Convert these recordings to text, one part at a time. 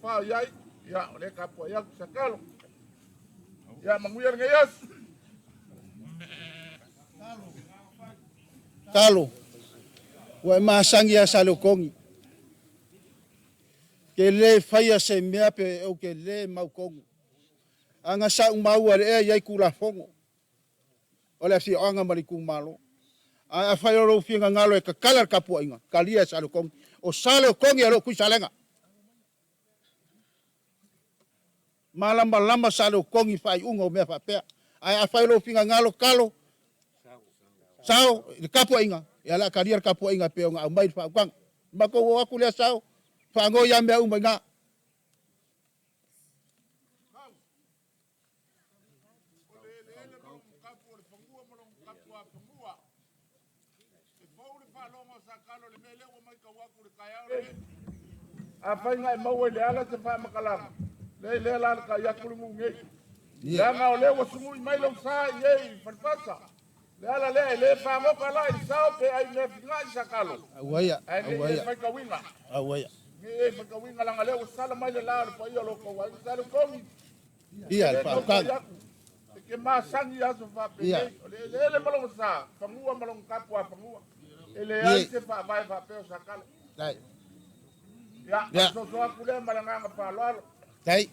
tofa o i ai, ia, o lea e tapuai atu Sakalo. Ia, manuia lenei aso. Talo, ua e masagi ia Saleokogi. Ke le faia se mea pe ou ke le mautonu. Aga sa ou maua i le ea e i ai Tulafono o le afioaga ma le itumalo. Ae afai o lou finagalo e tatala le tapuaiga, talia e Saleokogi. O Saleokogi e le o Tuisalega. Malamalama Saleokogi i faaiuga o mea faapea. Ae afai o lou finagalo talo, sao i le tapuaiga, ia o le a talia le tapuaiga e pei ona aumai le faautaga. Matou o atu lea sao, faanoi lava mea uma i ina. O le eleele ma lona tapu, o le fanua ma lona tapuafanua. E fou le faalogo a Sakalo i le mea lea ua matau atu i le taeao lenei. Afai na e maua i Leala se faamatalaga, leai lea la le tai atu le nuu nei. Leaga o lea ua sugui mai lou sa i ei i Falefasa. Le ala lea e le fagota la i sao pe ai mea finai Sakalo. Auaia, Ae nei e auaia, faitauina. Auaia. Nei e faitauina leaga lea ua sala mai le la o le paia o lo outou aiga. Salekogi, Ia, le e le tau fai faautaga. atu. E te masani i aso Ia, faapenei. O le eleele ma lona sa, fanua ma lona tapuafanua. E leai se faavae faapea o Sakalo. Dai. Ia, o le Ia, soso atu lea ma le agaga faaaloalo. Dai.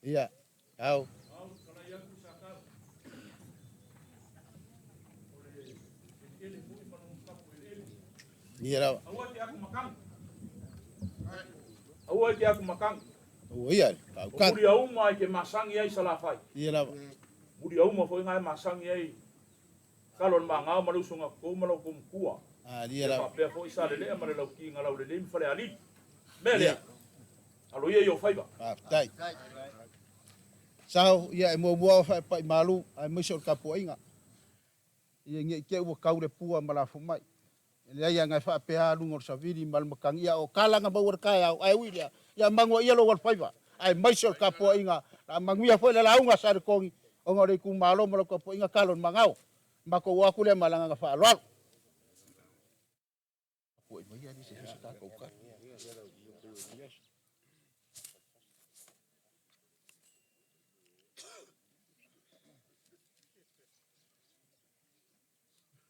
Ia, au. Ia lava. Aua te aku makani. Aua te aku makani. Ua ia le O faautaga. muri auma ai ke masangi ai Salafai. Ia lava. Muri auma foi ngai masangi ai kalo le mangao ma le usoga kou ma lau matua. Ah, ia Ia lava. faapea foi sa lelea ma le laukiga laulelei ma Falealili. Mea Ia, lea, alo ia i o faiva. Faafetai. Sao, ia e muamua o faepai malu, aemaise o le tapuaiga. Ia nei te ua tau le pua ma lafo mai. E leai aga e faapea luga o le savili ma le matagi ia o kalaga maua le taeao, ae ui lea, ia manuia ia lou alofaiva, aemaise o le tapuaiga, la manuia foi le lauga a Salekogi, ona o le itumalo ma lau tapuaiga talo i le magao. Matou o atu lea ma le agaga faaaloalo.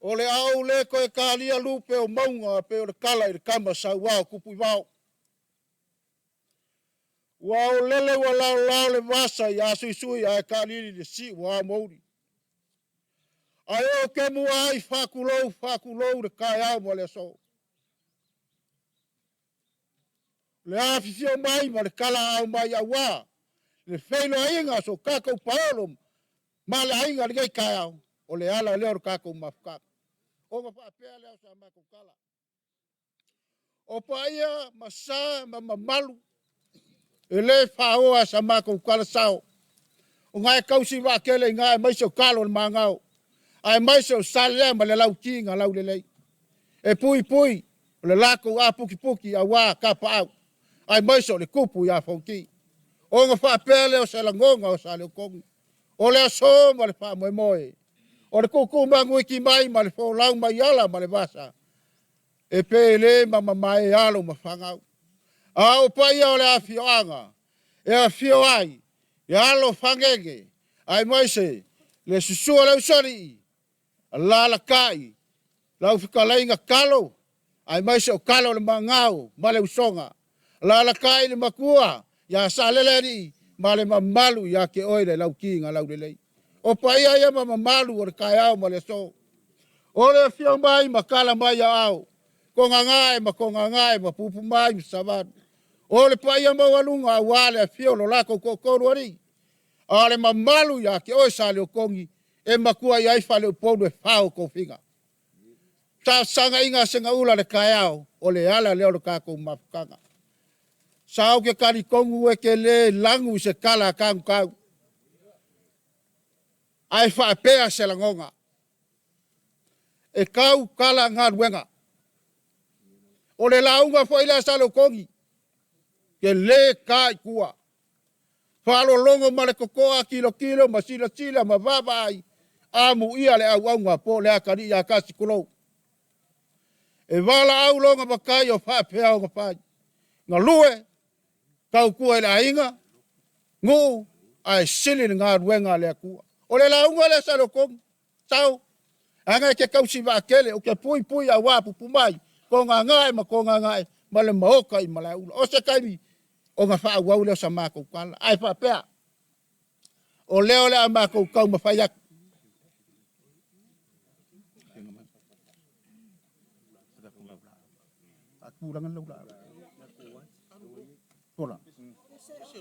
O le a ou le toe talia lupe o mauga pe o le tala i le tama sauao tupu i vao. Ua o lele ua laolao le vasa i asuisui ae taalili le siu o amouli. Ae ou te muai faatulou faatulou le taeao ma le aso. Le afifio mai ma le talaau mai auā le feiloaiga o so tatou paolo ma le aiga i lenei taeao, o le ala lea o le tatou mafutaga. Ona faapea lea o sa matou tala. O paia ma sa ma mamalu e le faaoa sa matou tala sao. O ngae tausi vaatele i ngae maise o talo o le magao. Aemaise o Salelea ma le lauti na laulelei. E pui pui o le latou apukipuki auā tapaau. Aemaise o le tupu ia Fonoti. Ona faapea lea o se lagoga o Saleokogi. O le aso ma le faamoemoe. O le tuutuu manuiti mai ma le folau mai ala ma le vasa. E pele ma mamae alo ma fanau. A o paia o le afioaga e afio ai le alo fagege aemaise le susu o le usoalii alalatai lau fetalaiga talo aemaise o talo o le magao ma le usoga alalatai le matua ia Salele alii ma le mamalu ia te oe le lauti na laulelei. O paia ia ma mamalu o le taeao ma le aso. O le afio mai ma tala mai ao, kogagae ma kogagae ma pupu mai ma savalu. O le paia maualuga auā le afio o lo latou toatolu alii. A o le mamalu ia te oe Saleokogi e matua i ai faleupolu e fao tofiga. Sagasagaiga a segaula le taeao o le ala lea o le tatou mafutaga. Sa ou te talitonu e te le lagu i se tala a tagutau, ae faapea se lagoga. E tau tala galuega. O le lauga foi lea a Saleokogi, te le ta i tua. Faalologo ma le totoa, tilotilo ma silasila ma vaavaai, amuia le auauga po o le atalii ia tasi tulou. E valaau loga matai o faapea ona fai. Galue, tautua i le aiga, nuu, ae sili le galuega a le Atua. O le lauga lea sa lotonu, sau, aga e te tausi vaatele, ou te puipui auā pupu mai, togagae ma togagae ma le maota i Malaeula. O se taimi ona faaauau lea o sa matou tala. Ae faapea, o lea o le a matou taumafai atu.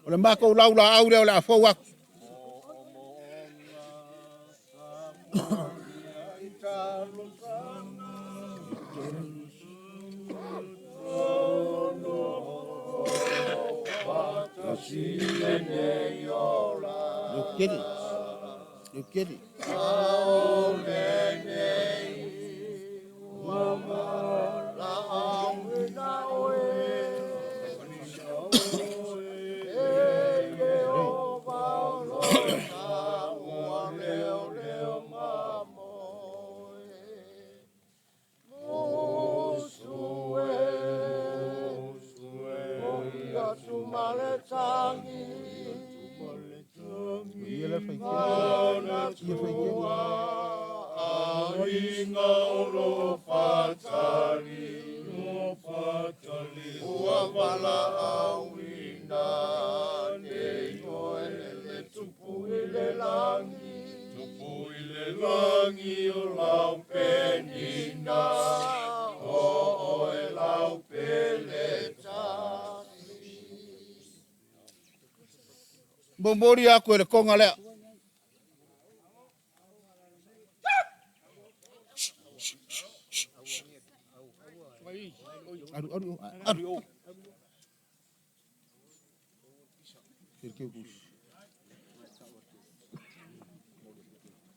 O le matou laulaau lea o le a fou atu. Momoli aku e le konga lea. Alu, alu, alu.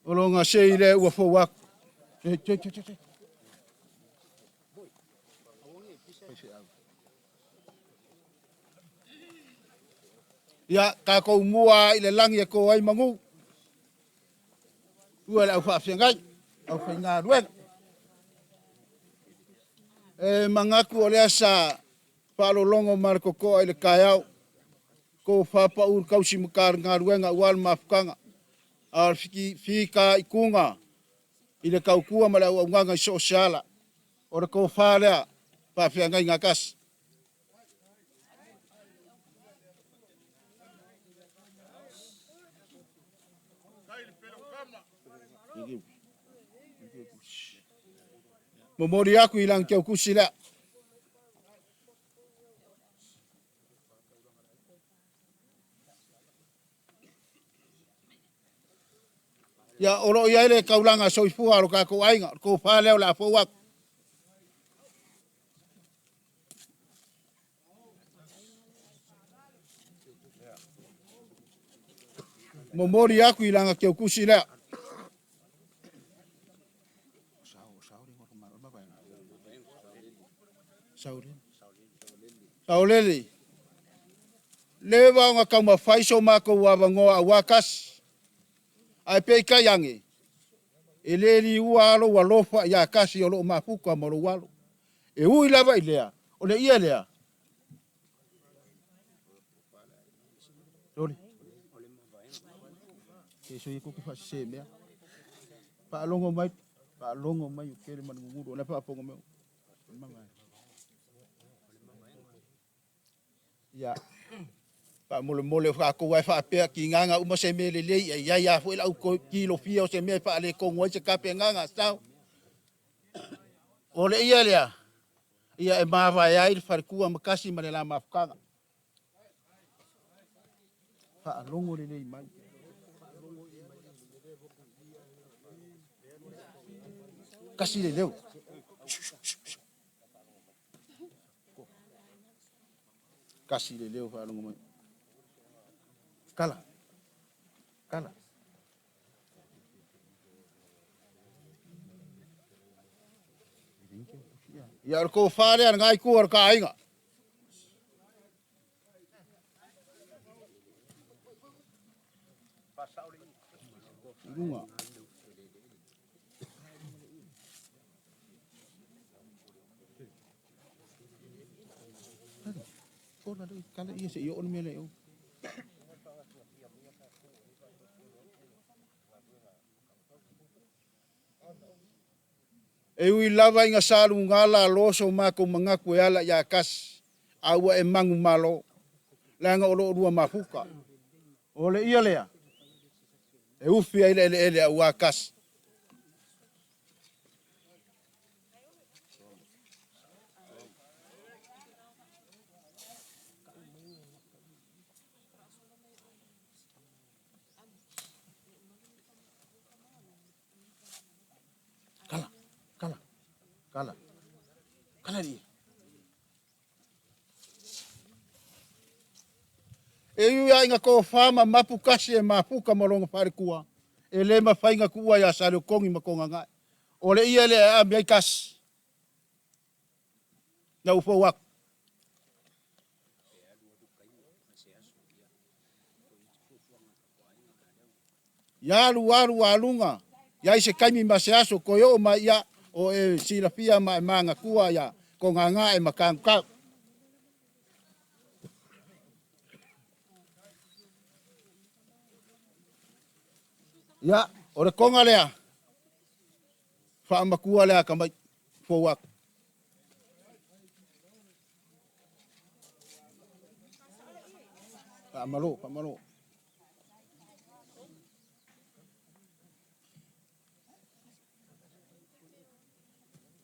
O lo sei le ua fou aku. Che, che, che, che. Ia, tatou mua i le lagi e to ai manu. Ua le au faafeagai, au faigaluega. E manatu o lea sa faalologo ma le totoa i le taeao. Ko whapa ur kausi makar galuega ua le mafutaga. A o le fita ikuga i le tautua ma le auaunaga i so o se ala. O le tofa lea faafeagaiga tasi. Momoli aku i lagi teukusi lea. Ia, o loo i ai le taulaga soifua o lo tatou aiga, o le tofa lea o le a fou atu. Momoli aku i lana teukusi lea. Saolele. Le va ona taumafai so matou avanoa auā kasi. Ae peitai ane, e le liua alo ua lofa ia kasi o loo mafuta ma lou alo. E ui lava i lea, o le ia lea. Loli. Ke so ko ke fa se mea. Faalogo mai, faalogo mai o kele manungulu o le faafofoga mai. Ia, faamolemole o tatou ai faapea kigaga uma se mea lelei e iai a foi lau kilofia o se mea e faaletonu ai se tapenaga sao. O le ia lea, ia e mavae ai le faletua ma kasi ma le la mafutaga. Faalogo lelei mai. Kasi le leo. Kasi le leo faalogo mai. Kala. Kala. Ia o le tofa lea lena itu o le ta aiga. Luga. Fola le kala ia se i oo le mea lea i o. E ui lava ina sa luga lalo so matou manatu e ala ia Kasi, a ua e manumalo, leaga o lo oulua mafuta. O le ia lea e ufi ai le eleele aua Kasi. Kala, kala, kala, kala le ia. E ui lava ina tofa ma mapu kasi e mafuta ma lona faletua, e le mafai ona tuua ia Saleotogi ma Togagae. O le ia lea e aami ai kasi. Na ua fou atu. Ia alu alu aluga, i ai se taimi ma se aso toe oo mai ia, o e silafia ma e manatua ia Togagae ma Tanutau. Ia, o le toga lea, faamatua lea atamai, fou atu. Faamalo, faamalo.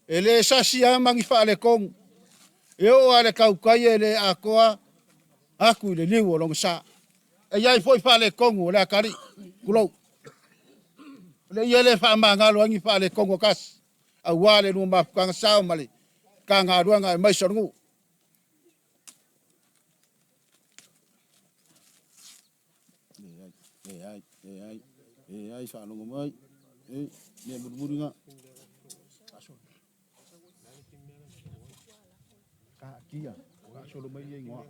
E le sasi lava ma ni faaletonu. E oo lava i le tautai e le atoa atu i le liu o lona sa. E i ai foi faaletonu o le atalii, tulou. O le ia le faamagalo ai ni faaletonu o kasi, aua le lua mafutaga sao ma le Matagaluega aemaise o le nuu. Leai, leai, leai, leai, faalogo mai. Ei, mea mulimuli na. Taatia, faasolo mai ia igoa.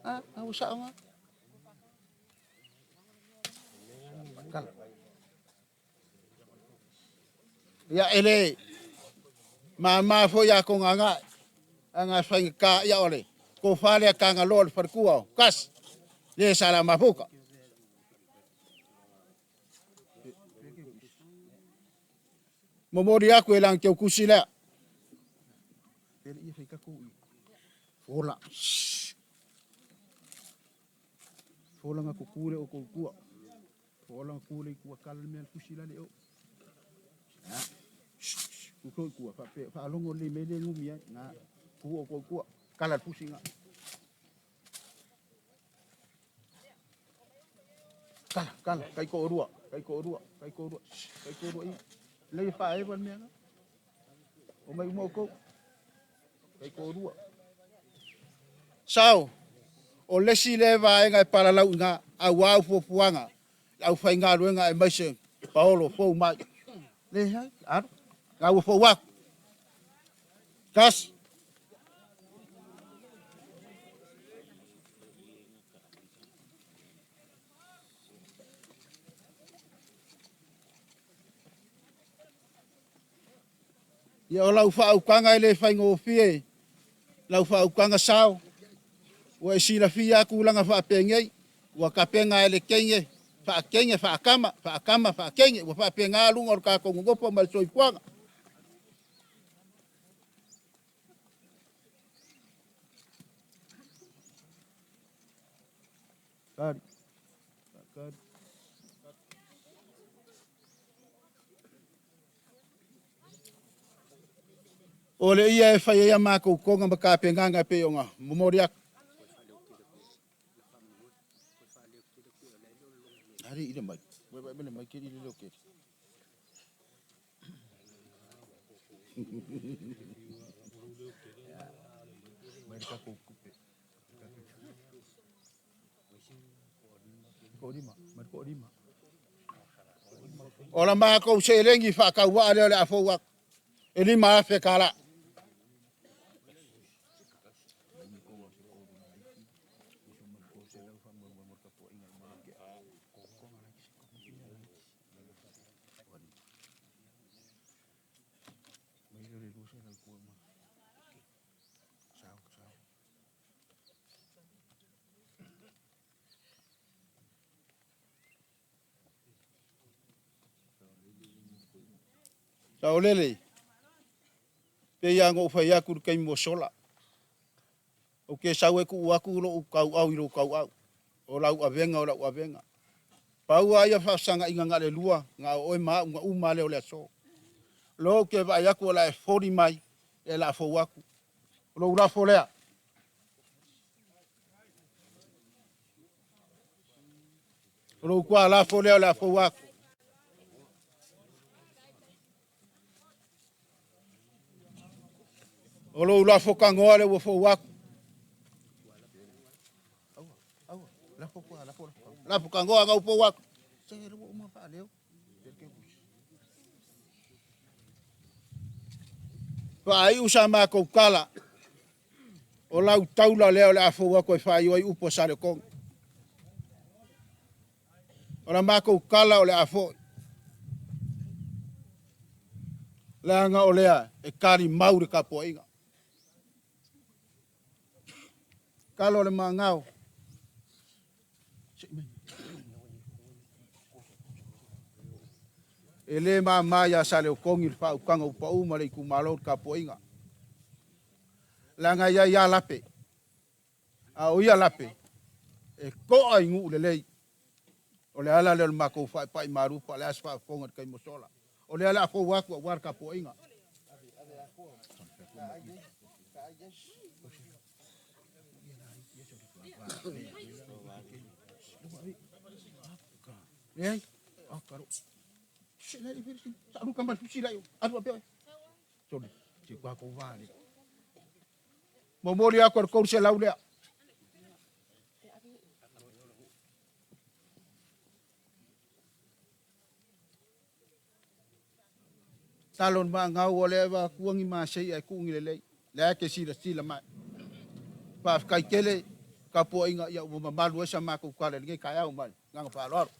Ah, ah, ua sao na. Kala. Ia, e le mama foi ia Togagae, aga e faigata ia o le tofa lea Tagaloa o le faletua o Kasi, le sa la mafuta. Momoli atu e lana teutusi lea. Fola. Fola nga kuku le o kou tua. Fola nga ku le i tua kala le mea le tusi la le o. Ku i tua, faalogo le mea le gumi ai. Nga ku o kou tua. Kala le fusi nga. Kala, kala, kai ko rua, kai ko rua, kai ko rua, kai ko rua i. Lei whaewa le mea nga. O mai uma o kou. Kai ko rua. Sao, o le isi lea vaega e palalau i ina, aua au fuafuaga, le aufaigaluega aemaise paolo fou mai. Leai, alu, la ua fou atu. Tasi. Ia o lau faautaga e le faigofie, lau faautaga sao, ua e silafia lava tulaga faapenei, ua tapena e le teine, faateine, faatama, faatama, faateine, ua faapena luga o le tatou nonofo ma le soifuaga. Kari. Kari. O le ia e fai ai a matou toga ma tapenaga e pei ona momoli atu. Ari i le mai. Wai wai mele mai keri le leo keri. Mai le tatou kupe. O la matou seleni faatauvaa lea o le a fou atu e $5,000 tala. Saolele, pei lava ona ou fai atu i le taimi ua sola, ou te sau e tuu atu lou tauau i lou tauau, o lau avega o lau avega. Pau lava ia faafesagaiga na o le lua, na o oe ma au, na uma lava lea o le aso. O lea ou te vaai atu o le a e foli mai, ia o le a fou atu. O lou lafo lea. O lou tualafo lea o le a fou atu. O lou lafo tanoa lea ua fou atu. Lafo tanoa na ua fou atu. Faaiu sa matou tala, o lau taula lea o le a fou atu e faaiu ai upu a Saletonu. O la matou tala o le a foi, leaga o lea e talimau le tapuaiga. Talo o le magao. E le mama ia Saleotogi le faautaga ua pau ma le itumalo le tapuaiga. Leaga e i ai lava lape, a o ia lape, e to'a i nuu lelei. O le ala lea o le matou faaipai malu po o le a se faafofoga i le taimi ua sola. O lea o le a fou atu aua le tapuaiga. Leai. Momoli atu e le 300 lea. Talo le maagau o lea e avatua ni masei ae tuu ni lelei. Lea e te silasila mai. Faafetai tele tapuaiga ia ua mamalu ai sa matou tala i lenei taeao ma le agaga faaaloalo.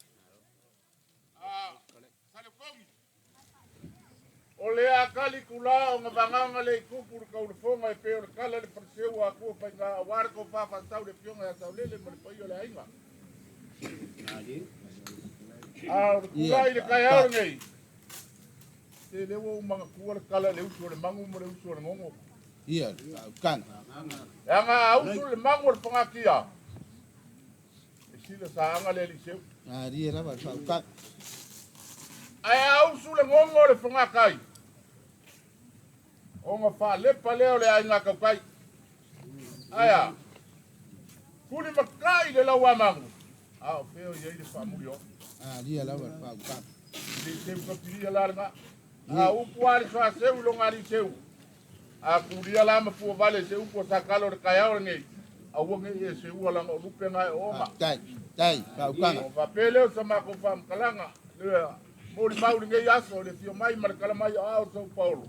O le a kali kula o ngavagaga le itupu le kaulafoga e pei o le kala le faleseu a akua faiga aua le tofa faasau le afioga ia Saulele ma le paia o le aiga. A o le kula i le taeao lenei, se lea ua ou manatua le kala i le usu o le magu ma le usu o le gogo. Ia, le faautaga. Leaga a usu le magu o le fagatia, e sila saaga le aliseu. Alie lava le faautaga. Ae a usu le gogo o le fagatai, ona faalepa lea o le aiga tautai. Ae a, tuli matai le lauamagu, a o fea o i ai le faamulioa. Alia lava le faautaga. Le seu kapilia la lena. A upu a le soaseu i loga aliseu. A kulia la ma fua vale se upu o sakalo le taeao lenei. Aua nei e seua laga o lupe na e ooma. Tai, tai, faautaga. O faapea lea o sa matou faamatalaga. Le molimau lenei aso le afio mai ma le tala mai o ao São Paulo.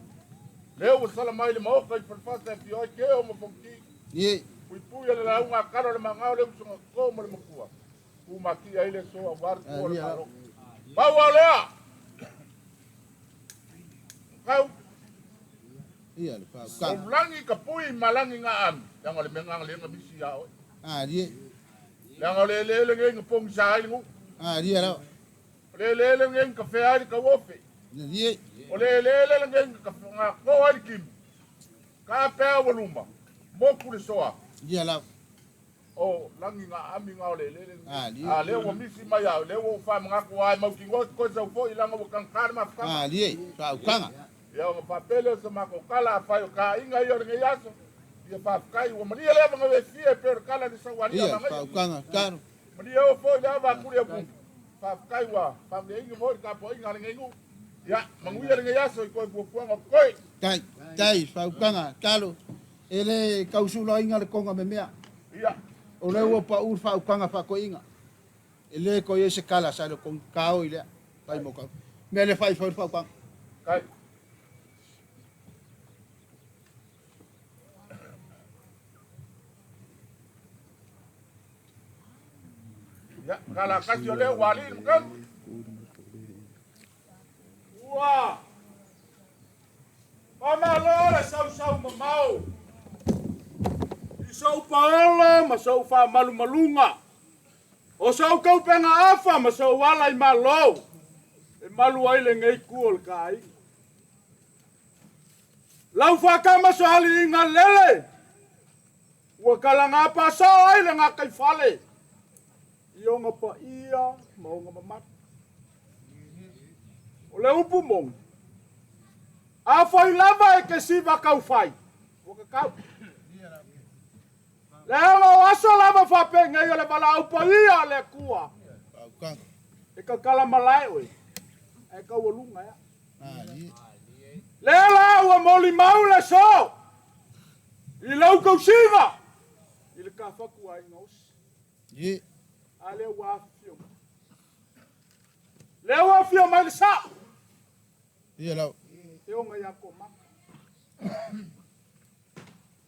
Lea ua sala mai le maoka i Falefasa e afio ai Keo ma Fonoti. Ie. Puipui le lauga a kalo le magao le usoga ko ma le makua. Kumatia ai le aso aua le tua o le Malo. Pau lava o lea, kau Ia le faautaga. O lagi ka pui ma lagi nga ami, leaga o le mea nga lea nga misi ia oe. Alie. Leaga o le eleele nei nga pogisa ai le nuu. Alie lava. O le eleele nei nga kafea ai le tauofe. Alie. O le eleele nei nga nga ko ai le kimu. Ka pea ua luma, moku le soa. Ia lava. O lagi nga ami nga o le eleele nei. Alie. A lea ua misi mai au, lea ua ou faamanatu ai mautinoa ke koe sau foi leaga ua tagata le mafutaga. Alie, faautaga. Ia ona faapea lea o sa matou tala, afai o kaiga ia o lenei aso, ia faafetai ua malie le ava gauefia e pei o le tala i le saualia Ia, manaia. faautaga, talo. Malie o foi le ava a kuli au pupu. Faafetai ua faamaliaina foi le tapuaiga a lenei nuu. Ia, manuia lenei aso i toe fuafuaga o totoe. Tai, tai, faautaga, talo. E le tausulaina le toga memea. Ia. O lea ua pau le faautaga faatoeaina. E le toe i ai se tala sa le togi kaoi lea. Tai mo kau. Mea le fai fai le faautaga. Tai. Ia, tala kasi o lea ua alii le makalu. Ua. Faamalo le sausau mamao i sou paolo ma sou faamalumaluga, o sou taupega afa ma sou ala i malo e malu ai lenei itu o le taaiga. Lau faatama soaliiga lele ua talaga pasoo ai le gataifale i ona paia ma ona mamalu. O le upu moni, afai lava e te siva taufai, ua tatau. Leaga o aso lava faapenei o le valaau paia a le Atua, e tatala malae oe, ae taualuga ea. Lea la ua molimau le aso i lau tausiga i le tafatu aiga osi. A lea ua afifio mai. Lea ua afio mai le sao. E oga ia Komama.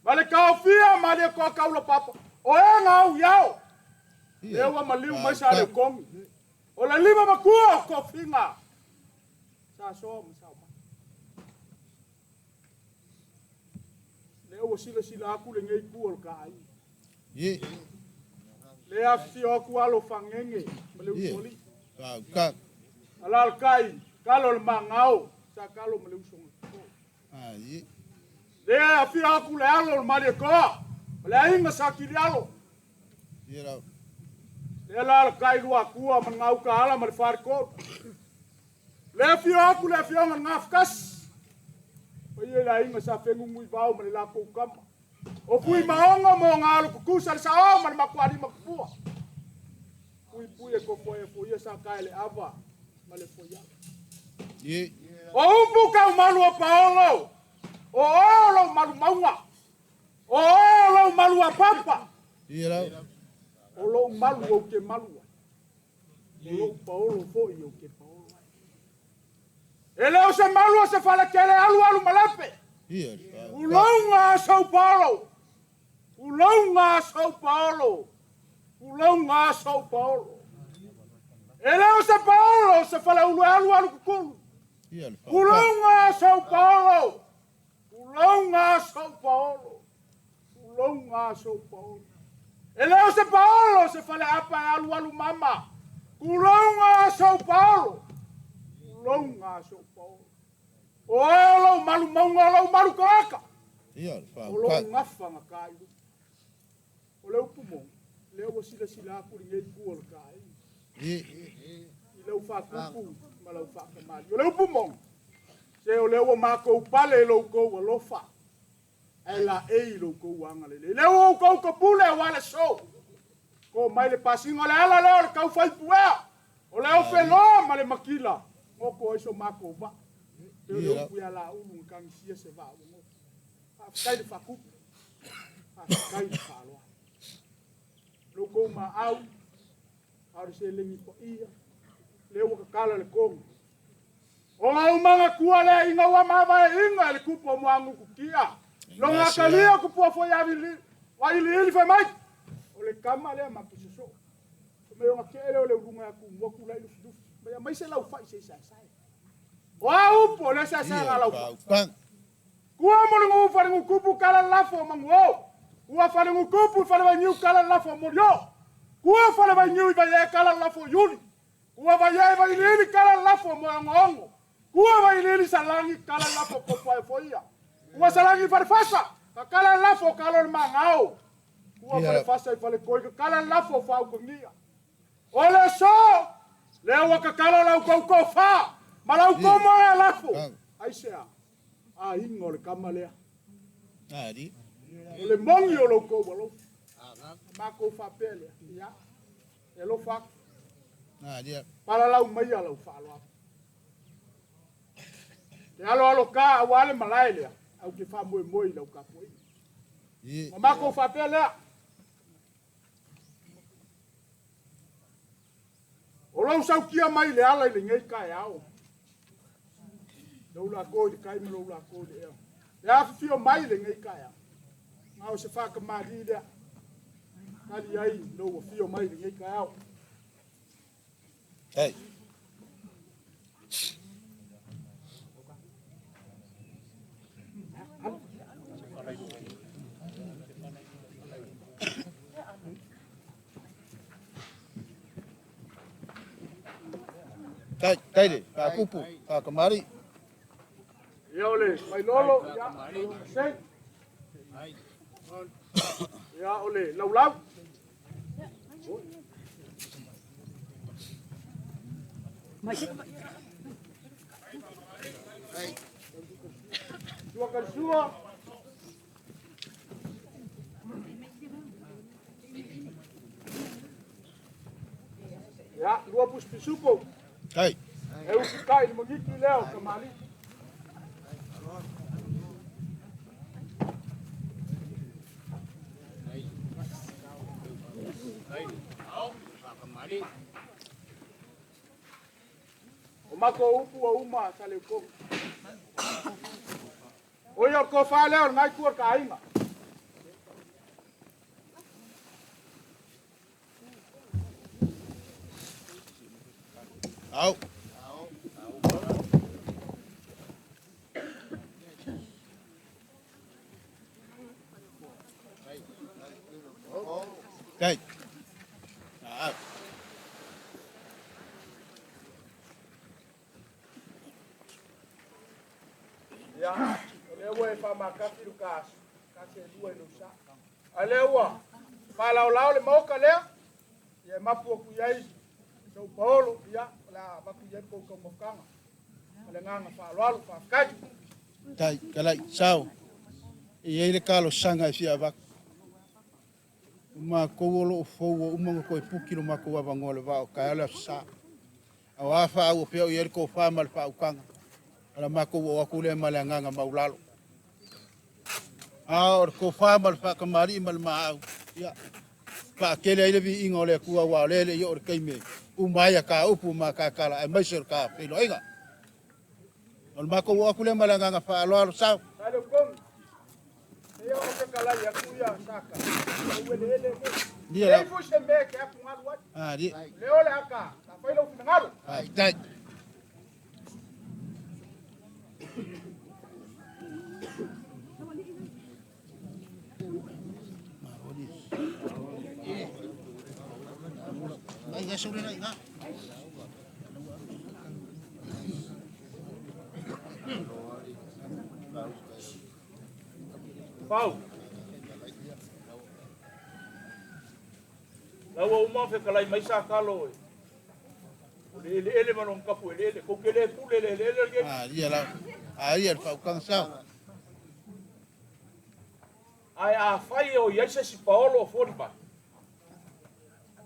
Ma le taofia ma le toa taula papa. O e nga au iao. Lea ua maliu mai sa le kogi. O le lima matua o tofiga. Sa soa ma sao mai. Lea ua silasila atu lenei itu o le taaiga. Lea afifio atu alo fagege ma le usoalii. Alaalatai talo o le magao sa talo ma le usoga. Lea afio atu le alo o le Malietoa ma le aiga sa Kilialo. Lea alaalatai Luatua ma le Gauta-ala ma le Faletolu. Lea afio atu le afioga i le Gafatasi, paia i le aiga sa Fenunuivao ma le latou tama. O Fuimaono ma ona alo tutusa le sao ma le matualima tupua. Puipui e kofo e foia sa tae le ava ma le foiala. O upu kau malu o Paolo, o oe o lou malu mauga, o oe o lou malu a papa, o lou malu ou te malu ai, o lou paolo foi ou te paolo ai. E le o se malu o se faletele alualu malepe. Ulouga a São Paulo. Ulouga a São Paulo. Ulouga a São Paulo. E le o se paolo o se faleulu e alualu kukulu. Ulouga a São Paulo. Ulouga a São Paulo. Ulouga a São Paulo. E le o se paolo o se faleapa e alualu mama. Ulouga a São Paulo. Ulouga a São Paulo. O oe o lou malu mauga o lou malu tagata. O lou gafa na kai. O le upu moni, lea ua silasila atu lenei itu o le taaiga i lau faatupu ma lau faakamali. O le upu moni, se o lea ua matou pale i lo outou alofa, ae laei i lo outou agalelei. Lea ua outou topule aua le aso. To mai le pasiga o le ala lea o le taufaipuea, o le aufeloa ma le makila, goto ai so matou vaa. Pei o le upu ia Laulu na tagisia se vaa ua goto. Faafetai le faatupu, faafetai le faaaloalo. Lo outou maau, a o le seleni paia, lea ua tatala le kogi. O lau manatua lea ina ua mavaeina e le tupu o Muagututia, lona atalia o tupua foi vailiili fai mai, o le tama lea matou sosoo. Fai mai ona kee lea o le uluga ia Tumua tulai Lufilufi. Fai mai aumai se laufai se i saesae. O a upu o lea saesae la laufai. Kua Muligu Falegutupu kala lafo Manuo. Kua Falegutupu Falevainiu kala lafo Molio. Kua Falevainiu i Vaiee kala lafo Iuli. Kua Vaiee Vailiili kala lafo Moeongoongo. Kua Vailiili Salagi kala lafo Kofuaefoia. Kua Salagi Falefasa ka kala lafo Kalo le Magao. Kua Falefasa i Falekoi ka kala lafo Faaukagia. O le aso lea ua tatala lau tou tofa ma lau tou moe lafo. Aisea? Aiga o le tama lea. O le moni o lo outou alofa. Matou faapea lea, ia, e alofa atu. Palalau maia lau faaaloalo. Te aloalo ka aua le malae lea, au te faamoemoe i lau tapuaiga. Ma matou faapea lea. O lou sautia mai le ala i lenei taeao. Lou lako i le tai ma lou lako i le ea. Le afifio mai lenei taeao. Na o se faakamali lea. Tali ai lou afio mai lenei taeao. Hey. Tai, tai le, faakupu, faakamali'i. Ia o le Mailolo, ia, o le Masei. Ia o le Laulau. Sua Karisua. Ia, lua pusi pisupo. Tai. E usi kai le magiki lea o kamali. O mako upu ua uma sa le ukogo. O ia o le tofa lea o le ngai tua o le taaiga. Au. Tai. Au. Ia, o lea ua e faamakati le ta aso, tasi e lua i lou sa. A lea ua faalaolao le maoka lea, ia e mapu atu i ai sou paolo, ia, o le a avatu i ai le tou taumafataga. Ma le agaga faaaloalo, faafetai. Tai, kalai, sao. E i ai le talosaga e fia avatu. O matou o lo o fou ua uma ona toe puki lo matou avanoa i le vaa o taeao le Aso Sa. A o a faaau o fea o i ai le tofa ma le faautaga, o le matou oo atu lea ma le agaga maulalo. A o le tofa ma le faatamalii ma le maau, ia, faatele ai le viiga o le Atua aua o lea e le i oo le taimi e uma ai a ta upu ma ta tala aemaise o le ta feiloaiga. O le matou oo atu lea ma le agaga faaaloalo, sao. Saleupolu, se i oo fetalai atu ia Saka, o eleele nei. Lia E la. i foi se mea e te atugalu ai. Ah, lia. Lea o le a ta, ta fai lou finagalo. Faafetai. Pau. La ua uma fetalai mai sa kalo e. O le eleele ma lona kapu eleele. Kou te le pule le eleele lenei. Ah, ia la. Ah, ia le faautaga sao. Ae afai o i ai se isi paolo o foli mai,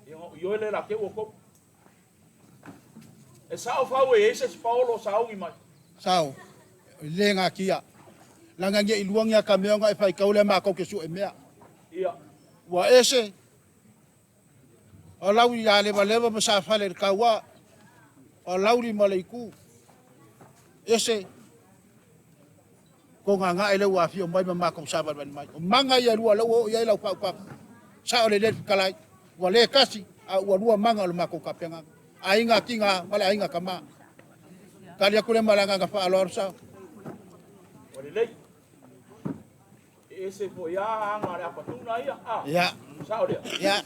ia ioe le la te ua kou. E sao fau e i ai se isi paolo o saogi mai. Sao. E le gatia. Laga ne i lua ni ata mea ona e faitau lea matou te sue mea. Ia. Ua ese o lau ia levaleva ma sa fale i le taua, o lauli ma le itu. Ese ko gagae lea ua afio mai ma matou savalivali mai. O maga ia e lua lea ua oo i ai lau faautaga. Sao lelei le fetalai, ua le tasi a ua lua maga o le matou tapenaga. Aiga tiga ma le aiga tama. Tali atu lea ma le agaga faaaloalo sao. Ua lelei. E ese foi a aga a le apatuna ia, a. Ia. Sao lea. Ia.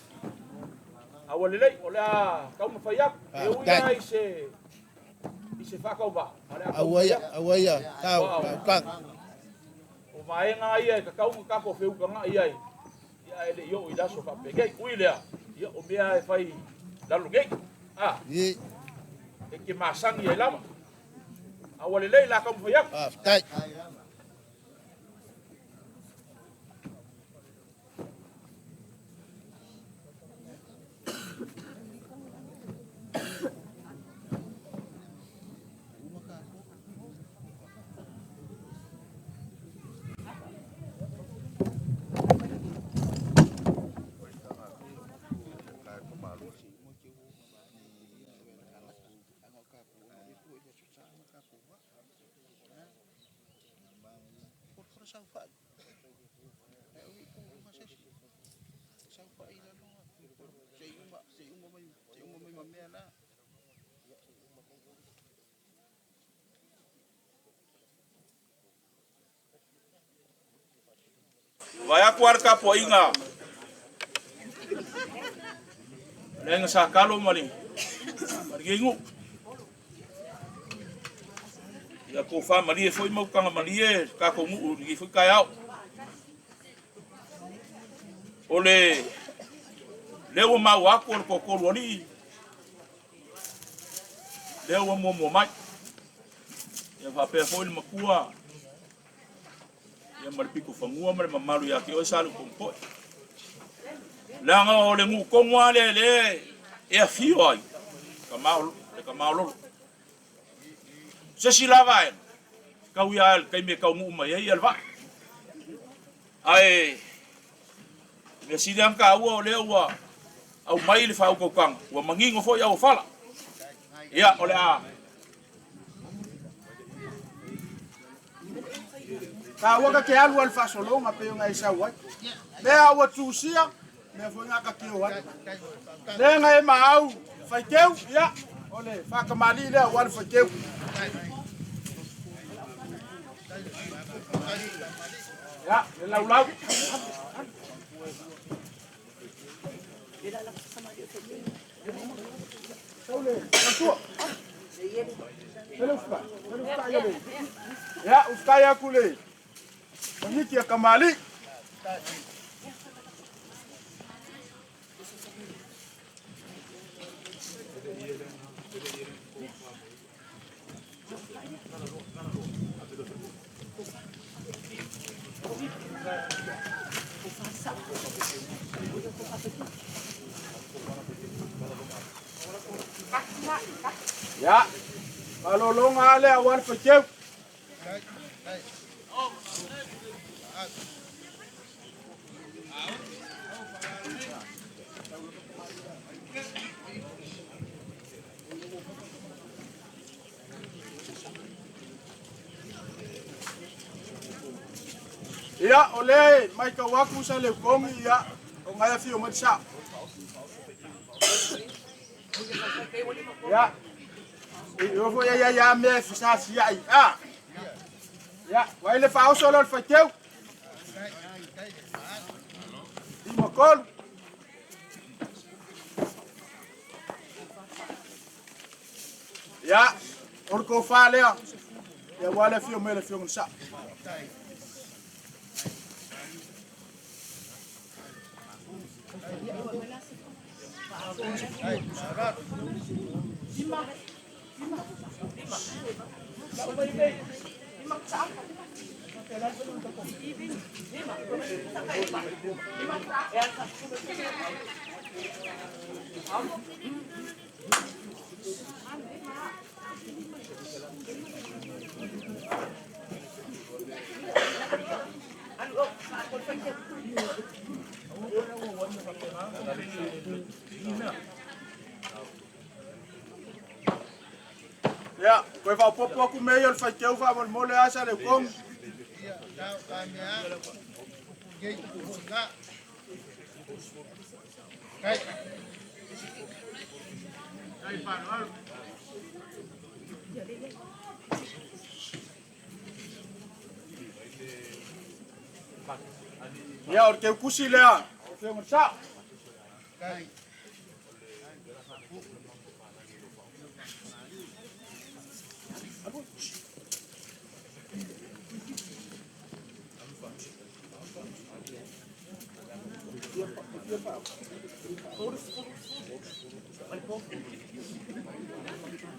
A ua lelei, o le a taumafai atu. E ui lava i se i se faatauvaa, a o le a taumafai atu. Aua ia, sao, faautaga. O vaega ia e tatau ona tatou feutagai ai, ia ae le i oo i le aso faapenei. Ui lea, ia o mea e fai i lalo nei, a, e te masani ai lava. A ua lelei la taumafai atu. Faafetai. Vaai atu lava le tapuaiga a le Aiga Sa Talo ma le ma lenei nuu. Ia tofa malie foi ma utaga malie le tatou nuu i lenei foi taeao. O le lea ua maua atu o le toatolu alii lea ua muamua mai. Ia faapea foi le matua ia ma le pito fanua ma le mamalu ia te oe Saleupogipoi. Leaga o le nuu tonu lava lea lea e afio ai le tama o Lolo. Se isi la vaega, tau ia le taimi e taunuu mai ai le vaa. Ae mea sili lava ona taua o lea ua aumai le faautautaga, ua manino foi auofala. Ia, o le a Taua ka te alu a le faasologa pei ona e sau ai. Mea ua tusia, mea foi na ka te o ai. Lea na e maau faiteu, ia, o le whakamali lea ua le faiteu. Ia, le laulau. Sau le, matua. Hele ufka, hele ufka ia le. Ia, ufka ia ku le. Mangiki ya kamali. Ia, malologa ale aua le faiteu. Ia, o lea e matau atu sa le kogi, ia, o ngai afio mai le sao. Ia, e foi ia ia mea e fesafiai. A. Ia, vai le faaoso lea o le faiteu. 53. Ia, o le tofa lea. Ia, ua le afio mai le afioga i le sao. Ia, koe faaopoopo atu mea ia o le faiteu faamolemole lava sa le ukogi. Ia, o le teukusi lea, o le afioga i le sao.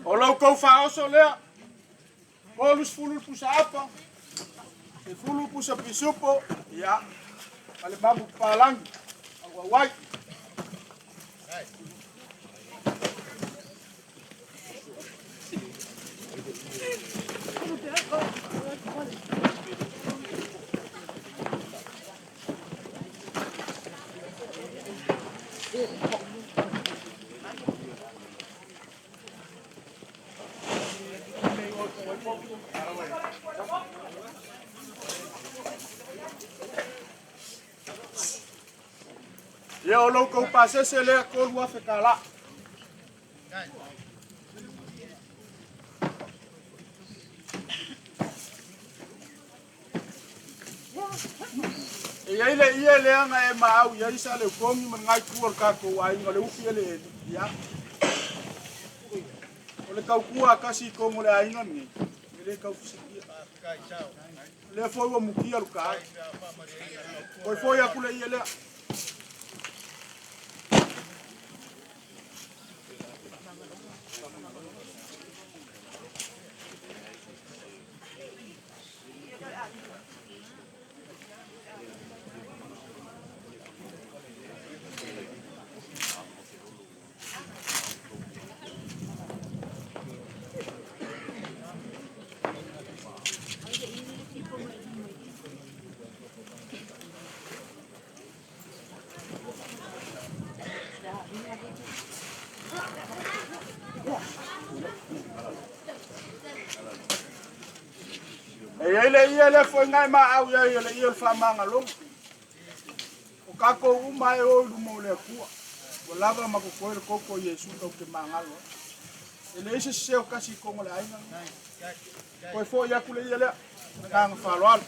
O lau tou faaoso lea, 30 le pusa apa, 10 pusa pisupo, ia, ma le mamu papalangi, auauai. Ia, o lou tou pasese lea, 3,000 tala. E iai le ie lea na e maau i ai sa le ukogi ma le ngai tu o le tatou aiga o le ufi e le eli. Ia, o le taukua a kasi i tonu o le aiga lenei. le tau fesiligia. O lea foi ua mukia le tae. Toe foi atu le ie lea. E i ai le ie lea foi ngai maau i ai o le ie o le faamagaloga. O kākou uma e o i luma o le Atua. Ua lava ma totoe le toto o Iesu tatou te magalo ai. E leai se sese o tasi i totonu o le aiga lenei. Toe foi atu le ie lea. Ma le agaga faaaloalo.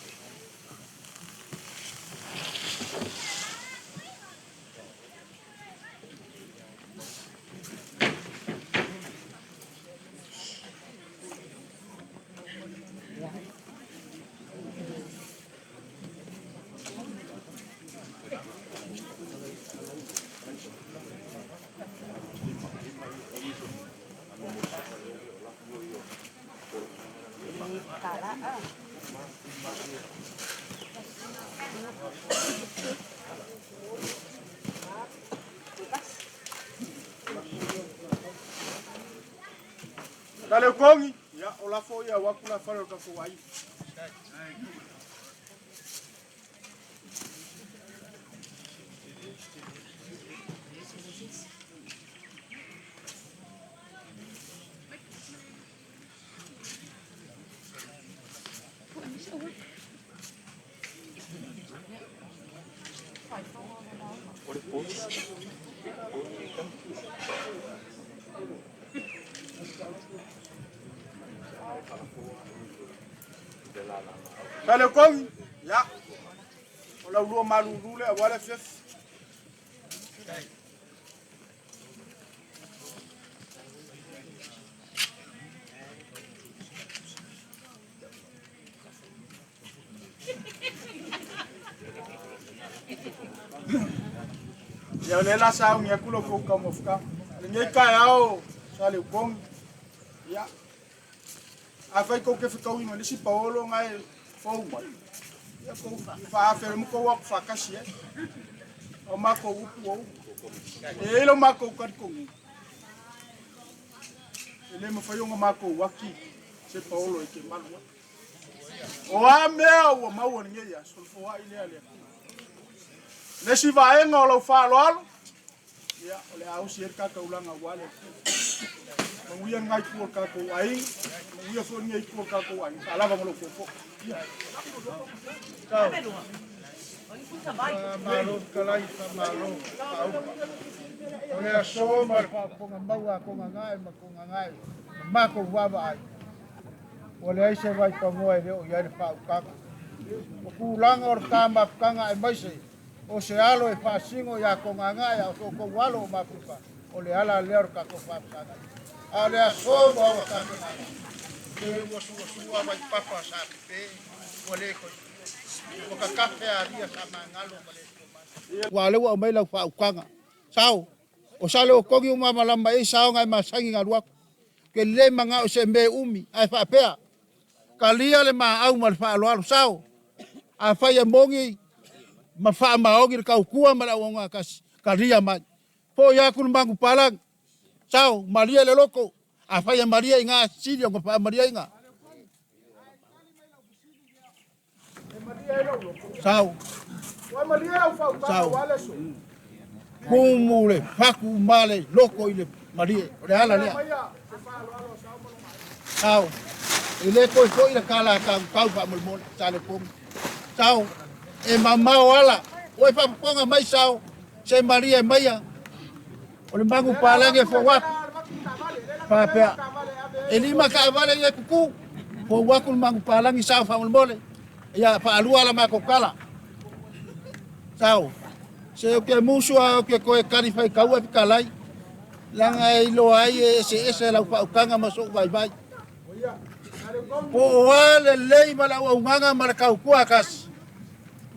Taleukogi, ia, o lafo ia o atu la fale o le tatou aiga. Taleukogi, ia, o laulua malulu lea aua le afiafi. Ia o lea la sauni atu lo kou taumafutaga. Lenei taeao sa Leukogi. Ia, afai tou te fetaui ma nisi paolo na e fou mai, ia tou faafele mo tou atu faatasi ai. O matou upu ua uma. E i ai lo matou talitonuga, e le mafai ona matou ati se paolo e te malu ai. O a mea ua maua i lenei aso, o le foai lea a le Atua. Le isi vaega o lau faaaloalo, ia, o le a osi ai le ta taulaga aua le Atua. Manuia lena itu o le tatou aiga, manuia foi lenei itu o le tatou aiga, faalava ma lou foofoo. Ia. Faamalo fetalai, faamalo faaupa. O le aso ma le faafofoga maua a Kogagae ma Kogagae ma matou vaavaai, ua leai se vaipanoa e le o i ai le faautaga. O tulaga o le ta mafutaga aemaise o se alo e faasino ia Kogagae a o so outou alo o Mapupa, o le ala lea o le tatou faafesagai. A o le aso ma ona tapenaga, se ua suasua vaipapa sa pepe, ua le toe sua, ua tatafe alia sa magalo ma le tua mai. Aua o lea ua aumai lau faautaga, sao, o Saleotogi ua malamalama i ai sao na e masani na alu atu. Ou te le manao i se mea e umi, ae faapea, talia le maau ma le faaaloalo, sao, afai e moni ma faamaoni le tautua ma le auaunaga tasi, talia mai. Foi atu le manupapalagi, sao, malie le loto, afai e malie i ina, sili ona faamalieina. Sao, sao, tumu le fatu ma le loto i le malie, o le ala lea. Sao, e le toe foi le tala a tau faamolemole, sa le pogi. Sao, e mamao ala, ua e faafofoga mai sao, se malie maia, o le manupapalagi e fou atu. Faapea, e 5 taavale ia e tutu, fou atu le manupapalagi sao faamolemole, ia faalua la matou tala. Sao, se ou te musu a ou te toe tali faitaua e fetalai, leaga e iloa ai e eseese lau faautaga ma sou vaivai. Po o a lelei ma le auaunaga ma le tautua kasi,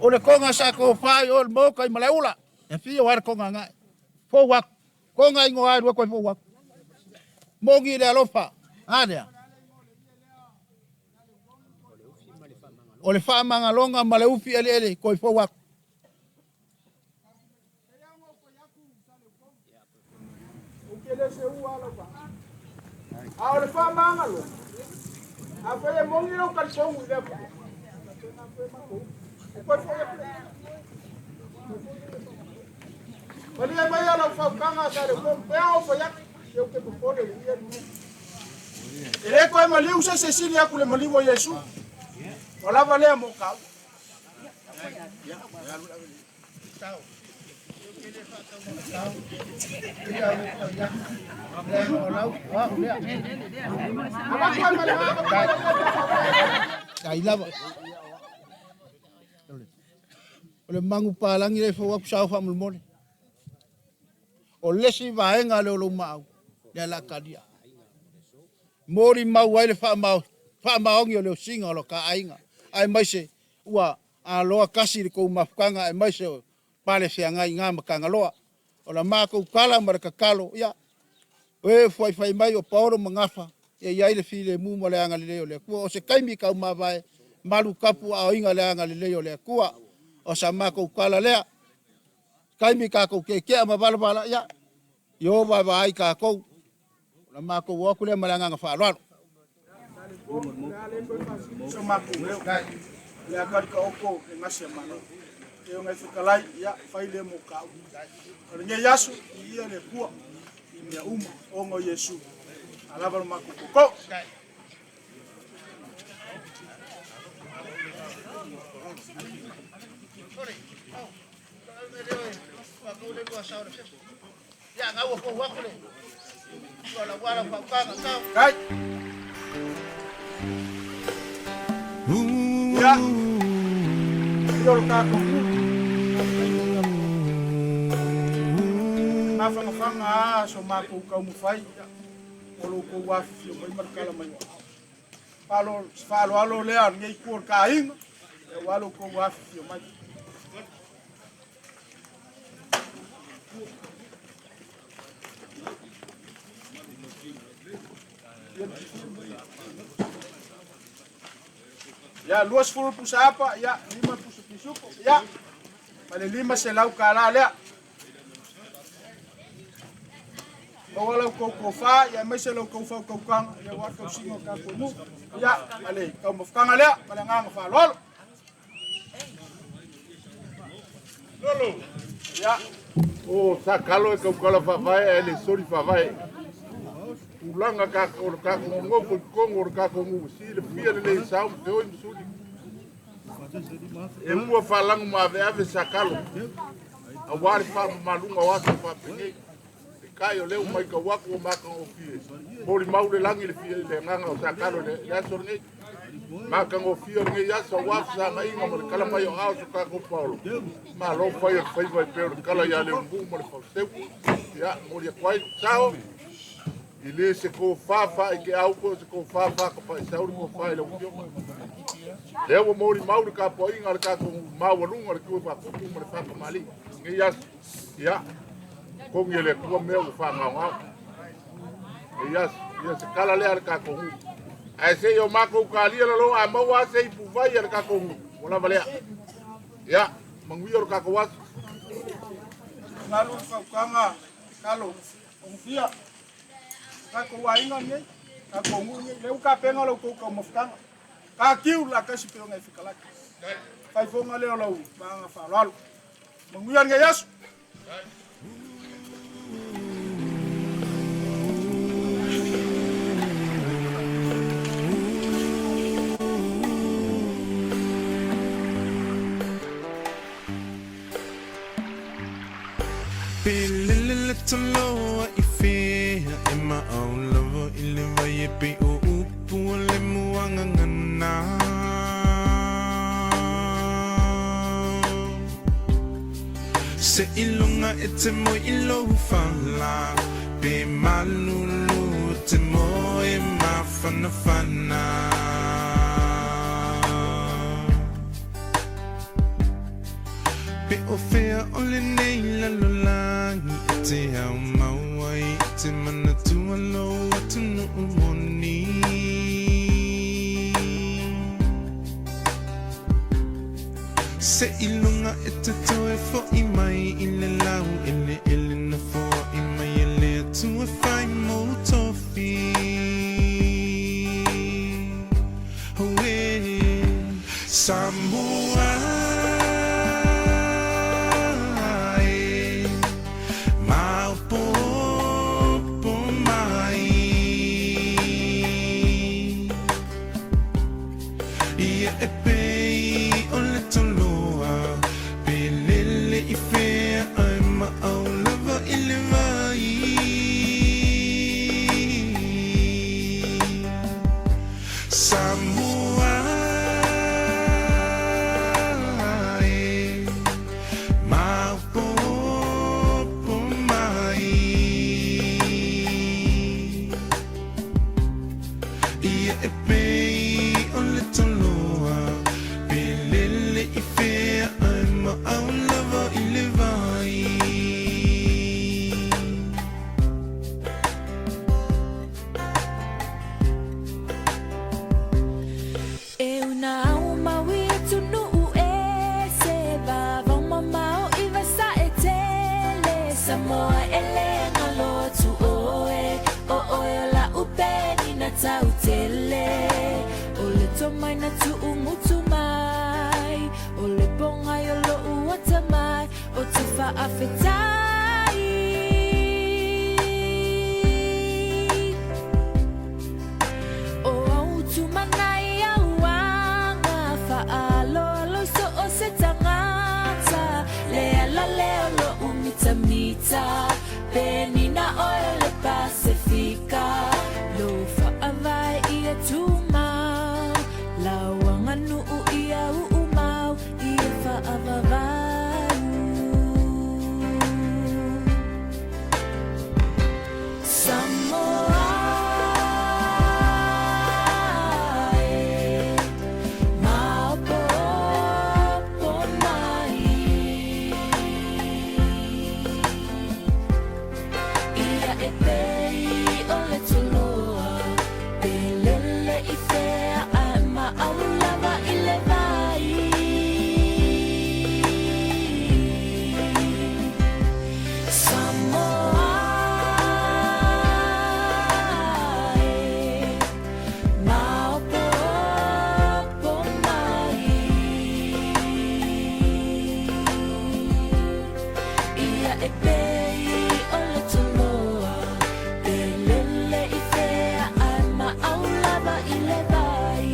o le toga sa tofa i o le maota i Malaeula, e afio ai le toga agai. Fou atu, toga igoa e lua toe fou atu. Moni le alofa, a lea? O le faamagaloga ma le ufi eleele toe fou atu. Ou te le seua lau vaai. A o le faamagalo, afai e moni lou talitonu i lea mea, faapena foi matou. E toe foi atu le Malie mai lau fautaga sa le fomu pea o fai atu, se ou te popole i ia lua. E le toe maliu se se sili atu le maliu o Iesu. Ua lava lea mo kāua. Tai lava. O le magu palagi le fau atu sao faamolemole. O le isi vaega lea o lou maau, lea la talia. Molimau ai le faamaoni o le osiga o lo ta aiga, aemaise ua aloa tasi le tou mafutaga, aemaise o pale feagai na ma Tagaloa. O la matou tala ma le tatalo, ia, o e fuaifai mai o Paolo ma Gafa, ia i ai le filemu ma le agalelei o le Atua. O se taimi taumavae, malu tapu aoina le agalelei o le Atua. O sa matou tala lea, taimi tatou keekea ma valavala, ia, io vaavaai tatou. O la matou o atu lea ma le agaga faaaloalo. So matou leo, le a kali ka oko le gasi a malo. E o ngai fetalai, ia, fai le mo kau. O le nei aso, i ia le Atua, i mea uma, ona o Iesu. A lava lo matou koko. Kai. Ia. Ia o le tatou mafanafana a so matou taumafai o lo outou afifio mai ma le tala mai o ao. Faaaloalo lea lenei itu o le taaiga, aua lo outou afifio mai. Ia, 20 pusa apa, ia, 5 pusa pisupo, ia, ma le 500 kālā lea. Maua lau kou kofa, ia aemaise lau kou faukaukaga, ia aua le tausiga o tatou nuu, ia, ma le taumafataga lea, ma le agaga faaaloalo. Ia. O Sakalo e kaukala faavae ae le soli faavae. Tulaga o le tatou nonofo i totonu o le tatou nuu silafia lelei sao ma feoi ma suli. E ua faalago maaveave Sakalo aua le faamamaluga o aso faapenei. Peitai o lea ua matau atu ua matagofie. Molimau le lagi le fia i le agaga o Sakalo i le aso lenei. Matagofie o lenei aso aua fesagaiga ma le tala mai o ao so tatou Paolo. Malo fai o le faiva e pei o le tala ia Leulumoe ma le Faleseu. Ia, momoli atu ai sao i le se tofa faaikeau po o se tofa faatapaisau le tofa i lau Afioga. Lea ua molimau le tapuaiga a le tatou maualuga le tue faatupu ma le faatamalii lenei aso. Ia, togi e le Atua mea ua faagaogao. Lenei aso, ia se tala lea a le tatou nuu. Ae se i o matou talia lalo a maua a se ipuvai a le tatou nuu, ua lava lea. Ia, manuia lo tatou aso. Galu le fautaga kalo ogofia tatou aiga nei, tatou nuu nei, lea ua tapena lo outou taumafataga. Tatiu la kasi pe ona e fetalai. Faifoga lea o lau magaga faaaloalo. Manuia lenei aso. Pelele taloa i fea e maau lava i le vai e pe o upu o le muagagana. Se ilonga e te moe i lou fala, pe malulu te moe mafala. Whanawhana. Pe o whea o le nei lalolagi e te au mau ai i te manatua lou atunuu moni. Se i luga e te toe fo'i mai i le lau eleele na foa'i mai e le Atua fai mou tofi. Auē, Samoa e, maopoopo mai. Ia e pei o le toloa, pe lele i fea ae maau lava i le vai. Samoa e, maopoopo mai. Ia e pei o le toloa, pe lele i fea ae maau lava i le vai. E una au maui atunuu e se vavao mamao i vasae tele Samoa e le galo atu oe o oe o la'u penina tautele o le tomai na tu'ugutu mai o le pogai o lo'u atamai o te fa'afetai. O au tumanai auaga fa'aaloalo i so o se tagata le ala lea o lo'u mitamita penina oe o le Pasefika lou fa'avae ia tumau lau aganu'u ia u'umau ia fa'avavau. Samoa e, maopoopo mai. Ia e pei o le toloa, pe lele i fea ae maau lava i le vai. Samoa e, maopoopo mai. Ia e pei o le toloa, pe lele i fea ae maau lava i le vai.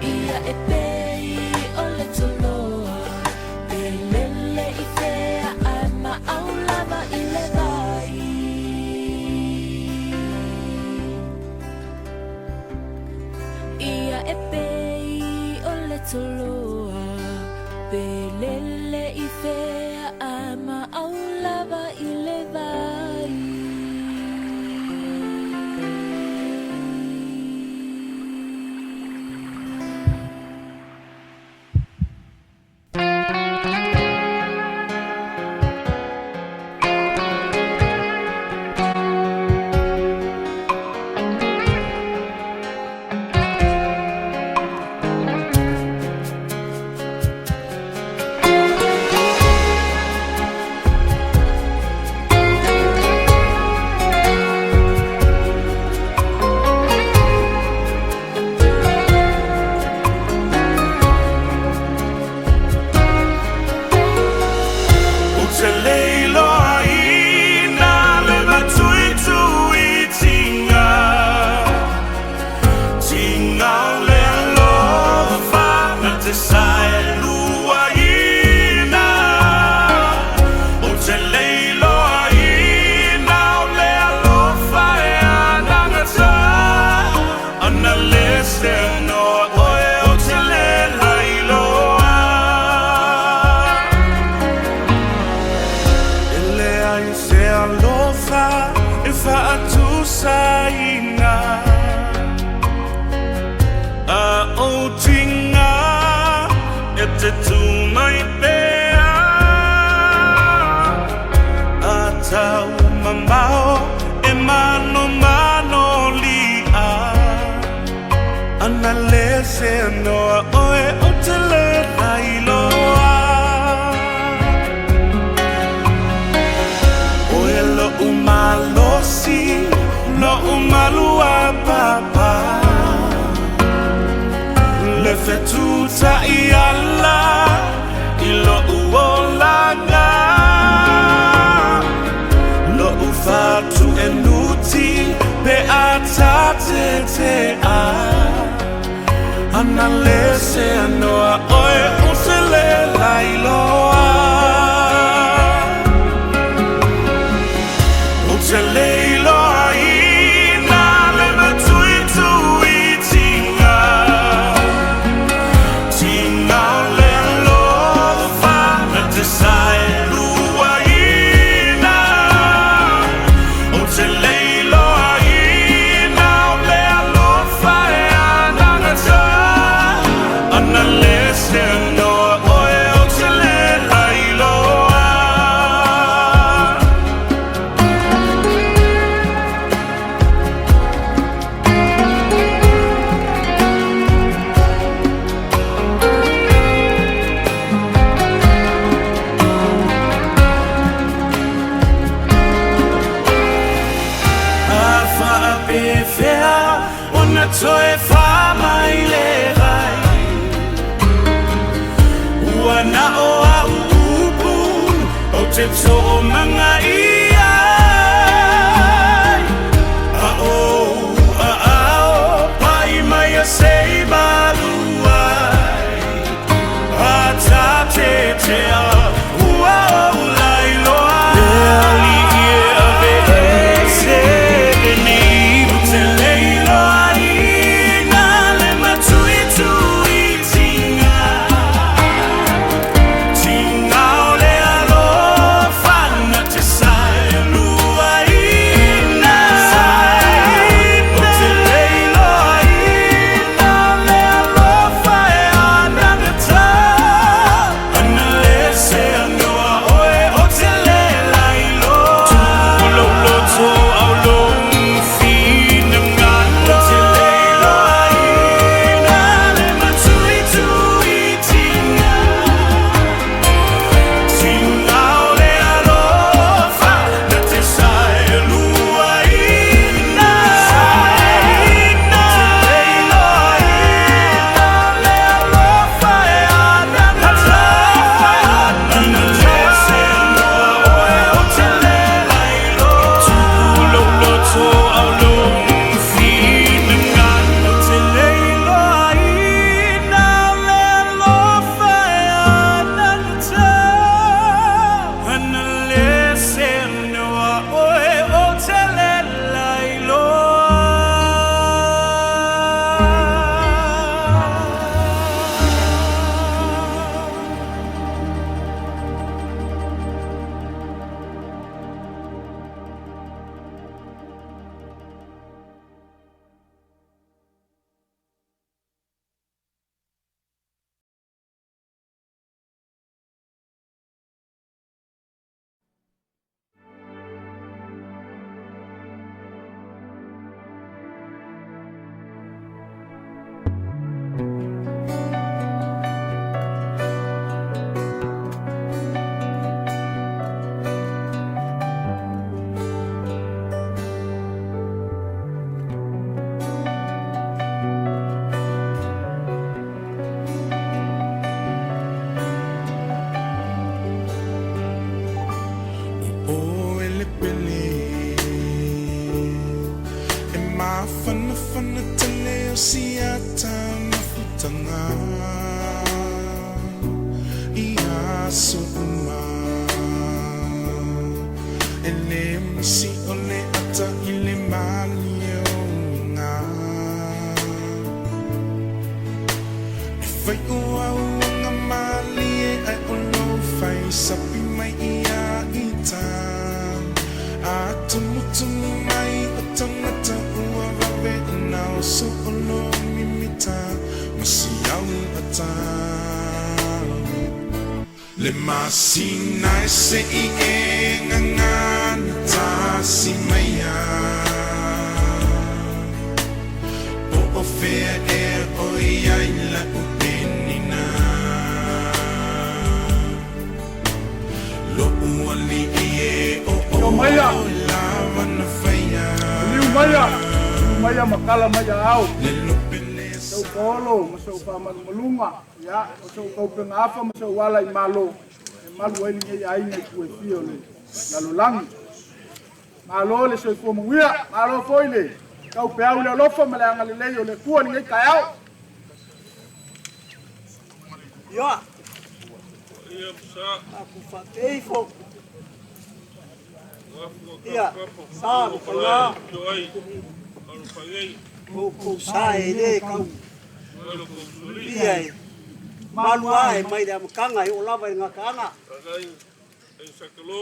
Ia e pei o le toloa, pe lele i fea ae maau lava i le vai. Ia e pei o le toloa, pe lele i fea ae maau lava i le vai. Ou te leiloaina le matuituitiga tiga o le alofa na te saeluaina. Ou te leiloaina o le alofa e anagata ana le seanoa oe o te le lailoa. E leai se alofa. Ana le se noa oe o te le lailoa. Oe lo umalosi, lo umalua papa. Le fetuta i ala, i lo uolanga. Lo ufatu e nuti, pe atate te a. Ana le se anoa oe o se le lailoa. O te leiloa ina le matui tui tinga. Tinga o le alofa na te sae lua ina. O te leiloa ina o le alofa e anagata. Ana le se anoa oe o te le lailoa. A whaapewhea o na toe whamai le gai. Ua na o au upu o te tō manga ia. A o a ao pai mai a sei maluai. A tā te te a ua o lai loa. Le ali i e ave e se ni. O te leiloa ina le matui tui tinga. Tinga o le alofa na te sae lua ina. O te leiloa ina le alofa e anagata. Ana le se anoa oe o te le lailoa. Tulo au lo fina ngalo. O te leiloa ina le matui tui tinga. Tinga o le alofa na te sae lua ina. O te leiloa ina le alofa e anagata. Ana le se anoa oe o te le lailoa. Tulo loto au lo fina ngalo. O te leiloa ina le alofa e anagata. Ana le se anoa oe o te le lailoa. O e le pele e mafanafana tele o siata mafutaga i aso uma. E lē misi o le ata i le malie o uiga. E fai o auaga malie ae o lou fai sapi mai ia ita. A tumutumu mai o tagata ua vave ona oso o lo mimita ma si au ata. Le masina e se i e ngangana tasi maia. Po o fea e. la'u penina Lo'u alii e o Io maia. oe lava na faia Liu maia, liu maia ma kala mai aao. Le lupe le Sau paolo ma sau faamalumaluga, ia, o sou taupegaafa ma sou ala i malo e malu ai lenei aiga i itu e fia o le lalolagi. Malo le soifua manuia, malo foi le taupeau i le alofa ma le agalelei o le Atua i lenei taeao. Ia, aku faapea ifo. Ia, sa ma faiga. Kou sa e le kau. Ia e malu ae mai le amataga e oo lava i le gataaga.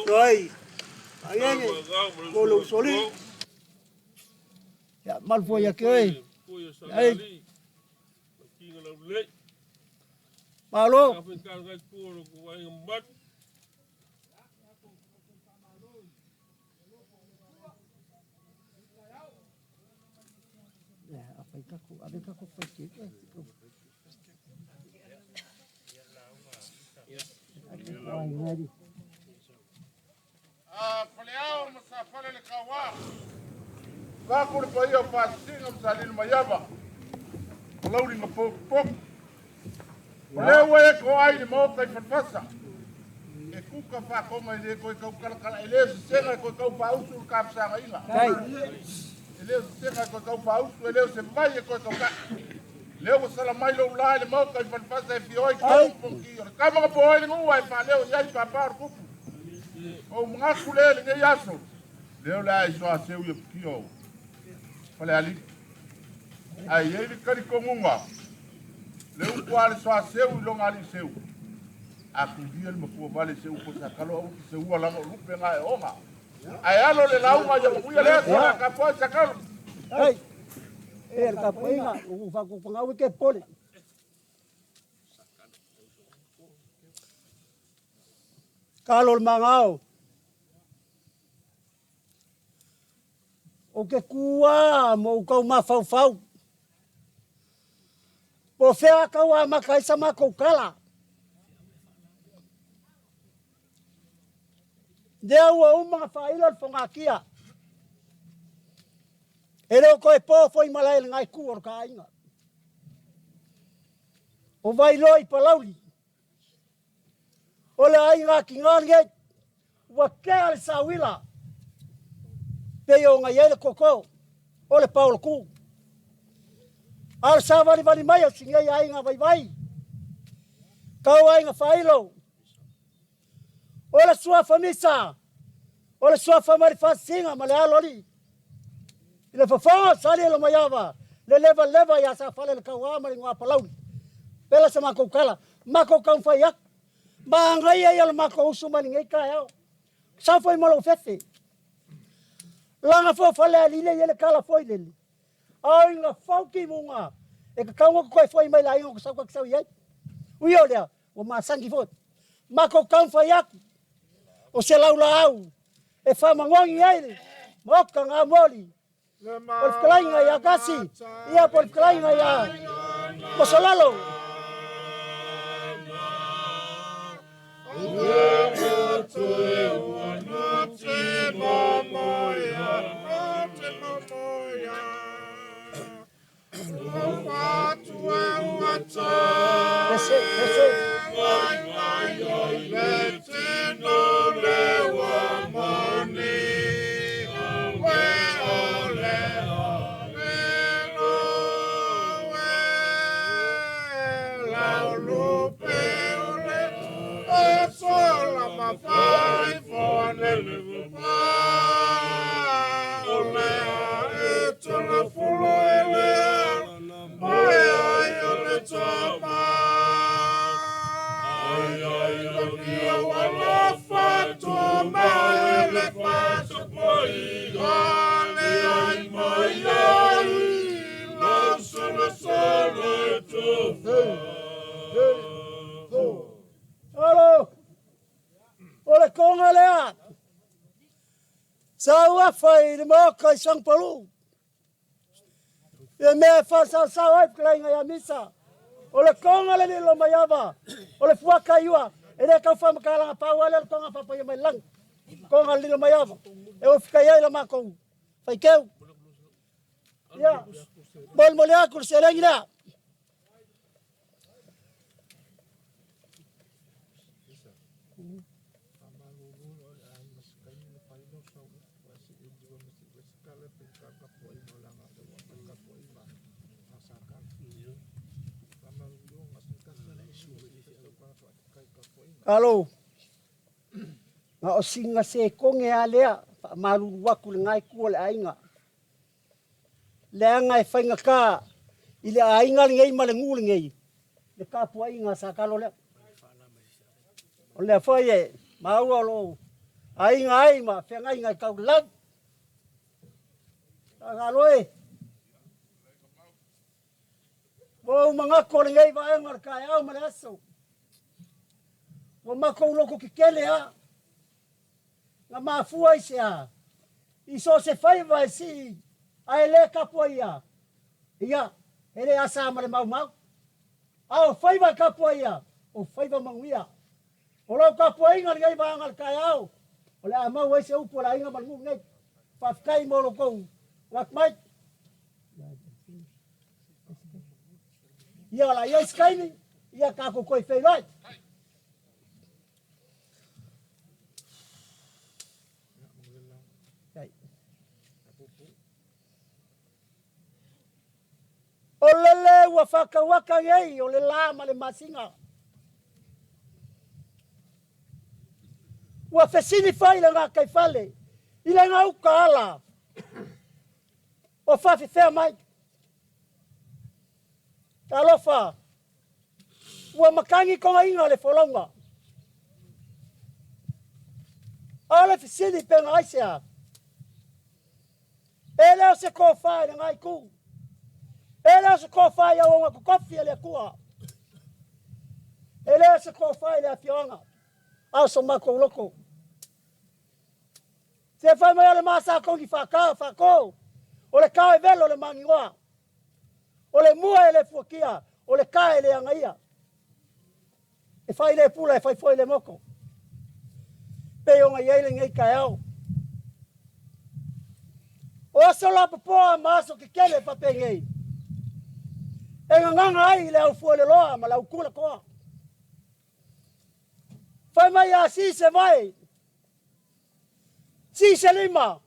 Oi, agege, ko lou soli. Ia, malu foi ia te oe. Ai. Malo. Faleao ma Safale le Kauā. Vaku le paia o Faasisiga ma Salili Maiava. O Lauli ma Popopo. O lea ua e toai i le maota i Falefasa. E kuka whakonga i le koe kau kalakala. E le o se sega e koe kau whausu le kafesagaina. E le o se sega e koe kau whausu. E le o se vai e koe kau ka. Lea ua sala mai lou la i le maota i Falefasa e fia oi kau ponki. O le kama ka po ai le ngua e whaleo i ai pāpā o le kupu. O mangaku le lenei aso. Leo le ai soa seu ia pukio. Fale ali. Ai ei le kari kongunga. Le upu a le soa seu i longa ali seu. A kuhia le mafua vale seu po sa kalo au ki seu langa o lupe ngā e onga. Ai alo le launga ia makuia lea sa ka poa sa kalo. Ai, e le tapuaiga, ua faakupagau e ke pole. Kalo le magao. O ke kua mo kau mafaufau. Po fea kau a maka ai sa makou kala. Lea ua uma ona faailo le fogatia. E le o toe po foi malae i lena itu o le ta aiga. O Vailoa i Palauli. O le aiga atiga lenei ua tea le sauila pei ona i ai le toto o le paolotu. A o le savalivali mai o si nei aiga vaivai, tau aiga faailo, o le suafa misa, o le suafa mai le faasisiga ma le alo alii. I le fofoga o Salielomaiava, le levaleva ia Safale le Kauā ma le igoa Palauli. Pela sa matou tala, matou taumafai atu. Manaia ia o le matou usu mai lenei taeao. Sau foi ma lou fefe. Laga foi o Falealili lea e i ai le tala foi lele. A o ina fau timuga, e tatau ona toe foi mai le aiga o sau ta te sau i ai. Ui o lea, ua masani foi. Matou taumafai atu, o se laulaau e faamagoni ai le Maota Gamoli, o le fetalaiga ia Gasi, ia po o le fetalaiga ia Mosolalo. Ese, ese. Alo, o le toga lea. Sa uafa i le maota i Sagapalu. E mea e faasaosao ai fetalaiga ia Misa. O le toga le Lilomaiava, o le fuata iua, e le tau faamatalaga pau lava lea o le toga faapaia mai le lagi. Toga le Lilomaiava, e ofitai ai la matou faiteu. Ia, molimoli atu le seleni lea. Alo, na o sina sekone lava lea, faamalulu atu i lena itu o le aiga. Leaga e faigata i le aiga lenei ma le nuu lenei le tapuaiga a Satalo lea. O lea foi e maua o lo o aiga ai ma feagaiga i taulalagi. Tatalo e, ua ou manatu o lenei vaega o le taeao ma le aso, ua matou loto tetele lava, na mafua i se a? I so o se faiva e sii ae le tapuaia, ia, e le asa ma le maumau. A o faiva e tapuaia, o faiva manuia. O lau tapuaiga i lenei vaega o le taeao, o le a maua ai se upu a le aiga ma le nuu lenei. Faafetai mo lo outou manatu mai. Ia, o le a i ai se taimi, ia tatou toe feiloai. O lele ua faatauata nei o le la ma le masina. Ua fesili fai le gataifale i le gauta ala o faafefea mai. Talofa, ua matagi togaina le folauga. A o le fesili pe na aisea? E le o se tofa i lena itu. E le o se tofa i auauna totofi a le Atua. E le o se tofa i le afioaga, a o so matou loto. Se fai mai o le masakoni faata faato, o le tao e velo le maninoa, o le mua e le fuatia, o le ta e le agaia. E fai le pula, e fai foi le moto. Pei ona i ai lenei taeao. O aso lapopoa ma aso tetele faapenei, e gagaga ai le aufueloloa ma le autulatoa. Fai mai a si se vae, si se lima,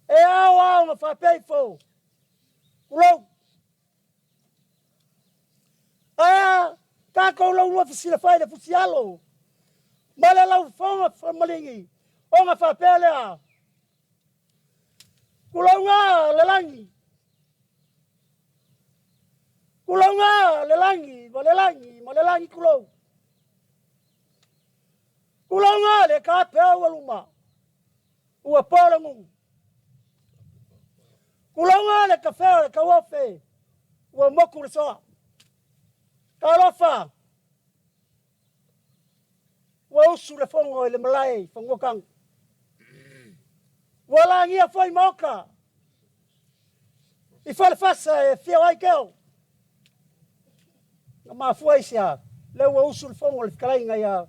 e ao ao na faapea ifo, tulou. Ae a tatou laulua fesilafai i le fusialo ma le laufofoga maligi ona faapea lea, Tulauga le lagi, tulauga le lagi ma le lagi ma le lagi tulou. Tulauga le kapea ua luma, ua po le gugu. Tulauga le kafea o le tauofe, ua motu le soa. Talofa, ua usu le fono i le malae i Fanuataga. Ua lagia foi maota i Falefasa e afio ai Teo. Na mafua i se a? Lea ua usu le fono i le fetalaiga ia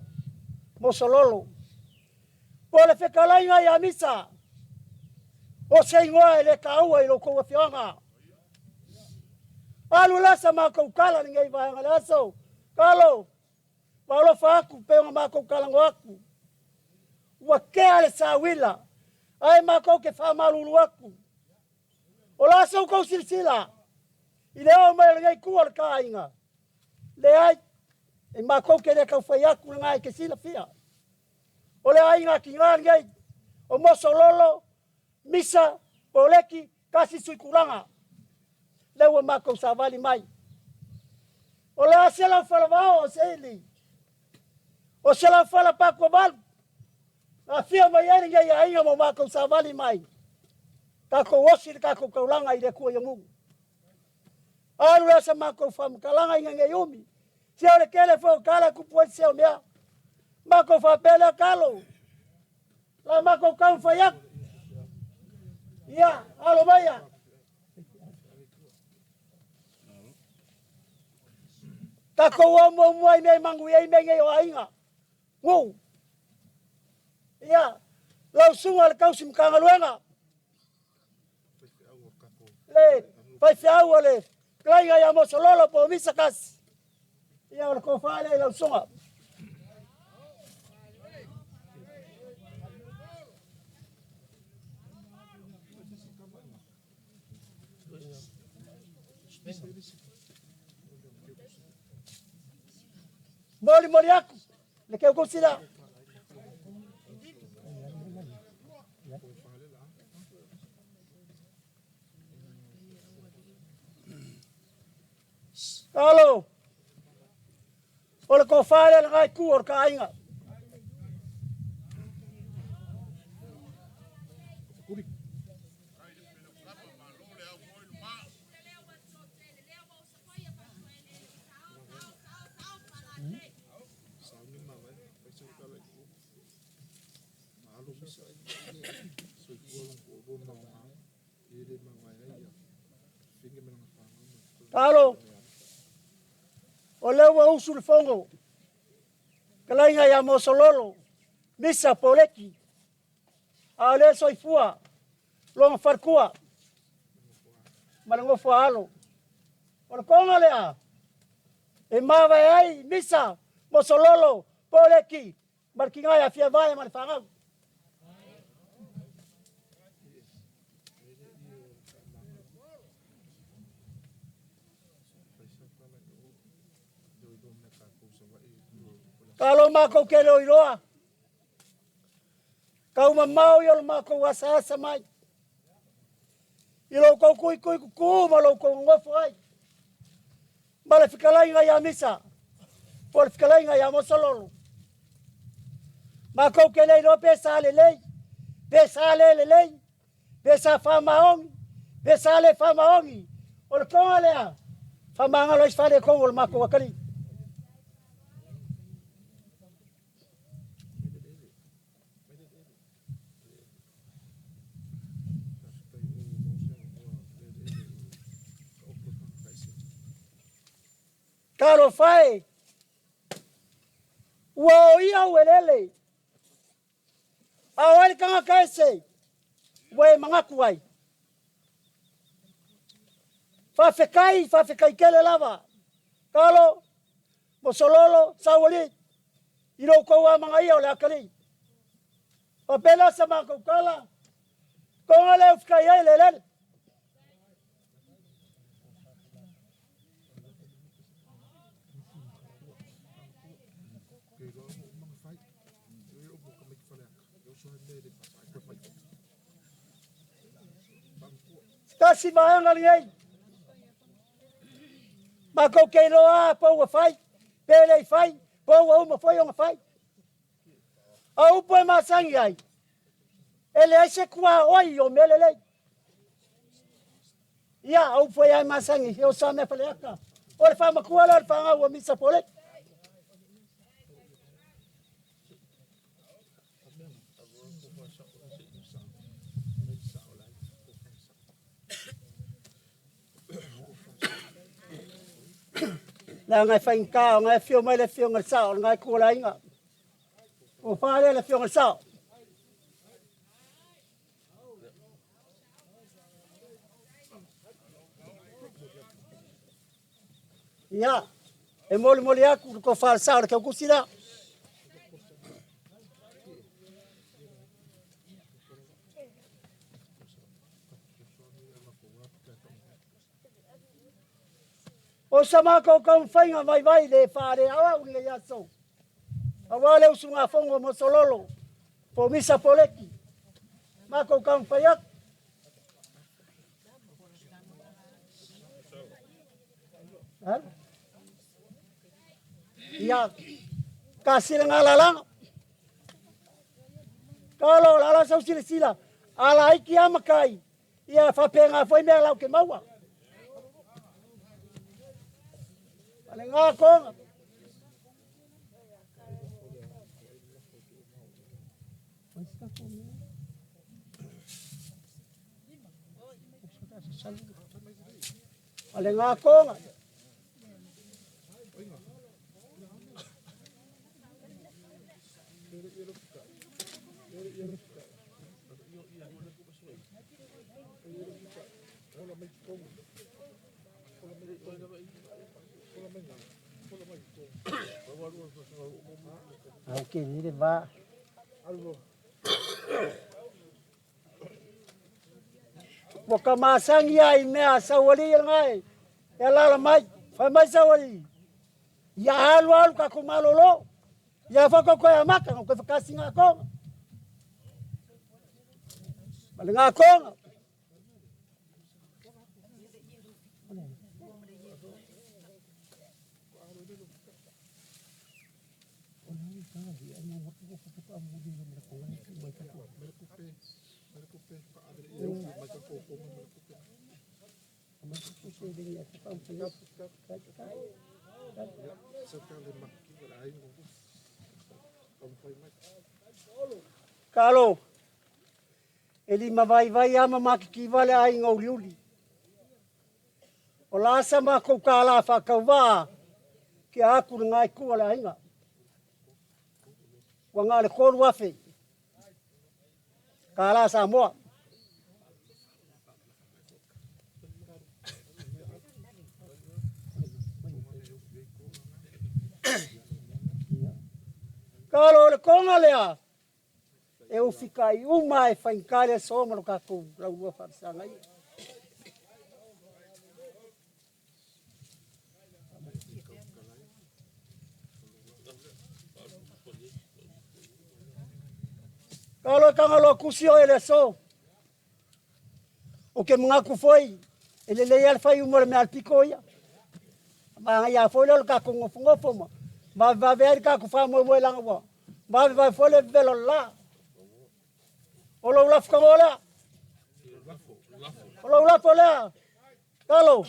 Mosololo. Po o le fetalaiga ia Misa. O se igoa e le taua i lo outou afioaga. Alu la sa matou tala lenei vaega le aso. Talo, faalofa atu pe ona matou talanoa atu. Ua tea le sauila, ae matou te faamalulu atu. O le a se outou silasila i le oo mai o lenei itu o le ta aiga? Leai, e matou te le tau fai atu lena e te silafia. O le aiga tiga lenei, o Mosololo, Misa, Poleki, tasi suitulaga. Lea ua matou savali mai. O le a se lau falavao o se ili? O se lau fala pakuavalu? Na afio mai ai lenei aiga ma matou savali mai. Tatou osi le tatou taulaga i le Atua i amu. Alu lea sa matou faamatalaga ina nei umi. Se o le tele foi o tala e tupu ai se o mea. Matou faapea lea talo. La matou taumafai atu. Ia, alo maia. Tatou o muamua i mea e manuia ai mea nei o aiga, nuu. Ia, lau susuga i le tausi Matagaluega, le faifeau o le fetalaiga ia Mosololo po o Misa Kasi, ia o le tofa lea i lau susuga. Molimoli atu le keukusi lea. Alo, o le tofa lea lena itu o le ta aiga. Alo, o lea ua usu le fono, fetalaiga ia Mosololo, Misa Poleki, a o lea e soifua lona faletua ma le nofo a alo. O le toga lea e mavae ai Misa Mosololo Poleki ma le tina ia Fiavae ma le fanau. Talo makou ke le o iloa. Tau mamao ia o le matou asaasa mai. I lo outou tuitui kuku ma lo outou nonofo ai. Ma le fetalaiga ia Misa, po o le fetalaiga ia Mosololo. Matou te le iloa pe sa lelei, pe sa le lelei, pe sa faamaoni, pe sa le faamaoni. O le toga lea, faamagalo ai se faaletonu o le matou atalii. Talofa e, ua o ia au eleele, a o ai le tagata ese ua e manatu ai? Faafetai, faafetai tele lava. Talo, Mosololo, Saualii, i lo outou amanaia o le atalii. Faapena sa matou tala, toga lea ufika i ai le eleele. Tasi vaega lenei. Matou te iloa po ua fai, pe le i fai, po ua uma foi ona fai. A upu e masani ai, e leai se tuaoi o mea lelei. Ia, a upu foi ai masani, e osa mea faleata. O le faamatua lea o le fanau a Misa Pole. Leaga e faigata ona e afio mai le afioga i le Sao o lena itu o le aiga. Ua fa lea le afioga i le Sao. Ia, e molimoli atu le tofa a le Sao o le Tautusi lea. O sa matou taumafaiga vaivai le faaleaoao i lenei aso, aua le usugafono a Mosololo po o Misa Poleki. Matou taumafai atu. Ia, kasila ngā lalaga. Talo, la la sau silasila, ala ai ki amakai, ia faapena foi mea lau ke maua. Ale ngā konga. Ale ngā konga. Au ke ni le va. Ua ka masangi ai mea sauali ia ngai. E alala mai, fai mai sauali. Ia alu alu ka ko malolo. Ia fa ko ko amaka ko whakasi ngā konga. Ma le ngā konga. Kalo, e lima vaivai lava ma makikiva le aiga uliuli. O la sa makou kālā faakauvā ke aku le gaikua le aiga. Ua na o le 3,000 kālā Samoa. Kalo o le konga lea, e ufikai uma e faigata le aso ma lo kakou laulua faafesagai. Kalo e kagaloa kusi oe le aso. O ke manatu foi, e lelei lava le fai uma o le mea a le pito ia. Magaia foi lea o le tatou nofonofo ma vavevave ai le tatou faamoemoe leaga ua vavevave foi le vevela o le la. O lou lafo tago lea. O lou lafo lea. Talo.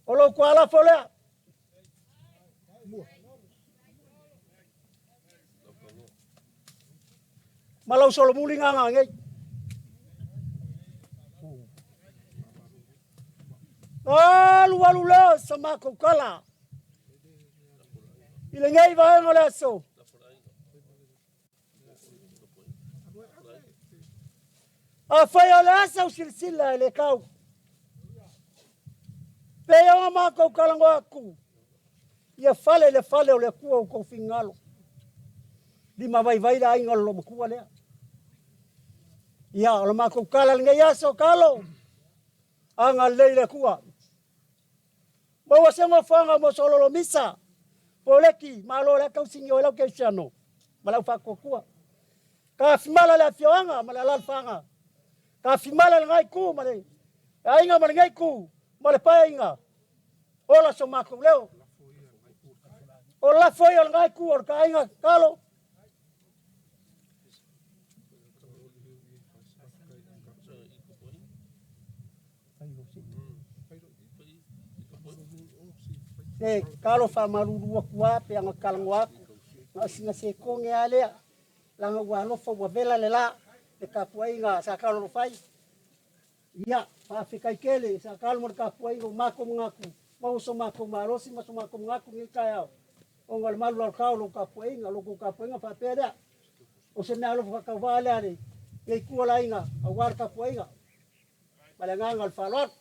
O lou tualafo lea. Ma lau solomuli gaga nei. Alu alu lea sa matou tala i lenei vaega o le aso. Afai o le asa u silasila e le tau. Pei ona matou talanoa atu, ia fale le fale o le Atua o tou finagalo. Lima vaivai le aiga o le loomatua lea. Ia, o le matou tala lenei aso, talo, agalelei le Atua. Maua se nofoaga mo sololomisa, poleki, malo le tausigi o lau kerisiano ma lau faatuatua. Tafimala le afioaga ma le alalafaga, tafimala le itu ma le aiga ma lenei itu ma le paeaiga. Ola so matou leo. O lafo ia o lenei itu o le taaiga talo. Se talo faamalulu atu a pe aga talanoa atu. Na o sina sekone a lea. Laga ua alofa ua vela le la le tapuaiga sa Talo fai. Ia, faafetai tele sa Talo mo le tapuaiga o matou manatu, maua so matou malosi ma so matou manatu lenei taeao. Ona o le malu lalotao o lou tapuaiga, lo tou tapuaiga faapea lea. O se mea alofa faatauvaa lea le nei tua laiga aua le tapuaiga. Ma le agaga o le faaaloalo.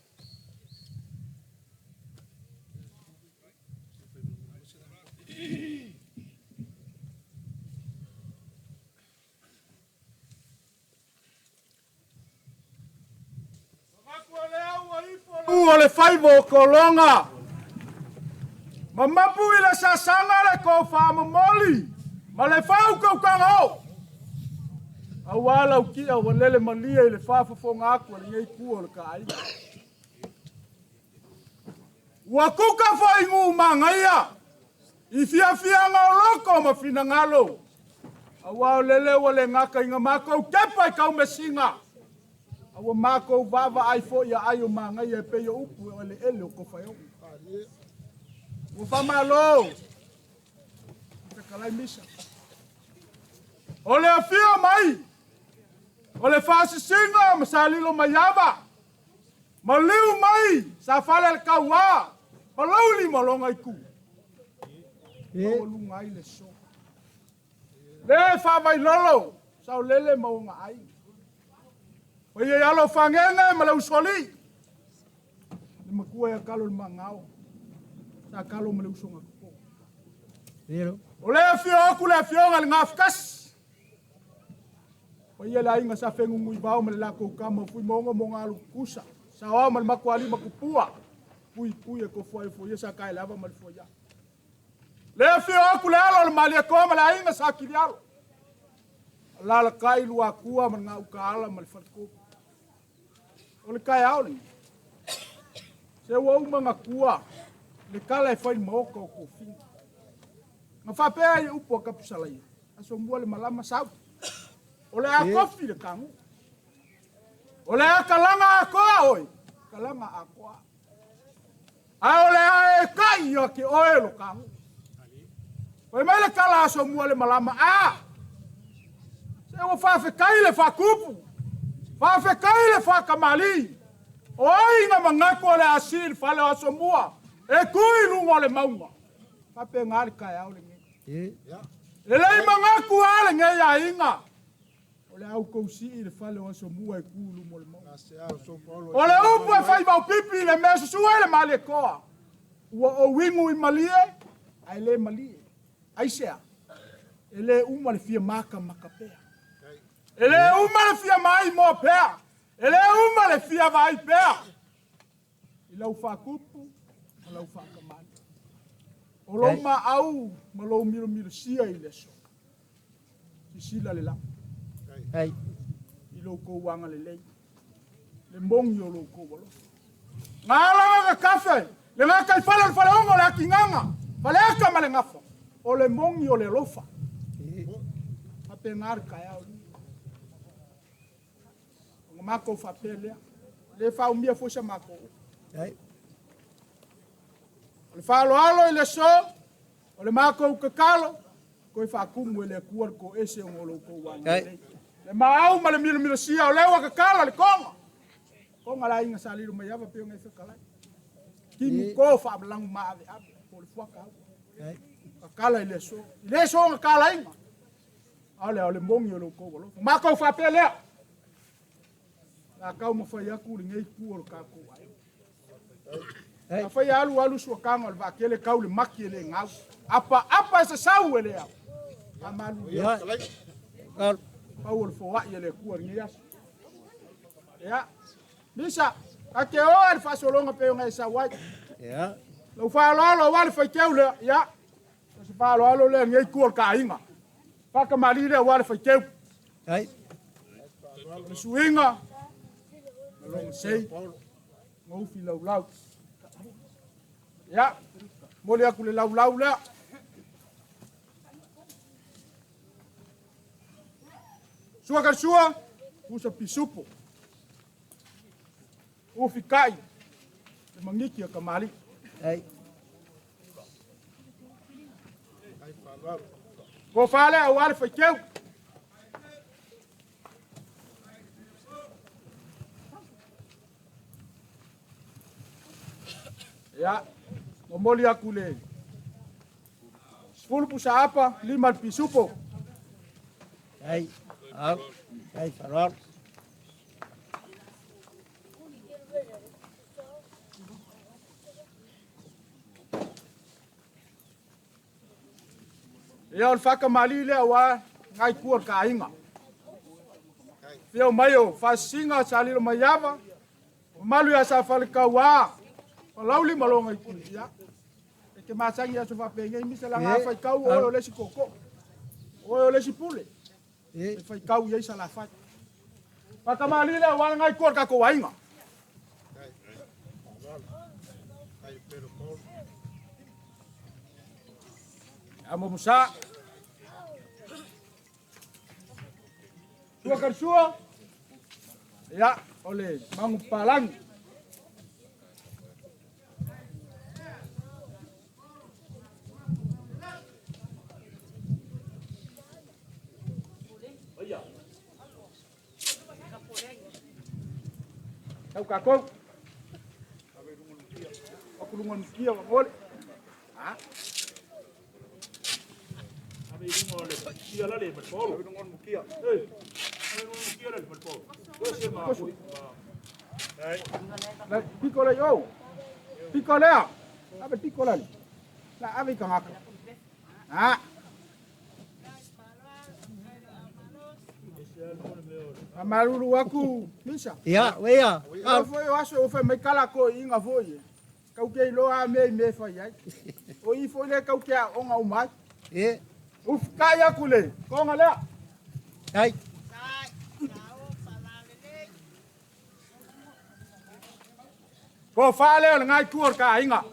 O le faiva o kologa. Mamapu i le sasaga le tofa momoli ma le faautautaga o. Auā lau kia ua lele malie i le faafofoga atu a lenei itu o le taaiga. Ua kuka fo'i gūmagaia i fiafiaga o loko ma finagalo. Auā o lele ua le gata ina matou tepa i taumesiga. A ua matou vaavaai fo'i aai o magaia e pei o upu o eleele o Tofaeono. Ua faamalo. Fetalai Misa. O le afio mai, o le faasisiga ma salilo mai ava, ma liu mai sa fale le tauā, ma lauli ma loga itu. Maualuga ai le so. Le faavailolo, saolele ma oga ai. Paia i alo o Fagege ma le Usoalii, le matua ia Kalo le Magao, sa Kalo ma le usoga Toto. O le afio atu le afioga i le Gafatasi, paia le aiga sa Fenunuivao ma le latou tama o Fuimaono mo Galu Tutusa, Saoao ma le Matualima Tupua, Puipui e tofu ai foia sa Taeleava ma le Foia. Le afio atu le alo o le Malietoa ma le aiga sa Kilialo, alalatai Luatua ma le Gautaala ma le Faletolu. O le taeao lenei, se ua uma ona tua le tala e fai i le maota o Tofiga. Na faapea ai upu a Tapusalaia, aso mua le malama sau. O le a tofi le tanu. O le a talaga atoa oe, talaga atoa. A o le a e kai ia te oe lo tanu. Fai mai le tala aso mua le malama, a! Se ua faafetai le faatupu, faafetai le faatamalii. O ai na manatu o le a sii le fale o Asomua e tu i luga o le mauga. Faapena le taeao lenei. E le i manatu lava lenei aiga o le a outou sii le fale o Asomua e tu i luma o le mauga. O le upu e fai vaopipi i le mea e susu ai le Malietoa, ua ou inu i malie ae le malie. Aisea? E le uma le fia matamata pea. E le uma le fia maimoa pea. E le uma le fia vaai pea i lau faatupu ma lau faakamani. O lou maau ma lou milomilosia i le aso. Sisila le lagi i lo outou agalelei, le mogi o lo outou alofa. Galaga ka kafe, le gataifale o le faleogo o le atigaga, faleata ma le gafa, o le mogi o le alofa. Faapena le taeao lenei. Ona matou faapea lea, e le faaumia foi sa matou upu. O le faaaloalo i le aso, o le matou tatalo, toe faatumu e le Atua le toese ona o lo outou agalelei. Le maau ma le milomilosia o lea ua tatala le toga. Toga le aiga sa lilo mai ava pe ona e fetalai. Timu to faamalagu maaveave po o le fuata au. Tatala i le aso. I le aso ona talaina. A o le, o le mogi o lo outou alofa. Matou faapea lea. La taumafai atu lenei itu o le tatou aiga. Afai e alu alu suakaga o le vaatele tau le mati e le gau. Apa apa e sasau e le au. Faamalu ia. Pau o le foai e le Atua i lenei aso. Ia. Misa, ta te o a le faasologa pei ona e sau ai. Ia. Lau faaaloalo aua le faiteu lea. Ia. O se faaaloalo lea lenei itu o le taaiga. Faatamalii lea aua le faiteu. Ai. O le suiga ma lona sei. Gaufi laulau. Ia, momoli atu le laulau lea. Sua ka sua, usa pisupo. Ufi kai, le mangiki a kamali. Ai. Ko fale au ale faiteu. Ia, momoli atu le 10 pusa apa, 5 le pisupo. Ai. Au. Ai faaaloalo. Ia, o le faakamali lea aua ngai tua o le taaiga. Fia mai o Faasisiga sa lilo mai ava, mamalu ia sa Falekauā, Palauli ma loga itu. Ia, e te masani aso faapenei misa laga a faitau o oe o le isi tootoo. O oe o le isi pule. E faitau i ai Salafai. Faakamali lea aua ngai tua o le tatou aiga. Amo musa. Sua ka sua. Ia, o le mangu palangi. Tau kakou. Akulunga nukia wa ngole. Ah. Ave i luga o le mukia la le malpolo. Ave lunga mukia. Eh. Ave lunga mukia la le malpolo. Le piko le yo. Piko lea. Ave piko lale. La ave i kangaka. Ah. Amalulu aku misa. Ia, uia. Au foi o aso o fai mai kala ko inga foi. Kau ke iloa me me fai ai. O i foi le kau ke a onga umai. E. Uf kai aku le. Konga lea. Ai. Ko fa le o le ngai kuor ka inga.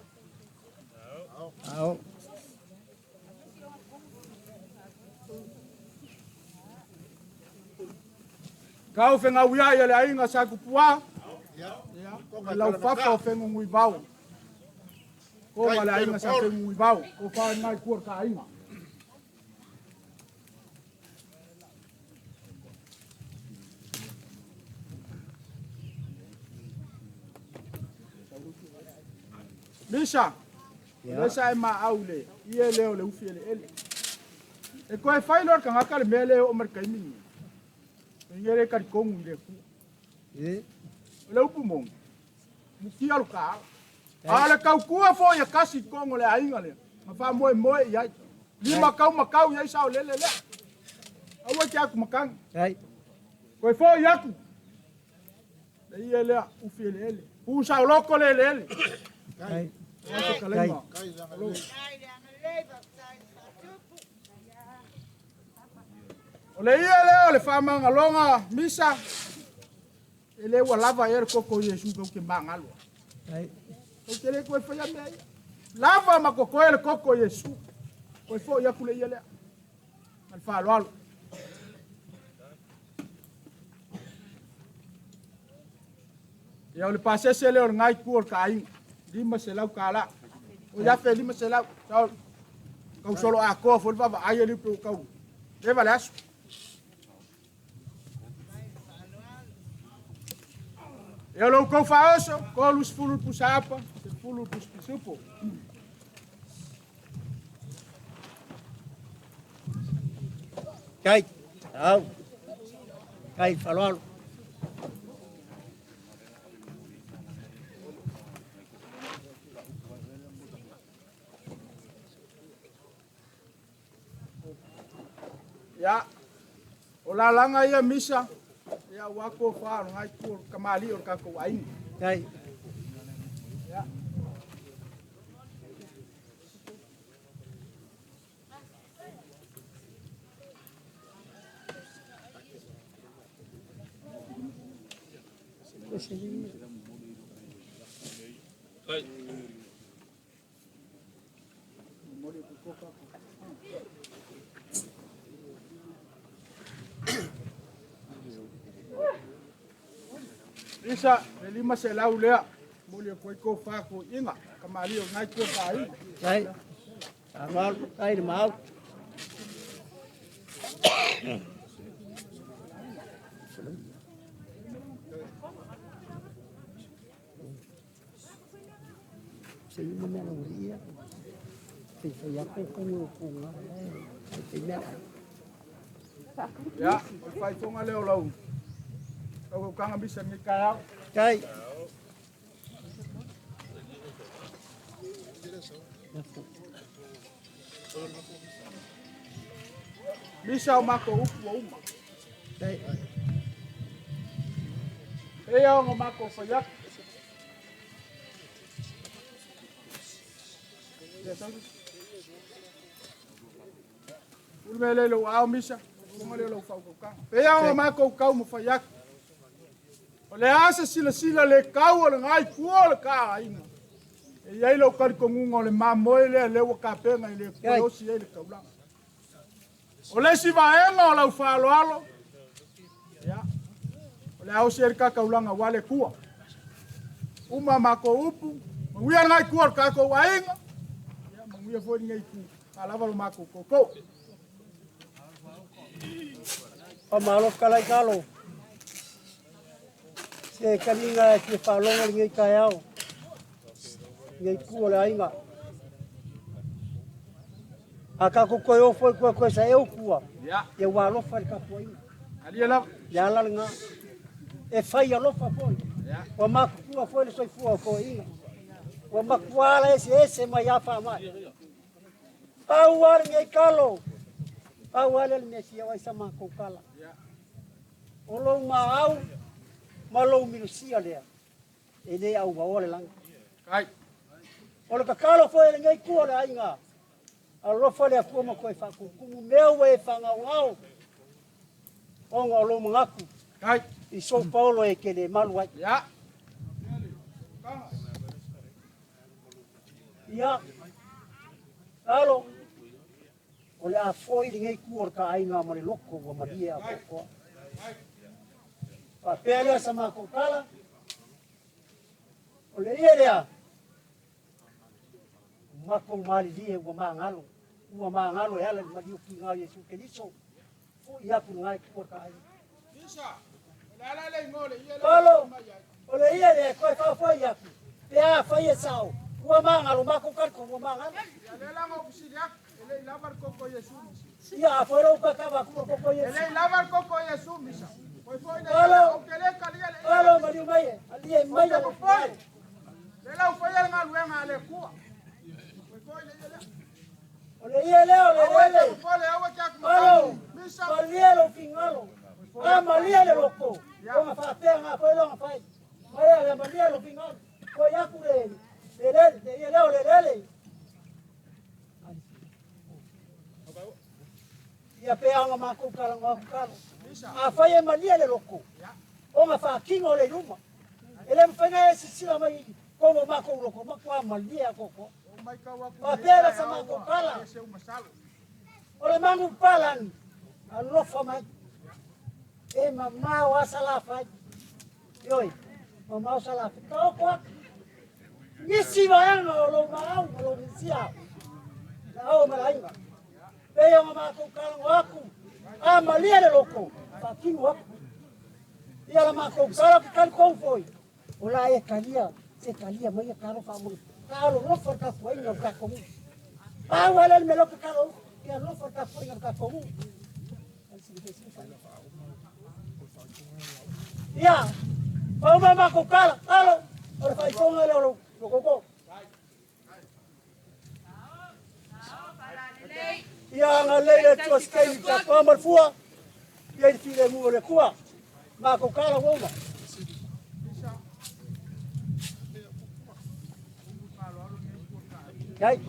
Ao. Kau whenga uia ia le ainga sa kupua. Ia. Lau fafa o whengu ngui vau. Ko ma le ainga sa whengu ngui vau. Ko fa ngai kuor ka ainga. Lisa. Lisa e ma au le. Ie le o le ufi ele ele. E koe whai lor ka ngaka le mea le o mar kaimini. Ngere kari kongu i le ku. E. O le upu mongi. Mukia lo ka. A le kau kua fo ia kasi kongo le ainga le. Ma fa moe moe i ai. Lima kau makau i ai sao lele le. Aua ki aku makang. Ai. Koe fo i aku. Le ia lea ufi ele ele. Pu sao loko le ele ele. Ai. Aso kalema. O le ia lea o le whamangaloga misa. E le ua lava e le koko Iesu kau ke magalua. Ai. Kau te le koe whaia mea ia. Lava ma koko e le koko Iesu. Koe fo i aku le ia lea. Ma le whaaloalo. Ia o le pasese lea o le ngai ku o le ka aiga. 500 kālā. O ia fe 500. Sao kau solo a koa fo le vava ai ali pe kau. Leva le aso. Ia lou kau whaoso, ko lus fulu pusapa, se fulu pus pisupo. Kai. Au. Kai whaloalo. Ia, o la langa ia misa, ia wako wha o ngai ku o kamali o kako aiga. Kai. Ia. Isa, le 500 lea, mo le koe ko wha ko inga, kamali o ngai ku o ka aiga. Kai. Whaloalo. Kai le mau. Se i mea na uri ia. Te whai ako kongo o konga. Te mea. Ia, o le whaifonga leo lau. Kau kanga misa ni kai au. Kai. Misa o mako upu o uma. Kai. E ia o mako whaiak. Ulme le lo au misa. Konga le lo whau kau. E ia o mako kau mo whaiak. O le asa sila sila le kau o le ngai kua o le ka ainga. E iai lau kari kongunga o le mamoe lea le ua kapenga i le kua osi ai le kaulanga. O le si vaenga o lau whaaloalo. Ia. O le aosi ai le kakaulanga wa le kua. Uma mako upu. Manguia ngai kua o le kakou ainga. Ia, manguia foi ngai ku. Alava lo mako koko. Pa malo kalai kalo. Se kaninga e te whalonga le ngai kai au. Ngai kua le ainga. A ka ko koe ofo koe koe sa e kua. Ia. Ia walofa le kapu ainga. Alia lava. Le ala le ngā. E fai alofa foi. Ua matutua foi le soifua o toeaiina. Ua matua ala eseese mai a faamai. Pau lava lenei talo, pau lava lea le mea e fia o ai sa matou tala. O lou maau ma lou minosia lea, e le auaoa le lagi. O le tatalo foi a lenei itu o le aiga, alofa le Atua ma toe faatumutumu mea ua e faagaogao ona o lou manatu i sou paolo e te le malu ai. Ia, alo, o le a foi lenei itu o le ta aiga ma le loto ua malie atoatoa. Faapea lea sa matou tala, o le ie lea, matou malilie ua magalo, ua magalo e ala i le maliu kiga o Iesu Keriso, foi atu lena itu o le ta aiga. Paolo, o le ie lea e toe faafo'i atu, pe afai e sao, ua magalo, matou talitonu ua magalo. Ia, a foi lou kakava atu ma koko Iesu. Paolo, Paolo, maliu mai e, alie mai le O le ie lea o le lele. Paolo, malie lou finagalo. A malie le loto, ona faapea na foi lona fai. Mai le malie lou finagalo. Foi atu le lele, le ie lea o le lele. Ia pe ona matou talanoa atu talo. Afai e malie le loto, ona faatino le i luma. E le mafai ona e sisila mai i totonu o matou loto, matua malie atoatoa. Faapea la sa matou tala, o le manupalagi, alofa mai. E mamao lava Salafai. Ioe, mamao Salafai. Taoto atu. Nisi vaega o lou maau ma lou misia, le ao ma le aiga. Pei ona matou talanoa atu, a malie le loto, faatino atu. Ia la matou tala ou te talitonu foi, o la e talia, se talia mai talo faamolemole. Talo alofa le tapuaiga o le tatou nuu. Pau lava lea le mea lea ou te talo, ia alofa le tapuaiga o le tatou nuu. Ia, pau ma matou tala, talo, o le faaifoga lea o lou koko. Ia agalelei le Atua se taimi tapuaa ma le fua, ia i le filemu o le Atua. Matou tala ua uma. Kai.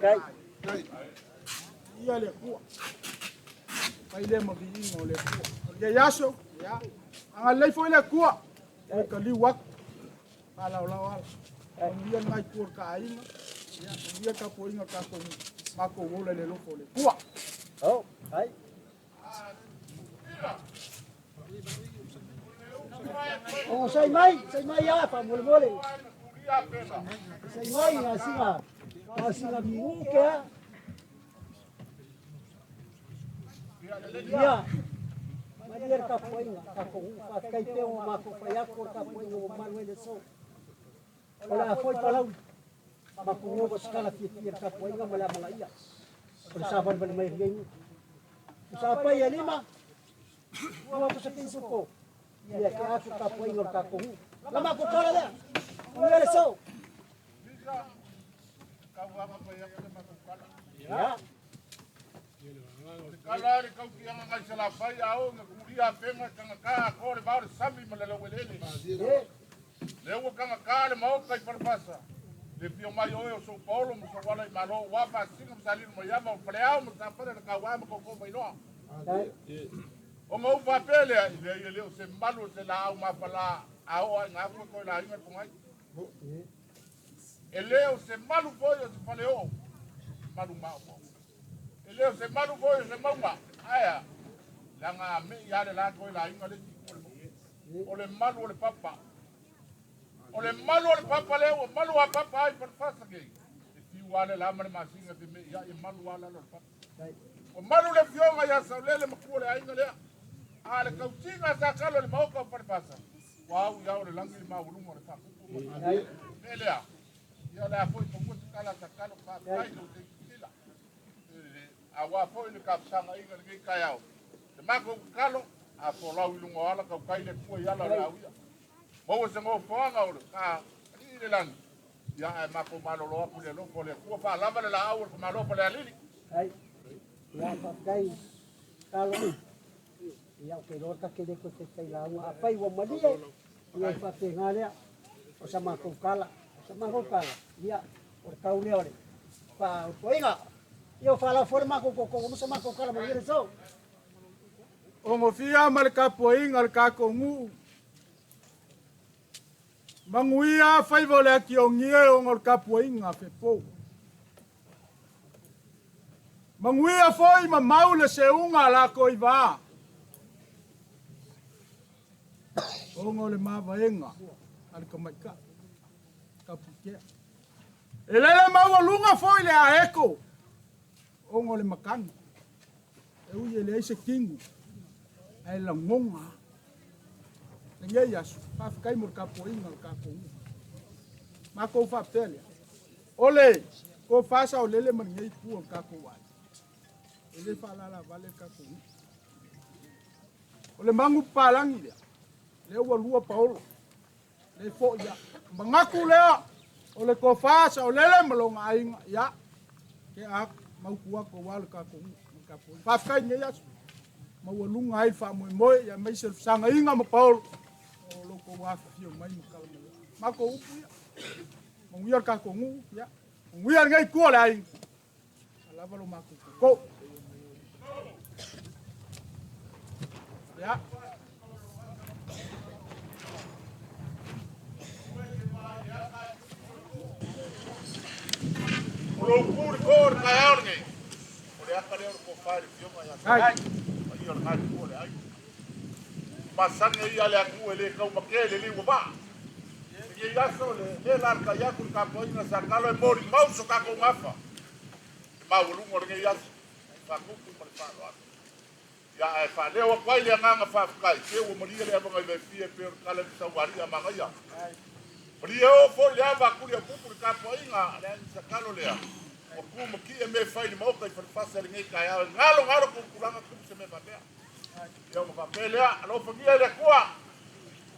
Kai. Kai. Ia le Atua. Fai lea ma viiga o le Atua. O lenei aso, ia, agalelei foi le Atua. Ua taliu atu, faalaolao ala. Manuia lena itu o le ta aiga, ia, manuia le tapuaiga o le tatou matou ola i le alofa o le Atua. Oh, ai. O sai mai a faamolemole. Sai mai na singa viu ke a. Ia, malie le tapuaiga, tatou faafetai pea ua matou fai atu o le tapuaiga ua malu ai le aso. O le a foi Palauli, matou o se tala fiafia i le tapuaiga ma le amanaia. O le savalivali mai o lenei nuu. O sapai e lima, ua atu se pisupo. Ia ke atu le tapuaiga o le tatou nuu. La matou tala lea, manuia le aso. Ia. Kala le kautiaga ngai Salafai a o na kulia afega kagaka a ko le vao le sami ma le lauelele. Le ua kagaka le maoka i Falefasa. Le fia mai oe o sou paolo ma sou ala i malo ua faasisiga ma salilo mai ama o faleao ma safale le kauā ma koko mai loa. O ngau faapea lea, i lea ia le o se malu o se laau mafala a o ai ngā koe la inga pongai. E le o se malu foi o se fale o malu mao. E le o se malu foi o se maunga. Aia, langa me i ale la koe la inga le ti o le malu o le papa. O le malu o le papa lea ua malu a papa ai Falefasa ke. E fiu ale la ma le masinga te me ia e malu ala lo le papa. O malu le fioga ia Saulele ma kua le aiga lea. A le kautiga sa kalo le maoka o Falefasa. Ua au ia o le langi le maualuga o le faakupu. Mea lea, ia o le a foi pagua se tala a Satalo, faafetai i lo outou silasila. Aua foi le tafesagaiga i lenei taeao. Le matou tatalo, a folau i luga o ala, tautai le Atua i ala o le auia. Maua se nofoaga o le ta Alii i le lagi, ia ae matou malolo atu i le alofa o le Atua, faalava le laau o le tamaloa Falealili. Ai, ia faafetai Talo. Ia ou te iloa ta te le toe taitai lauga. Afai ua malie, ia e faapena lea. O sa matou tala, o sa matou tala, ia o le tau lea o le faaautuaina. Ia ua faalao foi le matou tootoo ma sa matou tala manuia le aso. Ogofia ma le tapuaiga a le tatou nuu. Manuia faiva o le atiogie ona o le tapuaiga a Fepo. Manuia foi ma mau le seuga a latou iva ona o le mavaega a le tamaitai Tapuitea. E lele maualuga foi le aeko ona o le matagi. E ui e leai se tino, ae lagona lava. Lenei aso, faafetai mo le tapuaiga a le tatou nuu. Matou faapea lea, o le tofa saolele ma lenei itu o le tatou aiga, e le faalalavale le tatou nuu. O le magu papalagi lea, lea ua lua paolo, lea e foi lava. Manatu lea, o le tofa saolele ma lona aiga, ia, tea atu, mautu atu aua le tatou nuu ma le tapuaiga. Faafetai i lenei aso, maualuga ai le faamoemoe, aemaise le fesagaiga ma paolo, o lo outou afifio mai ma tala mai ai. Matou upu ia, manuia le tatou nuu, ia, manuia lenei itu o le aiga, a lava lo matou koko. Ia. O lou ku i le to o le taeao lenei, o le aka lea o le tofa i le Afioga ia Sala, paia o lena itu o le aiga. O masani ia a le atunuu e le taumatea i le liu o vaa. Lenei aso, le lalatai atu i le tapuaiga a Satalo e molimau so tatou gafa, le maualuga o lenei aso, i le faatupu ma le faaaloalo. Ia ae faaleo atu ai le agaga faafetai, se ua malie le ava nai Vaifia e pei o le tala i le saualii a Manaia. Malie oo foi le ava a Tuliaupupu i le tapuaiga a le aiga Satalo lea, ua tu ma tie mea e fai i le Maota i Falefasa i lenei taeao e galogalo tupulaga tupu se mea faapea. Ia ona faapea lea, alofagia e le Atua,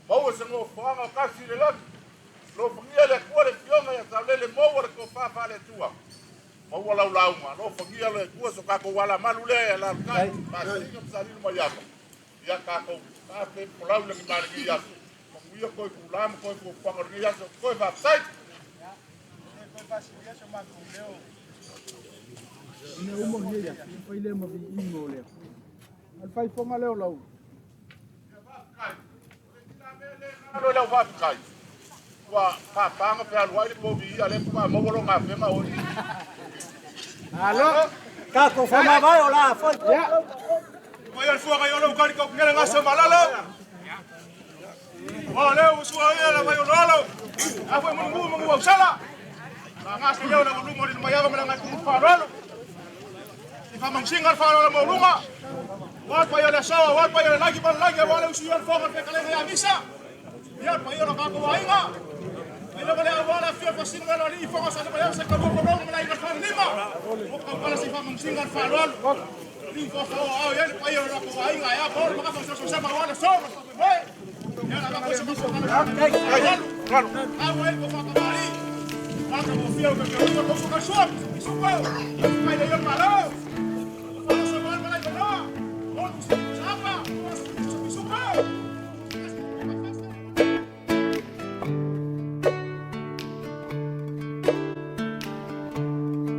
maua se nofoaga o tasi i le lagi. Alofagia e le Atua le Afioga ia Saolele, maua le tofa faale-Atua, maua lau lauga. Alofagia le Atua so tatou alamalu lea e alalatai, masina ma salilo mai ava. Ia tatou tape folau i lagi ma lenei aso. Manuia toe tula ma toe fuafuaga o lenei aso. Toe faafetai. Mea uma nei a fai lea ma viiga o le Atua. A o le faifoga lea o lau. Alo lau faafetai. Ua papa na fealuai le povi ia lea faatoa maua lona afega o i. Alo. Tatou faamavae o la foi. Ia. Mai al fuaga i olo ukali kau ngele ngasa malalo. Wa leo usua ia la mai olo. Afu mungu mungu wa usala. La ngasa leo na ulumo ni maiava mala ngai kumu faralo. I fa mangsinga faralo mo lunga. Wa pa ia le sawa, wa pa ia le lagi pa lagi wa le usu ia le foga pe kale ia misa. Ia pa ia la ka ko ainga. Ai le wa la fia fa singa la li foga sa le ya sa ka mo mo mala inga fa lima. O ka pala si fa mangsinga faralo. Li foga o au ia le pa ia la ko ainga ya pa ma ka fa sa ma wa le so ma fa me. Ia la ka sa ma fa ka. A wa ko fa ka mari. A ka mo fia ka ka ko so ka so. So ko. Kai le yo malo.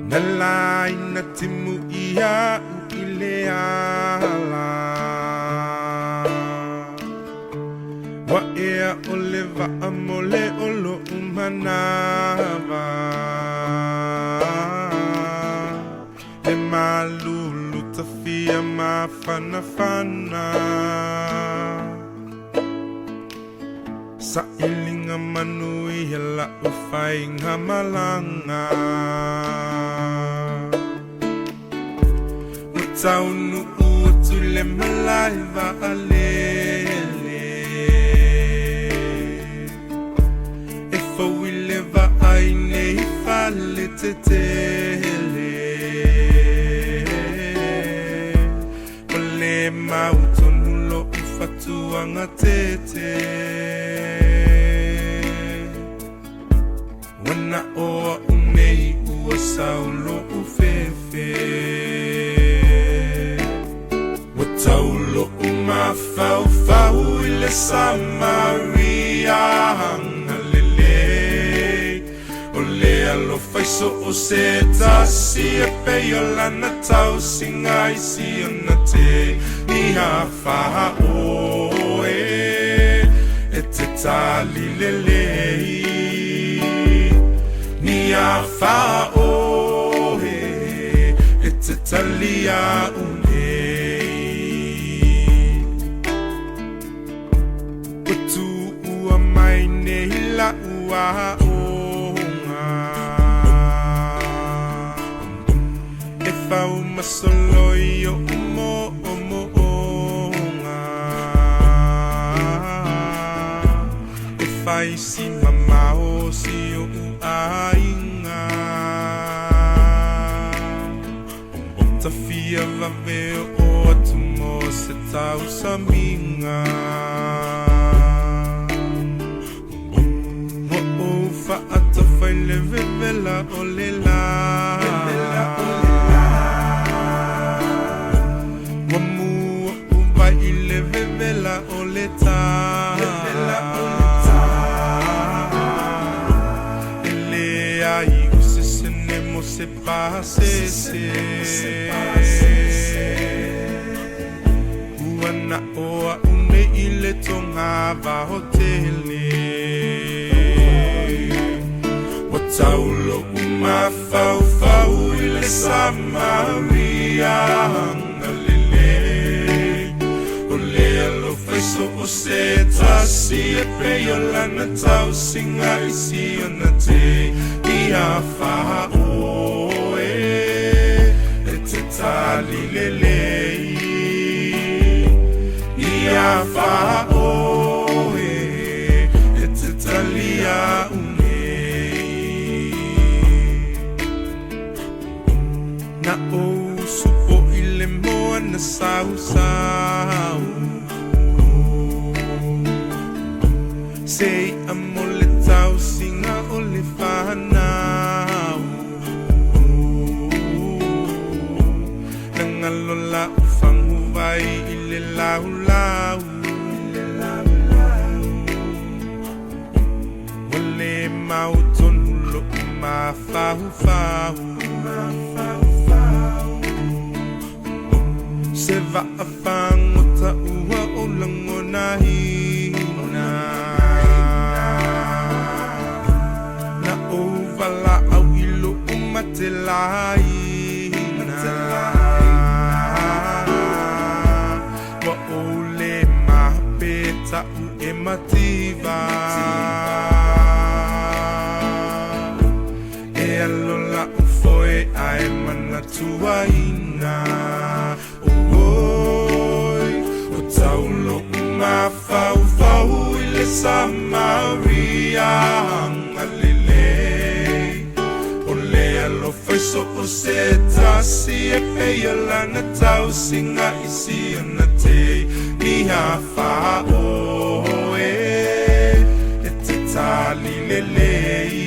Na laina timu ia u i le ala. Wa ea o le waa mo le olo umanawa. E malulu tafia mafanafana. Sa ilinga manu i la uwhainga malanga. O taunu utu le malai vaalele. E le vaai nei fale tetele. Ua le mautonu lo'u fatuaga tete. Ua na o a'u nei ua sau lo'u fefe. Ua tau lo'u mafaufau i le Samaria agalelei. O le alofa i so o se tasi e pei o lana tausiga i si ona te i afa oe e te tali lelei. Ni afa oe e te tali a'u nei. Ua tuua mai nei la'u a'oga e faumasolo i o'u mo'omo'oga e fai si mamao si o'u aiga tafia vave o atu mo se tausamiga. Ua ou fa'atafa i le vevela o le lā. Ua mu o'u vai i le vevela o le tā. E leai o se sene mo se pasese. Ua na o a'u nei i le toga vaotele. Ua tau lo'u mafaufau i le Samaria agalelei. O le alofa i so o se tasi e pei o lana tausiga i si ona te i afa oe e te tali lelei. I afa oe e te tali a'u nei. Na ou supo i le moana sausau. Se i'a mo le tausiga o le fanau. Na galo la'u faguvai i le laulau. Ua le mautonu lo'u mafaufau. Se va'a fagota ua ou lagonaina. Na ou vala'au i lo'u matelaina. Ua ou lē mape ta'u e mativa. E alo la'u foe ae manatuaina. Oi, ua tau lo'u mafaufau i le Samaria agalelei. O le alofa i so o se tasi e pei o lana tausiga i si ona te i afa oe e te tali lelei.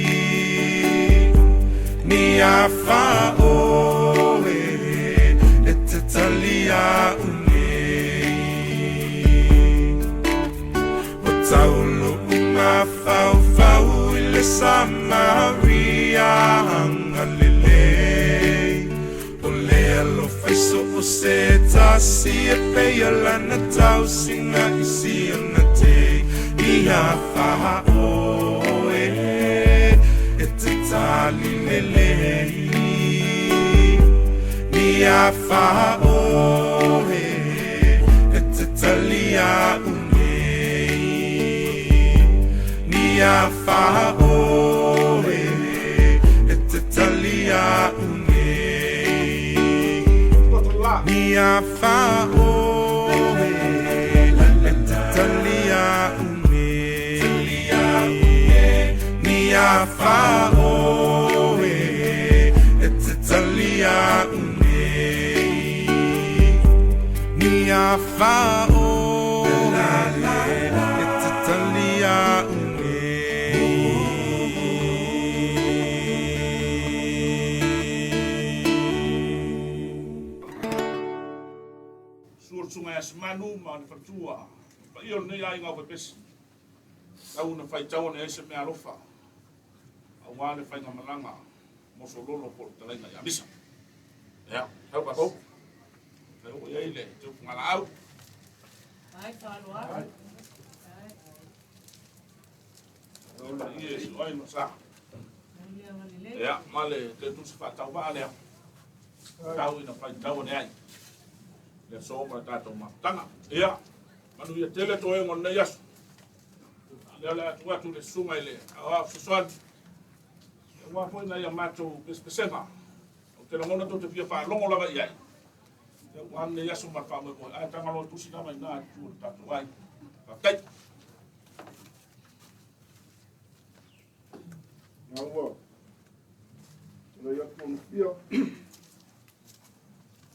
Ni afa oe e te tali a'u nei. Ua tau lo'u mafaufau i le Samaria agalelei. O le alofa i so o se tasi e pei o lana tausiga i si ona te i afa oe e te tali lelei. Ni afa oe e te tali a'u nei. Ni afa oe e te tali a'u nei. Ni afa oe e te tali a'u nei. Ni afa oe e te talia unei. Ni afa oe e te talia Susu o le Susuga ia Simanu ma le faletua, le paia o lenei aiga o Vaipesi, tau ina faitau ane ai se meaalofa aua le faigamalaga mo Sololo po o le fetalaiga ia Misa. Ia, sau tatou, fai oo i ai le teufagalaau. Ia si oe ma sa. Ia, ma le toe tusi faatauvaa lea, tau ina faitau ane ai le aso ma le tatou mafutaga. Ia, manuia tele toega o lenei aso. A lea o le a tuu atu i le susuga i le Aoao Fesoasoani, aua foi nai a matou pesepesega. Ou te lagona tou te fia faalogo lava i ai, aua lenei aso ma le faamoemoe, ae tagaloa tusi lava i ina i tua o le tatou aiga. Faafetai. Na ua tulai atu ona fia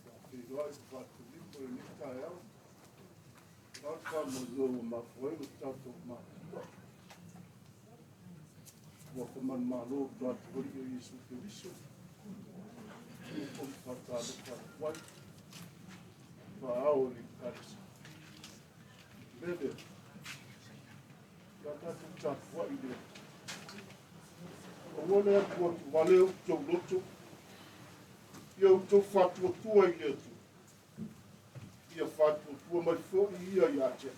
faafeiloai ma faatulima i lenei taeao. O le faamoemoe ua mafua ai lo tatou mafuta. Ua famanumalo o tatou Alii o Iesu Keriso. Ua faatalofa atu ai. Faaao i le Ekalesia. Lele, ia tatou tapuai le Atua. Aua le atuatu vale outou loto, ia outou faatuatua i le Atua, ia faatuatua mai foi ia ia te au.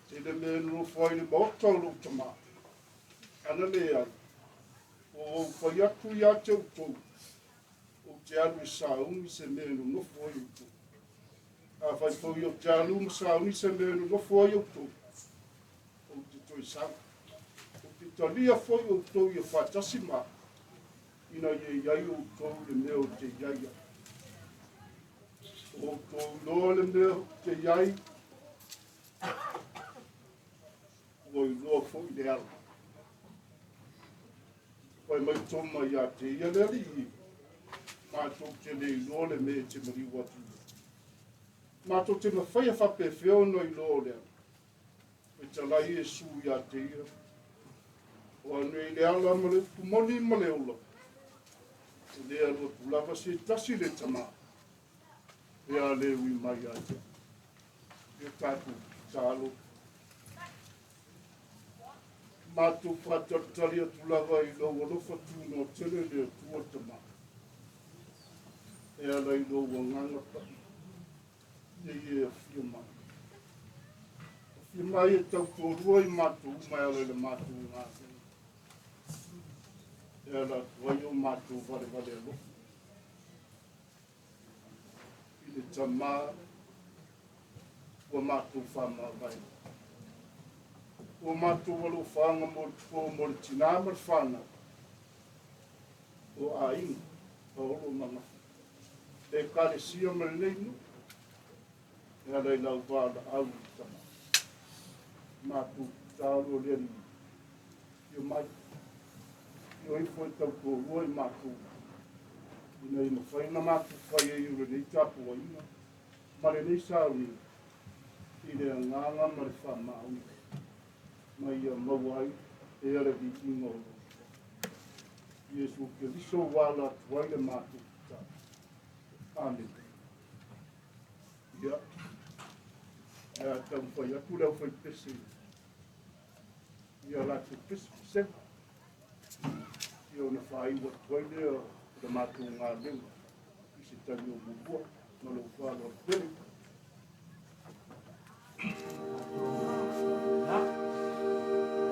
Tele mea e nonofo ai i le maota o lou tama, ana leai, ua ou fai atu ia te outou, ou te alu e sauni se mea e nonofo ai outou. Afai foi ou te alu ma sauni se mea e nonofo ai outou, ou te toe sau. Ou te talia foi outou ia faatasi ma au, ina ia i ai outou i le mea ou te i ai ai. O outou iloa le mea ou te i ai, ua iloa foi le ala. Fai mai Toma ia te ia le Alii, matou te le iloa le mea e te maliu atu i ai. Matou te mafaia faapefea ona iloa o le ala. Fetalai Iesu ia te ia, O au nei le ala ma le upu moni ma le ola, e le alu atu lava se tasi le Tama, pe a le ui mai ia te au. Ia tatou tatalo. Matou faatalitali atu lava i lou alofa tunoa tele le Atua Tama, e ala i lou agaga paia. Ia e afio mai. Afio mai e tautoalua i matou uma e ala i le matou galuega. E ala atu ai o matou valevale alofa. I le Tama ua matou faamavae. Ua matou alofaga mo le po mo le tinā ma le fanau. O aiga, paolo ma gafa. Ekalesia ma lenei nuu e ala i lau valaau i le Tama. Matou tatalo le Alii, afio mai, afio ifo e tautoalua i matou ina ia mafai ona matou fai ai o lenei tapuaiga ma lenei sauniga i le agaga ma le faamaoni ma ia maua ai pea le viiga o lou Iesu Keriso ua ala atu ai le matou tatalo. Amene. Ia, o le a taumafai atu le aufaipese i a latou pesepesega, ia ona faaiu atu ai lea o le matou galuega i se taimi o muamua. Ma lou faaaloalo tele.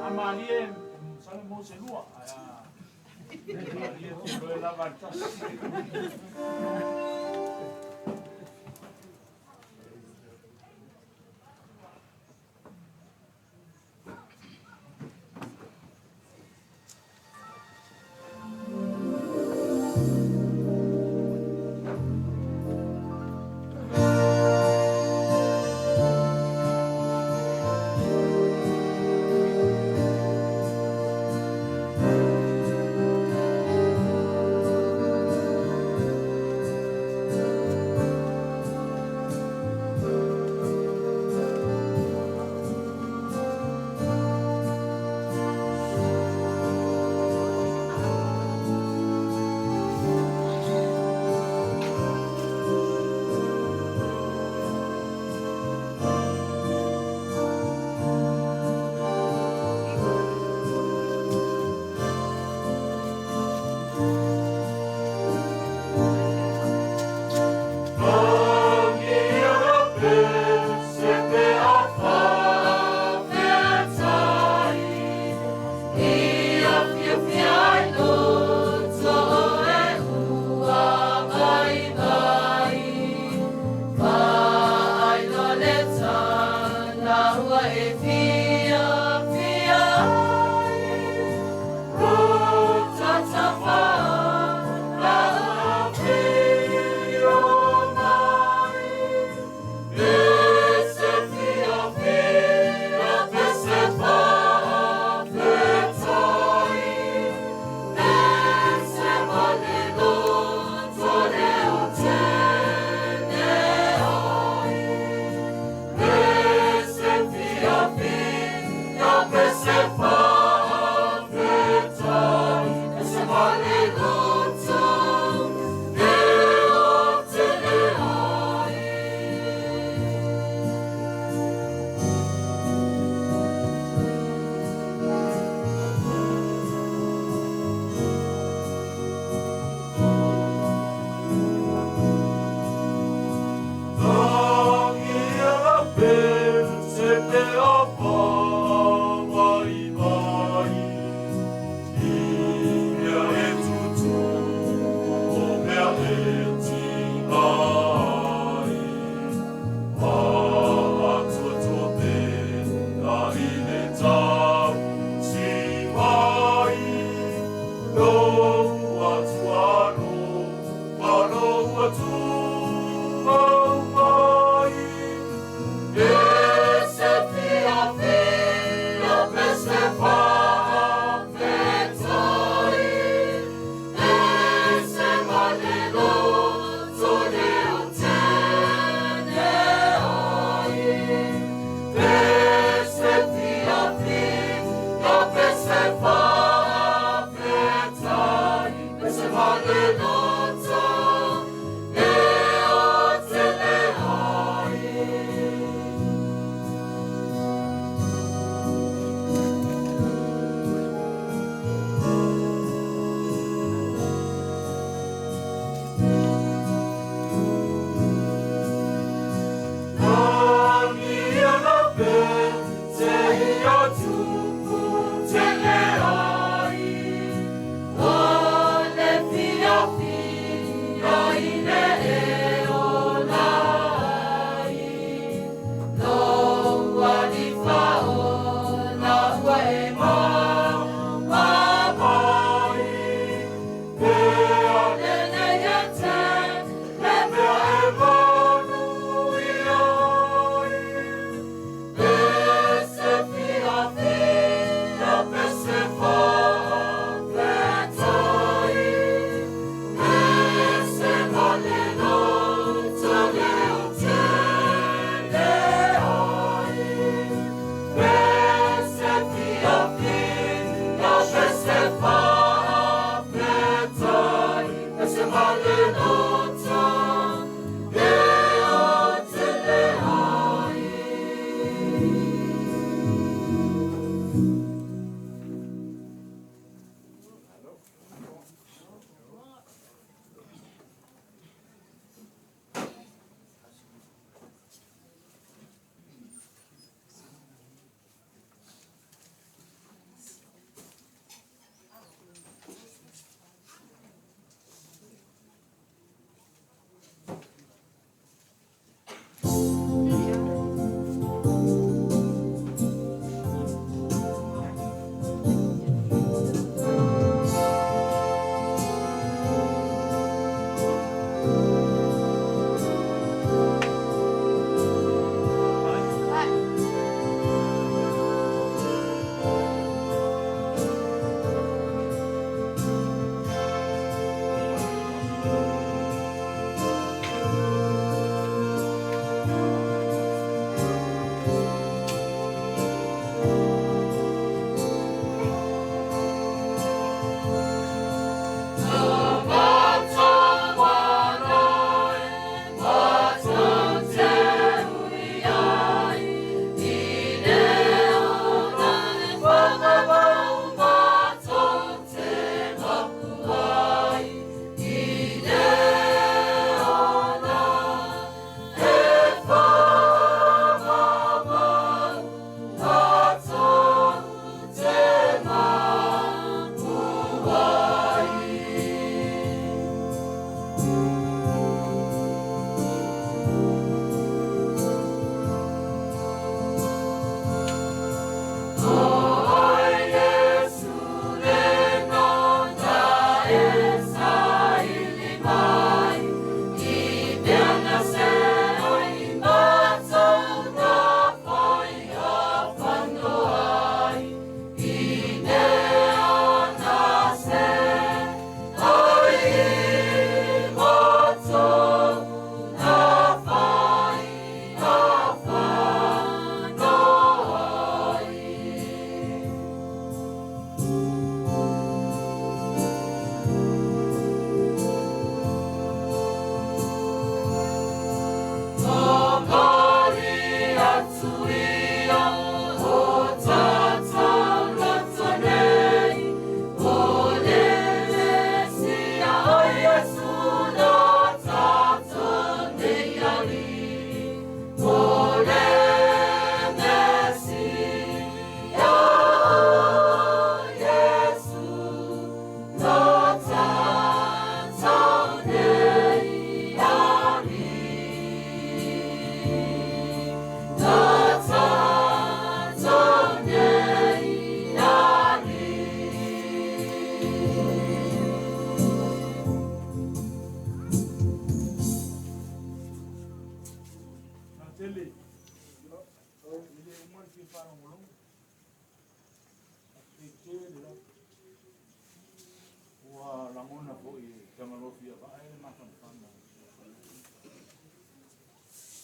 A malie, masalo mo se lua. Ae a malie te loe lava le tasi.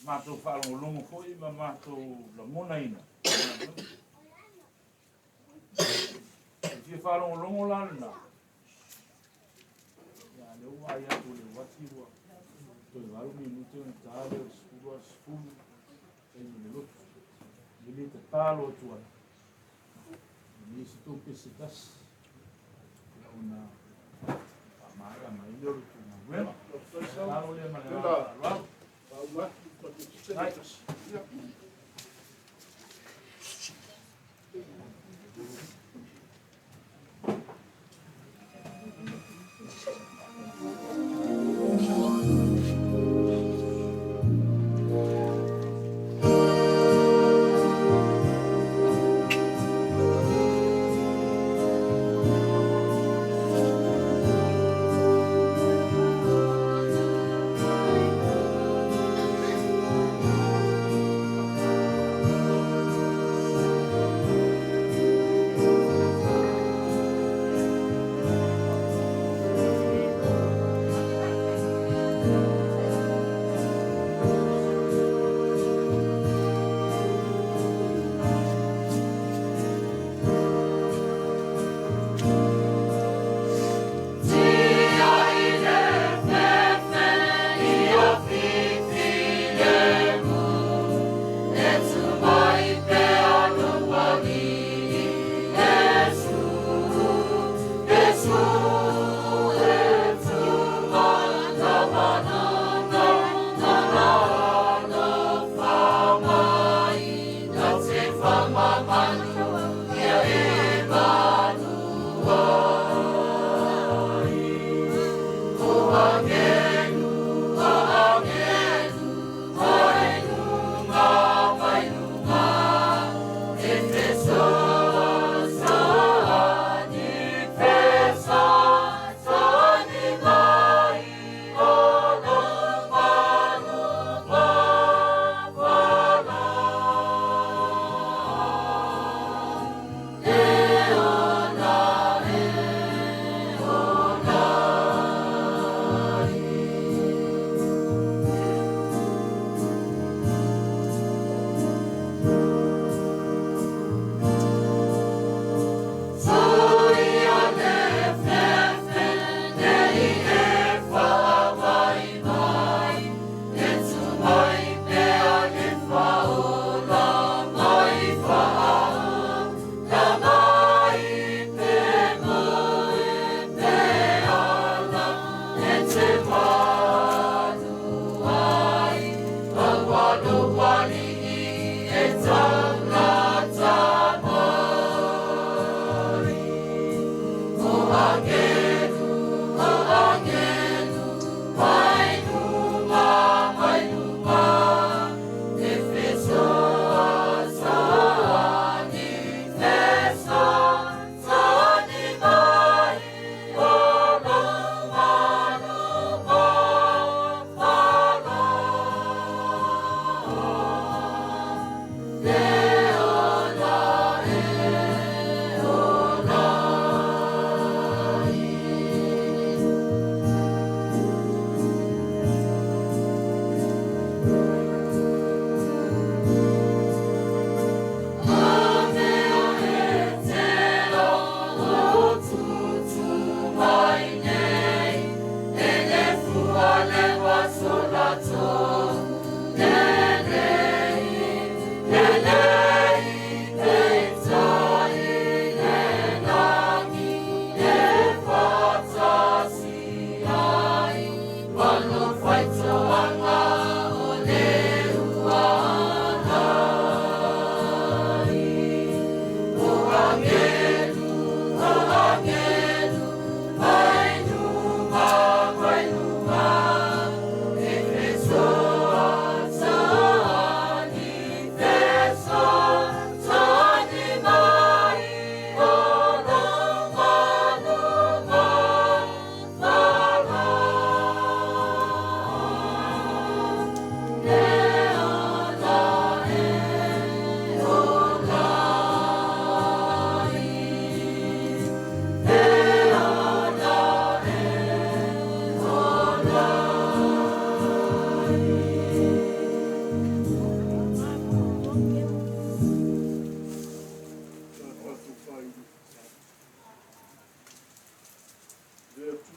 Matou faalogologo foi ma matou lagonaina. E fia faalogologo la lena. Ia lea ua ai atu le uati ua toe 8 minute ona ta lea o le 10 a le 10 taimi le lotu. E le tatalo atu ai. E le se tou pese tasi. Ia ona faamaea mai lea o le tūgaluega. Tatalo lea ma le agaga faaaloalo.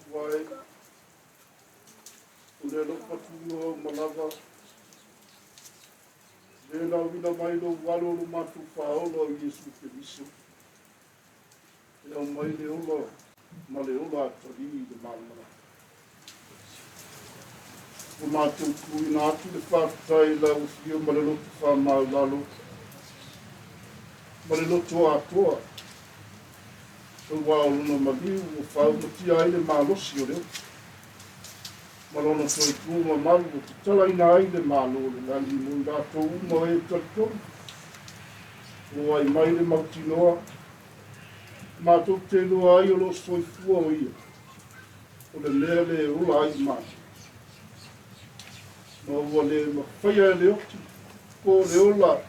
Atua e, o le alofa tunoa uma lava, le lauina mai lou alo o lo matou Faaola o Iesu Keriso, e aumai le ola ma le ola atalii i le malamalama. Ua matou tuuina atu le faafetai i lau Afio ma le loto faamaualalo ma le loto atoa, aua o lona maliu ua faaumatia ai le malosi o le oti, ma lona soifua mamalu ua tatalaina ai le Malo o le lagi mo i latou uma o e talitonu. O ai mai le mautinoa, matou te iloa ai o lo o soifua o ia, o le mea le ola ai matou. Ma ua le mafaia e le oti, po o le ola,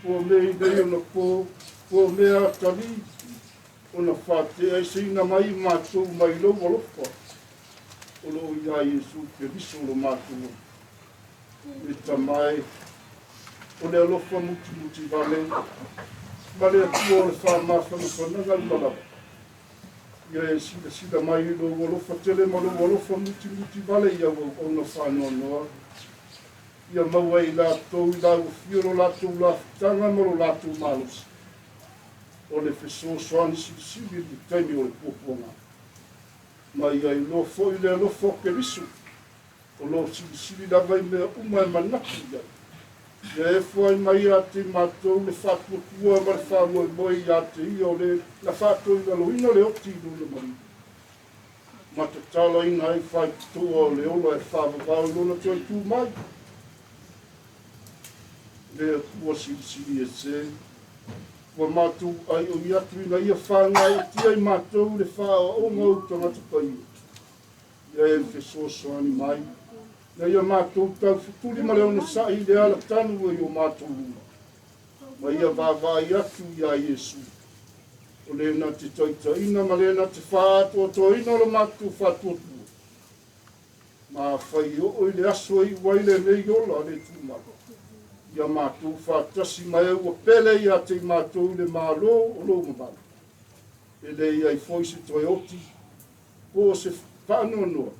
po o mea i nei ona po, po o mea atalii, ona faateaeseina mai matou mai lou alofa, o lo o iā Iesu Keriso lo matou Alii. E Tama e, o le alofa mutimuti vale, ma le Atua o le faamafanafanaga uma lava, ia e silasila mai i lou alofa tele ma lou alofa mutimuti vale i au auauna faanoanoa, ia maua e i latou i lau afio lo latou lafutaga ma lo latou malosi, o le fesoasoani silisili i le taimi o le puapuaga. Ma ia iloa foi le alofa o Keriso, o lo o silisili lava i mea uma e manatu i ai. Ia e fuai mai ia te matou le faatuatua ma le faamoemoe ia te ia o le na faatoilaloina le oti i lona maliu, ma tatalaina ai faitotoa o le ola e faavavao i lona toe tu mai. Le Atua silisili ese, ua matou aioi atu ina ia fagaoitia i matou le faaoaoga o ou tagata paia. Ia e fesoasoani mai, ina ia matou taufetuli ma le onosai i le alatanu i o matou luma, ma ia vaavaai atu iā Iesu, o le na te taitaiina ma le na te faaatoatoaina o lo matou faatuatua, ma afai e oo i le aso e iu ai lenei ola le tumau, ia matou faatasi ma e ua pele ia te i matou i le Malo o lou mamalu, e leai foi se toe oti, po o se faanoanoa,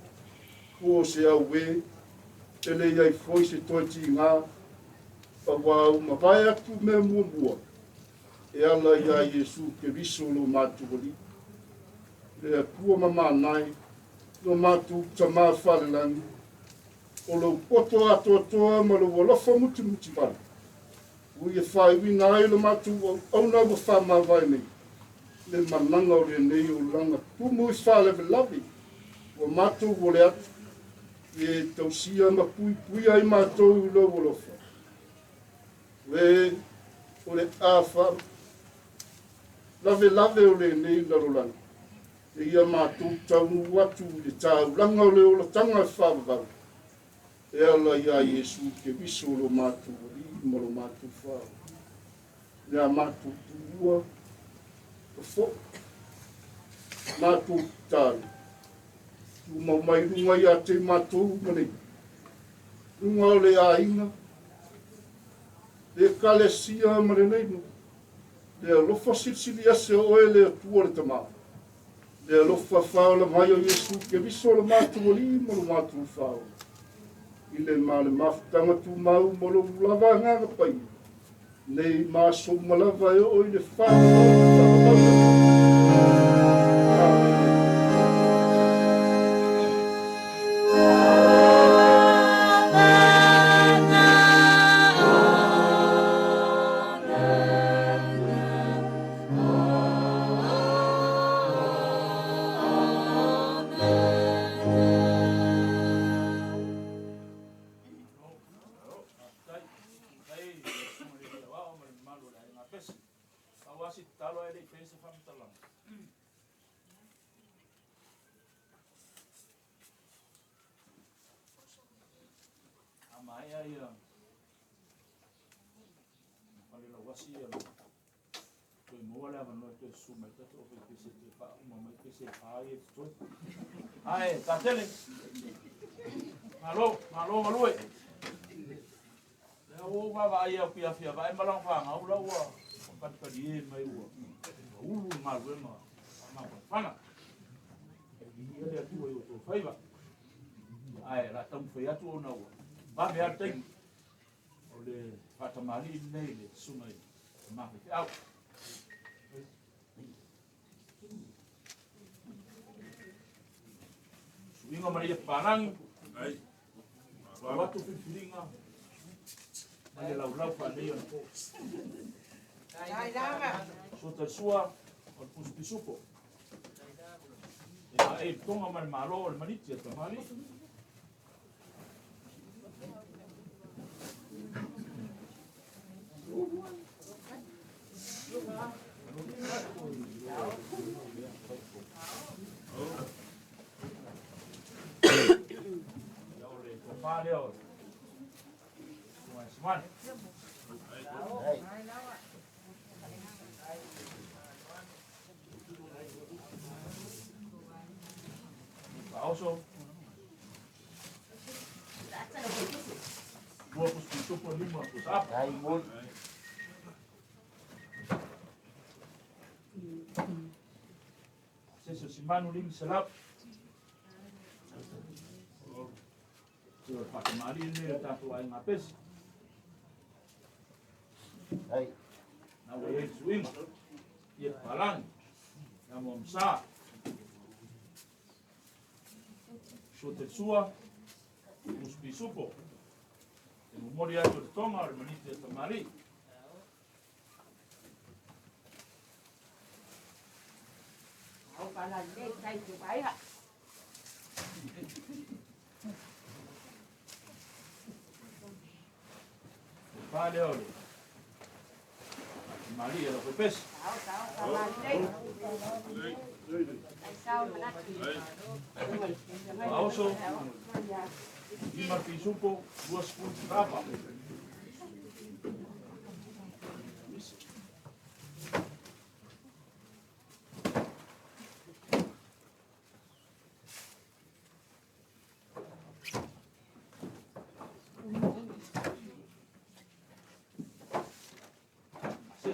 po o se auē, e leai foi se toe tigā, auā ua mavae atu mea muamua e ala iā Iesu Keriso lo matou Alii, le Atua mamanae, lo matou Tamā falelagi, o lou poto atoatoa ma lou alofa mutimuti vale, ua ia faaiuina ai lo matou auauna ua faamavae nei, le malaga o lenei olaga tumu i faalavelave, ua matou ole atu, ia e tausia ma puipuia ai matou i lou alofa. O e o le a faalavelave o lenei lalolagi, e ia matou taunuu atu i le taulaga o le olataga e faavavau, e ala iā Iesu Keriso lo matou Alii ma lo matou Faaola. Le a matou tuua, fofo'o, matou tatalo, tumau mai luga ia te matou uma nei, luga o le aiga, le ekalesia ma lenei nuu, le alofa silisili ese o oe le Atua le Tamā, le alofa faaola mai o Iesu Keriso lo matou Alii ma lo matou Faaola, i le ma le mafutaga tumau ma lou lava Agaga Paia, nei ma aso uma lava e oo i le faavavau. Amene. Toe maua le avanoa e toe susu mai tatou faipiese toe faauma mai pese e fa ia totoe. Ae, tatele. Malo, malo galue. Lea ua ou vaavaai au fia vae ma lana fanau la ua palipali e mai ua ulu le galuega faamafanafana. Viia le Atua i tatou faiva. Ae o le a taumafai atu ona ua vave lava le taimi o le faatamalii lenei i le susuga i le tama faifeau. Suiga ma le ia papalagi, ua atu filifiliga ma le laulau faalelei ona po. Sua talisua o le pusi pisupo. E vae i le Tonga ma le Malo o le Maniti a Tamalii. Ia o le tofa lea o le Susuga Simani. Faaoso. Lua pusi pisupo lima pusa apa. Se o simanu 500. Se o le faatamālii lenei o le tatou aiga pese. Na ua i ai le suiga, ia papalagi, ia moamasa. Sua talisua, pusi pisupo. E momoli atu e le Tonga o le maniti a tamalii. Pa lea o le tamalii e lau pepesi. Faaoso, 5 pisupo, 20 tapa.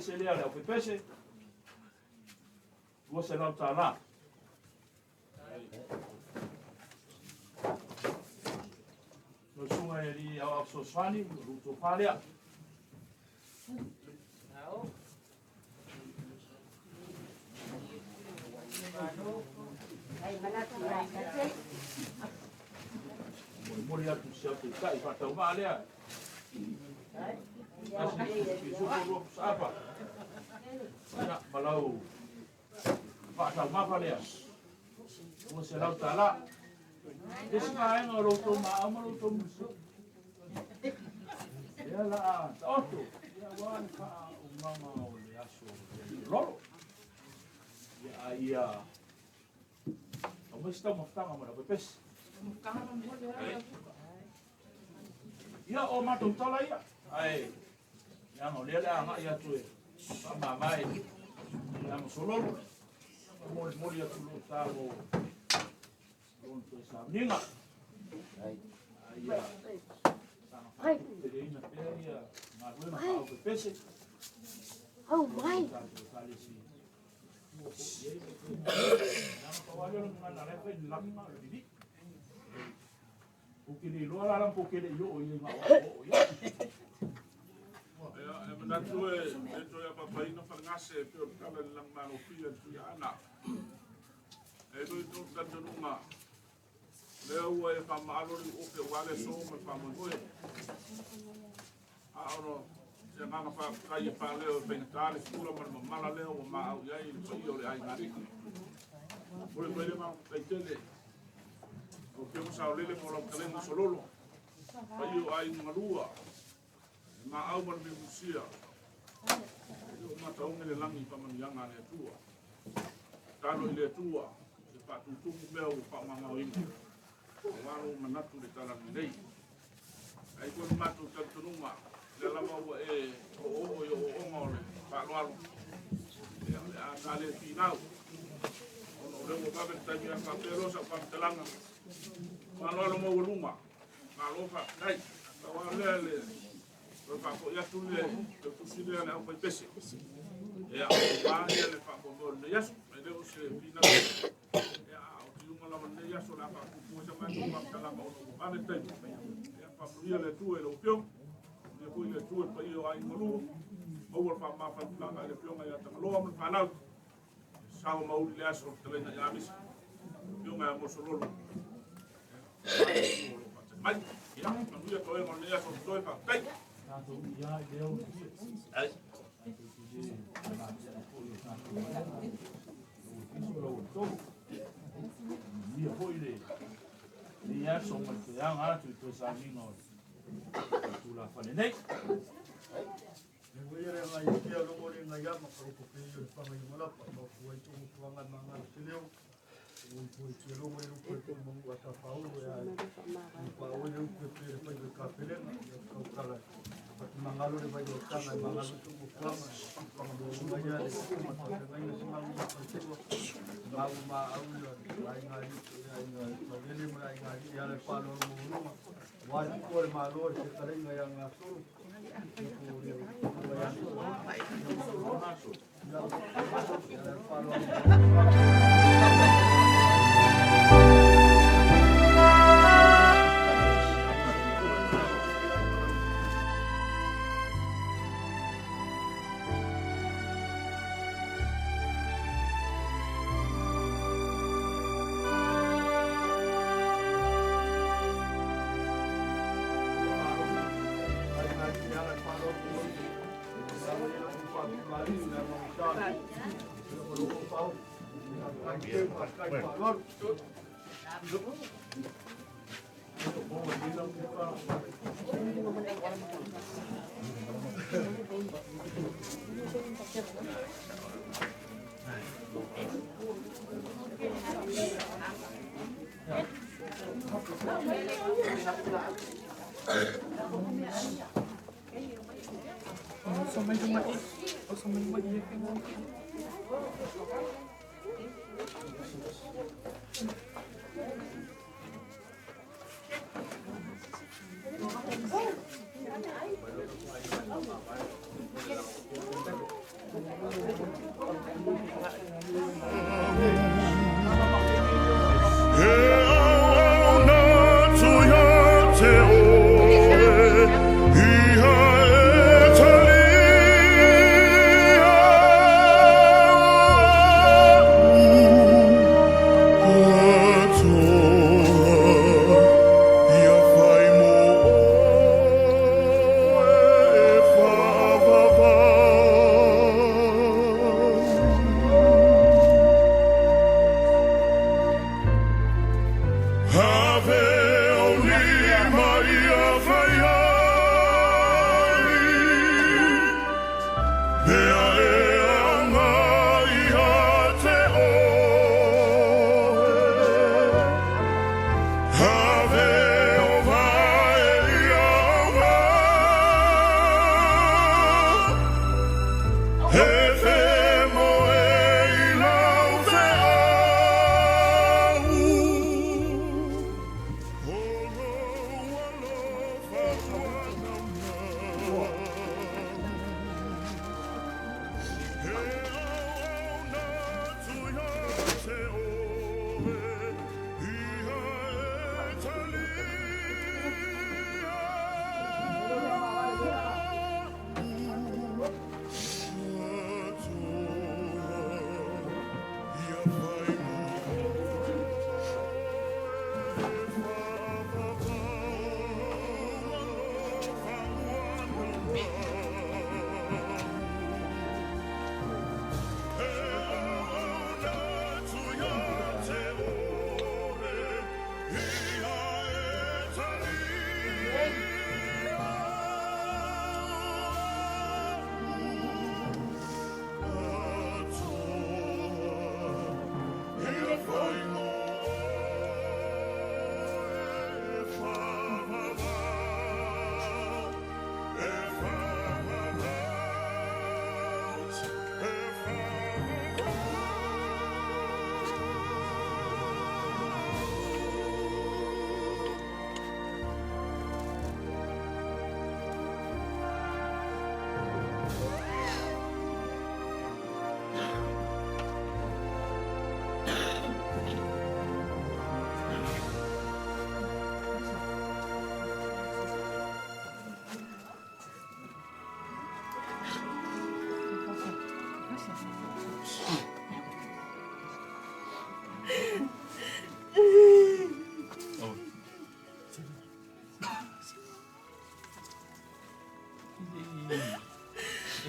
Se lea le au pepese, $200. No susuga e alii aoao fesoasoani, o lou tofa lea. Molimoli atu si au taitai faataumaa lea. Tasi pisupo lua pusa apa. Ia, ma lau faataumafa lea. $200. Isi vaega o lo outou maau ma lo outou musu. Ia la a taoto. Ia ua le faaumaga o le aso lolo. Ia a ia aumai se taumafataga mo le aupepesi. Ia o matou tala ia. Ae leaga o lea le agai atu e faamamae le Amasololo. Molimoli atu lou sa mo lona toe sauniga. A ia saga faatuputeleina pea ia galuega faaupepese. Tatou Ekalesia. Leaga pau lava lea o le gagana o la e fai i le lagi ma o le vivii. Ou te le iloa la po te le i oo i ai na o au oo i ai. Ia, e manatu e le toe apapaina falegase e pei o le tala i le lagmalofia i le Tuiaana. E i ai lou talitonuga, lea ua e faamaalo le uofe aua le aso ma le faamoemoe. A o se agaga faafetai e faaleo e faigata le fula ma le mamala lea ua maau i ai le paia o le aiga alii. Momoli atu ai le agaga faafetai tele lau Afioga Saolele mo lau fetalaiga Sololo, paia o aiga galua, le maau ma le mimusia, e o mataoge le lagi i faamanuiaga a le Atua. Tatalo i le Atua e faatutumu mea ua faamamaoina, aua lou manatu i le tala lelei. Ai foi le matou talitonuga, lea lava ua e oooo i ooooga o le faaaloalo, ia o le a ta le finau, ona o lea ua vave le taimi a faapea loa sau faamatalaga, faaaloalo maualuga, malo faafetai. Pau lava lea le toe faafoi atu le tusi lea a le aufaipese, ia aua ia le faamoemoe o lenei aso, e le o se finau, ia a o tiuga toega lava o lenei aso o le a faapuupuu ai sa matou faamatalaga ona ua vave le taimi. Ia faamanuia le Atua i lau Afioga, faamanuia foi le Atua i le paia o aiga Malu, maua le faamamafanafanaga i le Afioga ia Tagaloa ma le fanau, ia sao ma uli le aso o le fetalaiga ia Misa, le Afioga ia Mosololo, ia le Atua o lo o faatali mai. Ia manuia toega o lenei aso o totoe, faafetai. Ai. Ia foi lenei aso ma le toe aga atu i toe sauniga o le tulafale nei.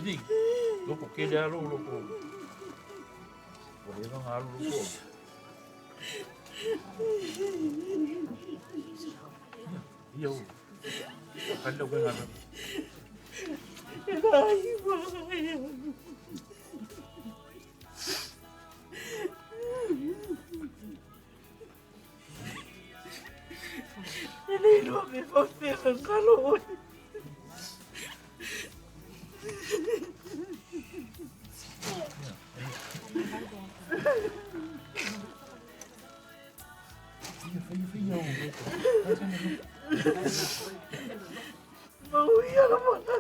Alii, loko tele lava lou loto, ua leva ona alu lou toalua. Ia, ia, tali lau faigaluega. E le iloa pe faapea galo oe. Mauia la mana.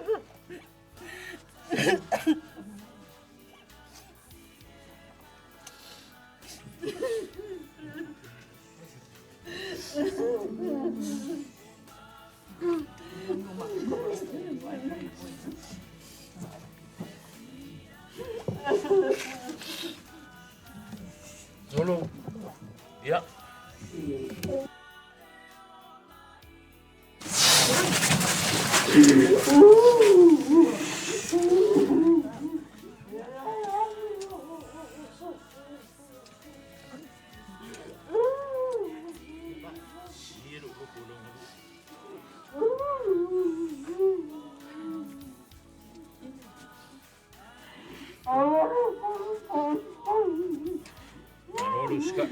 Olo. Ia. Malo le usikai.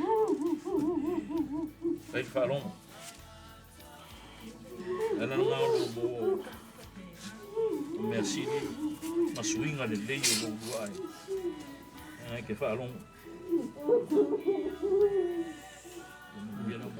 Fai le faalogo. Ala lena o lou maua o mea sili ma suiga lelei o lou lua ai. Ai ke faalogo. Ia lau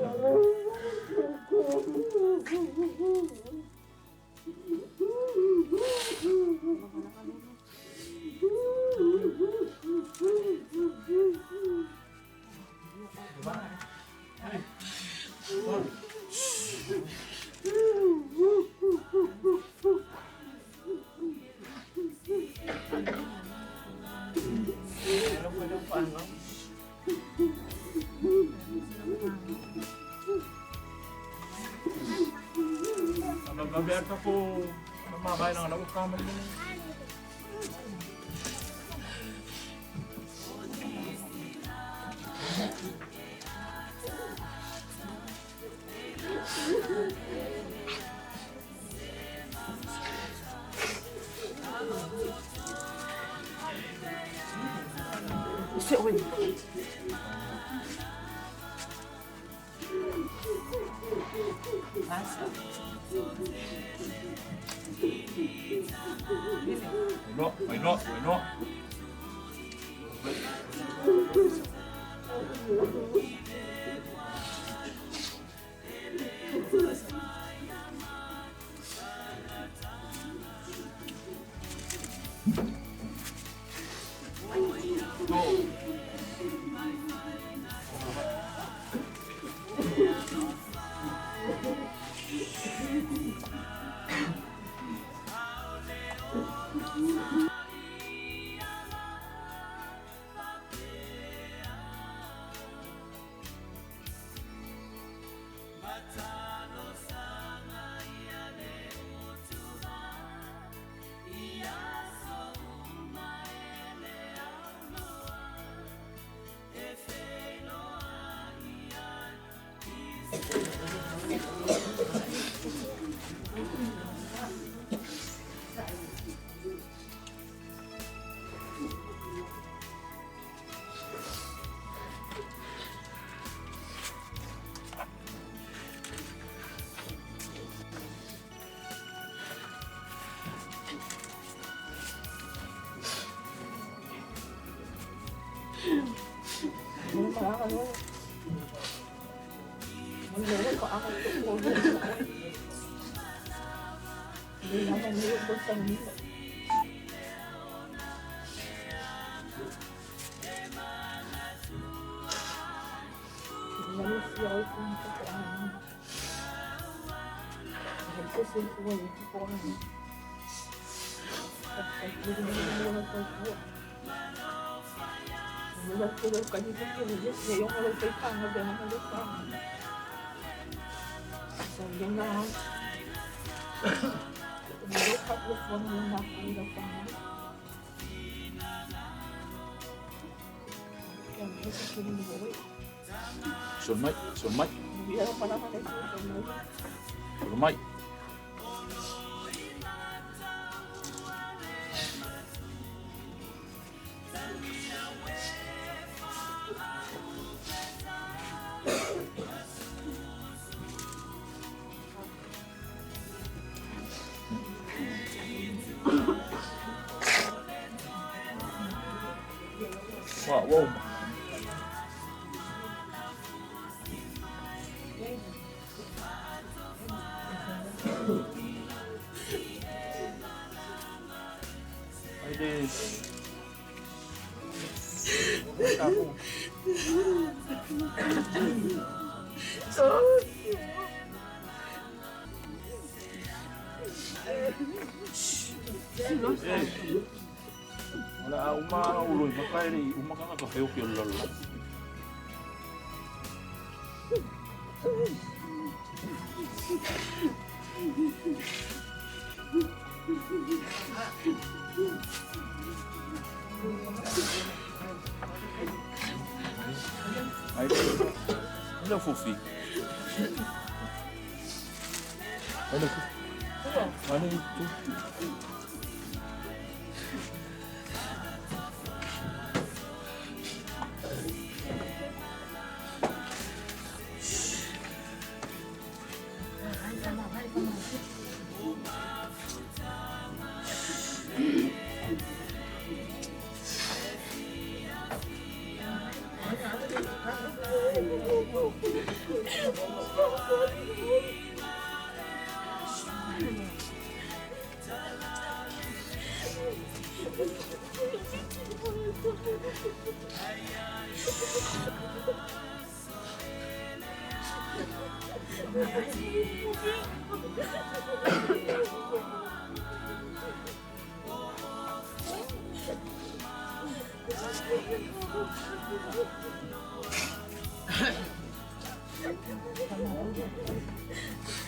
No, no, no. Solo mai, solo mai. Solo mai. Wow, wow. Ai le O le a uma ulo i maka e le i uma kanga ka feoki o le lalolagi. Ai le le fufi. Ai le fufi. Ai le tu.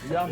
Ia.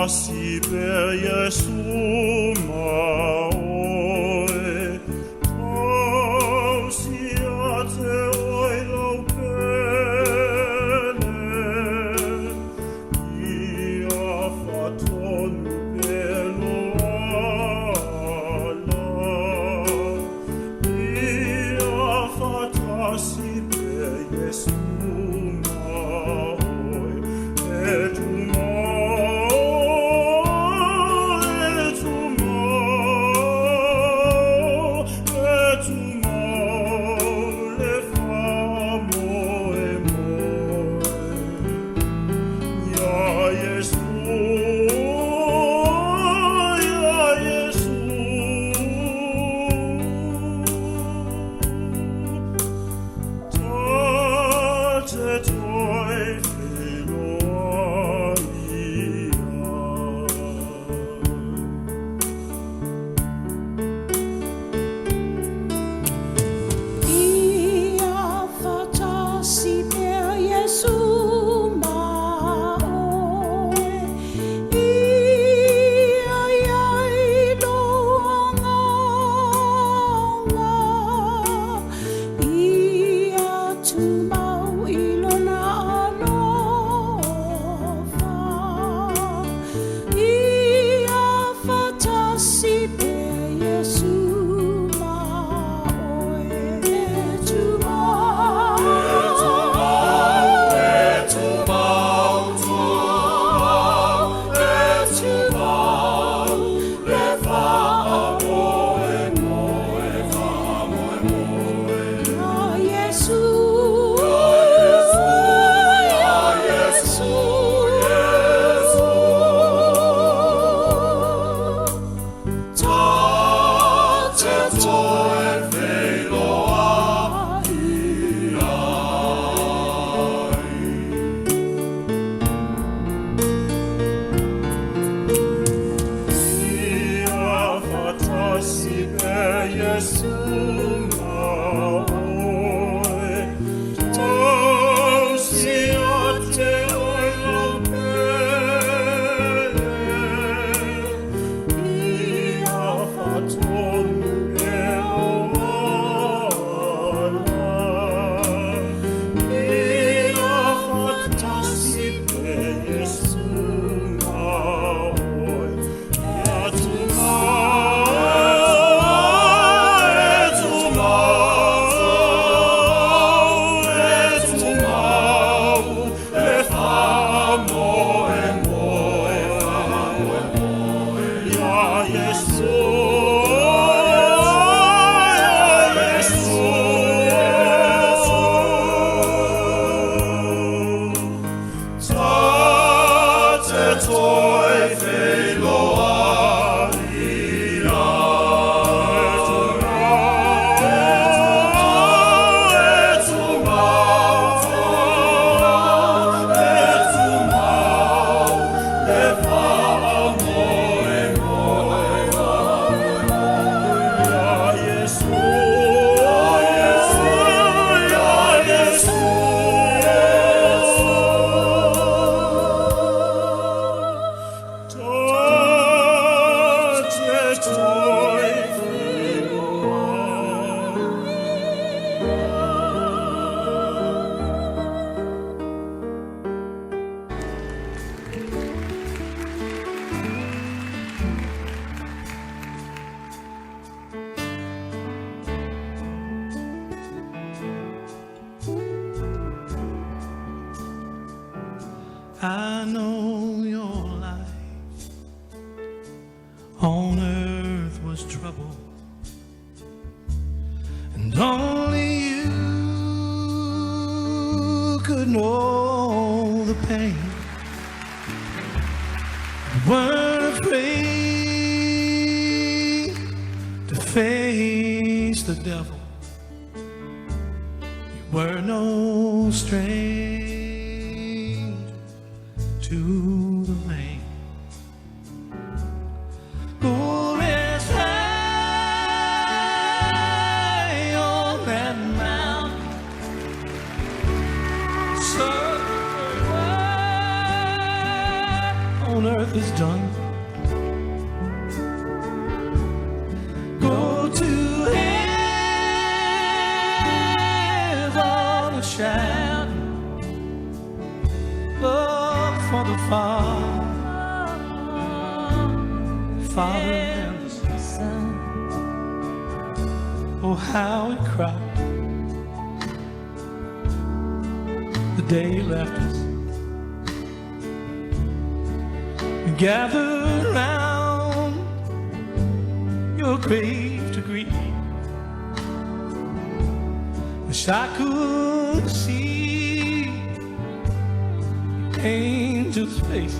Fatasi per Iesu ma oe, tausi a te oe lau pele, ia fatonu pelo ala, ia fatasi per Iesu ma oe, e tu Ia fatasi per Iesu ma oe, ia iai lo agaga, ia tumau i lona alofa. Ia fatasi per Iesu ma oe, e tumau, e tumau, tumau, e tumau, le faamoemoe, faamoemoe. Ia Iesu, ia Iesu, Iesu. Ta te toe feiloai ai. Ia fatasi per Iesu ma oe, tausi a te oe lau pele, ia fatonu e o ala, ia fatasi per Iesu ma oe, ia tumau, e tumau, e tumau, le faamoemoe, faamoemoe. Ia Iesu, ia Iesu, Iesu. Ta te toe feiloai ai. E tumau, e tumau, le faamoemoe, Ia Iesu, ia Iesu, Iesu. Ta te toe I know your life on earth was trouble, and only you could know the pain. You weren't afraid to face the devil. You were no stranger to the rain. Go rest high on that mountain, somewhere on earth is done. Go to heaven a shout. Look for the Father, Father and the Son. Oh, how we cried the day you left us. We gathered round your grave to greet. Wish I could see angels' faces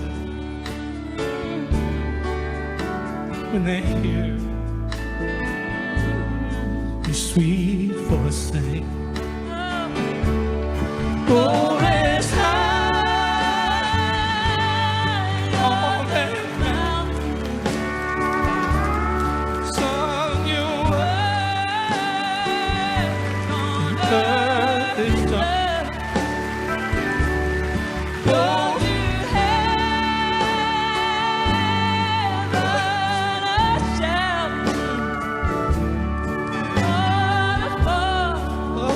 when they hear your sweet voice sing. Go rest high on that mountain, son. Your work on earth is done. Go to Heaven, a shout. the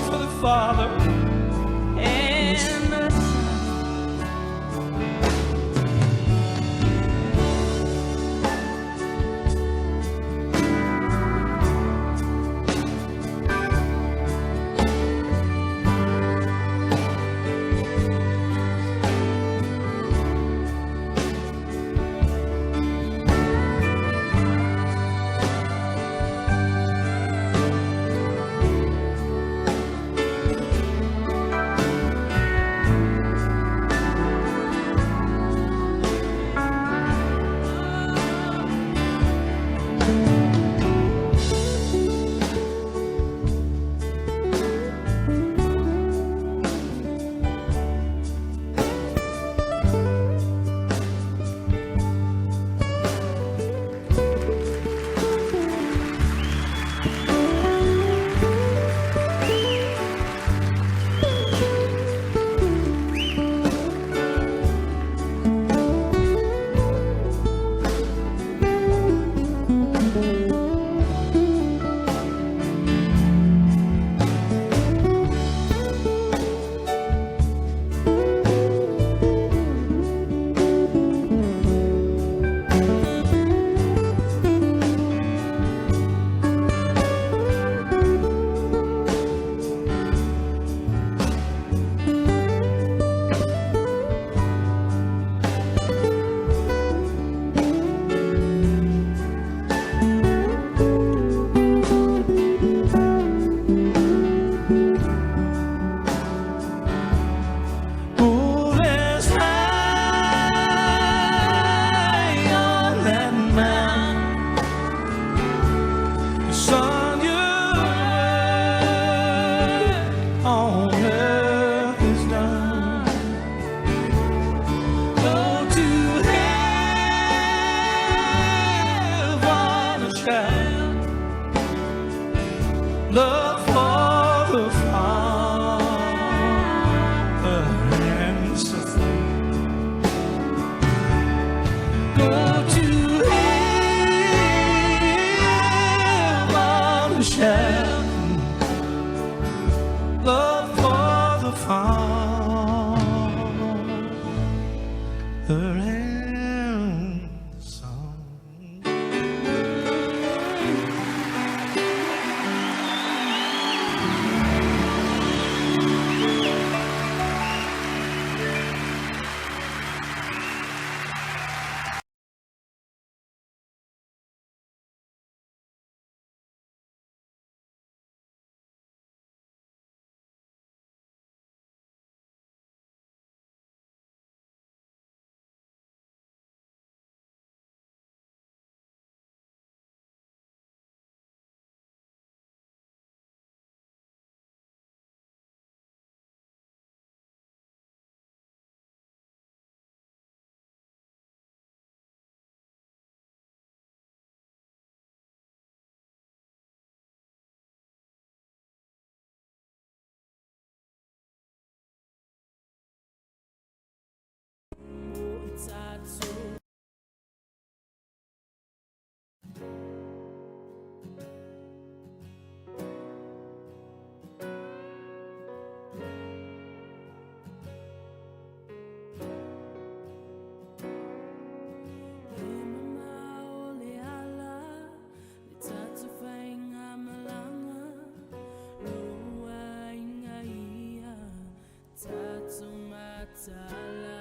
mataala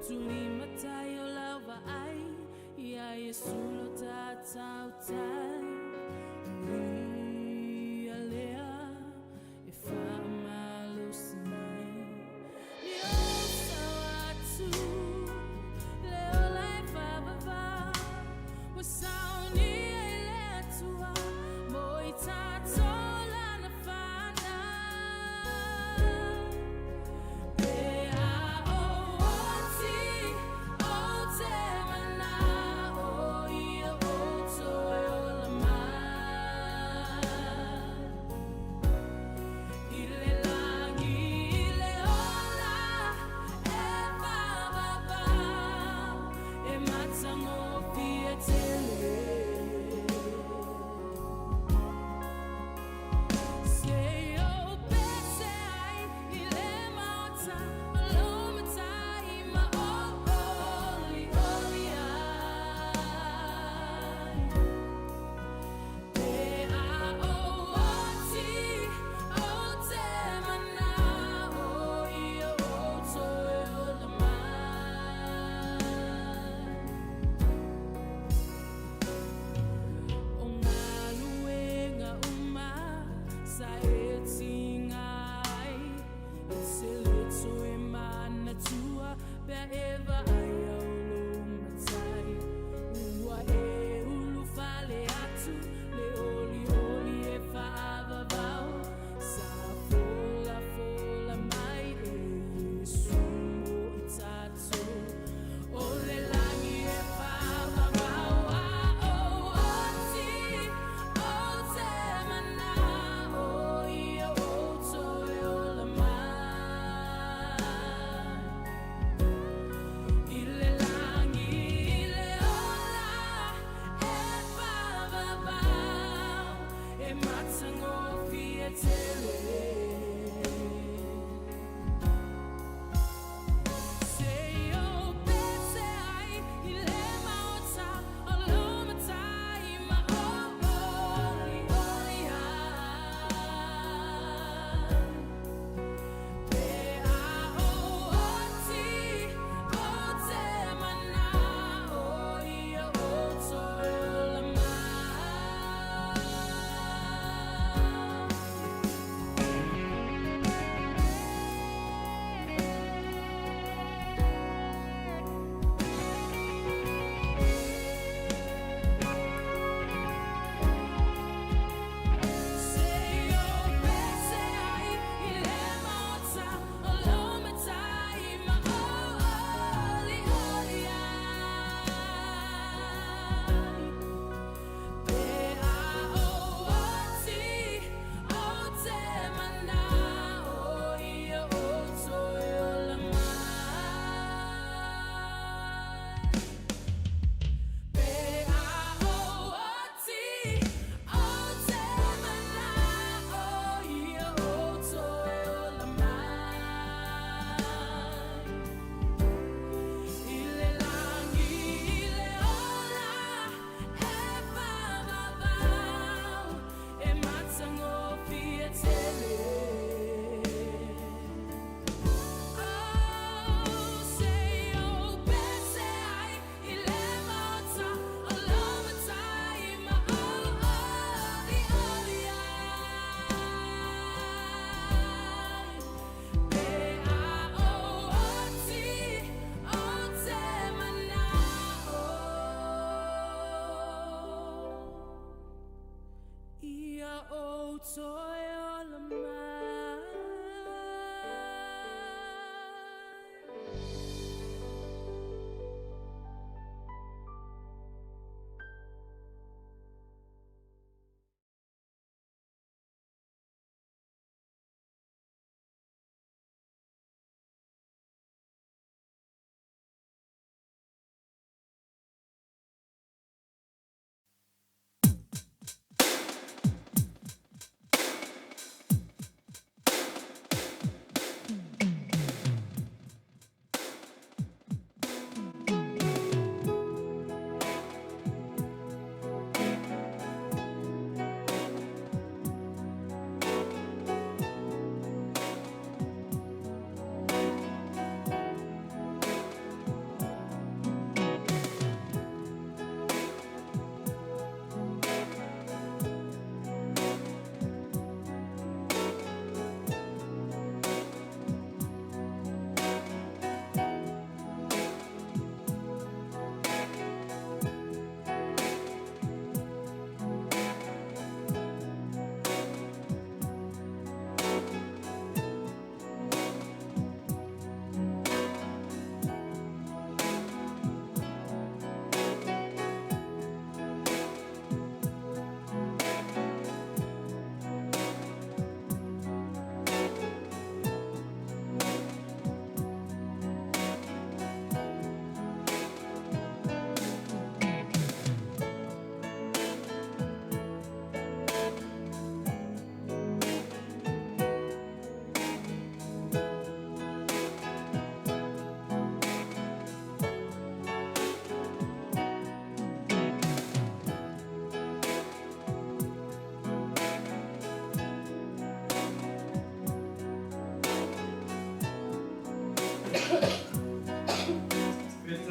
Tulimatai o lau vaai Ia Iesu lo tatautai O ia lea e faamalosi mai Ni ou sao atu le ola e faavavau Ua saunia e le Atua mo i tatou lana fanau. Pe a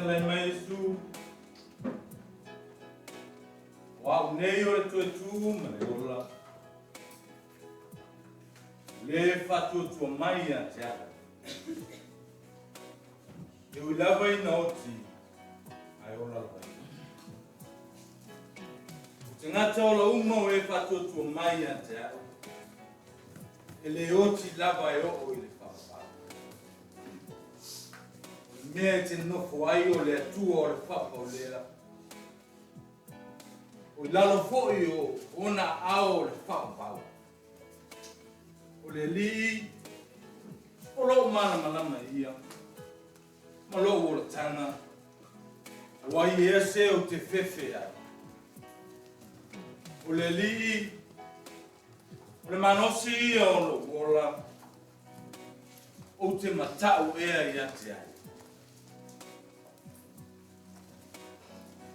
fetalai mai Iesu, O au nei o le toe tu ma le ola, o le faatuatua mai ia te au. E ui lava ina oti, ae ola lava ia. O tagata ola uma o e faatuatua mai ia te au, e le oti lava e oo i le faavavau. O le mea e te nofo ai o le Atua o le faavaulea, o i lalo foi o ona aao o le faavavau. O le Alii o lou malamalama ia, ma lou olataga, o ai ea se ou te fefe ai? O le Alii, o le malosi ia o lou ola, ou te matau ea ia te ai.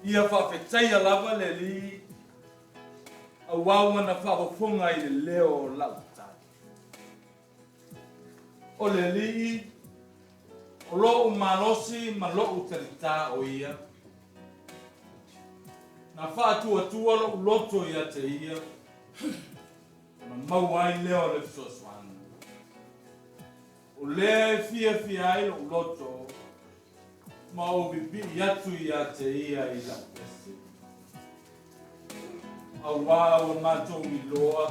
Ia faafetaia lava le Alii, auā ua na faafofoga i le leo o lau tatalo. O le Alii, o lou malosi ma lou talitā o ia, na faatuatua lou loto ia te ia, ona maua ai lea o le fesoasoani. O lea e fiafia ai lou loto, ma ou pipii atu ia te ia i lau pese. Auā ua matou iloa,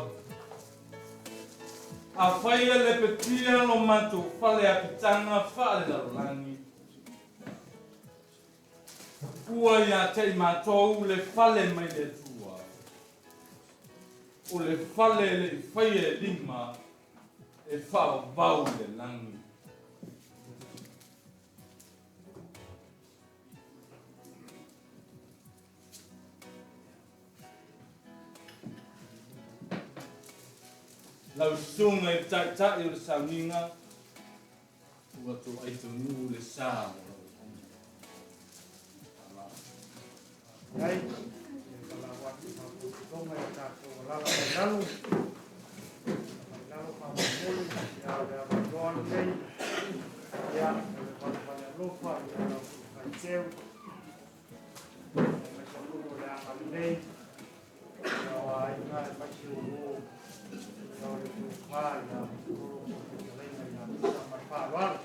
afai e lepetia lo matou fale apitaga faalelalolagi, ua ia te i matou le fale mai le Atua, o le fale e le i faia e lima, e faavavau i le lagi. Lau susuga i le Taitai o le Sauniga, ua toai tonu le sa o lau Faafetai. Valaau atu i faapotopotoga i tatou alala mai lalo. Mai lalo faamolemole, ia o le avanoa lenei. Ia, o le valevale alofa ia lau faiteu. Aemaise foi o le agalelei ia o aiga aemaise o uo ia o le tofa ia Olo ma le fetalaiga ia Misa ma le faaaloalo.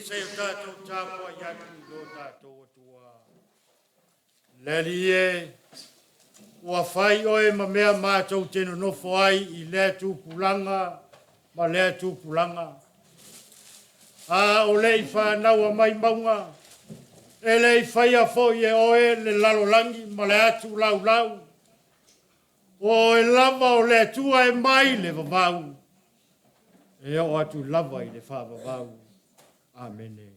Se i o tatou tapuai atu i lo tatou Atua. Le Alii e, ua fai oe ma mea matou te nonofo ai i lea tupulaga ma lea tupulaga. A o le i fanaua mai mauga, e le i faia foi e oe le lalolagi ma le atu laulau. O oe lava o le Atua e mai le vavau, e oo atu lava i le faavavau. Amene.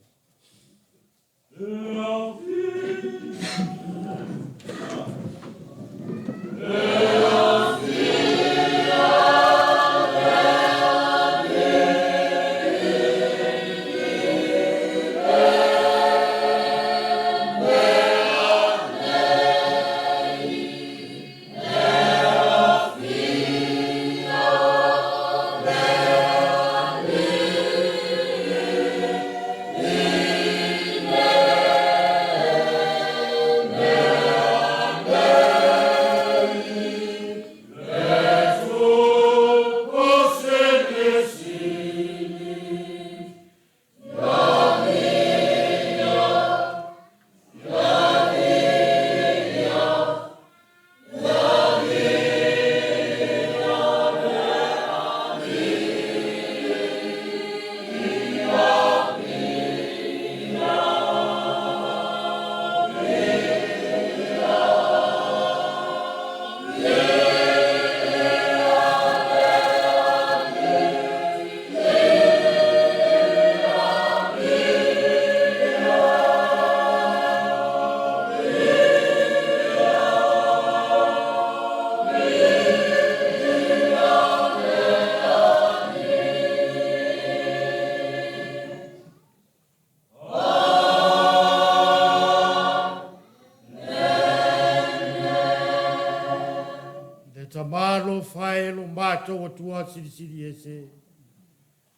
Le tamalofa e lo matou Atua Silisili Ese,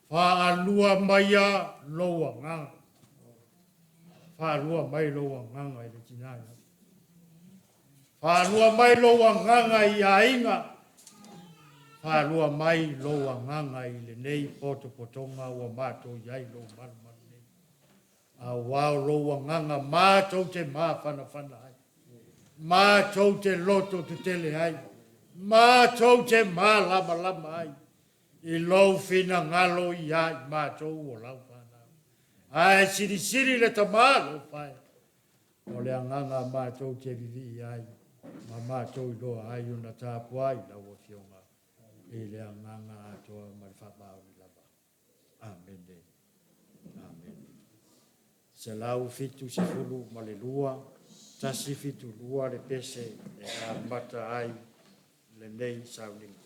faalua maia lou agaga, faalua mai lou agaga i le tina ia. Faalua mai lou agaga i aiga, faalua mai lou agaga i lenei potopotoga ua matou i ai lou malumalu nei. Aua o lou agaga matou te mafanafana ai, matou te loto tetele ai, matou te malamalama ai i lou finagalo ia i matou o lau fanau. Ae silisili le tamalofa e, o le agaga matou te vivii ai, ma matou iloa ai ona tapuai lau Afioga i le agaga atoa ma le faamaoni lava. Amene. Amene. 172, 172 le pese e amata ai lenei sauniga.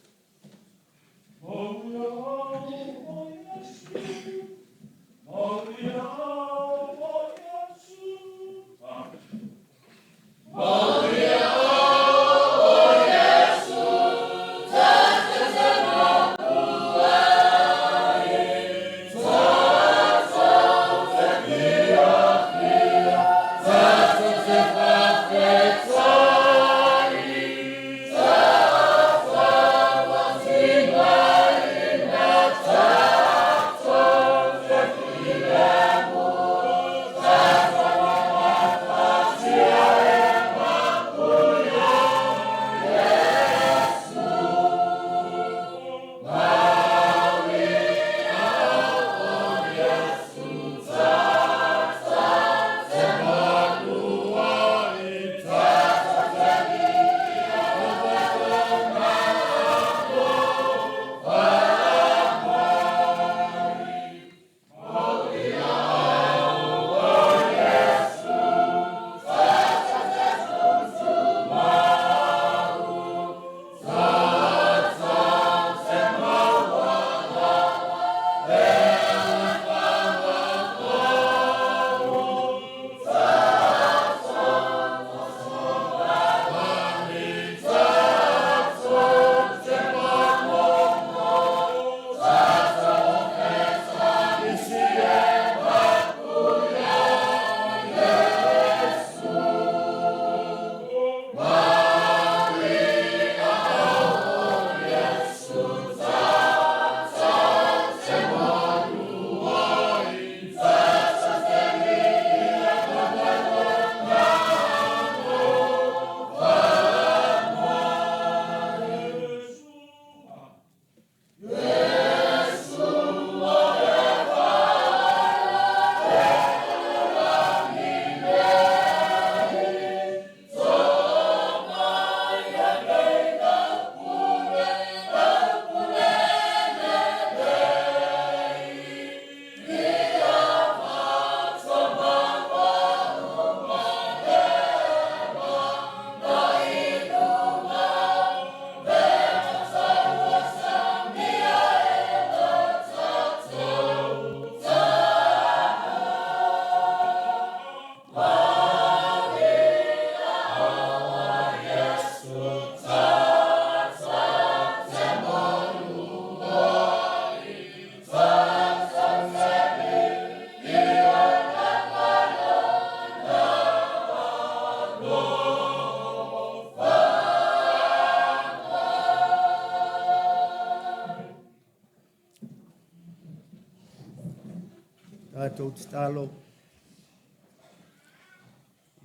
Tatou tatalo.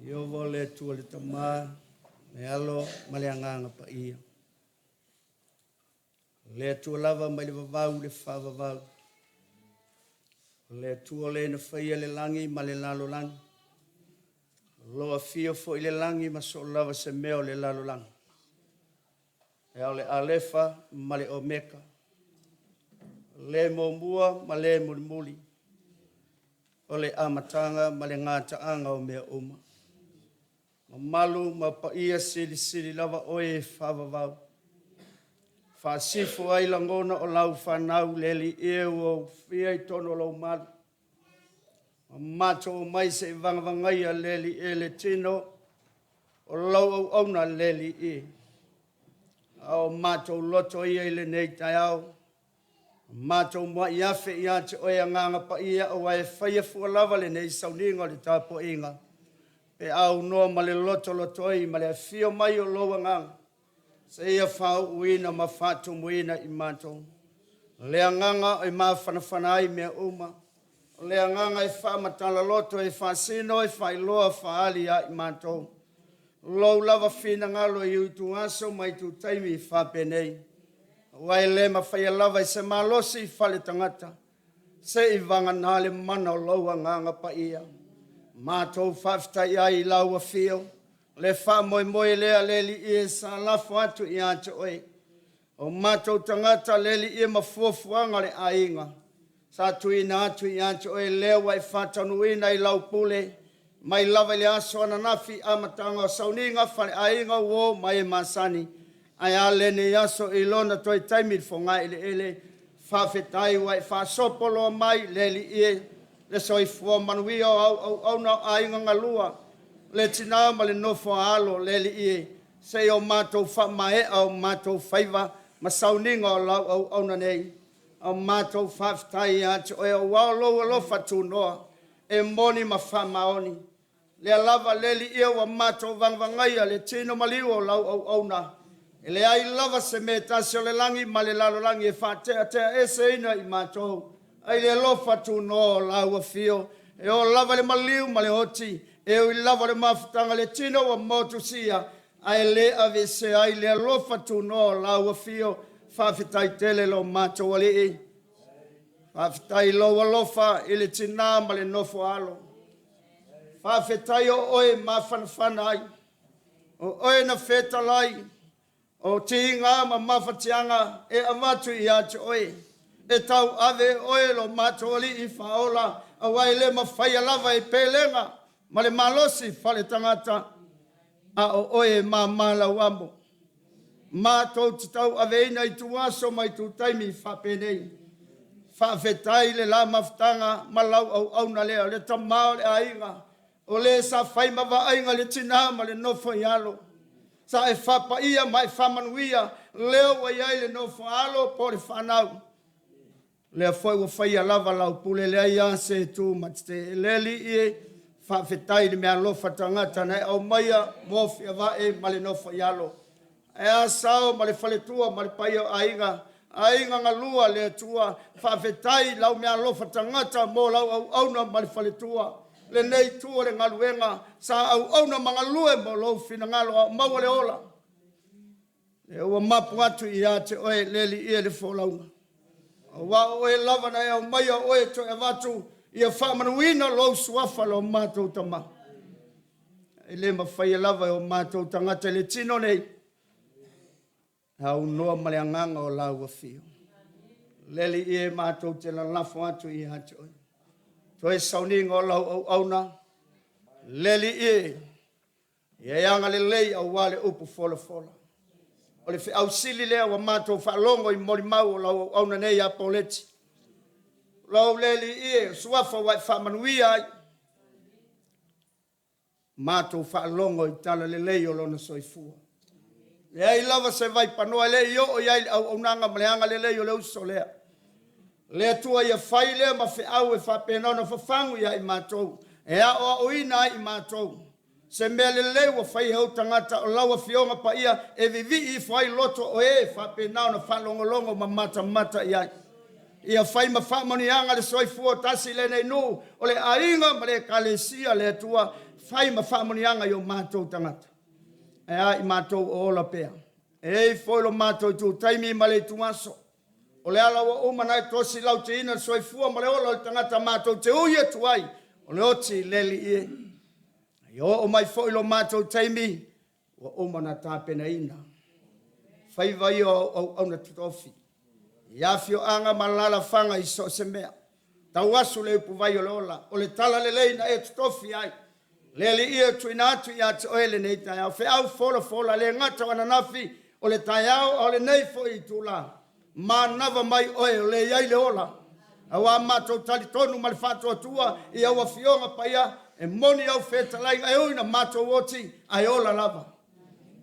Ieova o le Atua le Tama, le Alo ma le Agaga Paia. O le Atua lava mai le vavau i le faavavau. O le Atua o le na faia le lagi ma le lalolagi. O lo o afio foi le lagi ma soo lava se mea o le lalolagi. E ao le Alefa ma le Omeka. Le muamua ma le mulimuli. O le amataga ma le gataaga o mea uma. Mamalu ma paia silisili lava oe e faavavau. Faasifo ai lagona o lau fanau le Alii e ua ufia i totonu o lou malu. Ma matou omai se i vagavagaia le Alii e le tino o lau auauna le Alii e. A o matou loto ia i lenei taeao, matou muai afe ia te oe Agaga Paia, aua e faia fua lava lenei sauniga o le tapuaiga, pe aunoa ma le lotolotoi ma le afio mai o lou Agaga, seia faauuina ma faatumuina i matou. O le Agaga e mafanafana ai mea uma, o le Agaga e faamatala loto, e faasino, e faailoa, faaali ia i matou lou lava finagalo i ituaso ma itutaimi faapenei. Aua e le mafaia lava e se malosi faaletagata, se i vagana le mana o lou Agaga Paia. Matou faafetai ai i lau afio, le faamoemoe lea le Alii e sa lafo atu ia te oe. O matou tagata le Alii e ma fuafuaga le aiga, sa tuuina atu ia te oe lea ua e faataunuuina i lau pule, mai lava i le aso ananafi amataga o sauniga faleaiga uo ma e masani, ae a lenei aso i lona toe taimi i le fogaeleele. Faafetai ua e faasopo loa mai le Alii e, le soifua manuia o au auauna o aiga galua, le tina ma le nofo a alo le Alii e, seia o matou faamaea o matou faiva ma sauniga o lau auauna nei. A matou faafetai ia te oe aua o lou alofa tunoa e moni ma faamaoni. Lea lava le Alii ua matou vagavagaia le tino maliu o lau auauna, e leai lava se mea e tasi o le lagi ma le lalolagi e faateateaeseina i matou ai le alofa tunoa o lau afio, e oo lava i le maliu ma le oti, e ui lava o le mafutaga i le tino ua motusia, ae le aveesea ai le alofa tunoa o lau afio. Faafetai tele lo matou Alii. Faafetai i lou alofa i le tina ma le nofo alo. Faafetai o oe e mafanafana ai, o oe na fetalai, o tiga ma mafatiaga e avatu ia te oe, e tauave e oe lo matou Alii Faaola, aua e le mafaia lava e pelega ma le malosi faaletagata, a o oe e mama lau amo. Matou te tauaveina ituaso ma itutaimi faapenei. Faafetai i le la mafutaga ma lau auauna lea, o le tama o le aiga, o le sa fai ma vaaiga i le tina ma le nofo i alo. Sa e faapaia ma e faamanuia lea ua i ai le nofo alo po o le fanau. Lea foi ua faia lava lau pule, leai lava se tu matete. Le Alii e, faafetai i le meaalofa tagata na e aumaia mo Fiavae ma le nofo i alo. Ae a sao ma le faletua ma le paia o aiga, aiga galua le Atua, faafetai i lau meaalofa tagata mo lau auauna ma le faletua. Lenei itu o le galuega sa auauna ma galue mo lou finagalo a o maua le ola. Lea ua mapu atu ia te oe le Alii e le folauga. Aua o oe lava na e aumaia o oe e toe avatu ia faamanuina lou suafa lo matou tama. E le mafaia lava e o matou tagata i le tino nei, aunoa ma le agaga o lau afio. Le Alii e matou te lalafo atu ia te oe. Toe sauniga o lau auauna, le Alii e, ia e agalelei aua le upu folafola. O le feau sili lea ua matou faalogo i molimau o lau auauna nei ia Poleti. Lou le Alii e, o suafa ua e faamanuia ai. Matou faalogo i tala lelei o lona soifua. Leai lava se vaipanoa e le i oo i ai le auaunaga ma le agalelei o le uso lea. Le Atua ia fai lea ma feau e faapena ona fafagu ia i matou, e aoaoina ai i matou. Se mea lelei ua fai e ou tagata o lau Afioga Paia e vivii ifo ai loto o e faapena ona faalogologo ma matamata i ai. Ia fai ma faamanuiaga le soifua tasi i lenei nuu o le aiga ma le Ekalesia le Atua, fai ma faamanuiaga i o matou tagata. Ae a i matou o ola pea. E i ai foi lo matou itu taimi ma le itu aso. O le ala ua uma ona e tosi lautiina le soifua ma le ola o le tagata matou te ui atu ai, o le oti i le Alii e. Ia oo mai foi lo matou taimi, ua uma ona tapenaina faiva ia o auauna totofi i afioaga ma alaalafaga i so o se mea. Tauasu le ipuvai o le ola, o le talalelei na e totofi ai. Le Alii e tuuina atu ia te oe lenei taeao, feau folafola le gata o ananafi o le taeao a o lenei foi itula. Manava mai oe o le i ai le ola. Aua matou talitonu ma le faatuatua i au Afioga Paia, e moni au fetalaiga e ui ina matou oti ae ola lava.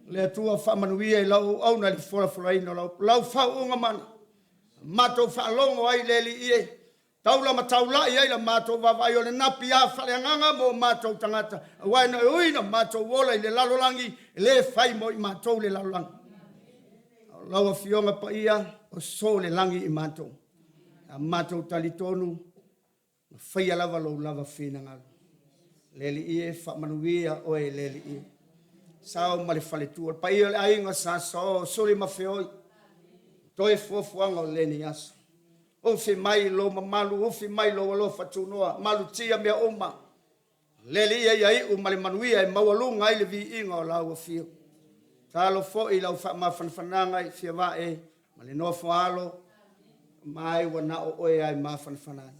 Le Atua faamanuia i lau auauna i le folafolaina o lau, lau faauuga mana. Matou faalogo ai le Alii e taula ma taulai ai la matou vaavaai o le napi a faaleagaga mo matou tagata, aua e ui ina matou ola i le lalolagi, e le fai mo i matou le lalolagi. O lau Afioga Paia, o so le lagi i matou. A matou talitonu, na faia lava lou lava finagalo. Le Alii e, faamanuia oe le Alii e. Sao ma le faletua, le paia o le aiga sa sao, suli ma feoi, toe fuafuaga o lenei aso. Ufi mai lou mamalu, ufi mai lou alofa tunoa, malutia mea uma. Le Alii e ia iu ma le manuia e maualuga ai le viiga o lau afio. Talo foi i lau faamafanafanaga i Fiavae ma le nofo a alo, ma ai ua na o oe lava e mafanafana ai.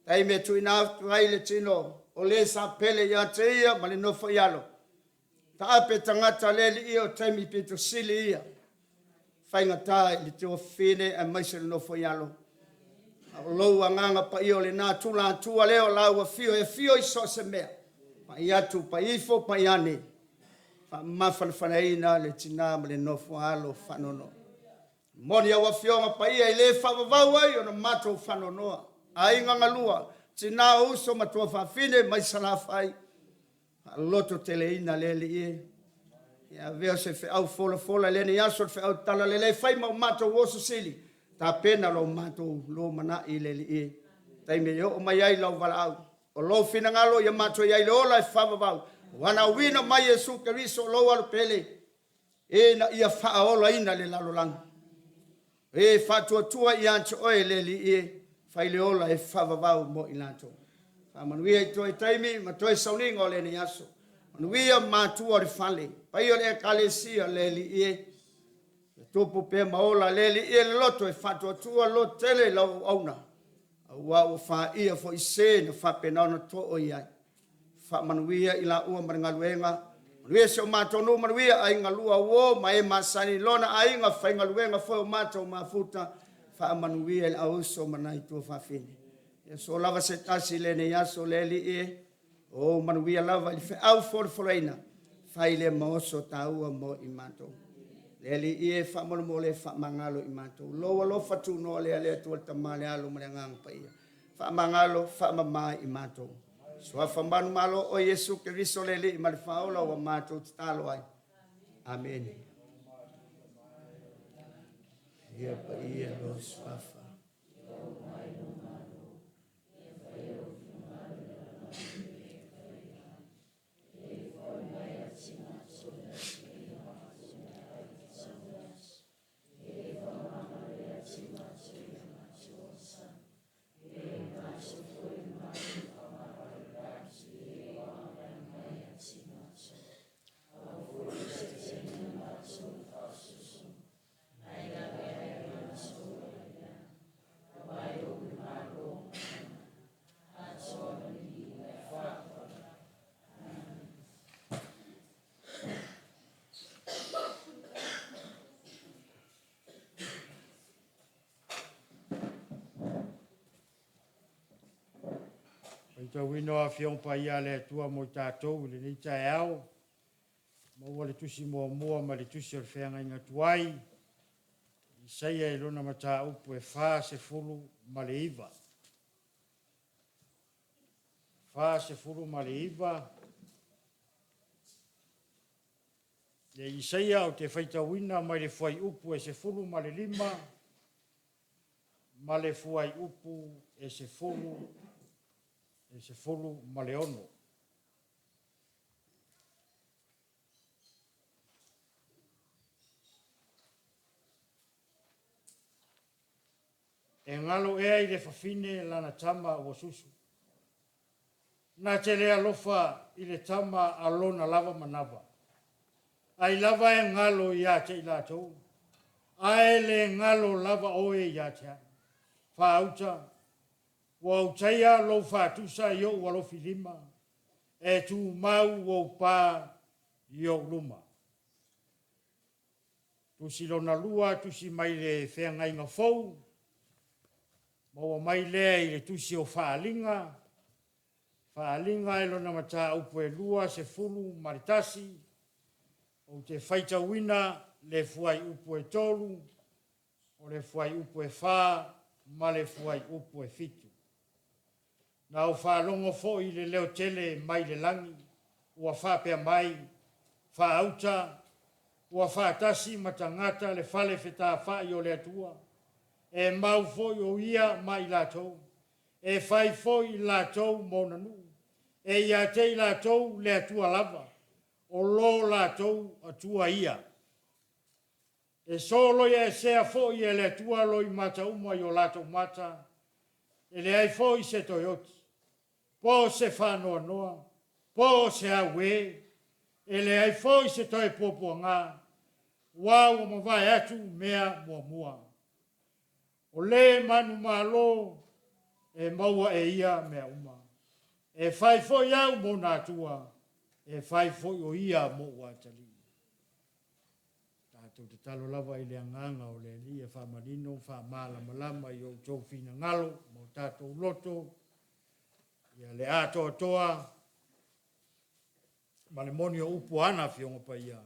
Taimi e tuuina atu ai le tino o le sa pele ia te ia ma le nofo i alo. Taape tagata le alii o taimi pito sili ia. Faigata i le tuafafine aemaise le nofo i alo. A o lou agaga paia o lena tula atua lea o lau afio e afio i so o se mea. Pai atu, pai ifo, pai ane. Faamafanafanaina le tina ma le nofo a alo faanoanoa. Moni au afioga paia e le faavavau ai ona matou faanoanoa. Aiga galua, tina o uso ma tuafafine mai Salafai, faalototeleina le Alii e. Ia avea se feau folafola i lenei aso, le feau talalelei, fai ma o matou oso sili, tapena lo matou lumanai i le Alii e. Taimi e oo mai ai lau valaau, o lou finagalo ia matou i ai le ola e faavavau, valaauina mai Iesu Keriso o lou alo pele, ina ia faaolaina le lalolagi. E faatuatua ia te oe le Alii e, fai le ola e faavavau mo i latou. Faamanuia i toe taimi ma toe sauniga o lenei aso. Manuia matua o le fale, paia o le Ekalesia le Alii e. Ia tupu pea ma ola le Alii e le loto e faatuatua loto tele i lau auauna, aua ua faia foi se na faapena ona too i ai. Faamanuia i laua ma le galuega. Manuia si o matou nuu, manuia aiga lua, uo ma e masani lona aiga faigaluega foi o matou mafuta. Faamanuia i le auuso ma nai tuafafine. Ia so lava se tasi i lenei aso le Alii e, o manuia lava i le feau folafolaina, fai lea ma oso taua mo i matou. Le Alii e, faamolemole faamagalo i matou. Lou alofa tunoa lea le Atua le Tama le Alo ma le Agaga Paia. Faamagalo, faamama i matou. Suafa manumalo o Iesu Keriso le Alii ma le Faaola ua matou tatalo ai. Amene. Ia paia lo suafa. Faitauina o Afioga Paia a le Atua mo i tatou i lenei taeao, maua le tusi muamua mai le tusi o le Feagaiga Tuai, Isaia i lona mataupu e 49. 49. Le Isaia ou te faitauina mai le fuaiupu e 15 ma le fuaiupu e 10 e 16. E galo ea i le fafine lana tama ua susu. Na te le alofa i le tama a lona lava manava. Ai lava e galo ia te i latou, ae le galo lava oe ia te au. Faauta, ua ou taia lou faatusa i ou alofi lima, e tumau ou pa i ou luma. Tusi lona lua, tusi mai le Feagaiga Fou, maua mai lea i le tusi o Faaaliga, Faaaliga i lona mataupu e 21, ou te faitauina le fuaiupu e 3, o le fuaiupu e 4 ma le fuaiupu e 7. Na ou faalogo foi i le leo tele mai le lagi, ua faapea mai, Faauta, ua faatasi ma tagata le fale fetafai o le Atua, e mau foi o ia ma i latou, e fai foi i latou ma ona nuu, e ia te i latou le Atua lava, o lo latou Atua ia. E soloiaesea foi e le Atua loimata uma i o latou mata, e leai foi se toe oti, po o se faanoanoa, po o se auē, e leai foi se toe puapuaga, aua ua mavae atu mea muamua. O le manumalo e maua e ia mea uma. E fai foi au ma ona Atua, e fai foi o ia mou atalii. Tatou tatalo lava i le Agaga o le Alii e faamanino ma faamalamalama i o outou finagalo ma o tatou loto ia le atoatoa ma le moni o upu a ana Afioga Paia,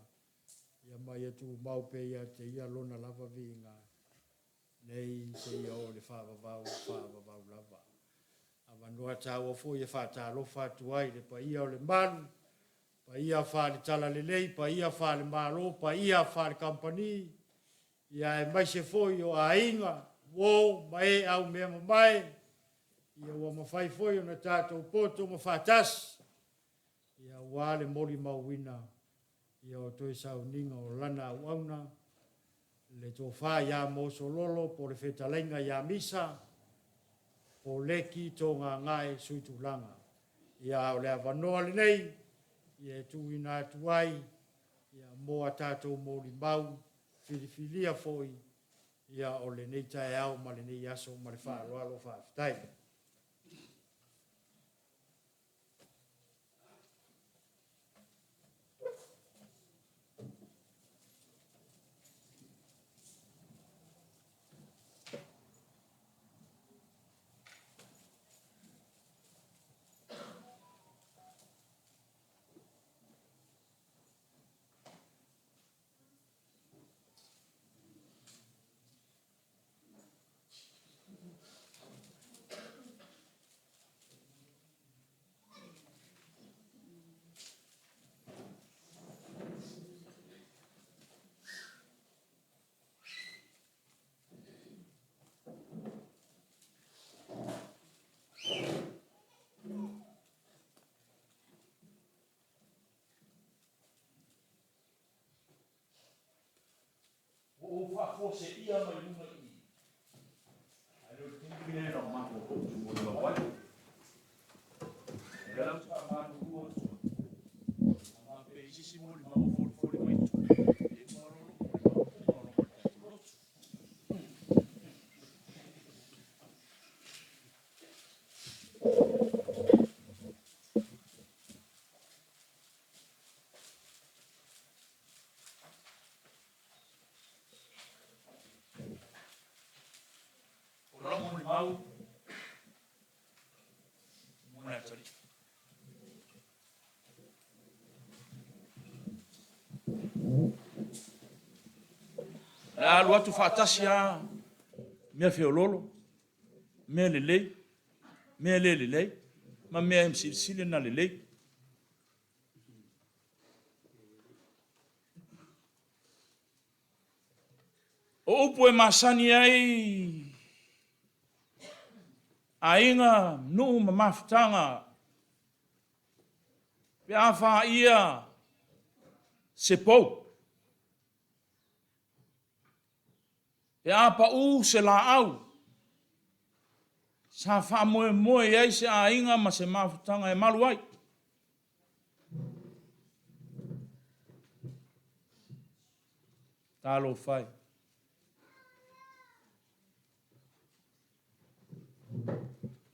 ia ma ia tumau pea ia te Ia Lona lava viiga nei seia oo i le faavavau faavavau lava. Avanoa taua foi e faatalofa atu ai i le paia o le malu, paia faale-Talalelei, paia faale-Malo, paia faale-Kamupani, ia aemaise foi o aiga, uo ma e aumeamamae, ia ua mafai foi ona tatou poto ma faatasi, ia aua le molimauina ia o toe sauniga o lana auauna, le tofa ia Mosololo po o le fetalaiga ia Misa, Poleki Togagae Suitulaga. Ia a o le avanoa lenei ia e tuuina atu ai ia mo a tatou molimau filifilia foi ia o lenei taeao ma lenei aso ma le faaaloalo faafetai. Ua ou faafuaseia mai luga i i, ae le o le taimi lenei na o matou ou te molimau ai. O lea la ou te faamalulu atu ai, a faapea e i ai se isi molimau o folifoli mai i tua, ia e uma loa lou molimau uma loa ma le tatou lotu. O lau molimau mo le atalii. O le a alu atu faatasi lava mea feoloolo, mea lelei, mea le lelei, ma mea e masilisili ona lelei. O upu e masani ai aiga, nuu ma mafutaga pe a faia se pou, pe a pau se laau, sa faamoemoe i ai se aiga ma se mafutaga e malu ai. Talofa e.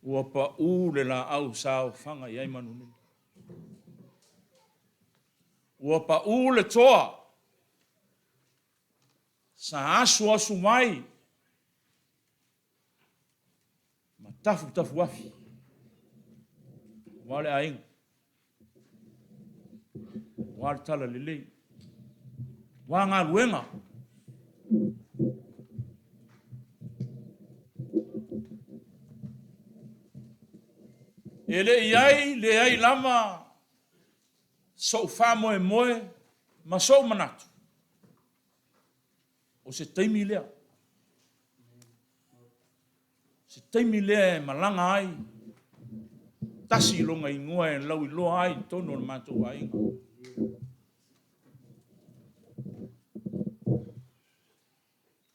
Ua pau le laau sa ofaga i ai Manunui. Ua pau le toa sa asuasu mai ma tafutafuafi aua le aiga, aua le talalelei, aua galuega. E le i ai leai lava sou faamoemoe ma sou manatu, o se taimi lea, se taimi lea e malaga ai tasi lona igoa e lauiloa ai i totonu o le matou aiga.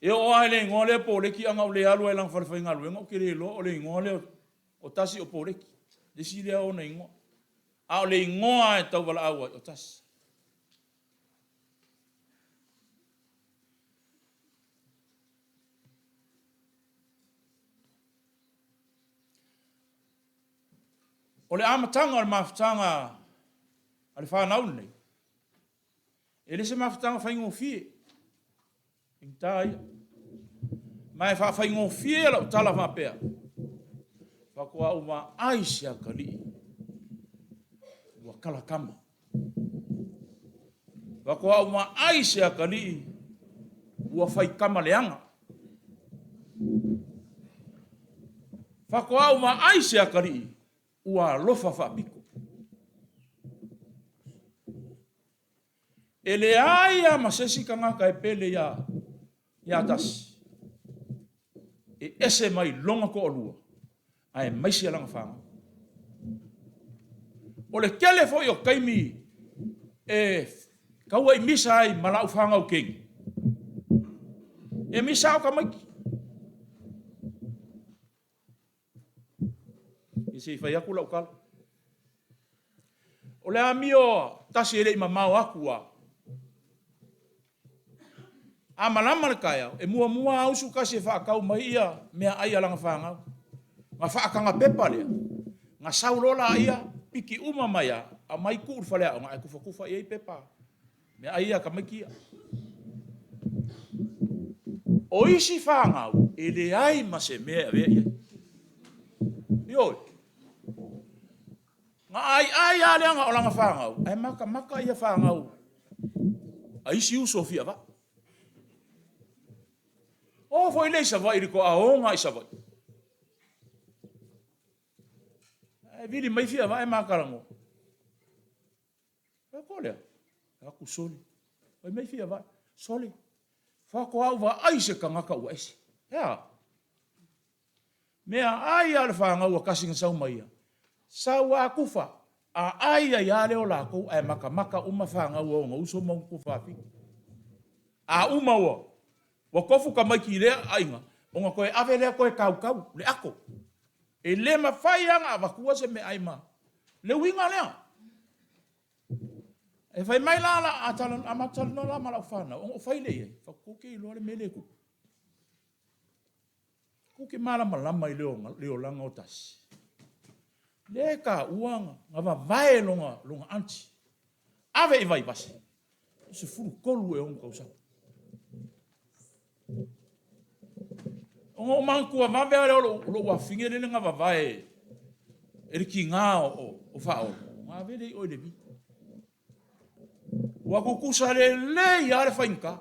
E oo lava i le igoa lea Poleki ana ou le alu ai i lana falefaigaluega ou te le iloa o le igoa lea o Tasi o Poleki. Le isi lea ona igoa. A o le igoa e tauvalaau ai o Tasi. O le amataga o le mafutaga a le fanau lenei, e le se mafutaga faigofie, faigata ia. Ma e faafaigofie lau tala faapea, faatoa ou vaai se atalii ua talatama. Faatoa ou vaai se atalii ua faitama leaga. Faatoa ou vaai se atalii ua alofa faapito. E leai lava ma se isi tagata e pele ia ia Tasi, e ese mai lona toalua, aemaise lana fanau. O le tele foi o taimi e taua i misa ai ma lau fanau teine, e misa lava o tamaiti. Ia se i fai atu lau tala. O le amio tasi e le i mamao atu lava. A malama le taeao, e muamua lava usu tasi e faatau mai ia meaai a lana fanau. Na faataga pepa lea, na sau loa laia, piki uma mai lava, aumai tuu i le faleaoga ae tufatufa i ai pepa meaai ia a tamaiti ia. O isi fanau, e leai ma se mea e avea i ai. Ioe. Na aiai lava lea na o lana fanau, ae matamata ia fanau a isi uso fia vaa. O foi lea i Savaii i le toaoga i Savaii. Ae vili mai fia vaa e ma talanoa. Fai atu o lea. Fai atu sole. Fai mai fia vaa. Sole. Faatoa ou vaai se tagata ua ese. E a? Mea ai lava le fanau a tasi na sau mai ia. Sau a tufa. A ai ai lava lea o latou ae matamata uma fanau a ona uso ma ona tuafafine. A uma ua ua tofu tamaiti i lea aiga, ona toe ave lea toe tautau le ato. E le mafai lava ona avatua se meaai ma le uiga lea. E fai mai la, la a, a matou talanoa la ma lau fanau, ona ou fai lea i ai, tou te iloa le mea lea e tupu. Tou te malamalama i le olaga o Tasi. Lea e taua na vavae lona, lona aunty. Ave i Vaivase. 13 e ono tausaga. Ona ou manatua vave lava lea o lou afafine lele na vavae e le tiga o Faaolo, na ave lea i o i Levi. Ua tutusa lelei lava le faigata.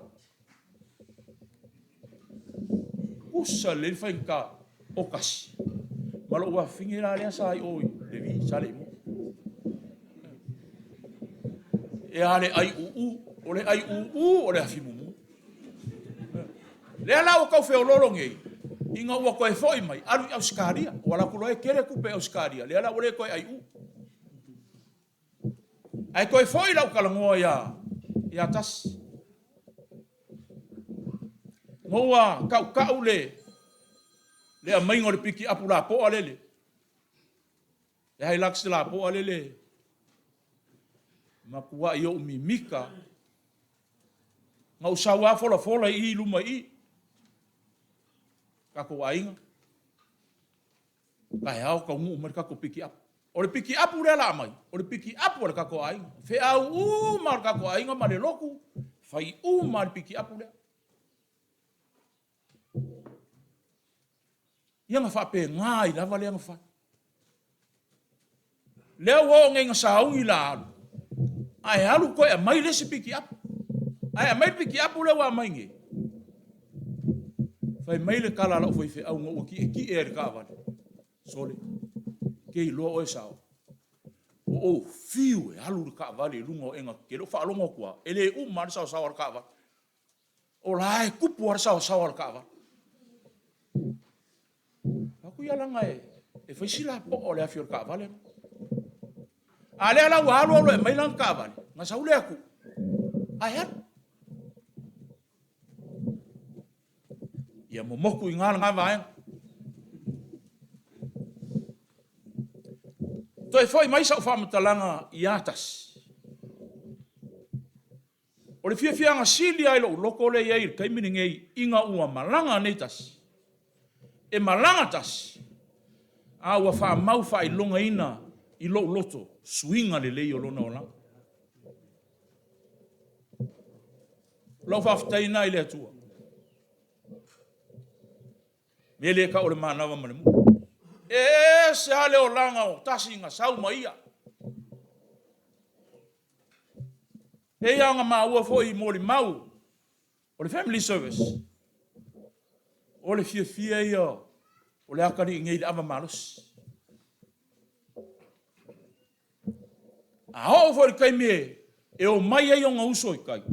Tutusa lelei le faigata o Tasi ma lou afafine la lea sa i o i Levi, Saleimoa. E a le ai uu, o le ai uu o le afi mumu. Lea la ua tau feoloolo nei, ina ua toe foi mai, alu i Ausetalia. Ua alu atu loa e tele tupe i Ausetalia, lea la ua le toe aiu. Ae toe foi lau talanoa ia, ia Tasi. Ma ua tautau le, le aumaiga o le pikiapu lapoa lele. Le Hilux lapoa lele, matuai ou mimita. Na ou sau lava folafola i i i luma i i. Tatou aiga. Taeao taunuu mai le tatou pikiapu. O le pikiapu lea la aumai, o le pikiapu a le tatou aiga. Feau uma o le tatou aiga ma le lotu, fai uma le pikiapu lea. Ia na faapena ai lava lea na fai. Lea ua oo nei ina sauni la alu, ae alu toe aumai le isi pikiapu. Ae aumai le pikiapu lea ua aumai nei. Fai mai le tala a lau faifeau ina ua tietie ai i le taavale, Sole, ke iloa oe sao, ua ou fiu e alu le taavale i luga o ega tetele, ou faalogo atu lava, e le uma lava le saosaoa o le taavale. O la e tupu lava le saosaoa o le taavale. Atu ia laga e, e fai si lapoa o le afi o le taavale. A lea la ua alu alu e aumai lana taavale, na sau lea atu, ae alu. Ia momotu i gā lena vaega. Toe foi mai sau faamatalaga ia Tasi. O le fiafiaga sili lava i lou loto lea e i ai i le taimi lenei ina ua malaga nei Tasi, e malaga Tasi, a ua faamau faailogaina i lou loto suiga lelei o lona olaga. O lau faafetai lena i le Atua. Mea lea e tau o le manava ma le mu'u. E ese lava le olaga o Tasi na sau ma ia. Pei lava ona maua foi i molimau o le family service, o le fiafia ia o le atalii nei i le ava malosi. A oo foi i le taimi e omai ai ona uso i tai,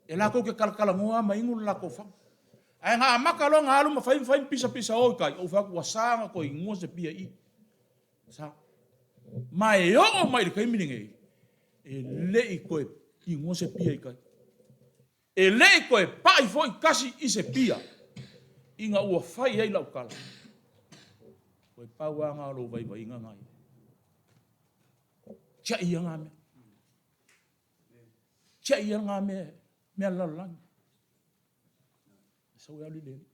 e latou te talatalanoa ma inu le latou faga. Ae na amata loa ona alu ma fai ma fai ma pisapisa o i tai, ou fai atu ua sa ona toe inua se pia i i. Sa. Ma e oo mai i le taimi lenei, e le i toe inua se pia i tai. E le i toe pai foi tasi i se pia ina ua fai ai lau tala. Toe pau lava na o lou vaivaiga na ia. Tiai ia na mea. Tiai ia na mea, mea lalolagi. Sau e alu i le Alii.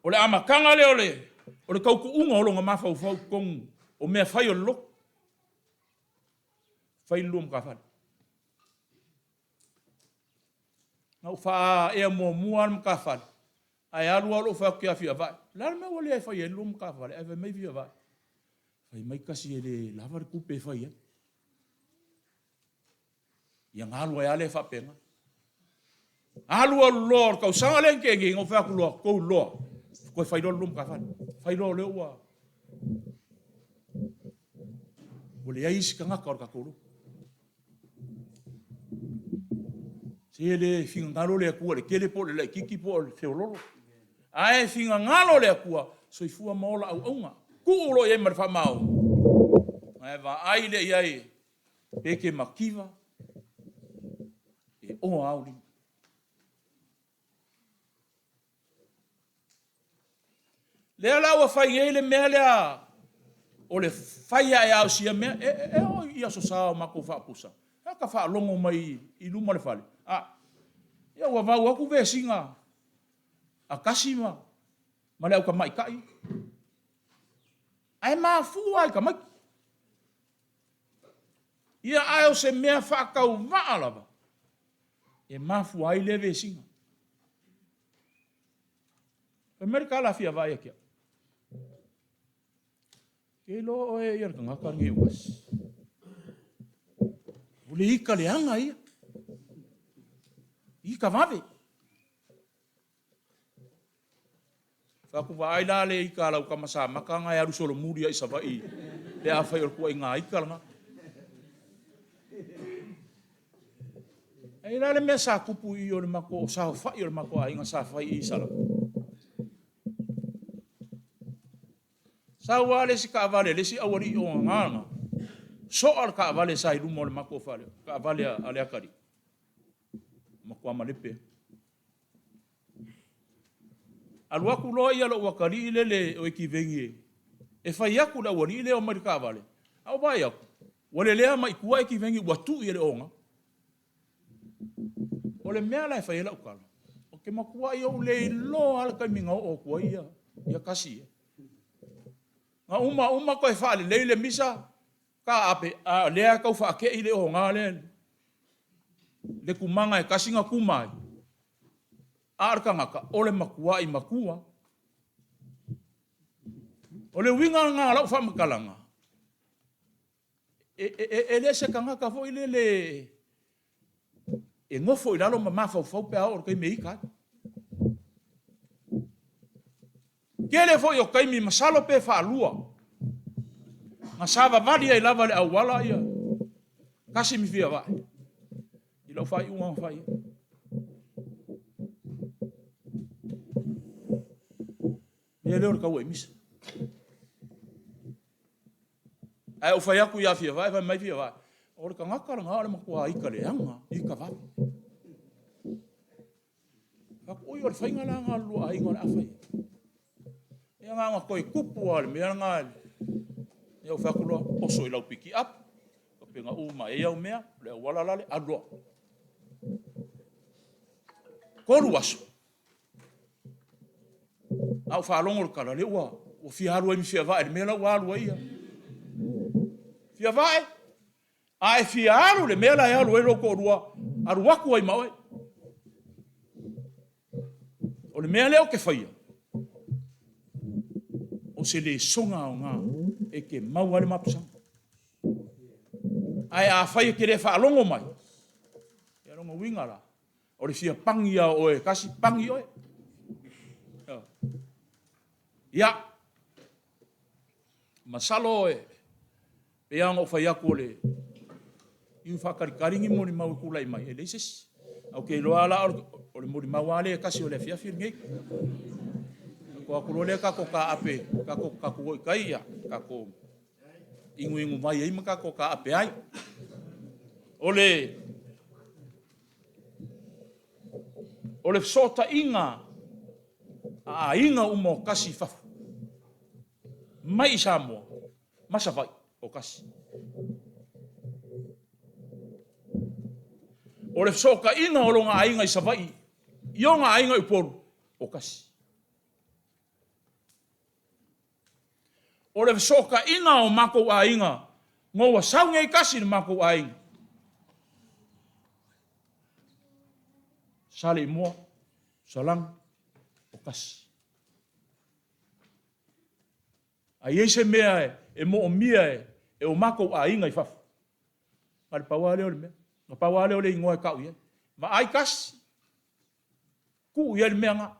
O le amataga lea o le, o le tautuuga o lona mafaufau i totonu o mea fai o le lotu. Fai le lua matafale. Na ou faaea muamua lava le matafale, ae alu lava lou fai atu ia Fiavae, o le a le mea ua le fai ai le lua matafale? Ae fai mai Fiavae, fai mai tasi e le lava le tupe e fai ai. Ia na alu ai lava lea faapena. Alu alu loa o le tausaga lea na tea nei, na ou fai atu loa, tou loa, toe fai loa le lua matafale. Fai loa o lea ua ua leai isi tagata o le tatou lotu. Se le finagalo le Atua i le tele po o le laititi po o le feololo. Ae finagalo le Atua, soifua ma ola auauna. Tuu loa i ai ma le faamaoni. Ae vaai lea i ai pe te mativa, e oa au lima. Lea la ua fai nei le mea lea o le fai ae lava o sia mea. E, e, e oo i Aso Sa o matou faapusa, e ta faalogo mai i luma o le fale, a, ia ua vau atu vesiga a Tasi ma, ma le autamaitai. Ae mafua i tamaiti. Ia, ae o se mea faatauvaa lava e mafua ai lea vesiga. Fai mai le tala a Fiavaa ia te au. Ke iloa oe ia le tagata lenei o Tasi. O le ika leaga ia. Ika vave. Fai atu, vaai la le ika a lau tama samaka na e alu solomuli ai i Savaii pe afai o le tuuaiga ika lena. Ae la le mea sa tupu i o le matou saofai o le matou aiga sa fai i Salafai. Sau lava le isi taavale, le isi aualii o gagana, soa le taavale sa i luma o le matou fale, taavale a le atalii. Matua malepe. Alu atu loa ia lou atalii lele o Etivegi e fai atu le aualii lea o mai le taavale, a ou vaai atu, ua lelea mai tua Etivegi ua tui e le oga. O le mea la e fai ai lau tala, ou te matuai ou le iloa lava le taimi na oo atu ai ia kasi ia. Na uma uma toe faalelei le misa, taape, a o lea e tau faatei le oga lea le tumaga e tasi na tuma ai. A o le tagata, o le matuai matua. O le uiga lena o lau faamatalaga, e le se tagata foi lele e nofo i lalo ma mafaufau pe a oo i le taimi e ita ai. Tele foi o taimi, masalo pe faalua, na savavali ai lava i le auala ia Kasi ma Fiavae i lau faaiuga na fai ai. Mea lea o le tau aimisa. Ae ou fai atu ia Fiavae, fai mai Fiavae, o le tagata lena o le matua ita leaga, ita vave. Fai atu, oi o le faiga la lena o le lua aiga o le a fai ai. Ia na ona toe tupu lava o le mea lena. Ia ou fai atu loa, oso i lau pikiapu, tapena uma i ai au mea, o le auala lale, alu loa. 3 aso, a ou faalogo i le tala, lea ua fia alu ai ma Fiavae i le mea la ua alu ai ia. Fiavae, a e fia alu i le mea la e alu ai lou toalua, alu atu ai ma oe. O le mea lea ou te faia, o se lesona aoga e te maua ai le mapusaga. Ae afai e te le faalogo mai, ia lona uiga la, o le fia pani lava o oe e tasi, pani oe. Ia, masalo e pei lava ona ou fai atu o le iu faatalitali ni molimau e tulai mai, e leai se isi. Ae ou te iloa lava la o le molimau lava lea e tasi o le afiafi lenei. Tatou o atu loa lea tatou taape, tatou o i tai, ia, tatou inuinu vai ai ma tatou taape ai. O le fesootaiga a aiga uma o kasi i fafo, mai i Samoa ma Savaii, o kasi. O le fesootaiga o lona aiga i Savaii i ona aiga i Upolu, o kasi. O le fesootaiga o matou aiga, ma ua sau nei kasi i le matou aiga. Saleimoa, Salani, o kasi. A i ai se mea e moomia e o matou aiga i fafo, na o le pau lava lea o le mea. Na pau lava lea o le igoa e tau i ai. Vaai kasi, tuu i ai le mea lena.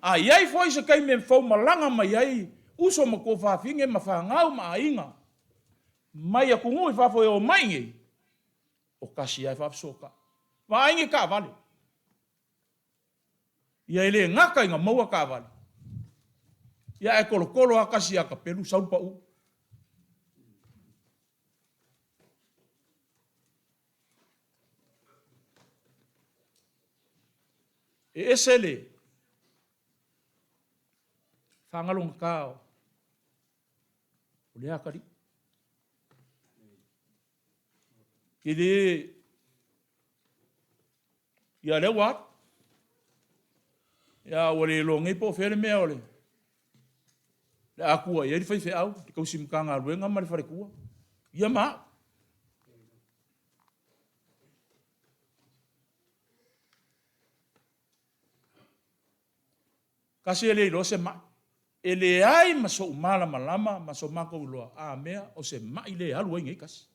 A i ai foi se taimi e foumalaga mai ai uso ma tuafafine ma fanau ma aiga mai atunuu i fafo e omai i nei, o kasi lava e faafesootai. Vaai ni taavale. Ia e le gata ina maua taavale, ia ae tolotolo lava kasi ia Tapelu sau le pau. E ese le faagalogata o lea atalii. E le... Ia lea ua alu. Ia ua le iloa nei po o fea le mea o le a tua i ai le faifeau, le tausi Matagaluega ma le faletua, ia ma au. Tasi e le iloa se mai. E leai ma sou malamalama ma so matou iloa, a mea o se mai le alu ai nei kasi.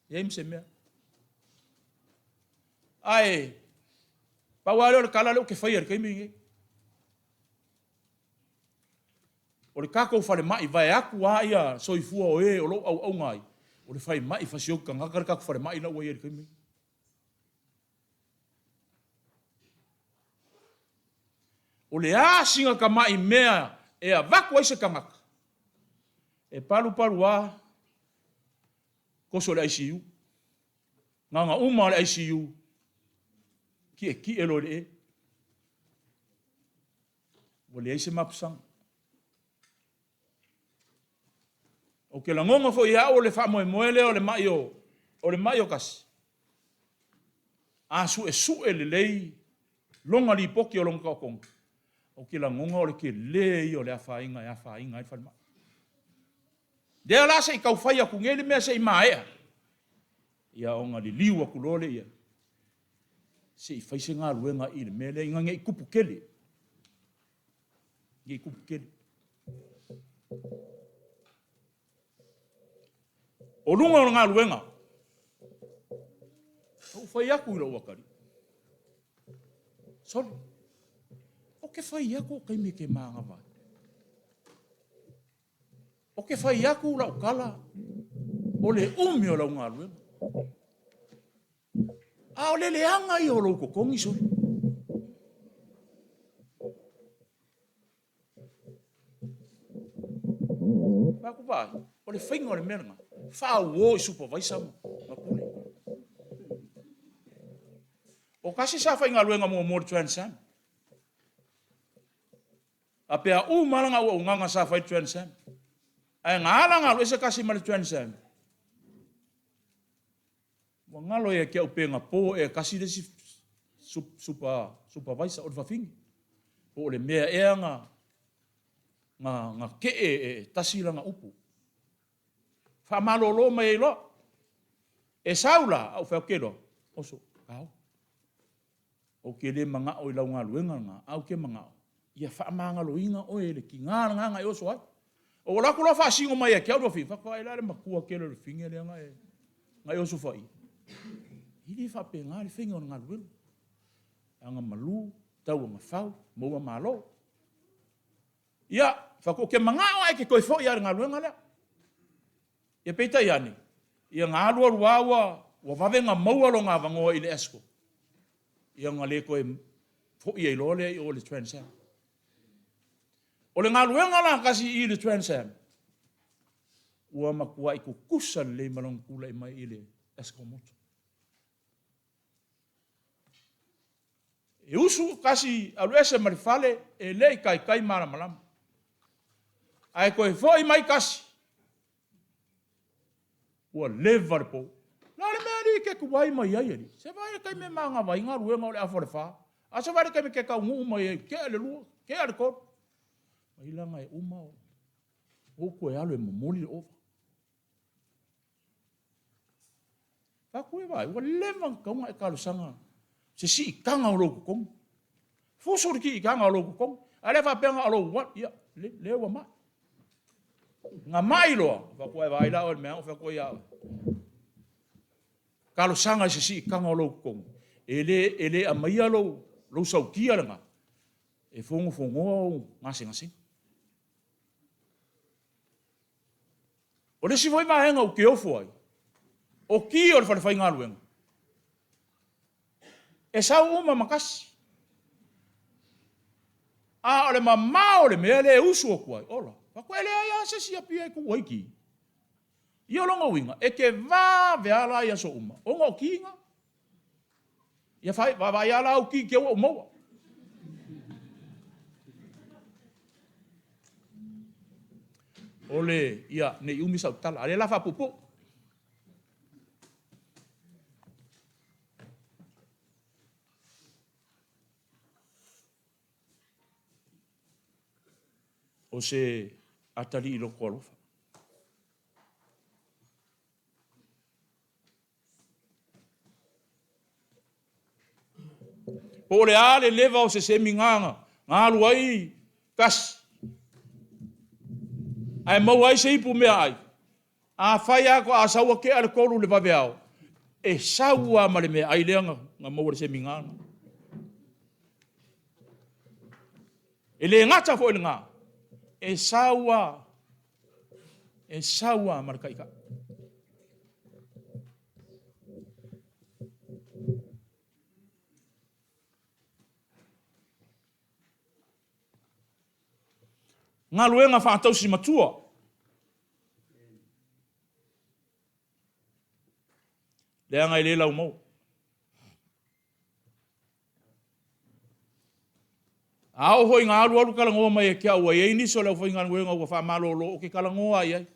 Leai ma se mea. Ae, pau lava lea o le tala lea ou te faia i le taimi lenei. O le tatou falemai, vaeatu lava ia soifua o e o lo o auauna ai, O le faimai fasioki tagata le tatou falemai la ua i ai i le taimi lenei. O le a sina tamai mea e avatu ai se tagata e palupalu a toso i le ICU. Na ona uma o le ICU, tietie loa i le e. Ua leai se mapusaga. Ou te lagona foi e au o le faamoemoe lea o le mai o, o le mai o kasi. A suesue lelei lona lipoti o lona taotoga, ou te lagona o le tele ia o le afaina e afaina ai le falemai. Lea la se i tau fai atu nei le mea se i maea, ia ona liliu atu loa lea i ai, se i fai se galuega i le mea lea ina ne i tupu tele. Ne i tupu tele. O luga o le galuega, ou fai atu i lou atalii, Sole, ou te fai atu o taimi e te manava ai. Ou te fai atu lau tala, o le umi o lau galuega. A o le leaga ia o lou totogi, sole. Fai atu, vaai, o le faiga o le mea lena, faauo i supervisor ma pule. O tasi sa faigaluega muamua i le Trans Am. A pe a uma lana auaunaga sa fai i le Trans Am, ae na ala ona alu ese kasi mai le Trans Am, ua galo ia te au pe na po ea e kasi le isi supervisor o le fafine, po o le mea ea na na tee e tasi lana upu. Faamalolo mai ai loa. E sau la, a ou fai atu, ke loa, oso, kao. Ou te le manao i lau galuega lena, ae ou te manao ia faamagaloina oe e le tiga lena na e oso ai. Ou alu atu loa faasino mai ia te au le fafine, fai atu, la le matua tele o le fafine lea na e, na e oso faia. E le faapena le faiga o le galuega. Aga malu, tau aga fau, maua malo. Ia, fai atu, ou te manao lava e te toe foi lava i le galuega lea. Ia peitai ane, ia na alu alu lava ua, ua vave ona maua lona avanoa i le Escort. Ia ona le toe foi ai loa lea i o i le Trans Am. O le galuega la kasi i le Trans Am, ua matuai tutusa lelei ma lona tulai mai i le Escort Motor. E usu kasi alu ese ma le fale e le i taitai malamalama. Ae toe foi mai kasi ua leva le pou. La le mea alii ke tuai mai ai alii. Se vai le taimi e manava ai galuega o le afa o le fa. A se vai le taimi ke taunuu mai ai tea le lua, tea le tolu. Mai langa e uma o ou toe alu e momoli le ova. Fai atu e vaai, ua leva ona tatau ona e talosaga se siitaga o lou totogi. Fusu le siitaga o lou totogi. A le faapea na o lou alu, ia, le, le ua mai. Na mai loa, fai atu, e vaai la oe i le mea o fai atu ai ia oe. Talosaga i se siitaga o lou totogi, e le, e le aumaia lou, lou sautia lena, e fogofogoa ou gasegasega. O le isi foi vaega ou te ofo ai, o ki o le falefaigaluega, e sau uma ma kasi. A o le mamao o le mea lea e usu atu ai, ola, faatoa e leai lava se isi Apia e tuu ai ki. Ia o lona uiga, e te vave lava la i aso uma, ona o ki na. Ia fai, vaavaai lava la au ki te ua ou maua. O le, ia, ne i umi sau tala, a lea la faapuupuu. O se atalii loto alofa. Po o le a le leva o se semiga na alu ai kasi, ae maua ai se ipu meaai, afai lava faatoa sau ua tea le 3 i le vaveao, e sau lava ma le meaai lea na maua i le semiga lena. E le gata foi i lena, e sau lava, e sau lava ma le taitai. Galuega faatausi matua. Leaga e le laumaua. A oo foi ina alualu talanoa mai e te au ua i ai nisi o le aufaigaluega ua faamalolo ou te talanoa i ai.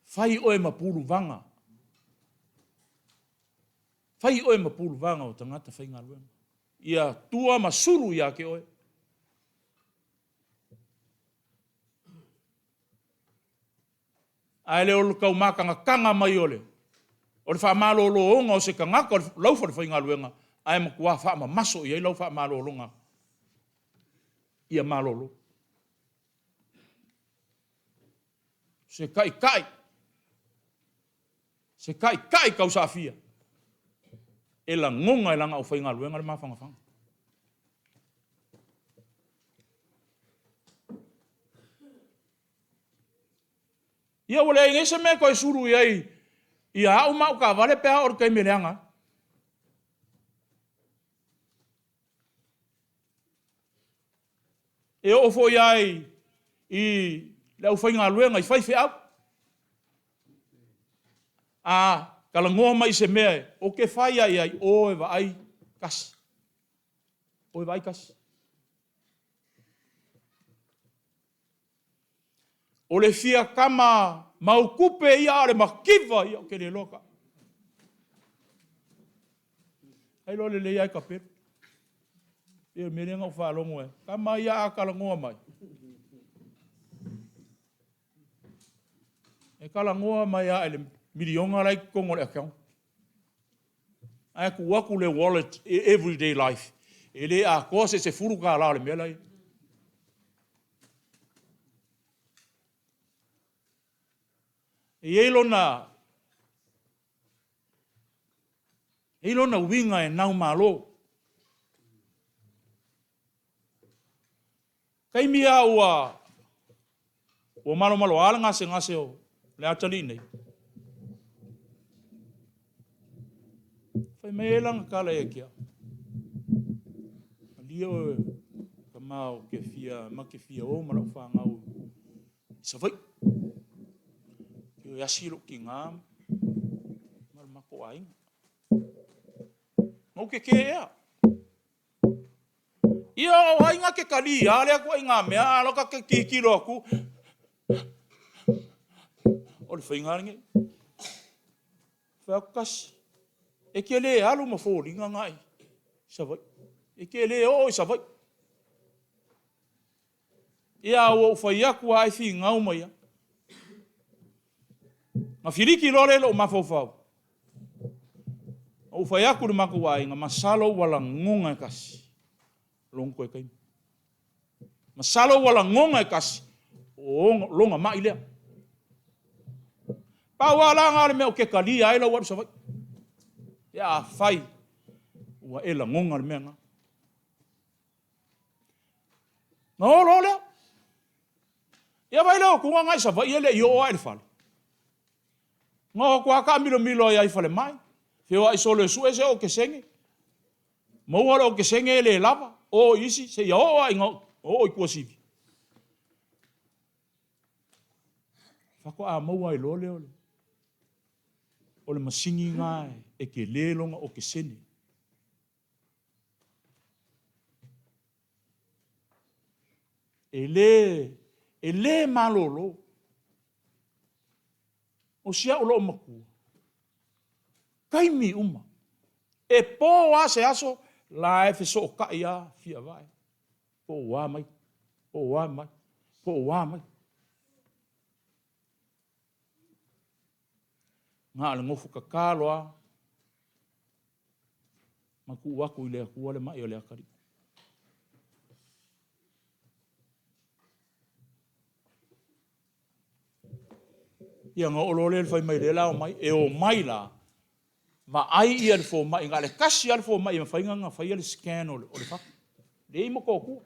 Fai oe ma puluvaga. Fai oe ma puluvaga o tagata faigaluega. Ia tua ma sulu ia te oe. Ae le o le tau matagataga mai o le o le faamalologa o se tagata o le lau falefaigaluega, ae matua faamamaso i ai lau faamalologa ia malolo. Se taitai, se taitai tausaafia e lagona e lana aufaigaluega le mafanafana. Ia ua leai nei se mea e toe sulu i ai ia au ma au taavale pe a oo i le taimi e leaga ai. E oo foi lava i le aufaigaluega i faifeau. A talanoa mai i se mea ou te fai lava i ai, o e vaai tasi. O e vaai tasi. O le fia tama mau tupe ia a o le mativa ia ou te le iloa ta. Ai loa lelei lava e tapelu. E pei o le mea lea na ou faalogo ai. Tama ia a talanoa mai, e talanoa mai lava i le miliona la e i totonu o le account. Ae tuu atu le wallet i everyday life, e le atoa se $10 o le mea la e i ai. E i ai lona, e i ai lona uiga e naumalo. Taimi lava ua ua malomaloa le gasegase o le atalii nei, fai mai ai lana tala ia te au, Malie oe tama ou te fia, ma te fia o ma lau fanau i Savaii. Te o e asi lou tiga ma le matou aiga. Na ou tetē ea. Ia o ai na te kaliā lea ituaiga mea a loka te tilotilo atu o le faiga lenei. Fai atu kasi, e te le alu ma foliga na i Savaii. E te le oo i Savaii. Ia ua ou fai atu lava ai finau mai ai. Na filiki loa lea i lou mafaufau. Na ou fai atu i le matou aiga, masalo ua lagona e kasi lona toe taimi. Masalo ua lagona e kasi o lona mai lea. Pau lava la na o le mea ou te talia ai lau alu i Savaii. Pe afai ua e lagona le mea lena. Na o loa lea. Ia vaai lea o Tuga na i Savaii e le i oo lava i le fale. Na o atu lava taamilomilo ai i falemai, feoai solo e sue se okesene. Maua le okesene e le lava, o i isi seia oo lava ina oo i Tuasivi. Faatoa maua ai loa lea o le o le masini lena e tele lona okesene. E le, e le malolo. O si au loomatua, taimi uma, e po lava se aso, la e fesootai lava Fiavae, po o a mai, po o a mai, po o a mai. Na o le nofo tatalo lava ma tuu atu i le Atua le mai o le atalii. Ia ona oo loa lea i le fai mai o lea o le a omai. E omai la, vaai ia le fomai, na o le tasi lava le fomai e mafai ona faia le scan o le fatu. Leai ma toatua.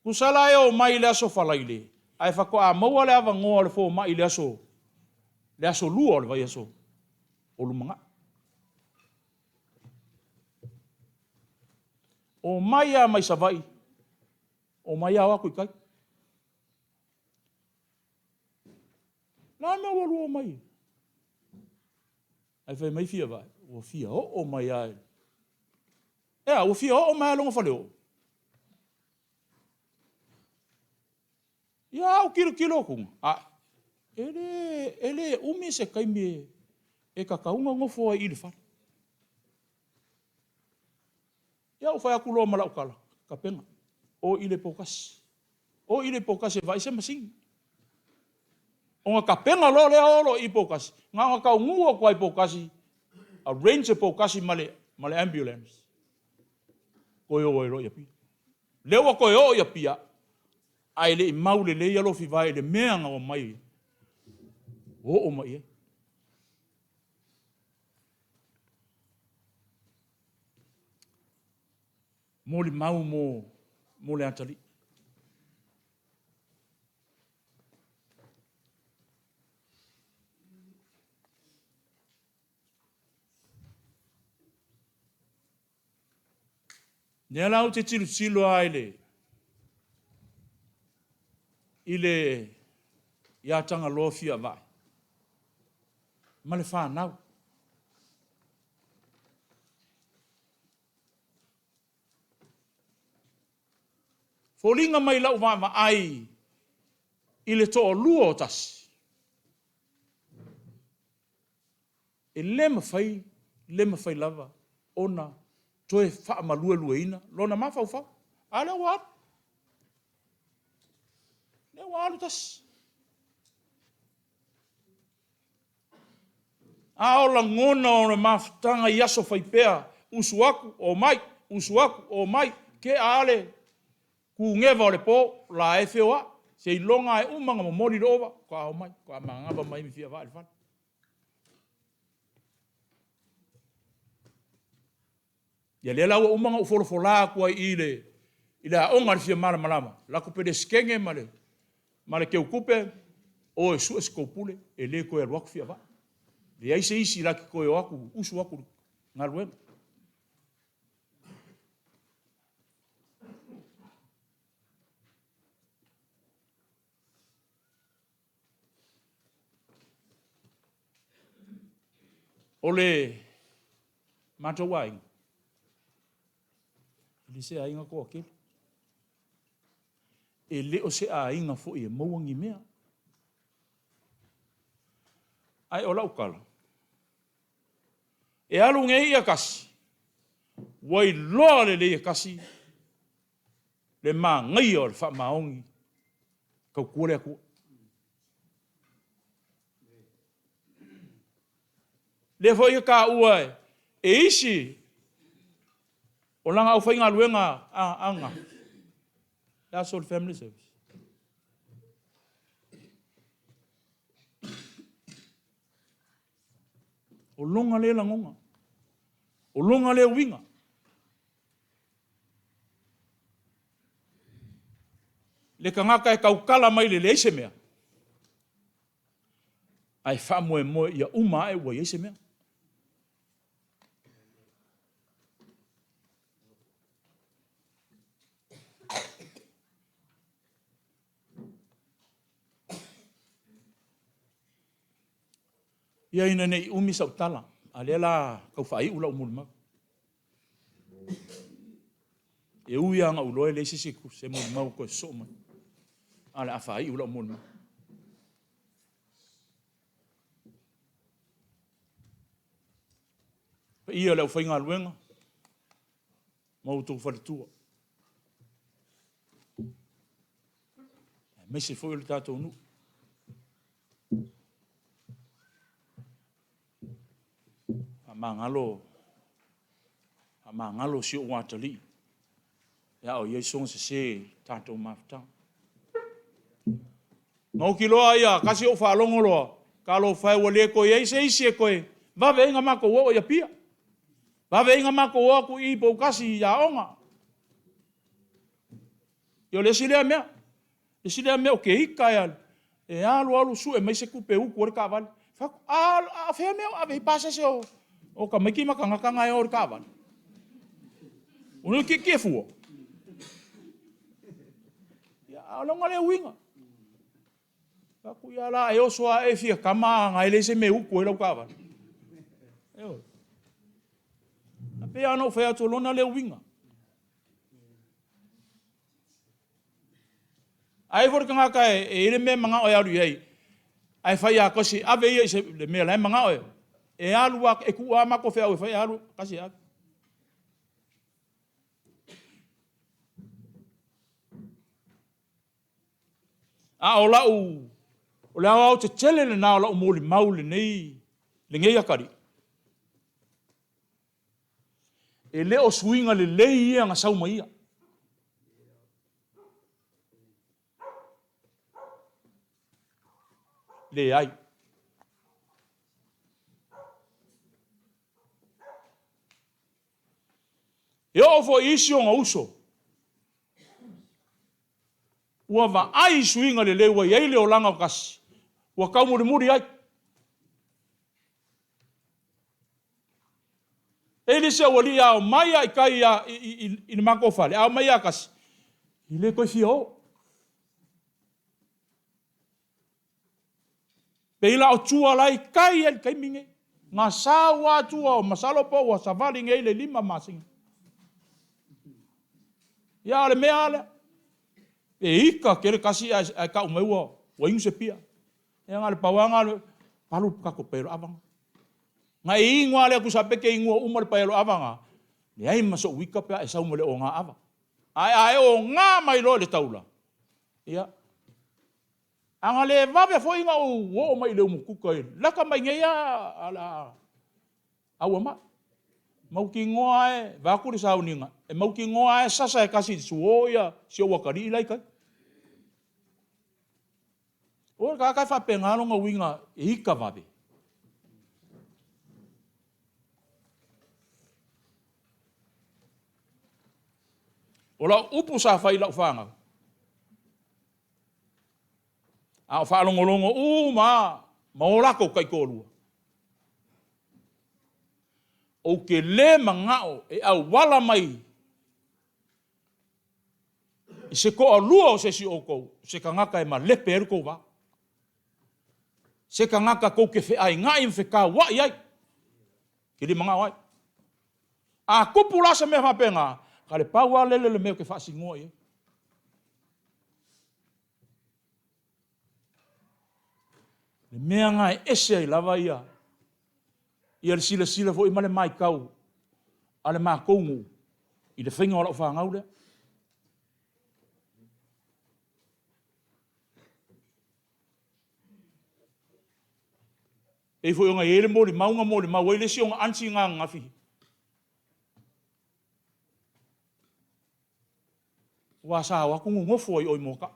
Tusa la e omai i le aso Faraile, ae faatoa maua le avanoa o le fomai i le aso, le aso Lua o le vaiaso o lumanai. Omai lava mai Savaii. Omai a o atu i tai. Le a le mea ua lua omai ai? Ae fai mai Fiavae, ua fia oo mai lava. E a, ua fia oo mai lava i lona faleoo. Ia au tilotilo atu, a e le, e le umi se taimi e tatau ona nofo ai i le fale. Ia ou fai atu loa ma lau tala, Tapena, o i le Poutasi. O i le Poutasi e vaai se masini. Ona tapena loa lea o loa i Poutasi, na ona taunuu atu lava i Poutasi, arrange e Poutasi ma le, ma le ambulance. Toe o ai loa i Apia. Lea ua toe oo i Apia, ae le i mau lelei Alofivae i le mea na omai oo mai i ai. Molimau mo, mo le atalii. Lea la ou te tilotilo lava i le, i le, ia Tagaloa Fiavae ma le fanau. Foliga mai lau vaavaai i le toalua o Tasi, e le mafai, le mafai lava ona toe faamaluelueina lona mafaufau. A lea ua alu. Lea ua alu Tasi. A o lagona o le mafutaga i aso fai pea, usu atu, omai, usu atu, omai, tea lava le kugeva o le po, la e feoai, seiloga lava e uma ona momoli le ova, faatoa omai, faatoa manava mai ma Fiavaa i le fale. Ia lea la ua uma ona ou folafola atu ai i le, i le aoga a le fia malamalama, lako Peresetene ma le, ma le Teutupe, o e sue se tou pule, e le toe alu atu Fiavaa. Leai se isi la te toe o atu, usu atu i le galuega. O le matou aiga, e le se aiga toatele. E le o se aiga foi e maua ni mea. Ae o lau tala, e alu nei ia Tasi, ua iloa lelei e Tasi le manaia o le faamaoni tautua le Atua. Lea foi e taua e isi o lana aufaigaluega ananafi, le aso o le family service. O lona lea lagona, o lona lea uiga. Le tagata e tautala mai le leai se mea, ae faamoemoe ia uma ae ua i ai se mea. Ia ina ne i umi sau tala, a lea la tau faaiu lau molimau. E ui lava ina ou iloa e leai se isi se molimau e toe sosoo mai, a o le a faaiu lau molimau. Paia o le aufaigaluega ma outou faletua, aemaise foi o le tatou nuu. Faamagalo, faamagalo si ou atalii pe a o i ai sona sese i le tatou mafutaga. Na oti loa ia tasi ou faalogo loa, talofa e ua le toe i ai se isi e toe vave ai ona matou oo i Apia. Vave ai ona matou o atu i Poutasi i aoga. Ia o le isi lea mea. Le isi lea mea ou te ita ai e alu alu sue mai se tupe e utu ai le taavale. Fai atu, a, a fea mea o ave ai pasese o, o tamaiti ma tagata na e o i le taavale? O le tietie fua. A o lona lea uiga. Atu ia la e oso a e fia kama a e leai se mea e utu ai lau taavale. Ioe. A pei lava ona ou fai atu o lona lea uiga. A i ai foi le tagata e i ai le mea e manao e alu i ai, ae fai ia Tasi, ave ia i se, le mea la e manao e, e alu lava, e tuu lava matou feau e fai, e alu Tasi e ave. A o lau, o le aoaotetele lena o lau molimau i lenei, lenei atalii. E le o suiga lelei ia na sau ma ia. Leai. E oo foi i isi ona uso, ua vaai i suiga lelei ua i ai le olaga o Tasi, ua taumulimuli ai. E le isi aualii a omai lava i tai i le matou fale, a omai ia Tasi, e le toe fia o. Pei la o tua la e i tai i le taimi nei. Na sau lava tua, masalo po ua savali nei le 5 masina. Ia a o le mea lava lea, e ita tele Tasi ae tau mai ua inu se pia. Ia na o le pau lava na, palu le tatou paelo ava na. Na e inu lava lea tusa pe te inua uma le paelo ava na, leai ma sou ita pe a e sau ma le oga ava. Ae a e oga mai loa i le taula, ia, a na le vave foi na ou oo mai i le umukuka i lata mai nei a o le a auamai. Mautinoa lava e, vaeatu le sauniga, e mautinoa lava e sasa e tasi i le suo ia si ou atalii la e i tai. O le tagata e faapena lona uiga e ita vave. O lau upu sa fai i lau fanau, a o faalogologo uma lava ma o latou taitoalua, ou te le manao e auala mai i se toalua o se isi o outou, se tagata e malepe ai lo outou va. Se tagata tou te feainai ma fetauai ai, te le manao ai. A tupu la se mea faapena, ka le pau lava lele le mea ou te faasinoa i ai. Le mea na e ese ai lava ia, ia le silasila foi ma le maitau a le matou nuu i le faiga o lau fanau lea. Pei foi ona i ai le molimau na molimau ai le isi ona aunty na ananafi. Aua sa o atu nonofo ai i o i Moataa.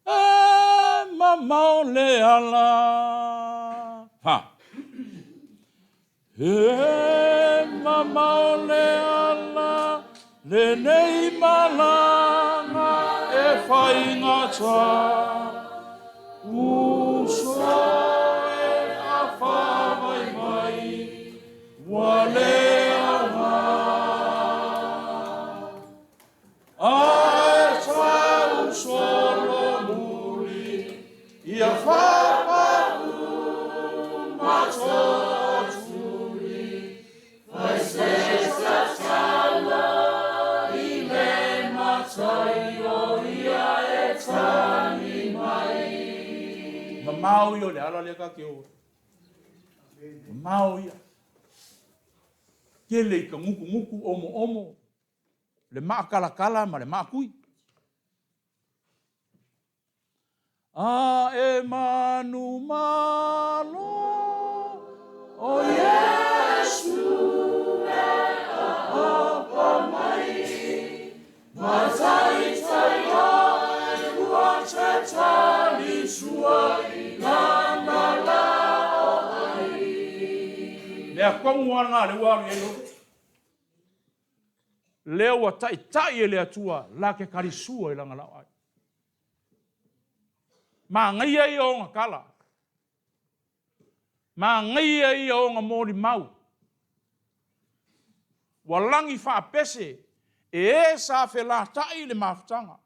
E mamao le ala. Ha. E mamao le ala lenei malaga e faigata. Uso e afavai mai ua le aoga. Ae tau solomuli ia faapau ma tootuli. Fai se tatalo i le matai o ia e tali mai. Mamao ia o le ala lea ta te o ai. Mamao ia. Tele i ka gutugutu, omoomo. Le maakalatala ma le maakui. A e manumalo o Iesu e aapa mai, ma taitai oe ua te tali sua i lana laoai. Mea tonu lava lena lea ua alu i ai Lolo. Lea ua taitai e le Atua la te talisua i lana laoai. Manaia ia ona tala. Manaia ia ona molimau. Ua lagi faapese e e sa felata'i i le mafutaga.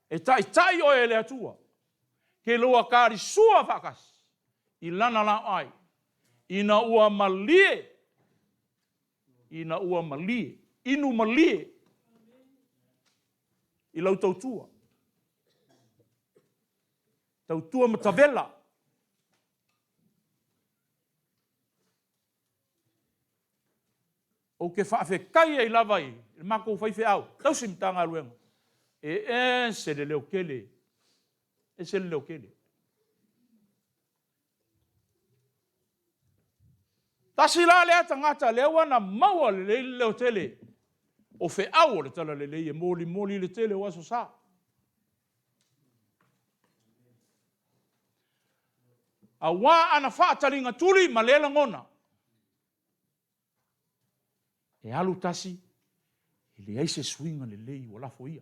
E taitai oe e le Atua, ke lua kalisua faatasi i lana laoai, ina ua malie, ina ua malie, inu malie i lau tautua. Tautua matavela. Ou te faafetai ai lava i le matou faifeau tausi Matagaluega, e ese le leotele, ese le leotele. Tasi la lea tagata lea ua na maua lelei le leotele o feau o le Talalelei e molimoli i le tele o Aso Sa. Aua ana faataliga tuli ma le lagona, e alu tasi, e leai se suiga lelei ua lafo ia.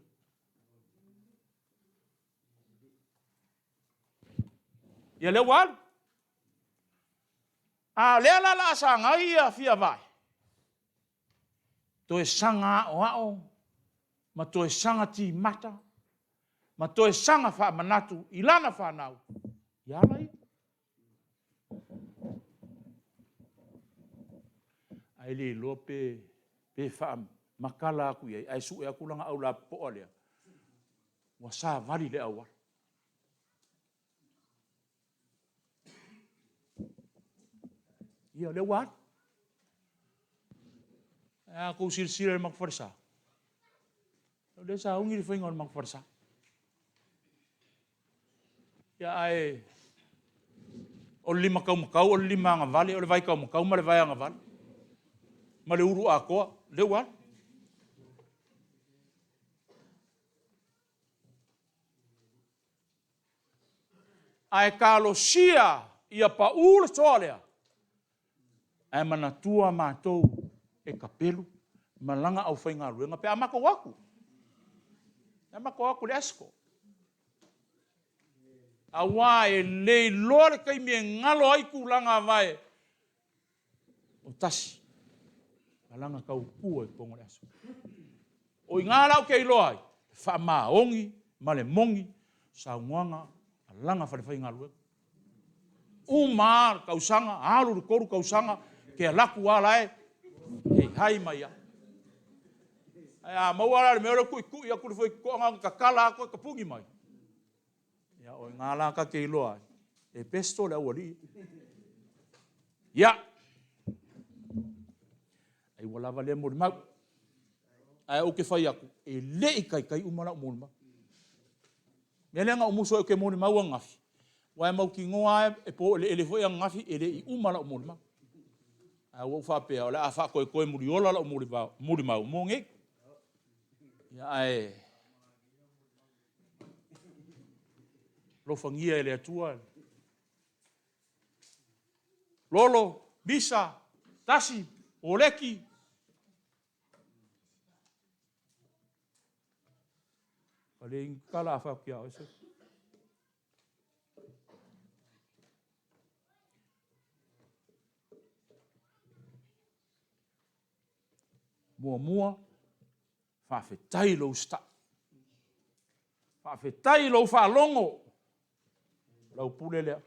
Ia lea ua alu. A o lea la la a sagai ia fia vae, toe saga aoao ma toe saga timata ma toe saga faamanatu i lana fanau i ala ia. Ae le iloa pe, pe faamatala atu i ai, ae sue atu lana aulapopoa lea, ua savali le auala. Ia, o lea ua alu. Ae a tou silasila i le matou falesa, o lea sa uni le faiga o le matou falesa. Ia, ae o le lima taumatau, o le lima agavale, o le vai taumatau ma le vai agavale, ma le ulu atoa, lea ua alu. Ae talosia ia pau le toa lea, ae manatua matou e tapelu ma lana aufaigaluega pe a matou o atu. Pe a matou o atu i le ASCO. Aua e le iloa le taimi e galo ai tulaga vae o tasi ma lana tautua i totonu o le aso. O i ina la ou te iloa ai, le faamaoni ma le moni saunoaga a lana falefaigaluega. Uma lava le tausaga, alu le 3 tausaga, te alu atu lava la e heihai mai lava. Ae a maua la le mea o le tuitui atu le faitotoa na ona tatala atu e tapuni mai, Ia, o i ina la ta te iloa ai, e pesto le aualii. Ia, ai ua lava lea molimau. Ae ou te fai atu, e le i taitai uma lau molimau. Mea lea na ou musu ai ou te molimau ananafi, aua e mautinoa lava e poeleele foi ananafi e le i uma lau molimau. Ae ua ou faapea, o le a faatoetoe muliola lau molimau mo nei. Ia, ae Alofagia e le Atua. Lolo, Misa, Tasi, Poleki. Ka le tala a whaki a oe. Muamua, Faafetai i lou usitai. Faafetai i lou faalogo. Lau pule lea.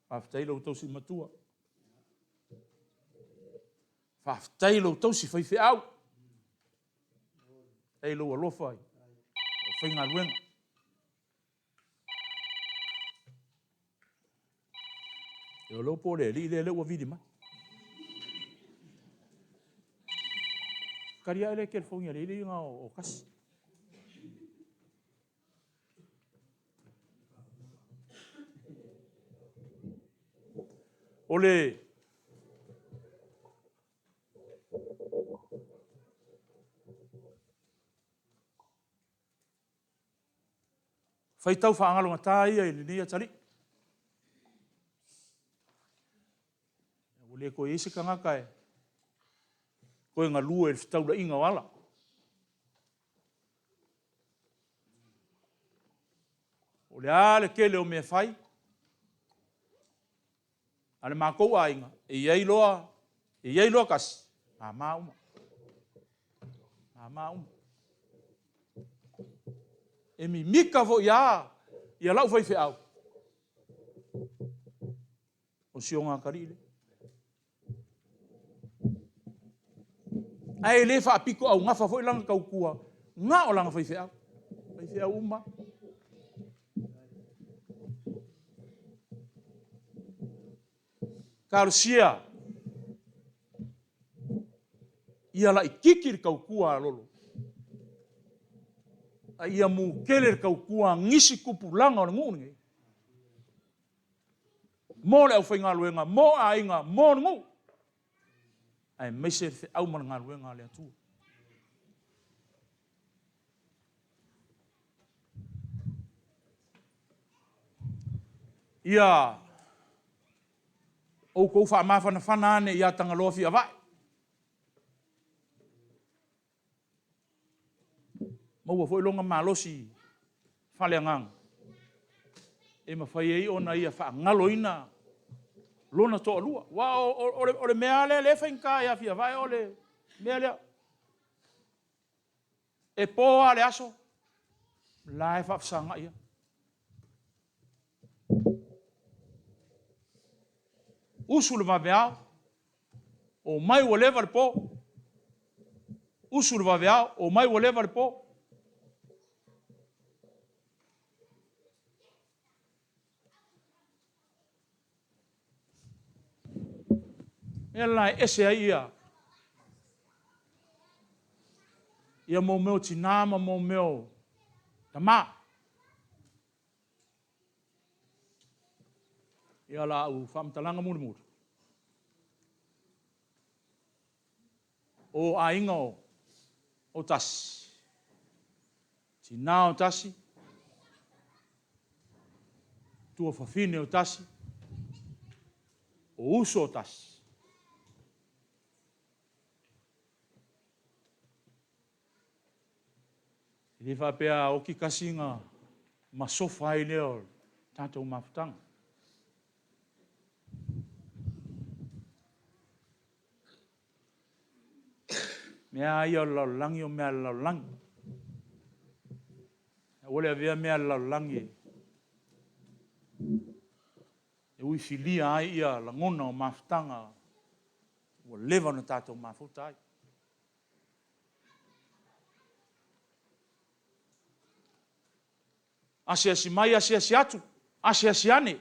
Faafetai i lou tausi matua. Faafetai i lou tausi faifeau. Faafetai i lou alofa i lau faigaluega. E o leo po o le alii lea lea ua vili mai. Kali ae le telefoni a le alii na o kasi. O le Faitau faagalogata ia i lenei atalii. Ua le toe i ai se tagata e Toe galue i le fetaulaiga o ala. O le a le tele o mea fai a le matou aiga, e i ai loa, e i ai loa tasi, mama uma. Mama uma. E mimita foi a ia lau faifeau, o si ona atalii lea. Ae le faapito augafa foi lana tautua na o lana faifeau. Faifeau uma. Talosia ia laititi le tautua a Lolo, a ia mutele le tautua a nisi tupulaga o le nuu lenei mo le aufaigaluega, mo aiga, mo le nuu, aemaise le feau ma le galuega a le Atua. Ia outou faamafanafana ane ia Tagaloa Fiavae. Maua foi lona malosi faaleagaga e mafai ai ona ia faagaloina lona toalua. Aua o le mea lava lea lea e faigata ia Fiavae o le mea lea. E po lava le aso, o la e faafesagai lava. Usu le vaveao, omai ua leva le po. Usu le vaveao, omai ua leva le po. Mea la e ese ai ia ia mo mea o tinā ma mo mea o tamā. Ia la au faamatalaga mulimuli. O aiga o tasi, tinā o tasi, tuafafine o tasi, o uso o tasi. E le faapea a oti tasi ona masofa ai lea o le tatou mafutaga. Mea lava ia o le lalolagi o mea a le lalolagi. Aua le avea mea a le lalolagi e uifilia ai ia lagona o mafutaga ua leva ona tatou mafuta ai. Asiasi mai, asiasi atu, asiasi ane.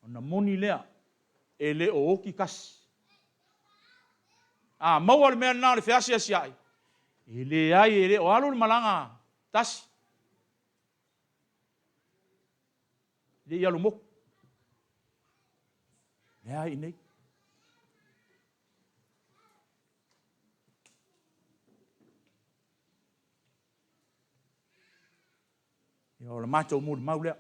Ona moni lea, e le o oti tasi. A maua le mea lena o le feasiasiai, e leai, e le o alu le malaga tasi. E le i alu motu. Leai i inei. Ia, o le matou molimau lea.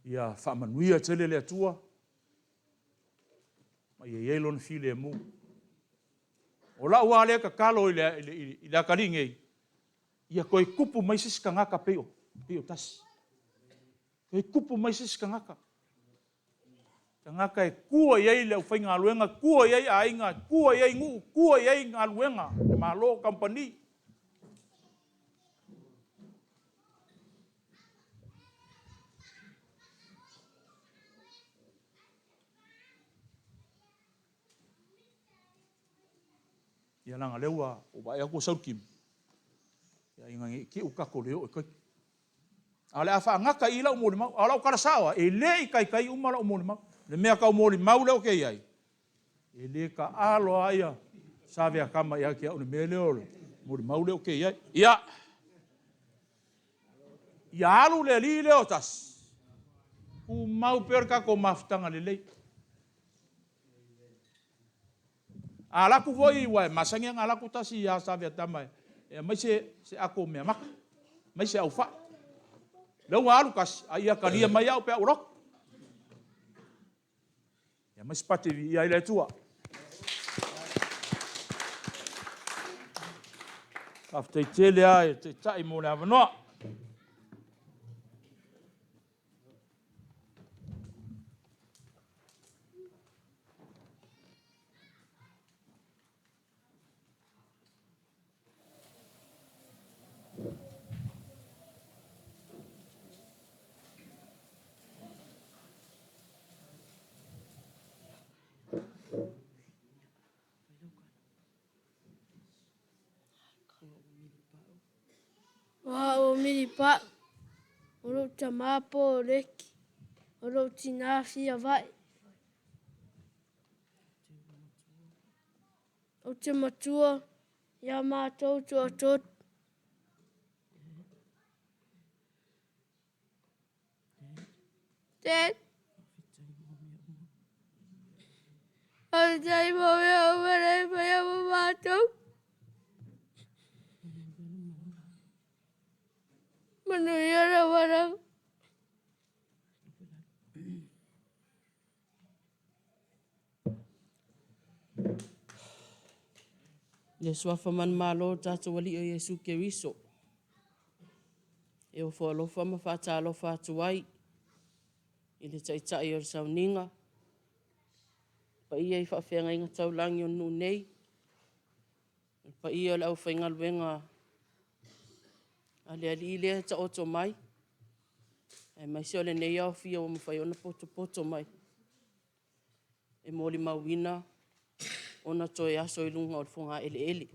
Ia faamanuia tele le Atua ma ia i ai Lona filemu. O lau lava lea tatalo i le, i le, i le atalii nei, ia toe tupu mai se isi tagata pei o, pei o tasi. Toe tupu mai se isi tagata. Tagata e tua i ai le aufaigaluega, tua i ai aiga, tua i ai nuu, tua i ai galuega, le Malo, kamupani. Ia leaga o lea ua ou vaai atu ua sau le timu, ia ina ne i te i ua tatou le oo e taiki. A o le a faagata i i lau molimau. A o lau tala sao lava, e le i taitai uma lau molimau. Le mea tau molimau lea ou te i ai, e le taalo lava ia Saveatama ia te au i le mea lea o le molimau lea ou te i ai. Ia, ia alu le alii lea o tasi, tumau pea le tatou mafutaga lelei. A alu atu foi, ua e masani ona alu atu tasi ia Saveatama e aumai se, se ato mea maka, aumai se aufai. Lea ua alu tasi, a ia talia mai au pe a ua loto. Aumai se pati e viia ai le Atua. Faafetai tele lava i le Taitai mo le avanoa. O au o Milipa'u, o lou tamā Poleki, o lou tinā Fiava'i. Ou te matua iā matou toatolu. Dad. Faafetai mo mea uma na e faia mo matou. Manuia lava lava. I le suafa manumalo o le tatou Alii o Iesu Keriso, e ofo alofa ma faatalofa atu ai i le Taitai o le Sauniga, paia i faafeagaiga taulagi o le nuu nei, le paia o le aufaigaluega a le Alii lea e taoto mai, aemaise o lenei aofia ua mafai ona potopoto mai e molimauina ona toe aso i luga o le fogaeleele.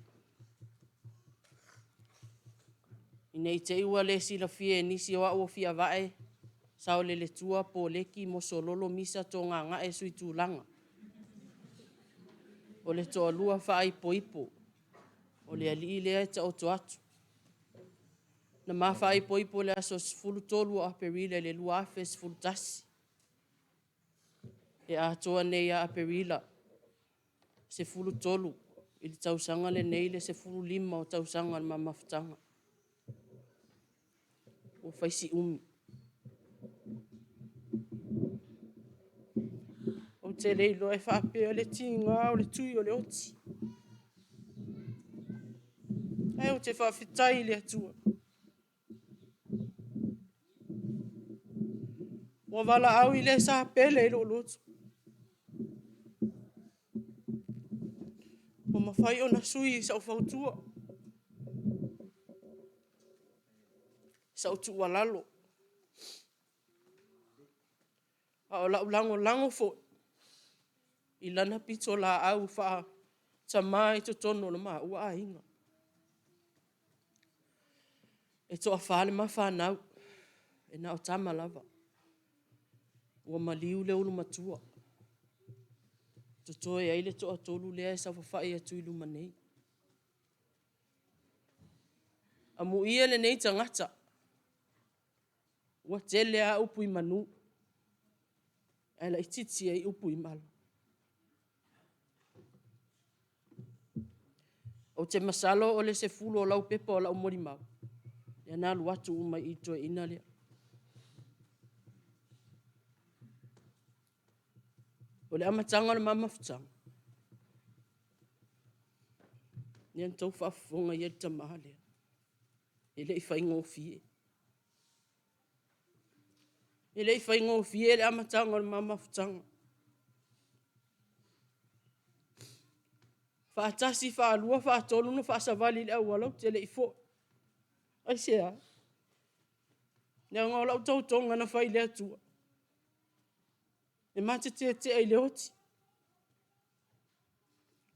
Ina ne i te i ua le silafia e nisi o au o Fiavae, Saoleletua, Poleki, Mosololo, Misa, Togagae, Suitulaga. O le toalua faaipoipo o le alii lea e taoto atu. Na ma faaipoipo i le aso 13 o Aperila i le 2011. E atoa nei ia Aperila 13 i le tausaga lenei le 15 o tausaga o le ma mafutaga. Ua fai si umi. Ou te le iloa e faapea le tiga o le tui o le oti. Ae ou te faafetai i le Atua. Ua valaau i le sa pele i lou loto. Ua mafai ona sui i sau fautua, sau tuualalo, a o lau lagolago foi i lana pitolaau faa-tama i totonu o lo maua aiga. E toafa le ma fanau, e na o tama lava. Ua maliu le ulumatua, totoe ai le toatolu lea e saofafai atu i luma nei. Amuia lenei tagata, ua tele lava upu i manu, ae laitiiti ai upu i mala. Ou te masalo o le 10 o laupepa o lau molimau, lea na alu atu uma i i le toeaina lea. O le amataga o le ma mafutaga, lea na outou faafofoga i ai i le tama lea, e le i faigofie. E le i faigofie le amataga o le ma mafutaga. Faatasi, faalua, faatolu ona faasavali i le auala ou te le i foi. Aisea? Leaga o lau tautoga na fai i le Atua, e ma te tietie i le oti.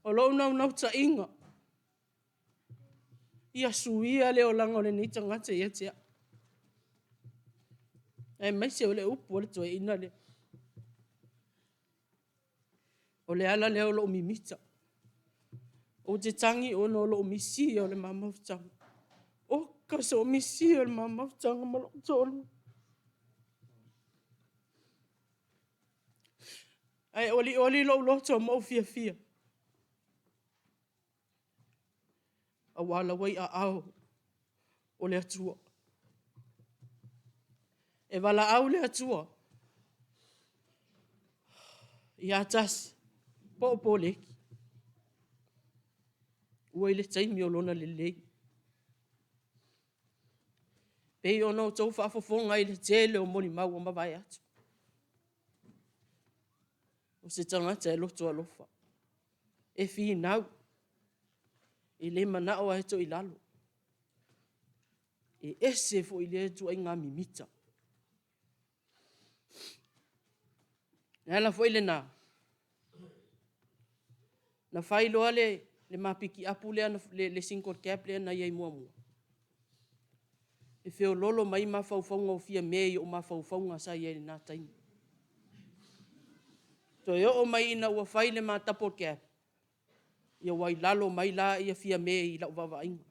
O lou naunautaiga, ia suia le olaga o lenei tagata ia te au, aemaise o le upu a le toeaina lea. O le ala lea o lou mimita. Ou te tagi ona o lou misia o le ma mafutaga. Oka sou misia o le ma mafutaga ma lou toalua. Ae olioli lou loto ma ou fiafia, aua o la ua i aao o le Atua. E valaau le Atua. Ia tasi, po o Poleki. Ua i le taimi o lona lelei. Pei ona outou faafofoga i le tele o molimau ua mavae atu. O se tagata e loto alofa, e finau, e le manao lava e toilalo. E ese foi lea ituaiga mimita. O le ala foi lena, na fai loa le ma pikiapu lea, le single cab lea na i ai muamua, e feololo mai mafaufauga o Fiame i ou mafaufauga sa i ai i lena taimi. Toe oo mai ina ua fai le ma double cab, ia ua i lalo mai la ia Fiame i lau vaavaaiga.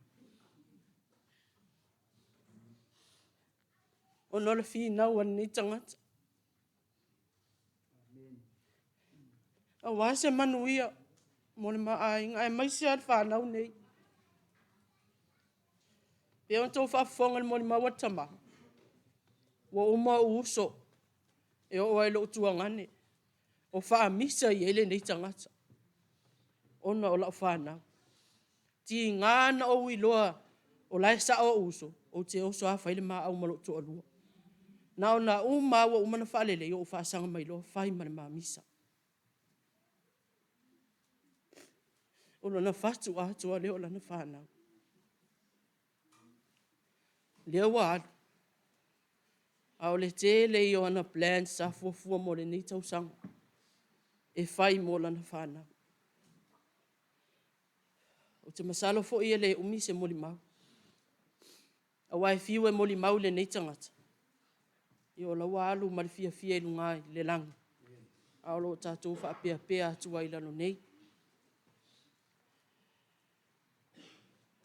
Ona o le finau a lenei tagata. Aua se manuia mo le ma aiga, aemaise lava le fanau nei. Pei ona outou faafofoga i le molimau a le tama, ua uma ou uso e oo lava i lou tuagane, o faamisa i ai lenei tagata ona o lau fanau. Tiga na ou iloa o la e sao ou uso, ou te oso lava fai le ma au ma lou toalua. Na ona uma lava ua uma ona faalelei, ou faasaga mai loa fai ma le ma misa. O lona fatu atoa lea o lana fanau. Lea ua alu, a o le tele ia o ana plans sa fuafua mo lenei tausaga e fai mo lana fanau. Ou te masalo foi e le umi se molimau, aua e fiu e molimau i lenei tagata, ia o la ua alu ma le fiafia i luga i le lagi, a o lo o tatou faapeapea atu ai i lalo nei.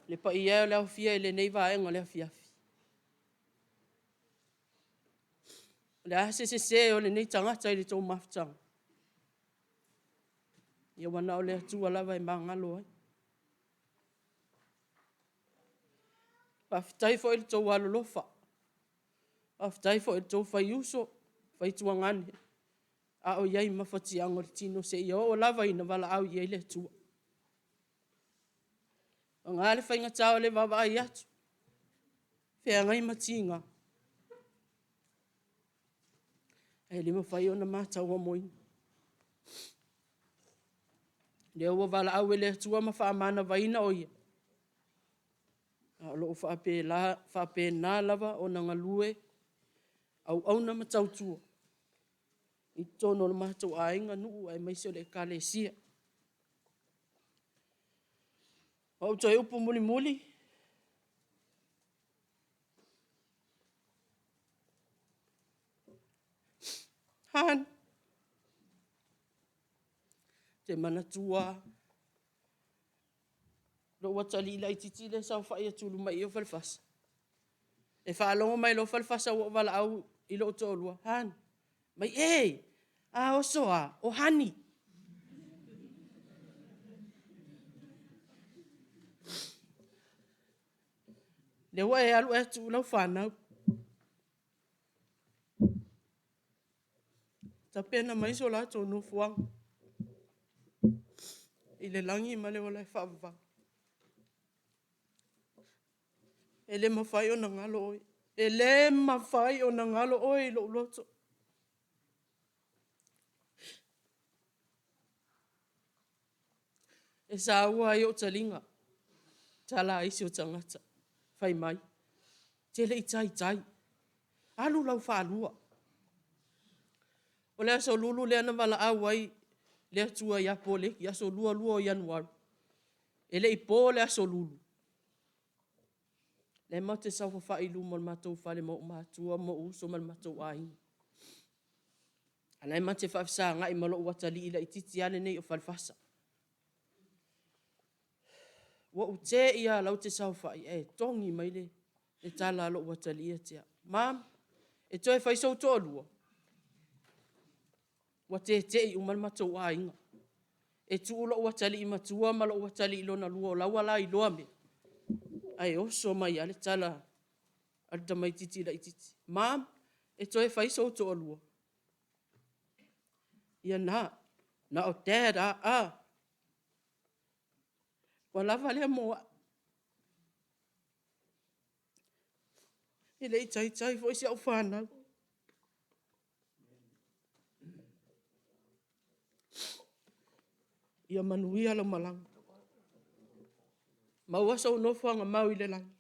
Le paia e o le aofia i lenei vaega o le afiafi, o le a se sese o lenei tagata i le tou mafutaga? Ia ua na o le Atua lava e magalo ai. Faafetai foi i lo outou alolofa, faafetai foi i lo outou faiuso, faituagane, a o i ai i mafatiaga o le tino seia oo lava ina valaau i ai le Atua. Paga le faigata o le vaavaai atu, feagai ma tiga, ae le mafai ona ma tauamoina. O lea ua valaau e le Atua ma faamanavaina o ia, a o lo o faapena lava ona galue, auauna ma tautua i totonu o le matou aiga, nuu aemaise o le Ekalesia. O au toe upu mulimuli, Hon, ou te manatua lava lou atalii laitiiti lea e saofai e tulu mai i i o Falefasa, e faalogo mai loa Falefasa ua ou valaau i lou toalua, Hon, fai mai, e, a oso a, o honey. Lea ua e alu ae tuu lau fanau. Tapena mai so latou nofoaga i le lagi ma le ola e faavavau. E le mafai ona galo oe, e le mafai ona galo oe i lou loto. E saua ai ou taliga, tala a isi o tagata, fai mai, e te le i taitai, alu lau faalua. O le aso Lulu lea na valaau ai le Atua ia Poleki, aso 22 o Ianuari. E le i po le aso Lulu, lea matou te saofafai i luma o le matou fale ma ou matua ma ou uso ma le matou aiga, a o la e ma te faafesagai ma lou atalii laitiiti lava lenei o Falefasa. Ua ou te'i lava o la e ou te saofai ae togi mai le tala a lou atalii ia te au, Mom, e toe fai sou toalua? Ua tete'i uma le matou aiga. E tuu lou atalii matua ma lou atalii lona lua o la ua lailoa mea, ae oso mai lava le tala a le tamaitiiti laitiiti, Mom, e toe fai sou toalua? Ia na. Na o Dad aa. Ua lava lea mo a'u. E le i taitai foi si a'u fanau. Ia manuia lau malaga. Maua sou nofoaga mau i le lagi.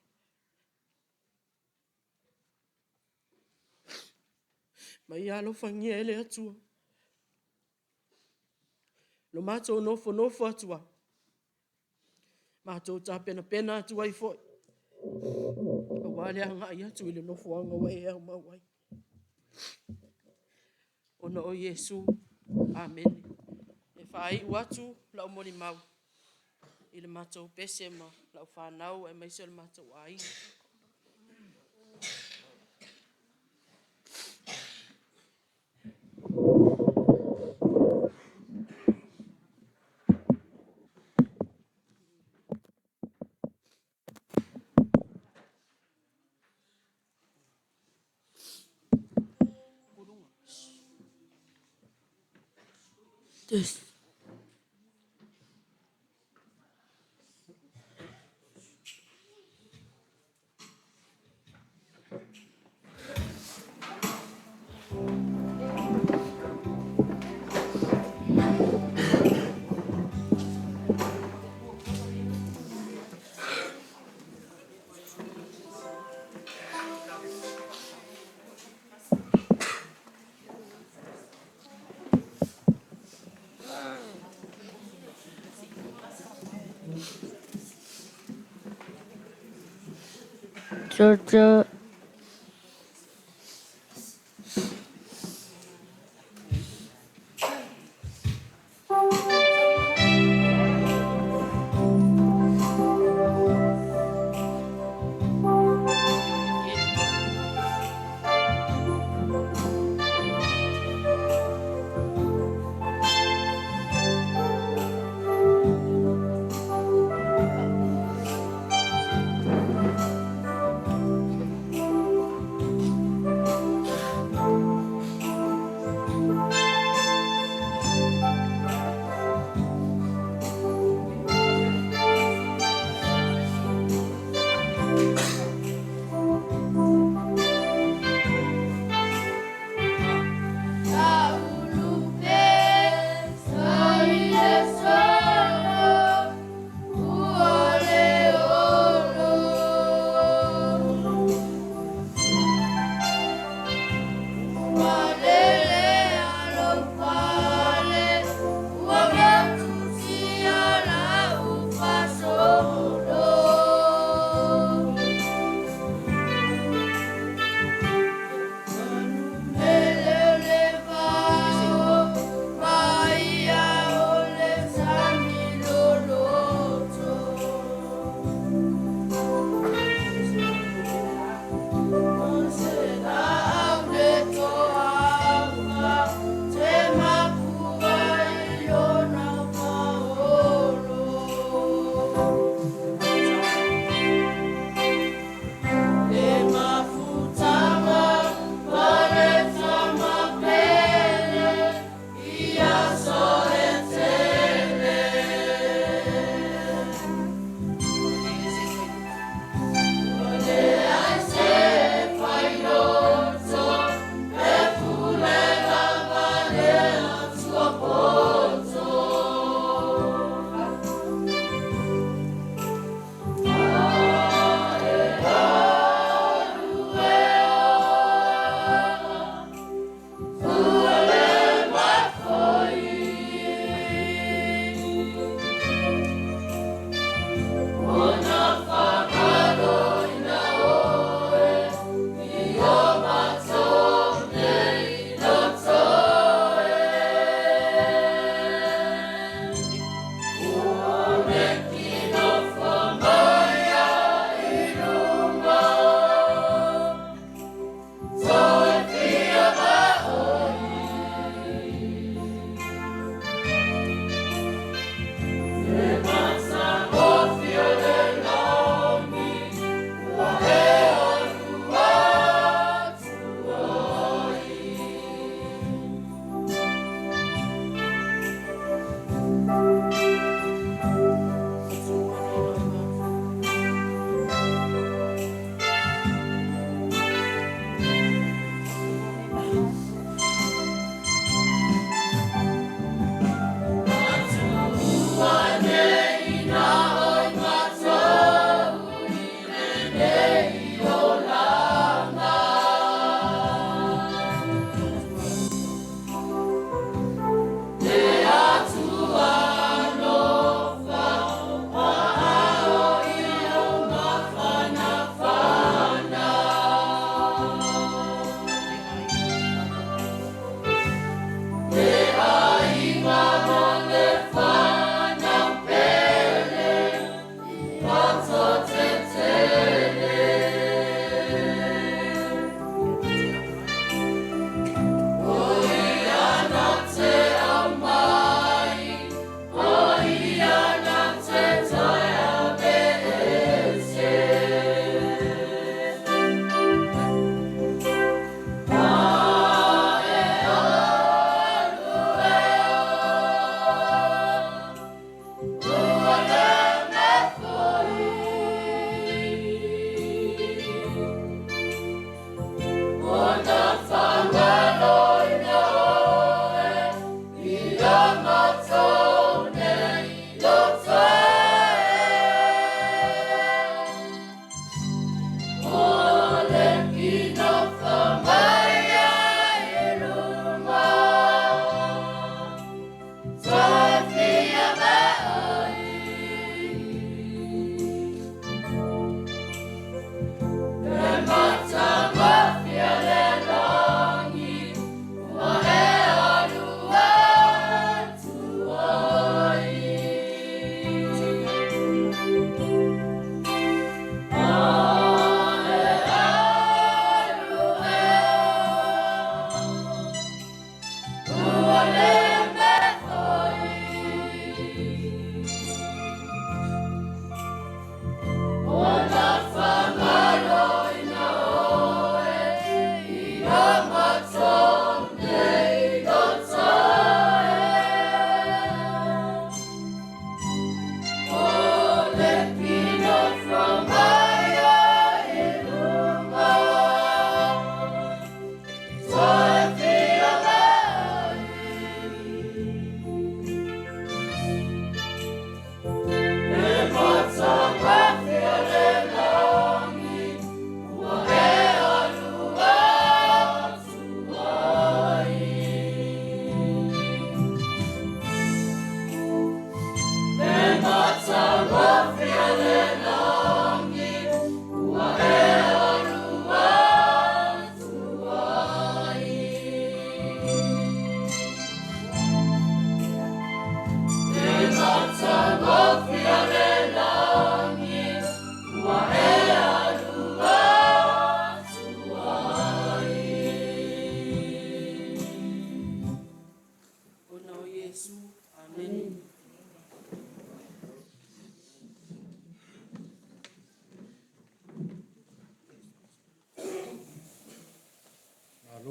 Ma ia alofagia e le Atua lo matou nofonofo atu ai, matou tapenapena atu ai foi, aua le agai atu i le nofoaga ua e aumau ai. Ona o Iesu. Amene. E faaiu atu lau molimau i le matou pese ma lau fanau aemaise o le matou aiga. Test. Georgia.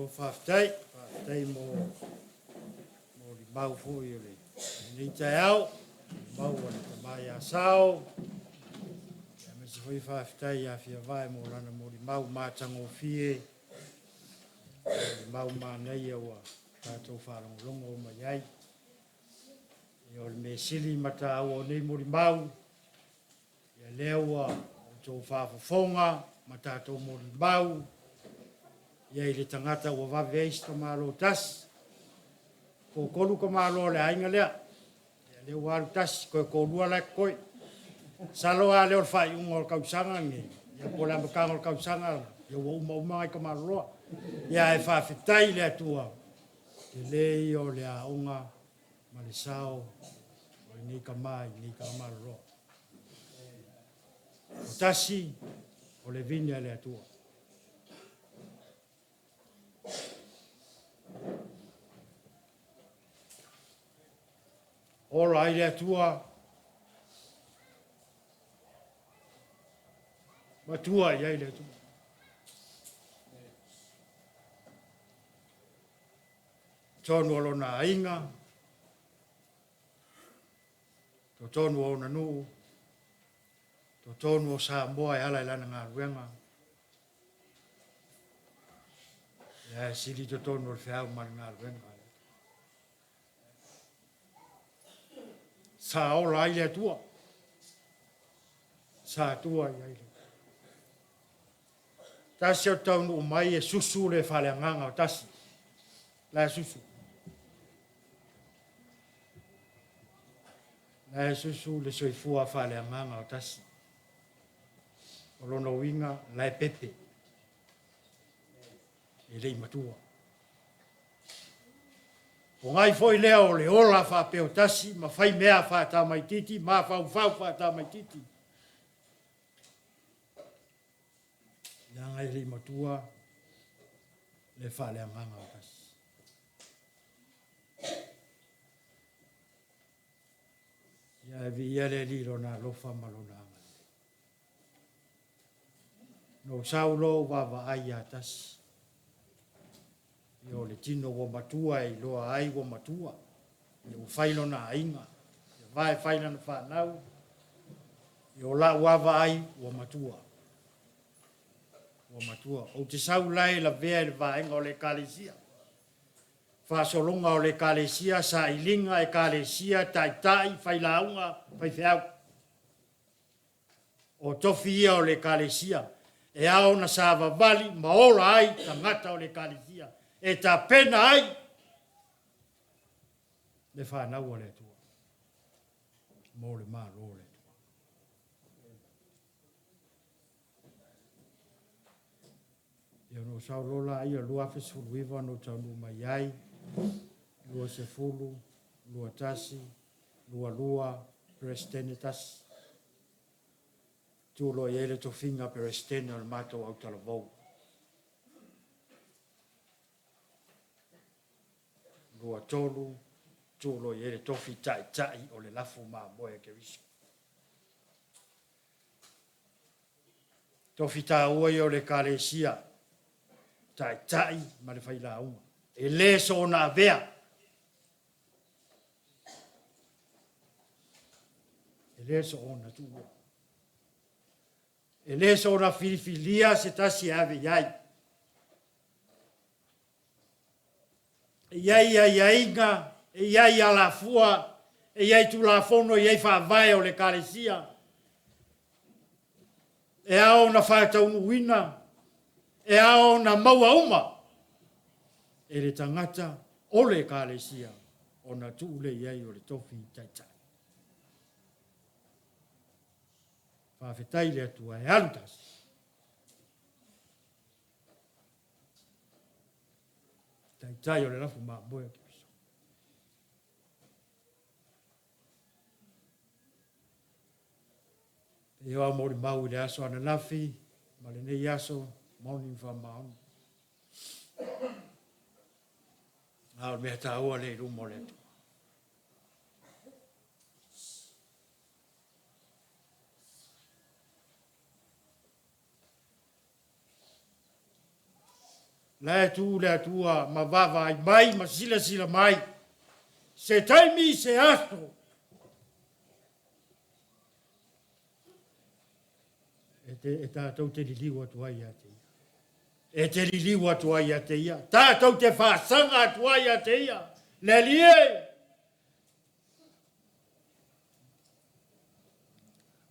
Malo faafetai, faafetai mo molimau foi o lenei taeao, molimau a le tama ia Sao, aemaise foi faafetai ia Fiavae mo lana molimau matagofie, molimau manaia ua tatou faalogologo uma i ai. Ia o le mea sili ma taua o nei molimau, ia lea ua outou faafofoga ma tatou molimau ia i le tagata ua vave ai se tamaloa tasi. Toatolu tamaloa o le aiga lea. Ia lea ua alu tasi, toe toalua la e totoe. Masalo a lea o le faaiuga o le tausaga lenei, ia po o le amataga o le tausaga, ia ua uma uma nai tamaloloa. Ia ae faafetai i le Atua, tele ia o le aoga ma le sao o lenei tama i lenei tamaloloa. O tasi, o le vine a le Atua. Ola ai le Atua, matua i ai le Atua. Totonu o lona aiga, totonu o ona nuu, totonu o Samoa e ala i lana galuega, ia e sili totonu o le feau ma le galuega. Sa ola ai le Atua, sa tua i ai le Atua. Tasi o taunuu mai e susu le faaleagaga o tasi. La e susu. La e susu le soifua faaleagaga o tasi. O lona uiga, la e pepe. E le i matua. Pogai foi lea o le ola faapea o tasi ma fai mea faatamaititi, mafaufau faatamaititi. Leaga e le i matua le faaleagaga o tasi. Ia e viia le Alii i lona alofa ma lona agalelei. Na ou sau loa ou vaavaai ia tasi. Ia o le tino ua matua e iloa ai ua matua. Ia ua fai lona aiga. Ia vae fai lana fanau. Ia o lau lava vaai ua matua. Ua matua. Ou te sau la e lavea i le vaega o le Ekalesia. Faasologa o le Ekalesia, sailiga, Ekalesia, taitai, failauga, faifeau. O tofi ia o le Ekalesia e ao ona savavali ma ola ai tagata o le Ekalesia e tapena ai le fanau a le Atua mo le Malo o le Atua. Ia ona ou sau loa laia 2019 na ou taunuu mai ai, 20, 21, 22, Peresetene tasi. Tuu loa i ai le tofiga Peresetene o le matou autalavou. 23, tuu loa i ai le tofi Taitai o le lafu mamoe a Keriso. Tofi taua ia o le Ekalesia, Taitai ma le failauga. E le soona avea. E le soona tuua. E le soona filifilia se tasi e ave i ai. E i ai aiaiga, e i ai alafua, e i ai tulafono, e i ai faavae o le Ekalesia e ao ona faataunuuina, e ao ona maua uma e le tagata o le Ekalesia ona tuu lea i ai o le tofi taitai. Faafetai i le Atua e alu tasi. Taitai o le lafu mamoe o Keriso. E au molimau i le aso ananafi ma lenei aso, moni ma faamaoni. A o le mea taua lea i luma o le Atua. La e tu le Atua ma vaavaai mai ma silasila mai, se taimi, se aso, e, te, e tātou te liliu atu ai ia te ia. E te liliu atu ai ia te ia. Tātou te whāsanga atu ai ia te ia. Le ali e!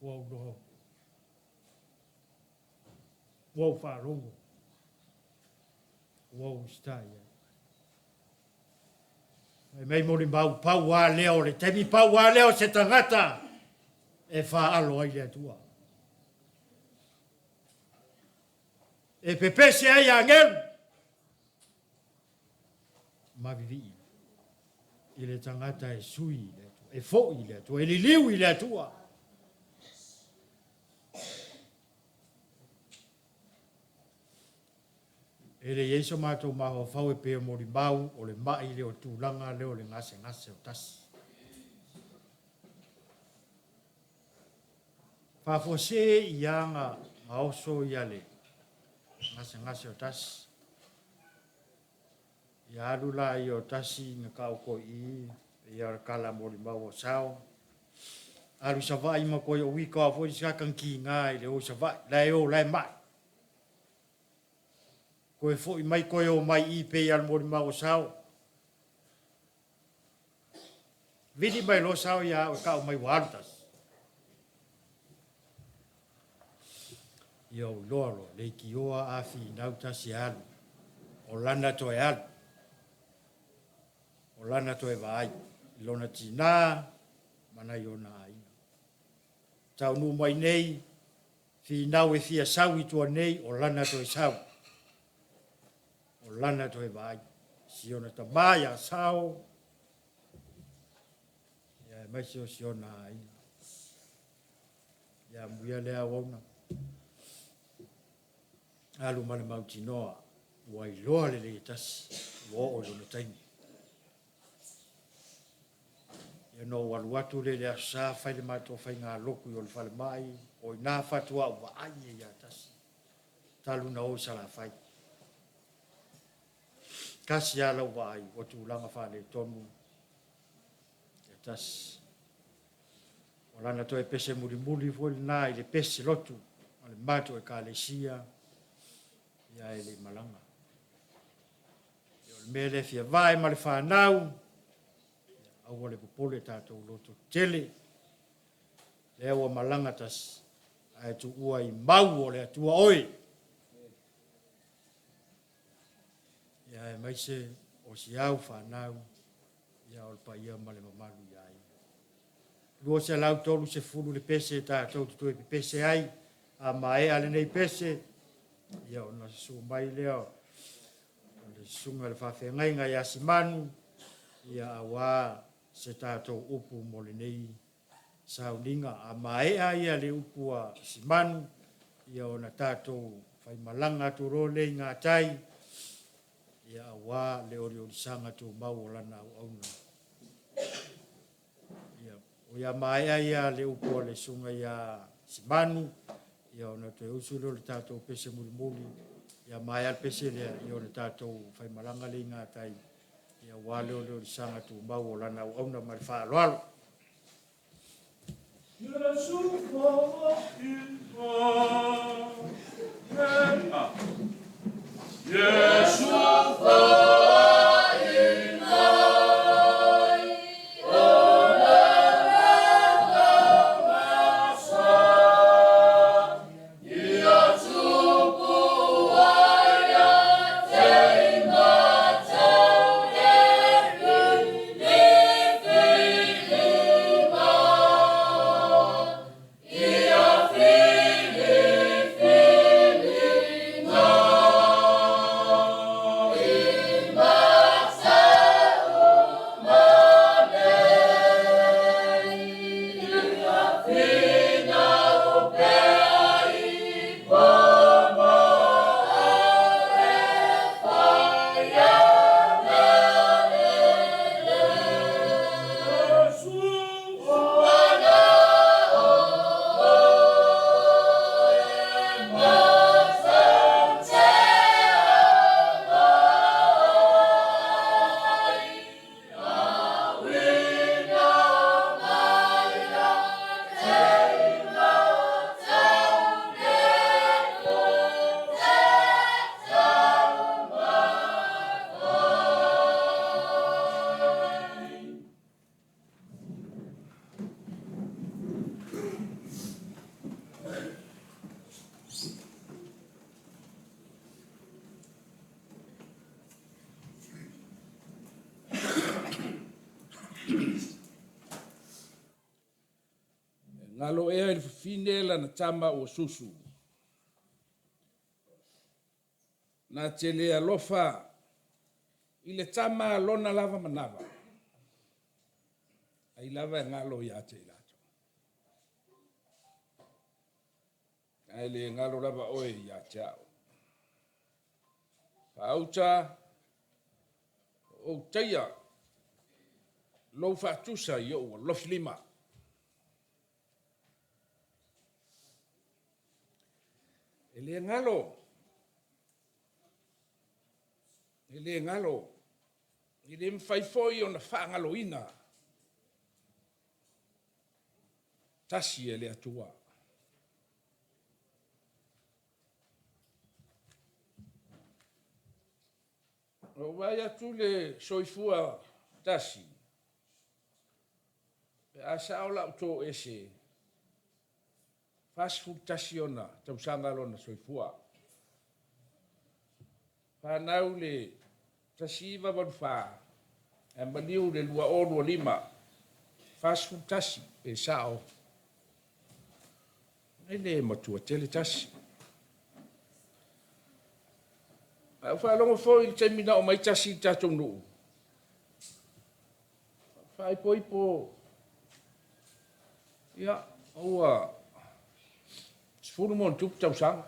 Ua uloa. Ua u whaarongo. Ua u stai ai. Fai mai moli mau pau a lea o le taimi pau a lea o se tagata e faalo ai le Atua. E pepese ai agelu ma vivii i le tagata e sui i le Atua, e foi i le Atua, e liliu i le Atua. E le i ai so matou mafaufau e pei o molimau o le ma'i lea o tulaga lea o le gasegase o tasi. Faafuasē ia ga gaoso ia le gasegase o tasi. Ia alu la ia o tasi na taoto i i, ia o le tala molimau o Sao. Alu i Savaii ma toe o wika foi sa kankiga i le o i Savaii, la e o la e mai. Toe foi mai toe o mai i pei a le molimau o Sao. Vili mai loa Sao ia au e tau mai ua alu tasi. Ia ou iloa loa, leitioa a finau tasi e alu, o lana toe alu, o lana toe vaai i lona tinā ma nai ona aiga. Taunuu mai nei, finau e fia sau i tua nei, o lana toe sau, o lana toe vaai. Si ona tamā iā Sao, ia aemaise o si ona aiga. Ia amuia lea auauna. Alu ma le mautinoa, ua iloa lelei e tasi, ua oo i lona taimi. Ia na ou alu atu lea i le Aso Sa fai le matou faigalotu i o le falemai, o i ina faatoa ou vaai ai ia tasi, talu na o i Salafai. Tasi lava lau vaai, ua tulaga faaletonu ia tasi. O lana toe pese mulimuli foi lena i le pese lotu a le matou Ekalesia, ia e le i malaga. Ia o le mea lea e fia vae ma le fanau, aua le popole tatou loto tele. Lea ua malaga tasi, ae tuua i mau o le Atua oe. Ia aemaise o si au fanau, ia o le paia ma le mamalu i aiga. 230 le pese tatou te toe pepese ai, a maea lenei pese, ia ona susu mai lea o le susuga i le faafeagaiga ia Simanu, ia auā se tatou upu mo lenei sauniga. A maea ia le upu a Simanu, ia ona tatou faimalaga atu loa lea i gatai, ia auā le oliolisaga tumau o lana auauna. Ia, o ia maea ia le upu a le susuga ia Simanu, ia ona toe usu lea o le tatou pese mulimuli, ia maea le pese lea, ia ona tatou faimalaga lea i gatai, ia aua le oliolisaga tumau o lana auauna ma le faaaloalo. Iesu fai mai o lana taumasa, ia tupu ai ia te i matou le filifili ma, ia filifili. Galo ea i le fafine lana tama ua susu. Na te le alofa i le tama lona lava manava, ai lava e galo ia te i latou. Ae le galo lava oe ia te au. Faauta o ou taia lou faatusa i ou alofi lima. E le galo, e le galo, e le mafai foi ona faagaloina tasi e le Atua. Na ou vaai atu i le soifua tasi, pe a sao lau toese, 41 ona tausaga lona soifua. Fanau le 1984, ae maliu le 2025, 41 pe sao. E le matua tele tasi. Ae ou faalogo foi i le taimi na oo mai tasi i le tatou nuu, faaipoipo, ia, ua 10 ma ona tupu tausaga.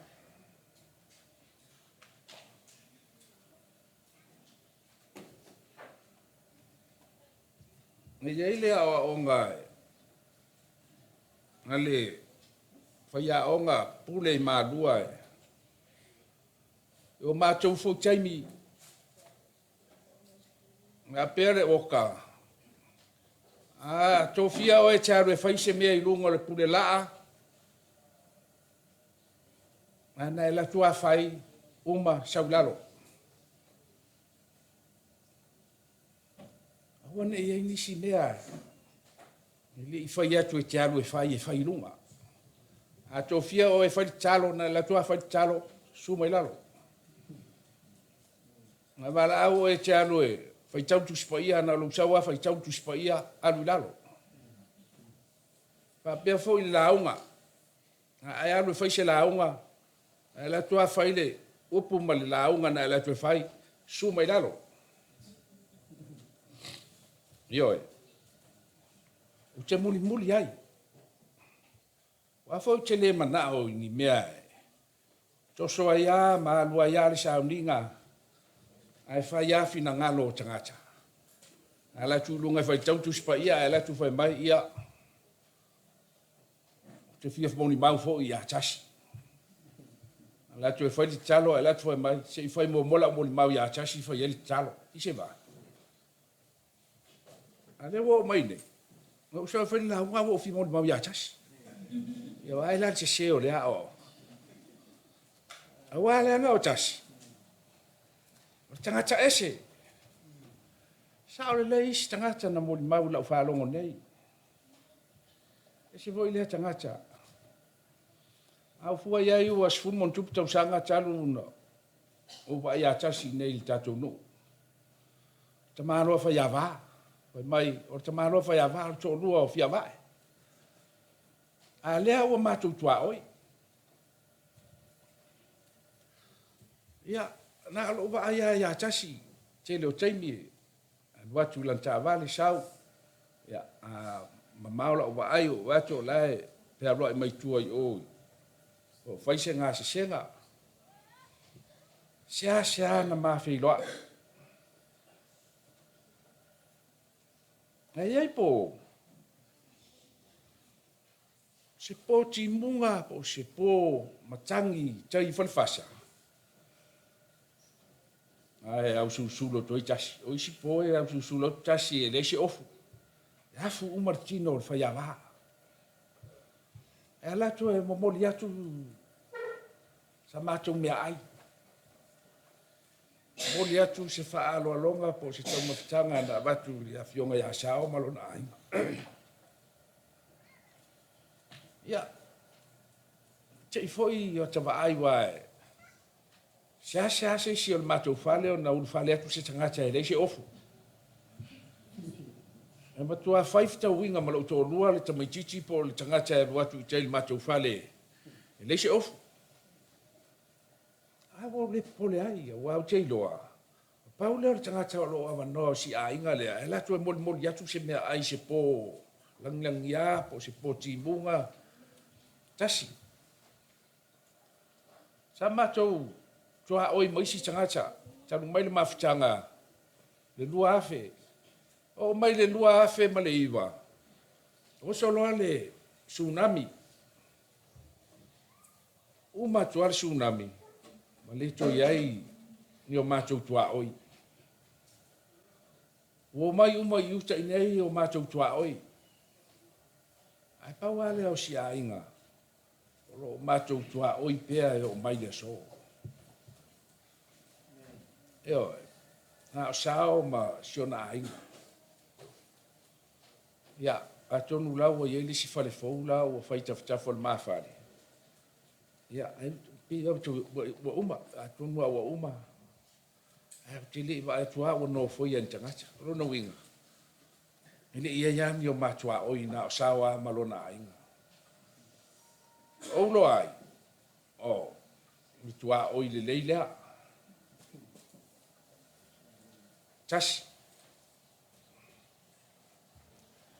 E i ai le aoaoga a le faiaoga pule i Malua e o matou foi taimi a pea le oka a tofia oe e te alu e fai se mea i luga o le pule laa ana e latu a fai uma sau lalo. Aua ne i ai nisi mea e le i fai atu e te alu e fai, e fai i luga. A tofia oe e fai le tatalo, na alu atu lava fai le tatalo, susu mai lalo. Na valaau oe e te alu e faitau Tusi Paia, na o lou sau lava faitau le Tusi Paia, alu i lalo. Faapea foi i le lauga. A e alu e fai se lauga, ae alu atu lava fai le upu ma le lauga na e alu atu e fai, susu mai lalo. Ioe. Ou te mulimuli ai. Aua foi ou te le manao i ni mea e toso ai lava ma alu ai lava le sauniga ae fai lava finagalo o tagata. Alu atu i luga e faitau Tusi Paia ae alu atu fai mai, ia, ou te fia molimau foi ia Tasi. Alu atu e fai le tatalo ae alu atu fai mai, se i fai muamua lau molimau ia Tasi fai ai le tatalo. I se va? A lea ua oo mai nei, na ou sau e fai le lauga ua ou fia molimau ia Tasi. Ia vaai la le sese o lea aoaoga. Aua leaga o Tasi, o le tagata ese. Sao lelei isi tagata na molimau i lau faalogo nei. Ese foi lea tagata. A ou fua i ai ua 10+ tausaga talu ona ou vaai ia Tasi i inei i le tatou nuu. Tamaloa faiava. Fai mai, o le tamaloa faiava o le toalua o Fiavae. A lea ua matou tuaoi. Ia, na o lou vaai lava ia Tasi, tele o taimi e alu atu i lana taavale sau, ia, a mamao lau vaai, ou vaai atu o la e fealuai mai tua i o, o fai se gasesega. Seasea na ma feiloai. Ae i ai po se po timuga po o se po matagi i tai i Falefasa, ae ausulusulu atu ai tasi. O isi po e ausulusulu atu tasi e leai se ofu. E afu uma le tino o le faiava. E ala atu e momoli atu sa matou meaai. Momoli atu se faaaloaloga po o se taumafataga na avatu i le afioga ia Sao ma lona aiga. Ia, te i foi o ta vaai aua e seasea se isi o le matou fale ona ulufale atu se tagata e leai se ofu. E matua fai fetauiga ma lou toalua le tamaitiiti po o le tagata e alu atu i tai i le matou fale e leai se ofu. Ae ua ou le popole ai, aua ou te iloa, pau lea o le tagata o lo o avanoa o si aiga lea e alu atu e molimoli atu se meaai i se po lagilagia po o se po timuga tasi. Sa matou tuaoi ma isi tagata talu mai le mafutaga le 2000. Oo mai le 2009, oso loa le tsunami. Uma atu lava le tsunami, ua le toe i ai ni o matou tuaoi. Ua omai uma i uta i inei o matou tuaoi. Ae pau lava lea o si aiga o lo o matou tuaoi pea e oo mai le aso. Ioe, na o Sao ma si ona aiga. Ia, atonu la ua i ai le isi fale fou la ua fai i tafatafa o le ma fale. Ia, ai, pei lava ua uma, atonu lava ua uma. Ae ou te le i vaai atu lava ua nofoia e ni tagata. O lona uiga, e le i i ai lava ni o ma tuaoi na o Sao lava ma lona aiga. Ou iloa ai, oh, le tuaoi lelei lea. Tasi.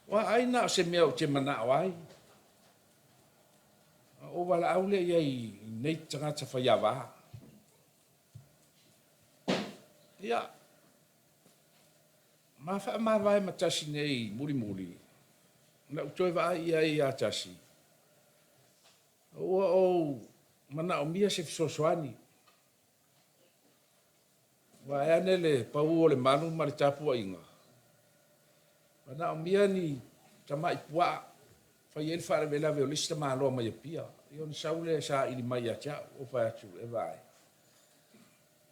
Aua ai na o se mea ou te manao ai. Ona ou valaau lea i ai i nei tagata faiava. Ia, ma faamavae ma Tasi nei mulimuli, na ou toe vaai i ai ia Tasi, ua ou manaomia se fesoasoani. Vaai ane le pau o le malu ma le tapuaiga, manaomia ni tamai puaa fai ai le faalavelave o le isi tamaloa mai Apia. Ia ona sau lea e saili mai ia te au, ou fai atu, e vaai,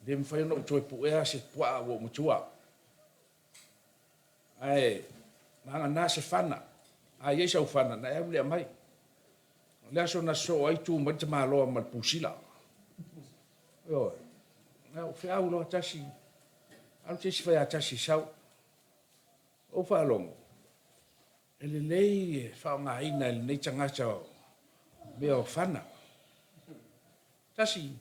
e le mafai ona ou toe puea se puaa ua ou matua. Ae vagana se fana, a i ai sau fana, ona e alu lea aumai. O le aso na sosoo ai tu mai le tamaloa ma le pusila. Ioe. Na ou feau loa tasi, alu se isi fai a tasi e sau. Ou faalogo, e lelei e faaaogaina e lenei tagata o mea o fana. Tasi,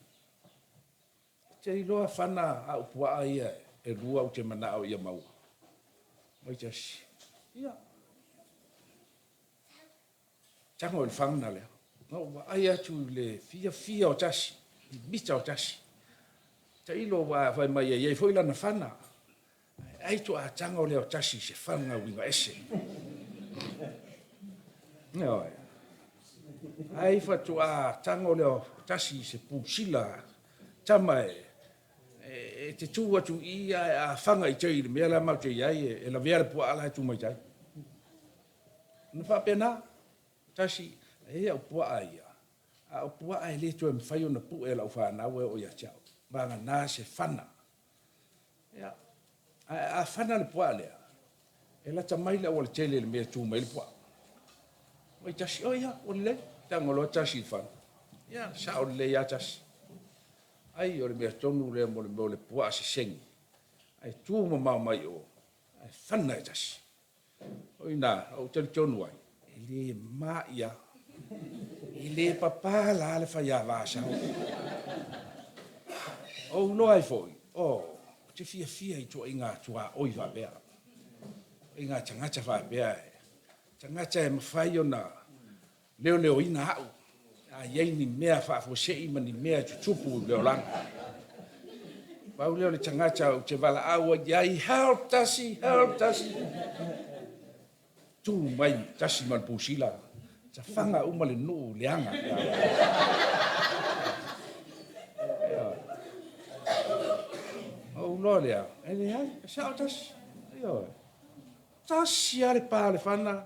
e te iloa fana au puaa ia e lua ou te manao ia maua. Mai tasi, ia, tago i le fana lea. Na ou vaai atu i le fiafia o Tasi, i mita o Tasi. Tailo aua fai mai e i ai foi lana fana. Ae ai toa tago lea o Tasi i se fana uiga ese. Ioe. Ai faatoa tago lea o Tasi i se pusila tama e e te tu atu i i ae a fana i tai i le mea la matou te i ai e lavea le puaa la e tu mai tai. Ona faapena, tasi, e i ai au puaa ia, a o puaa e le toe mafai ona pue e lau fanau e oo ia te au, vagana se fana. Ia, ae a fana le puaa lea, e lata mai le aualatele i le mea e tu mai ai le puaa. Mai tasi, oh ia, ua lelei, tago loa tasi i le fana. Ia, sao lelei lava tasi. Ai, o le mea tonu lea mo le mea o le puaa sesegi, ae tu mamao mai o, ae fana e tasi. O i ina ou talitonu ai, e le ma'i lava. E le papa la le faiava a Sao. Ou iloa ai foi, oh, ou te fiafia i ituaiga tuaoi faapea, ituaiga tagata faapea, tagata e mafai ona leoleoina au a i ai ni mea faafuasei ma ni mea e tutupu i le olaga. Pau lea o le tagata ou te valaau ai i ai, help tasi, help tasi. Tu mai tasi ma le pusila, tafaga uma le nuu leaga. Ou iloa lea, e leai, e sao tasi. Ioe. Tasi lava le pa o le fana.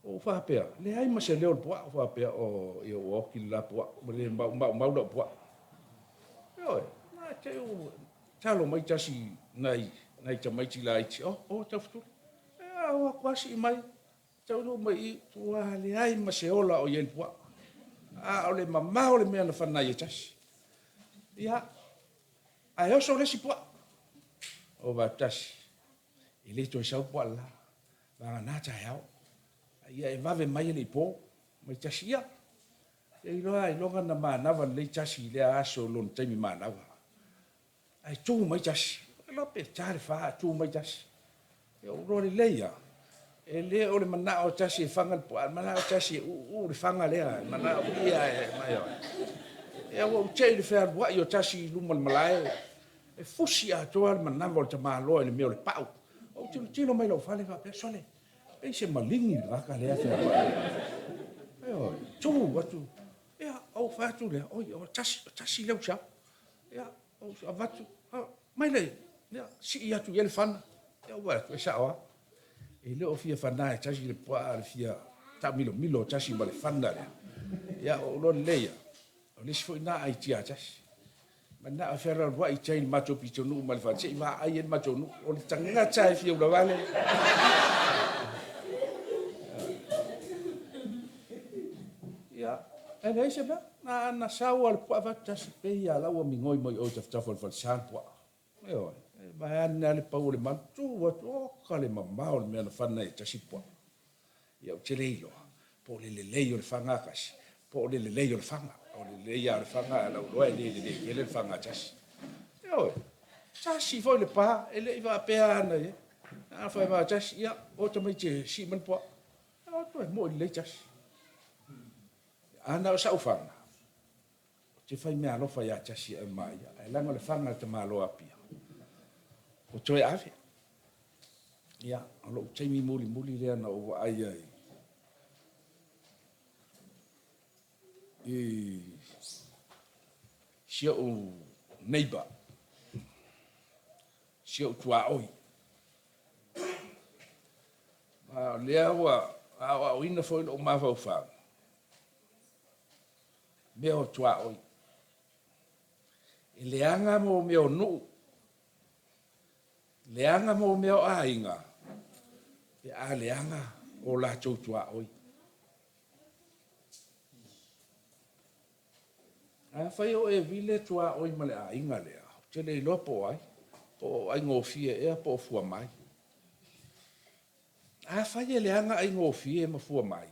Ou faapea, leai ma se leo o le puaa, ou faapea, oh, ia ua oti le la puaa, ua le maumau lau puaa. Ioe, na te i ua talo mai tasi nai, nai tamaiti laiti, oh, oh, taufetuli. Ea, o atu lava sii mai, taunuu mai i, ua leai ma se ola o i ai le puaa. A o le mamao le mea na fana ai e tasi. Ia, ae oso le isi puaa. O vae tasi, e le toe sau le puaa le la. Vagana taeao. A ia e vave mai e le i po, mai tasi ia. E iloa ailoga na manava lelei tasi i lea aso i lona taimi manava. Ae tu mai tasi. Iloa pe ta le fa ae tu mai tasi. Ia ou iloa lelei lava, e le o le manao o tasi e faga le puaa, o le manao o tasi e uu le faga lea, e manao ia e mai oe. Ia ua ou tei i le fealuai o tasi i luma o le malae, e fusi atoa le manava o le tamaloa i le mea o le pau. Ou tilotilo mai i lou fale faapea, sole, pei se maligi le tagata lea e fealuai ai. Ioe, tu atu, ia, ou fai atu lea, oi, o tasi, o tasi lea ua sau. Ia, ou avatu, mai le, ia, sii atu i ai le fana. Ia, ou vaai atu, e sao lava. E le o fia fana e tasi le puaa, a o le fia taamilomilo o tasi ma le fana lea. Ia, ua ou iloa lelei lava, o le isi foi lena aitia a tasi. Manao e fealualuai i tai i le matou pitonuu ma le fale, se i vaai ai le matou nuu. O le tagata e fia ulavale. Ia, e leai se mea. Na ana sau lava le puaa fai atu tasi, pei lava la ua migoi mai o i tafatafa o le falesa le puaa. Ioe, vaeane lava le pau o le malu, tu atu, oka le mamao o le mea na fana ai e tasi le puaa. Ia ou te le iloa po o le lelei o le faga a tasi, po o le lelei o le faga. O le lelei lava o le faga, ae o lau iloa e le lelei tele le faga a tasi. Ioe, tasi foi le pa, e le i faapea lava na i ai. A fai mai tasi, ia, o tamaiti e sii mai le puaa. O atu e moi lelei tasi. A na o sau faga, ou te fai meaalofa ia tasi e ave ma ia, ae leaga o le faga a le tamaloa Apia, ua toe ave. Ia, o lou taimi mulimuli lea na ou vaai ai i si ou neighbor, si ou tuaoi. Ma o lea ua aoaoina foi lou mafaufau, mea o tuaoi. E leaga mo mea o nuu, leaga mo mea o aiga, pe a leaga o latou tuaoi. Afai o e vile tuaoi ma le aiga lea, ou te le iloa po o ai, po o aigofie ea po o Fuamai. Afai e leaga aigofie ma Fuamai,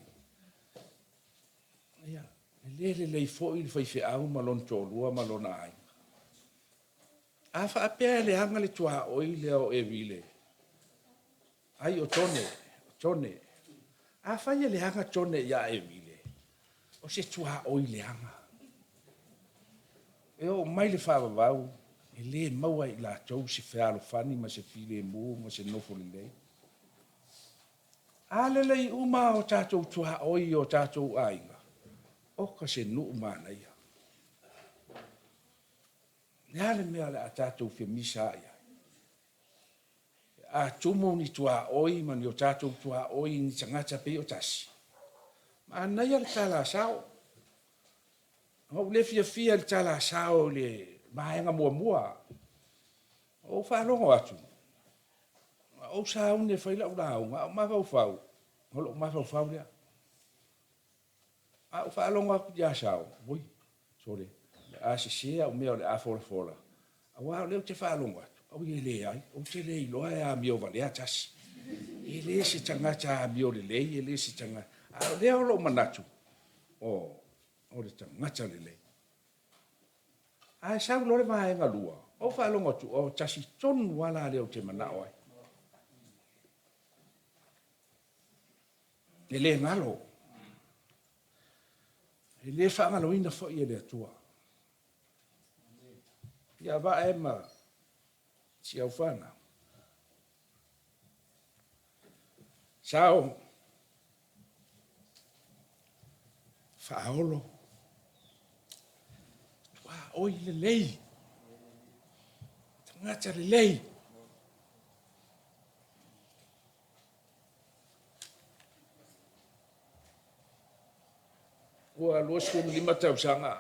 ia, e le lelei foi le faifeau ma lona toalua ma lona aiga. A faapea e leaga le tuaoi lea o Evile, ai o Tone, o Tone. Afai e leaga Tone ia Evile, o se tuaoi leaga. E oo mai le faavavau, e le maua e i latou se fealofani ma se filemu ma se nofo lelei. A lelei uma o tatou tuaoi i o tatou aiga, oka se nuu manaia. Le a le mea o le a tatou femisa ai ai? A tumu ni tuaoi ma ni o tatou tuaoi i ni tagata pei o tasi, manaia le tala a Sao. Na ou le fiafia i le tala a Sao i le vaega muamua. Ou faalogo atu, na ou sauni e fai lau lauga, a o mafaufau, o lou mafaufau lea. A ou faalogo atu ia Sao, oi, sole, o le a sese au mea o le a folafola, aua o lea ou te faalogo atu, oi e leai, ou te le iloa e amio valea tasi. E le se tagata amio lelei, e le se tagata, a o lea o lou manatu, o, o le tagata lelei. Ae sau loa le vaega lua, ou faalogo atu, o, tasi tonu lava la lea ou te manao ai. E le galo. E le faagaloina foi e le Atua. Ia vae ma siaufana. Sao faaolo tuaoi lelei tagata lelei. Ua 25 tausaga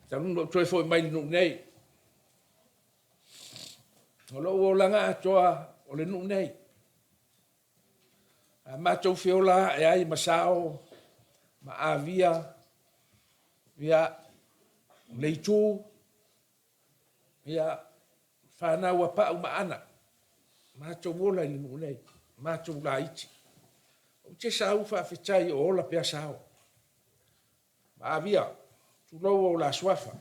talu ona ou toe foi mai i le nuu nei. O lou olaga atoa o le nuu nei. A matou feola ae ai ma Sao ma Avia, ia, le Itu, ia, fanau a Pau ma Ana. Matou ola i le nuu nei, matou laiti. Ou te sauu faafetai o ola pea sao. Maavia, tulou ou la suafa.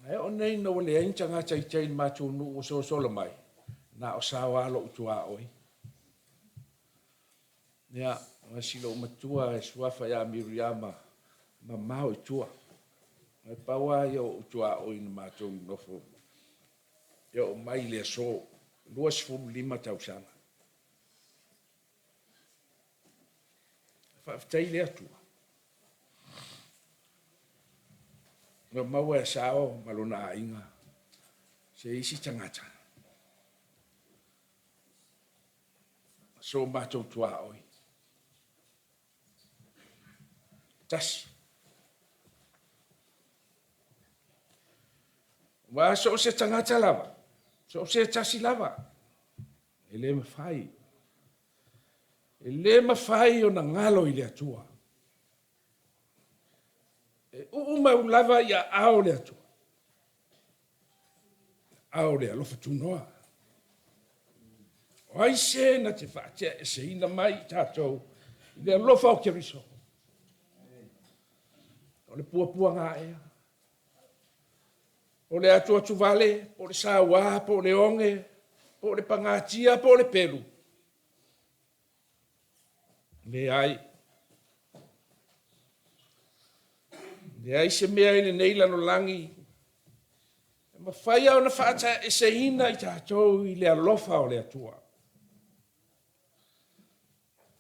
Ae oo nei ina ua leai ni tagata i tai i le matou nuu ua sosola mai, na o sao lava lou tuaoi. Ia, ma si lou matua e suafa ia Miriama, mamao i tua. Ae pau lava ia o ou tuaoi na matou nonofo e oo mai i le aso, 25 tausaga. Faafetai i le Atua. Ua maua e Sao ma lona aiga se isi tagata. So matou tuaoi. Tasi. Ua so o se tagata lava, so o se tasi lava, e le mafai. E le mafai ona galo i le Atua. E uu mau lava i aao le Atua. Aao le alofa tunoa. O ai se na te faateaeseina mai i tatou i le alofa o Keriso? O le puapuaga ea? Po o le atuatuvale, po o le sauā, po o le oge, po o le pagatia, po o le pelu? Leai. Leai se mea i lenei lalolagi e mafai ona faataeseina i tatou i le alofa o le Atua.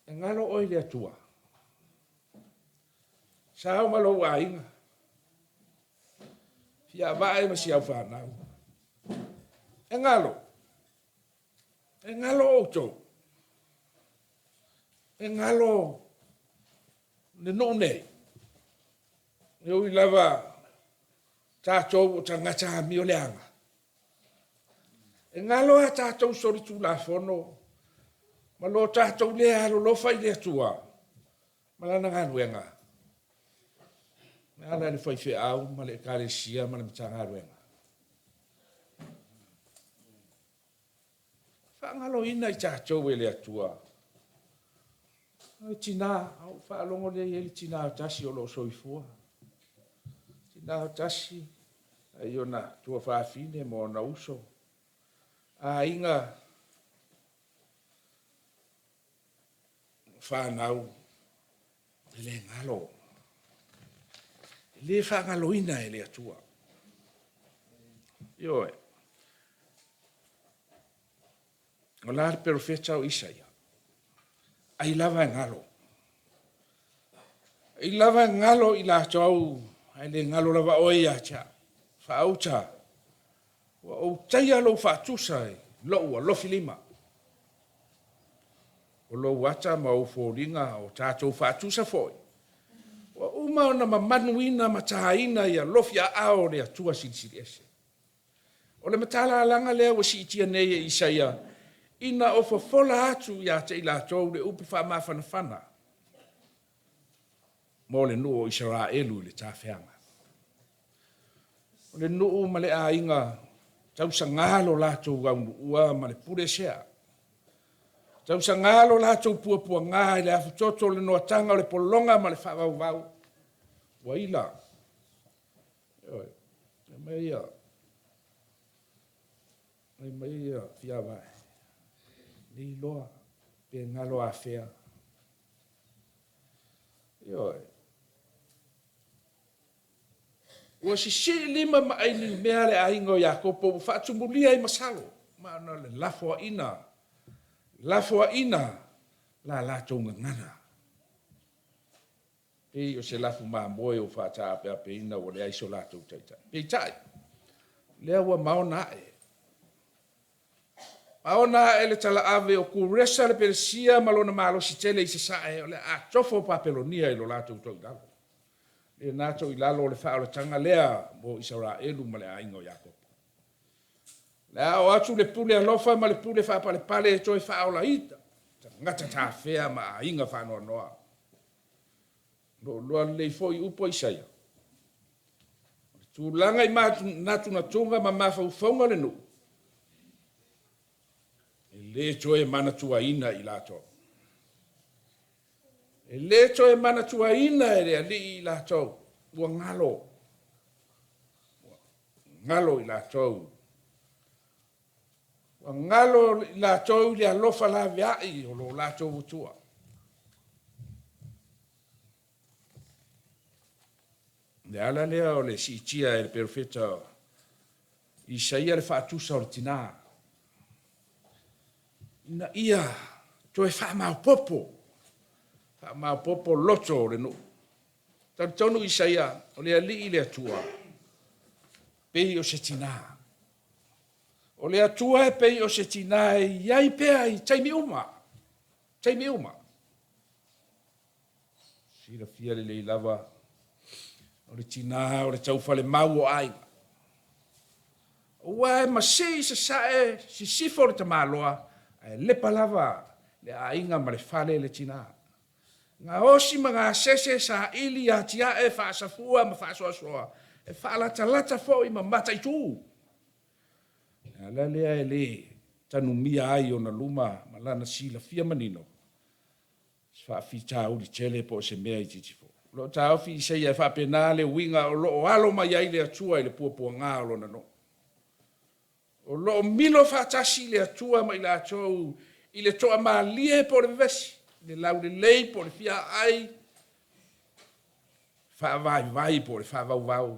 E galo oe i le Atua. Sao ma lou aiga. Fiavae ma si au fanau. E galo. E galo outou. E galo le nuu nei. E ui lava tatou o tagata amio leaga. E galo a tatou solitulafono ma lo tatou le alolofa i le Atua ma lana galuega. E ala i le faifeau ma le Ekalesia ma le Matagaluega. Faagaloina i tatou e le Atua. O le tina, ou faalogo lea i ai le tina o tasi o lo o soifua. Tina o tasi, ai ona tuafafine ma ona uso. Aiga, fanau, e le galo. E le faagaloina e le Atua. Ioe. O la le perofeta o Isaia. Ai lava e galo. Ai lava e galo i latou, ae le galo lava oe ia te au. Faauta, ua ou taia lou faatusa i lou alofi lima. O lou ata ma ou foliga o tatou faatusa foi, ua uma ona mamanuina ma taina i alofi aao o le Atua Silisili Ese. O le matalalaga lea ua siitia nei e Isaia, ina o fofola atu ia te i latou le upu faamafanafana mo le nuu o Isaraelu i le tafeaga. O le nuu ma le aiga tausaga lo latou aunuua ma le pule sea. Tausaga lo latou puapuaga i le afutoto o le noataga o le pologa ma le faavauvau. Ua ila. Ioe. Mai ia. Mai mai ia fiavae. Le iloa pe galo afea. Ioe. Ua sisii lima ma ailimea le aiga o Iakopo ua faatumulia i masalo, ma ona o le lafoaiina, lafoaiina la latou gagana. Pei o se lafu mamoe ua faataapeapeina ua leai so latou taitai. Peitai, lea ua maona ae. Maona ae le talaave o Kuresa le Peresia ma lona malosi tele i sasae o le a tofo Papelonia i lo latou toilalo. Lena toilalo o le faaolataga lea mo Isaraelu ma le aiga o Iakopo. Le a oo atu le pule alofa ma le pule faapalepale e toe faaolaina tagata tafea ma aiga faanoanoa. Lo loa lelei foi upu a Isaia. O le tulaga i manatunatuga ma mafaufauga o le nuu, lē toe manatuaina i latou. E lē toe manatuaina e le Alii i latou, ua galo, ua galo i latou. Ua galo i latou i le alofa laveai o lo latou Atua. Le ala lea o le siitia e le perofeta Isaia le faatusa o le tinā, ina ia toe faamaopopo, faamaopopo loto o le nuu. Talitonu Isaia, o le Alii le Atua, pei o se tinā. O le Atua e pei o se tinā e i ai pea i taimi uma, taimi uma. Silafia lelei lava, o le tinā o le taufalemau o aiga. Aua e masii sasae sisifo le tamaloa, ae lepa lava le aiga ma le fale le tinā. Gaosi ma gasese saili atiae faasafua ma faasoasoa, e faalatalata foi ma mataitu. Le ala lea e le tanumia ai ona luma ma lana silafia manino, se faafitauli tele po o se mea itiiti foi. O lo o taofi Isaia e faapena le uiga o lo o alo mai ai le Atua i le puapuaga o Lona nuu. O lo o milo faatasi le Atua ma i latou i le toamalie po o le vevesi, i le laulelei po o le fiaai, faavaivai po o le faavauvau,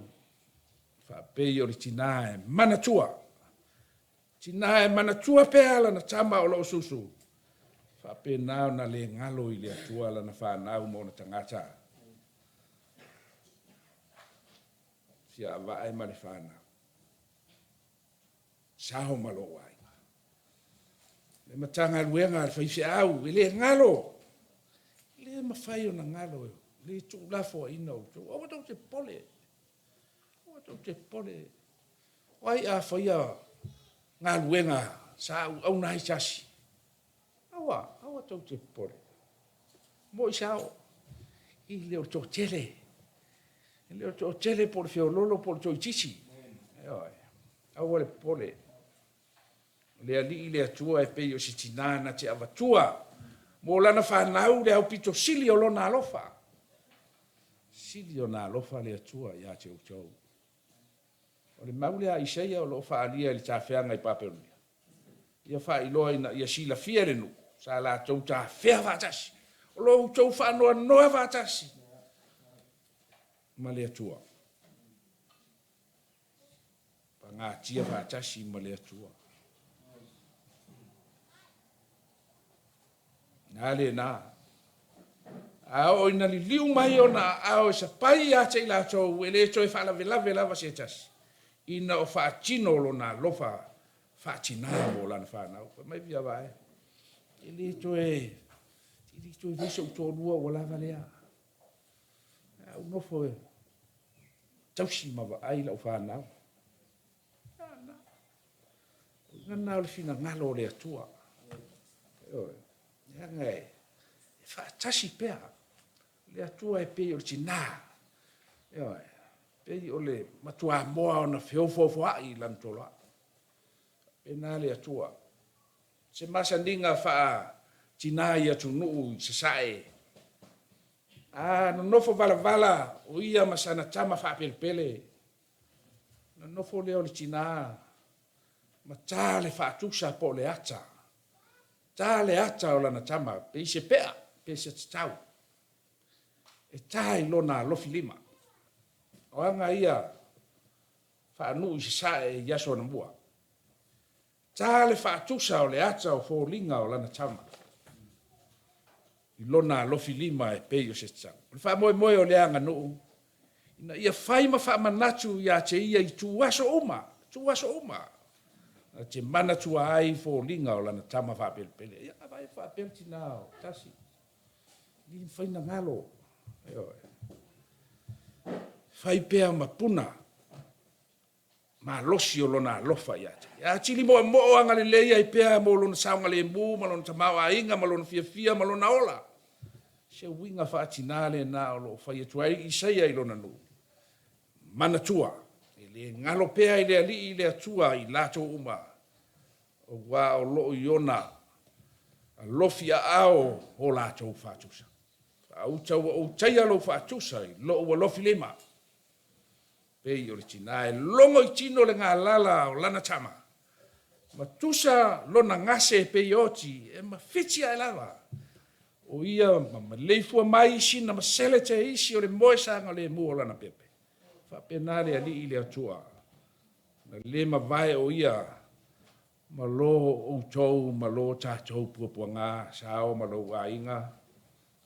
faapei o le tinā e manatua. Tinā e manatua pea lana tama o lo o susu, faapena ona le galo i le Atua lana fanau ma ona tagata. Fiavae ma le fanau. Sao ma lou aiga. Le Matagaluega a le faifeau, e le galo. E le mafai ona galo, e le tuulafoaiina outou. Aua tou te popole. Aua tou te popole. O ai a faia galuega sa auauna ai tasi? Aua, aua tou te popole. Mo i sao, e le o le toatele. E le o le toatele po o le feololo po o le toaitiiti. Ioe. Aua le popole. O le Alii le Atua e pei o se tinā na te avatua mo lana fanau le aupito sili o lona alofa. Sili ona alofa le Atua ia te outou. O le mau lea a Isaia o lo o faaalia i le tafeaga i Papelonia, ia faailoa ina ia silafia e le nuu sa latou tafea faatasi, o lo outou faanoanoa faatasi ma le Atua. Pagatia faatasi ma le Atua. Na lena. A oo ina liliu mai ona aao e sapai ia te i latou, e le toe faalavelave lava se tasi, ina o faatino lona alofa faatinā mo lana fanau. Fai mai via vae, e le toe, e le toe fai so'u toalua ua lava lea. A ou nofo e tausi ma vaai lau fanau. O lena o le finagalo o le Atua. Ioe. Leaga e faatasi pea. Le Atua e pei o le tinā. Ioe. Pei o le matuamoa ona feofoofoai i lana toloai. Faapena le Atua. Se masaniga faa-tinā i atunuu i sasae. A nonofo valavala o ia ma sana tama faapelepele, ona nofo lea o le tinā ma ta le faatusa po o le ata. Ta le ata o lana tama, pei se pea, pe se tatau. E ta i lona alofilima. O aga ia faanuu i sasae i aso anamua. Ta le faatusa o le ata o foliga o lana tama i lona alofilima e pei o se tatau. O le faamoemoe o lea aganuu, ina ia fai ma faamanatu ia te ia i tuaso uma, tuaso uma, na te manatua ai foliga o lana tama faapelepele. Ia, vaai faapea le tinā o Tasi, e le mafai ona galo. Ioe. Fai pea ma puna malosi o lona alofa ia te ia. Atili moomoo agalelei ai pea mo lona saogalemu ma lona tamaoaiga ma lona fiafia ma lona ola. Se uiga faatinā lena o lo o fai atu ai Isaia i lona nuu. Manatua, e le galo pea i le Alii le Atua i latou uma, aua o lo o i ona Alofi aao o latou faatusa. Faauta ua ou taia lou faatusa i lou alofi lima. Pei o le tinā e logo i tino le galala o lana tama, ma tusa lona gase pei oti e mafiti ae lava. O ia ma maleifua mai i sina masele te isi o le moe sagalemu o lana pepe. Faapena le Alii le Atua, na le mavae o ia ma lo outou ma lo tatou puapuaga sao ma lou aiga,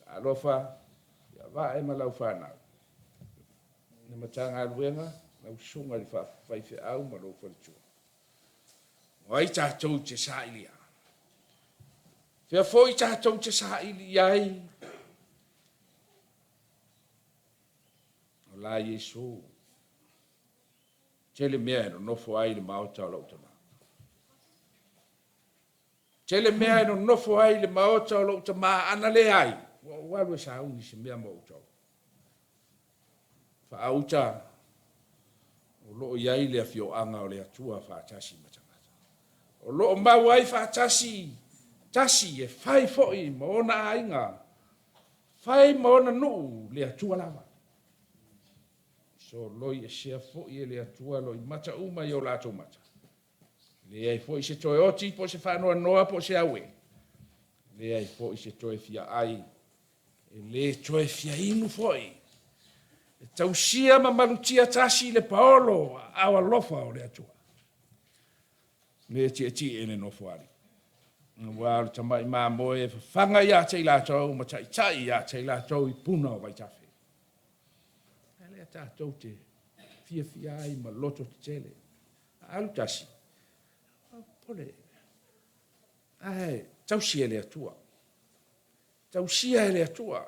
alofa, ia vae ma lau whanau. Le Matagaluega, lau susuga i le faifeau ma lou faletua. O ai tatou te sailia? Fea foi tatou te saili i ai? O la Iesu. Tele mea e nonofo ai le maota o lou tama. Tele mea e nonofo ai le maota o lou tama ana le ai. Ua ou alu e sauni se mea mo outou. Faauta o loo i ai le afioaga o le Atua faatasi ma tagata. O loo mau ai faatasi tasi e fai foi ma ona aiga, fai ma ona nuu le Atua lava. Soloi esea foi e le Atua loi mata uma i o latou mata. Leai foi se toe oti po o se faanoanoa po o se aue. Leai foi se toe fia ai, e le toe fia inu foi. E tausia ma malutia tasi le paolo aao alofa o le Atua. Le tietie e le nofoalii. Aua o le tamai mamoe e fafaga ia te i latou ma taitai ia te i latou i puna o vaitafe. A lea tatou te fiafia ai ma loto tetele. A alu tasi, pole. Ae tausi e le Atua. Tausia e le Atua.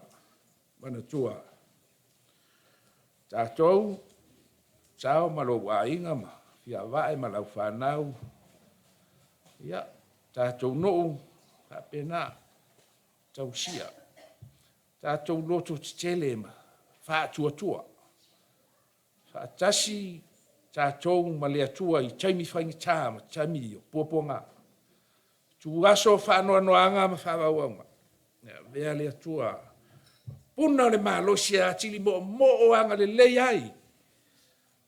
Manatua. Tatou, sao ma lou aiga ma fiavae ma lau whanau. Ia, tatou nuu, faapena, tausia. Tatou loto tetele ma faatuatua. Faatasi tatou ma le Atua i taimi faigata ma taimi o puapuaga. Tu aso faanoanoaga ma faavauauga. E avea le Atua puna o le malosi e atili moomoo agalelei ai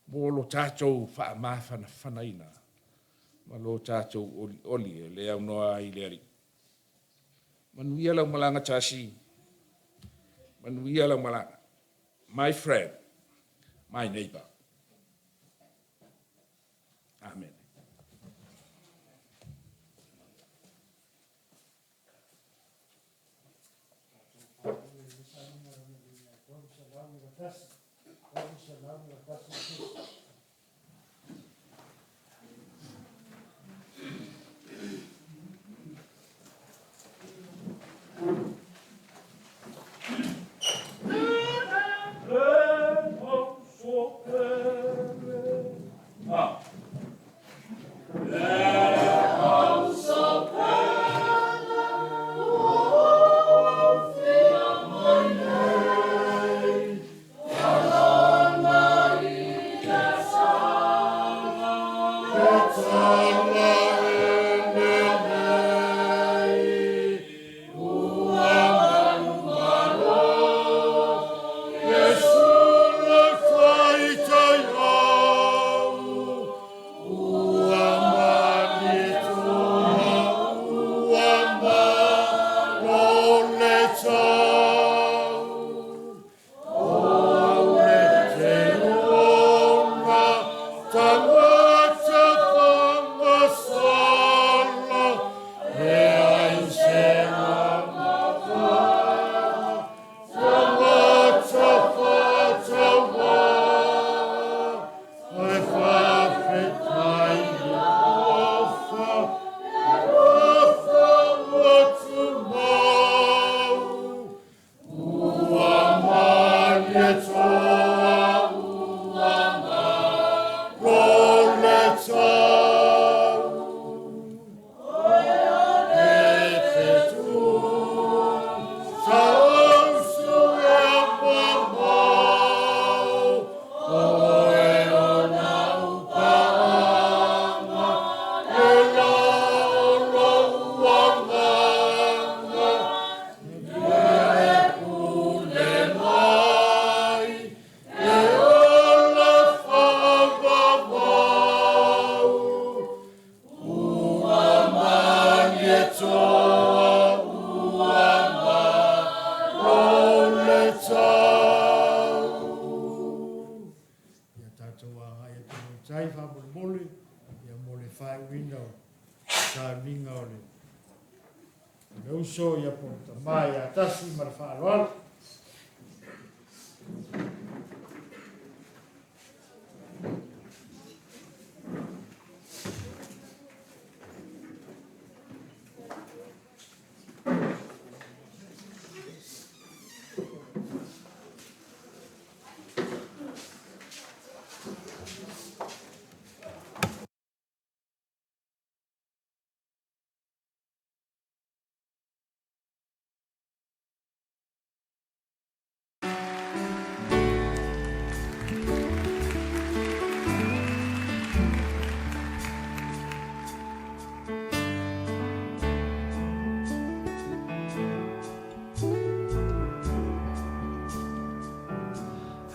mo lo tatou faamafanafanaina ma lo tatou olioli e le aunoa ai le Alii. Manuia lau malaga tasi, manuia lau malaga. My friend, my neighbor. Amen. faamolemole ia mo le faaiuina o sauniga o le o le uso ia po o le tama ia Tasi ma le faaaloalo.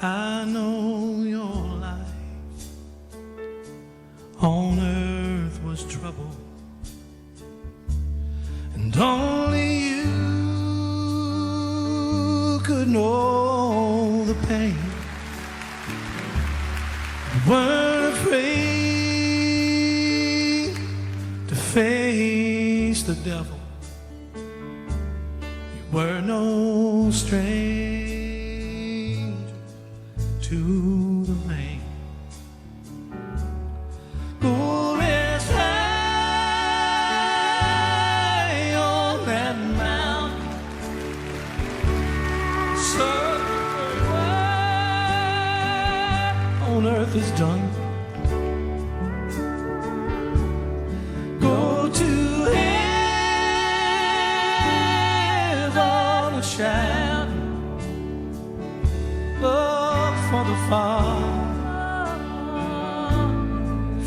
I know your life on earth was trouble, and only you could know the pain. You weren't afraid to face the devil. You were no stranger to the rain. Go rest high on that mountain. So on earth is done. Go to heaven and shout. Look for the Father,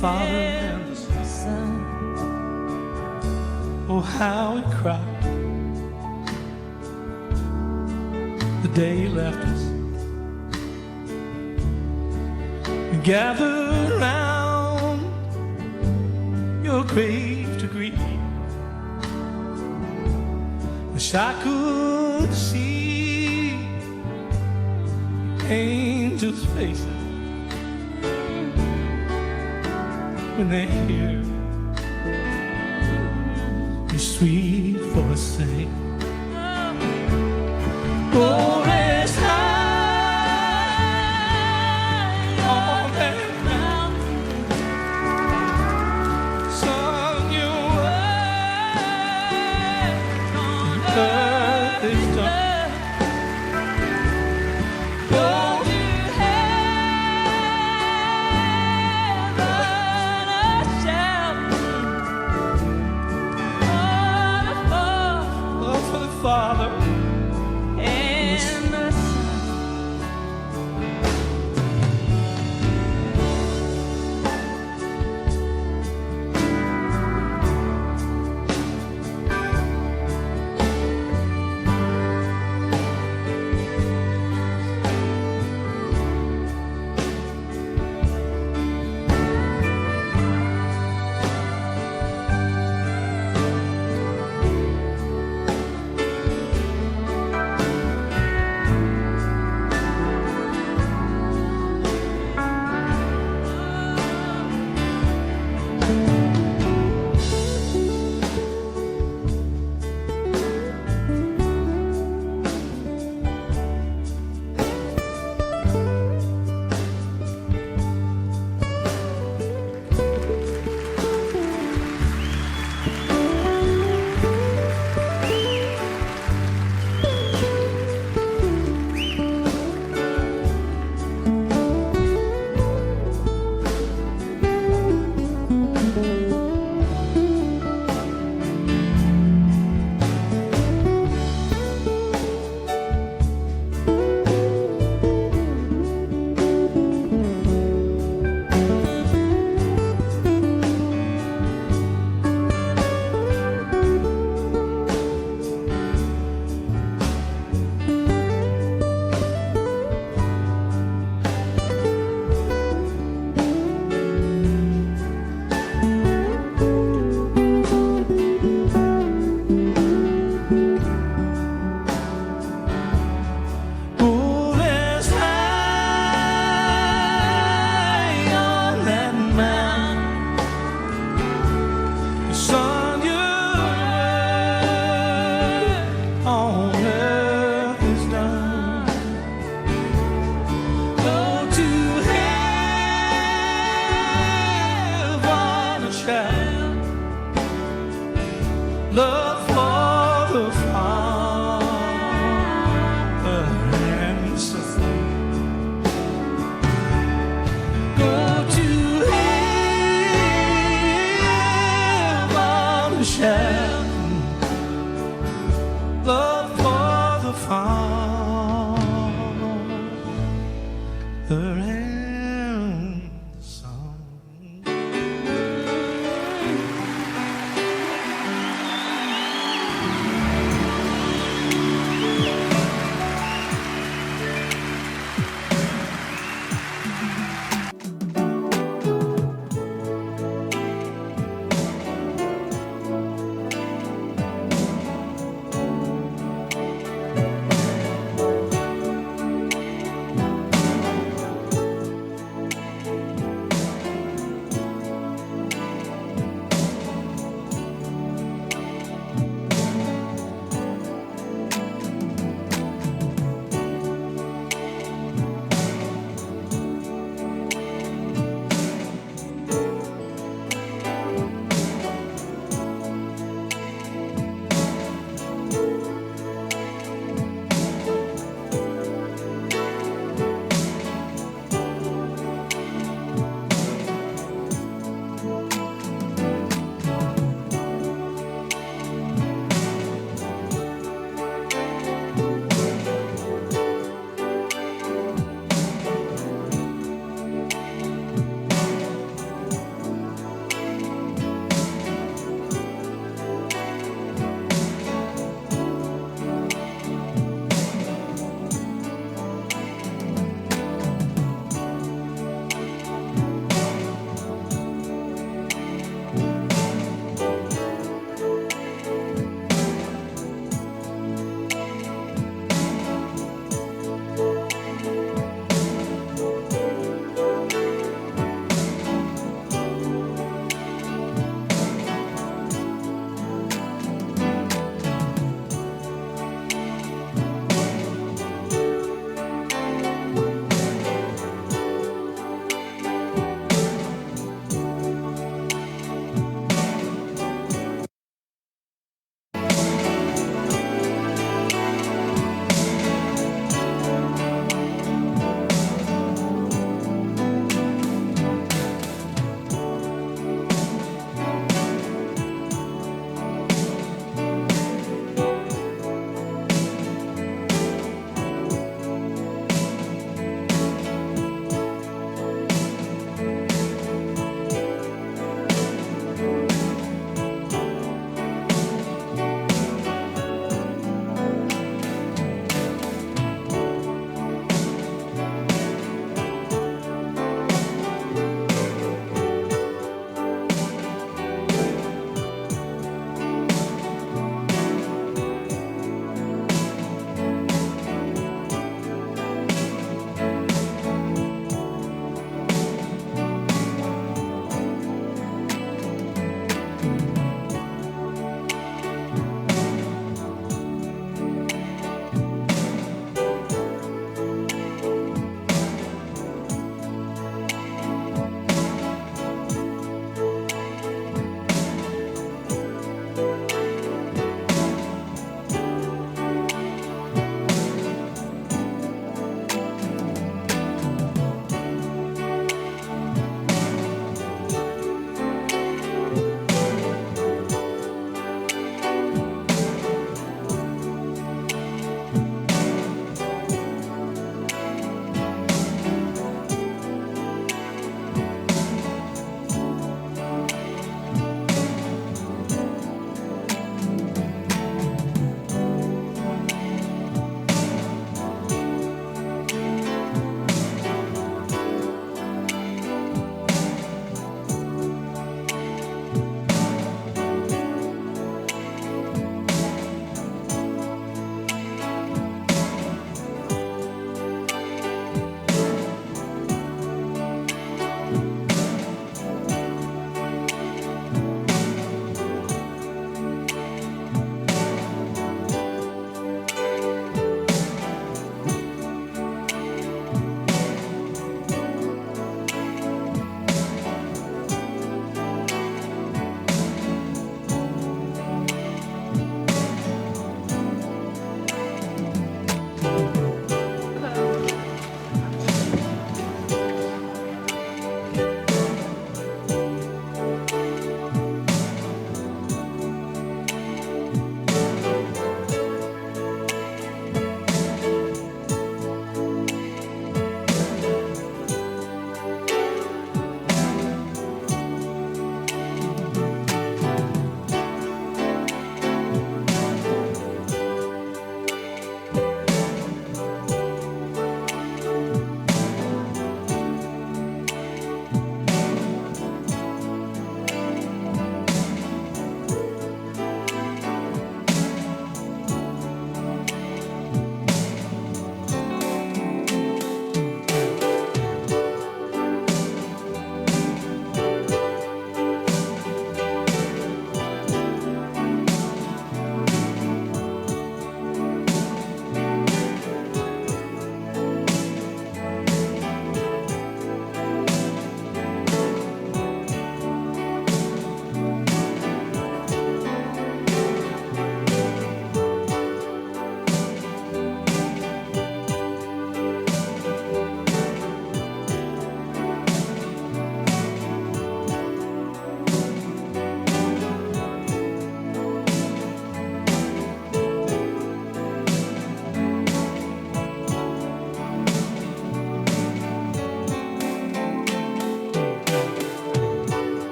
Father and the Son. Oh, how we cried the day you left us. We gathered round your grave to grieve. Wish I could see angels' faces when they hear your sweet voice sing. Go rest high on that mountain, son. Your work on earth is done. Go to heaven, a shout. The the ransom.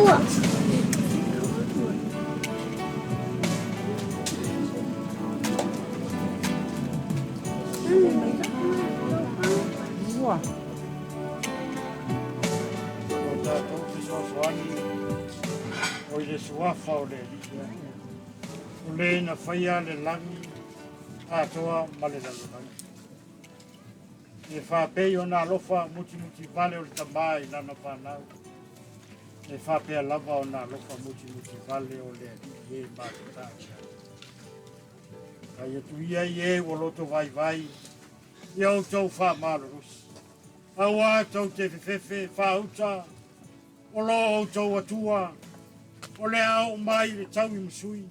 Ua. Ua. O tatou fesoasoani o i le suafa o le Alii ea. O le na faia le lagi atoa ma le lalolagi. E faapei ona alofa mutimuti vale o le Tamā i lana fanau. E faapea lava ona alofa mutimuti vale o le Alii e matatau i ai. Fai atu ia i e ua loto vaivai ia outou faamalolosi. Aua tou te fefefe faauta o lo outou Atua, o le a oo mai le taui masui,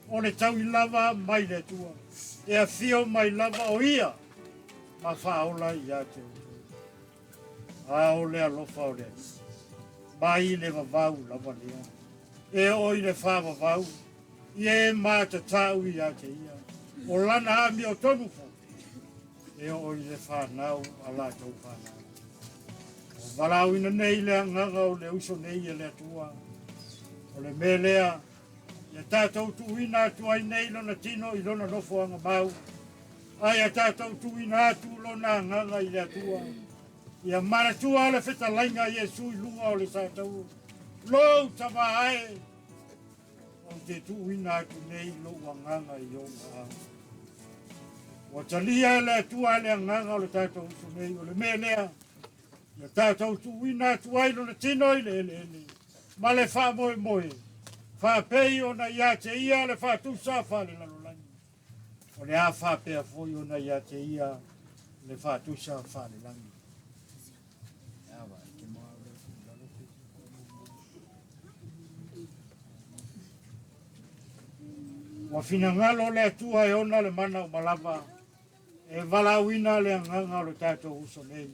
o le taui lava mai le Atua, e afio mai lava o ia ma faaola ia te outou. A o le alofa o le Alii, mai le vavau lava lea, e oo i le faavavau, i e matatau ia te ia, o lana amiotonu foi, e oo i le fanau a latou fanau. O valaauina nei le agaga o le uso nei e le Atua. O le mea lea, ia tatou tuuina atu ai nei lona tino i lona nofoaga mau, a ia tatou tuuina atu lona agaga i le Atua. Ia manatua le fetalaiga a Iesu i luga o le sataua. Lou tama ae, ou te tuuina atu nei lou agaga i ou aao. Ua talia e le Atua le agaga o le tatou uso nei, o le mea lea, ia tatou tuuina atu ai lona tino i le eleele ma le faamoemoe, faapei ona ia te ia le faatusa faalelalolagi. O le a faapea foi ona ia te ia le faatusa faalelagi. Ua finagalo le Atua e ona le mana uma lava e valaauina le agaga o le tatou uso nei.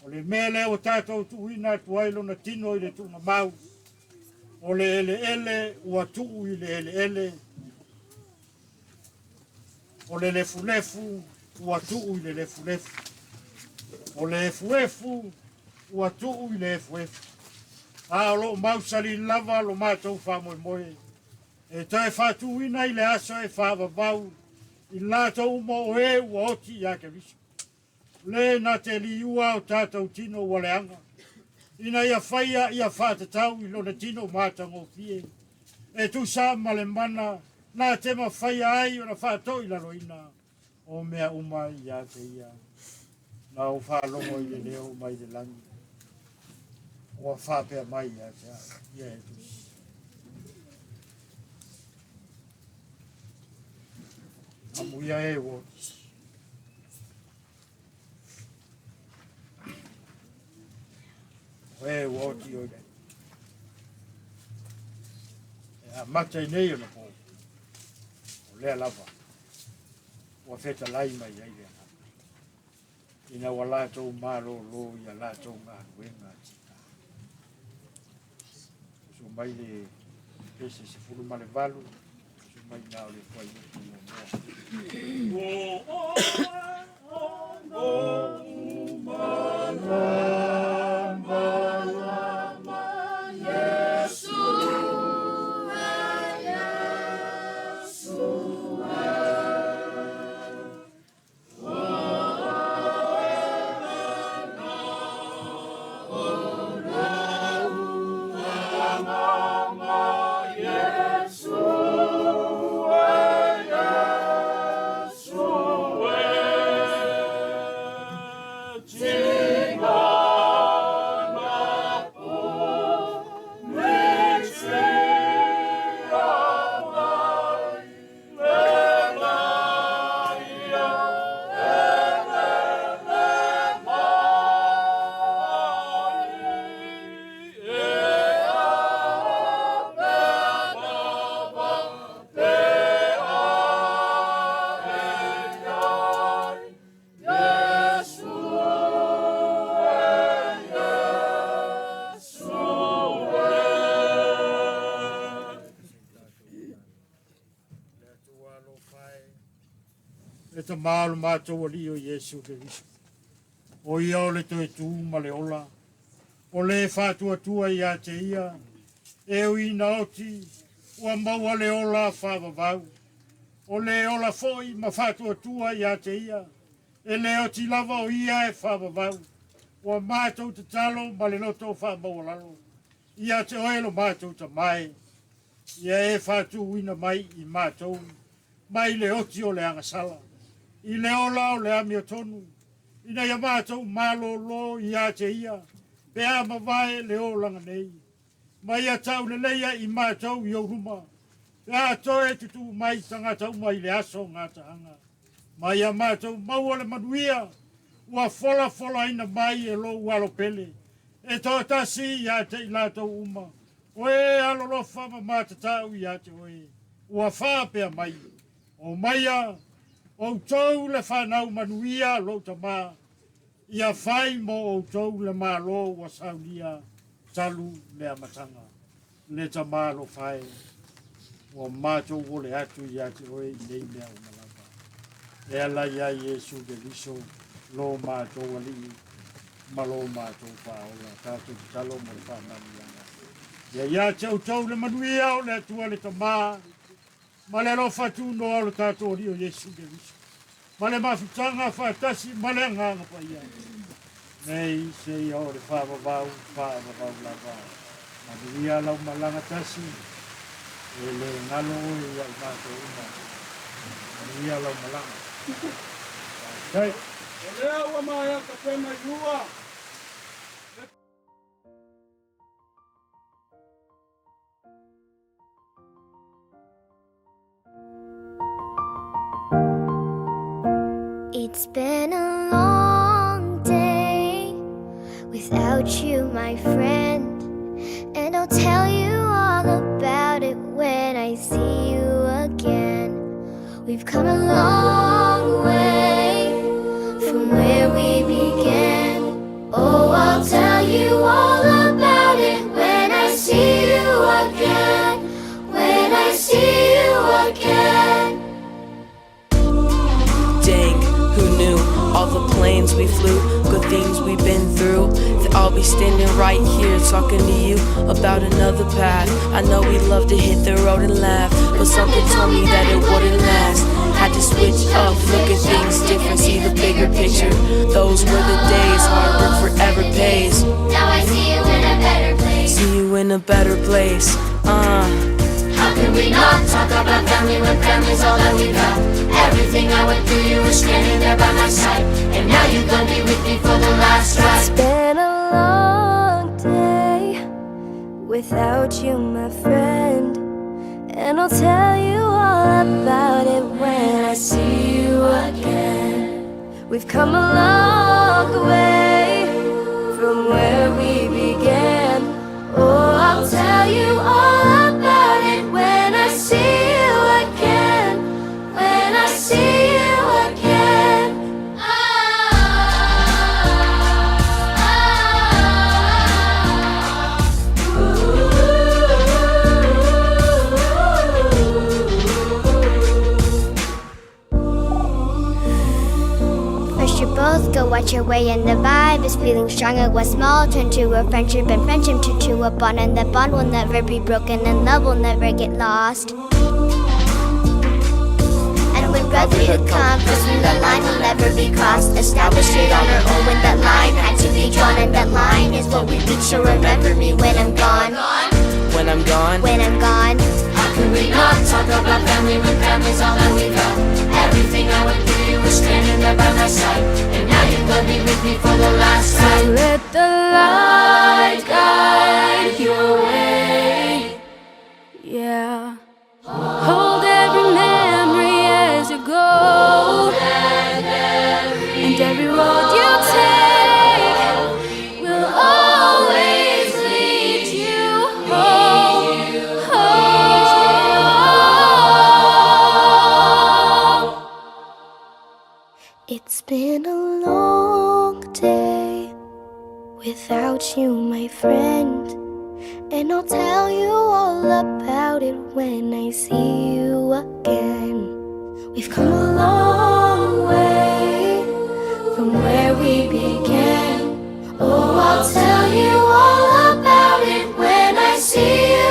O le mea lea ua tatou tuuina atu ai lona tino i le tuugamau, o le eleele ua tuu i le eleele, o le lefulefu ua tuu i le lefulefu, o le efuefu ua tuu i le efuefu. A o loo mausali lava lo matou faamoemoe e toe faatuina i le aso e faavavau i latou uma o e ua oti ia Keriso. Le na te liua o tatou tino ua leaga, ina ia faia ia faatatau i lona tino matagofie, e tusa ma le mana na te mafaia ai ona faatoilaloina o mea uma ia te ia. Na ou faalogo i le leo mai le lagi, ua faapea mai ia te au, ia e tusi. Amuia e ua oti. O e ua oti o i E amata i nei ona po, o lea lava, ua fetalai mai ai le agaga. Ina ua latou malōlō i a latou galuega tika. Usu mai le pese 18, usu mai na o le fuaiupu muamua. Le Tama o le matou Alii o Iesu Keriso. O ia o le toe tu ma le ola, o le faatuatua ia te ia, E ui ina oti, ua maua le ola faavavau. O le ola foi ma faatuatua ia te ia, e le oti lava o ia e faavavau. Ua matou tatalo ma le loto faamaualalo ia te oe lo matou Tama e, ia e faatuuina mai i matou mai le oti o le agasala, i le ola o le amiotonu, ina ia matou malōlō ia te ia, pe a mavae le olaga nei. Ma ia tauleleia i matou i ou luma, pe a toe tutuu mai tagata uma i le aso gataaga. Ma ia matou maua le manuia ua folafolaina mai e lou Alo pele, e toatasi ia te i latou uma, o e alolofa ma matatau ia te oe, ua faapea mai, Omaia outou le fanau manuia lou Tama, ia fai mo outou le Malo ua saunia talu le amataga. Le Tama alofa e, ua matou ole atu ia te oe i nei mea uma lava. E ala iā Iesu Keriso, lo matou Alii ma lo matou Faaola, tatou tatalo mo le faamanuiaga. Ia ia te outou le manuia o le Atua le Tama, ma le alofa tunoa o le tatou Alii o Iesu Keriso, ma le mafutaga faatasi ma le Agaga Paia, nei seia o le faavavau, faavavau lava. Manuia lau malaga tasi, e le galo oe ia i matou uma. Manuia lau malaga. Faafetai. O lea ua maea tapena i lua le. It's been a long day without you, my friend. And I'll tell you all about it when I see you again. We've come a long way from where we began. Oh, I'll tell you all about it when I see you again. When I see you again. Dang, who knew? All the planes we flew, good things we've been through. That I'll be standing right here talking to you about another path. I know we love to hit the road and laugh, but something told me that it wouldn't last. Had to switch up, look at things different, see the bigger picture. Those were the days, hard work forever pays. Now I see you in a better place. See you in a better place. How can we not talk about family when family's all that we got? Everything I went through, you were standing there by my side. And now you're gonna be with me for the last ride. It's been a long day without you, my friend. And I'll tell you all about it when I see you again. We've come a long way from where we began. Oh, I'll tell you all about it when I see you again. When I see you again. First you both go watch your way and the vibe is feeling stronger. One small turn to a friendship and friendship turn to a bond, and that bond will never be broken and love will never get lost. And when brotherhood comes, the line will never be crossed. Established it on our own when that line had to be drawn, and that line is what we reach. So remember me when I'm gone. When I'm gone. When I'm gone. How can we not talk about family when family's all that we got? Everything I went through, you were standing there by my side. And now you're gonna be with me for the last So ride. let the light guide your way. Yeah. Hold every memory as you go. And every road you take will always lead you home. Home. It's been a long day without you, my friend. And I'll tell you all about it when I see you again. We've come a long way from where we began. Oh, I'll tell you all about it when I see you.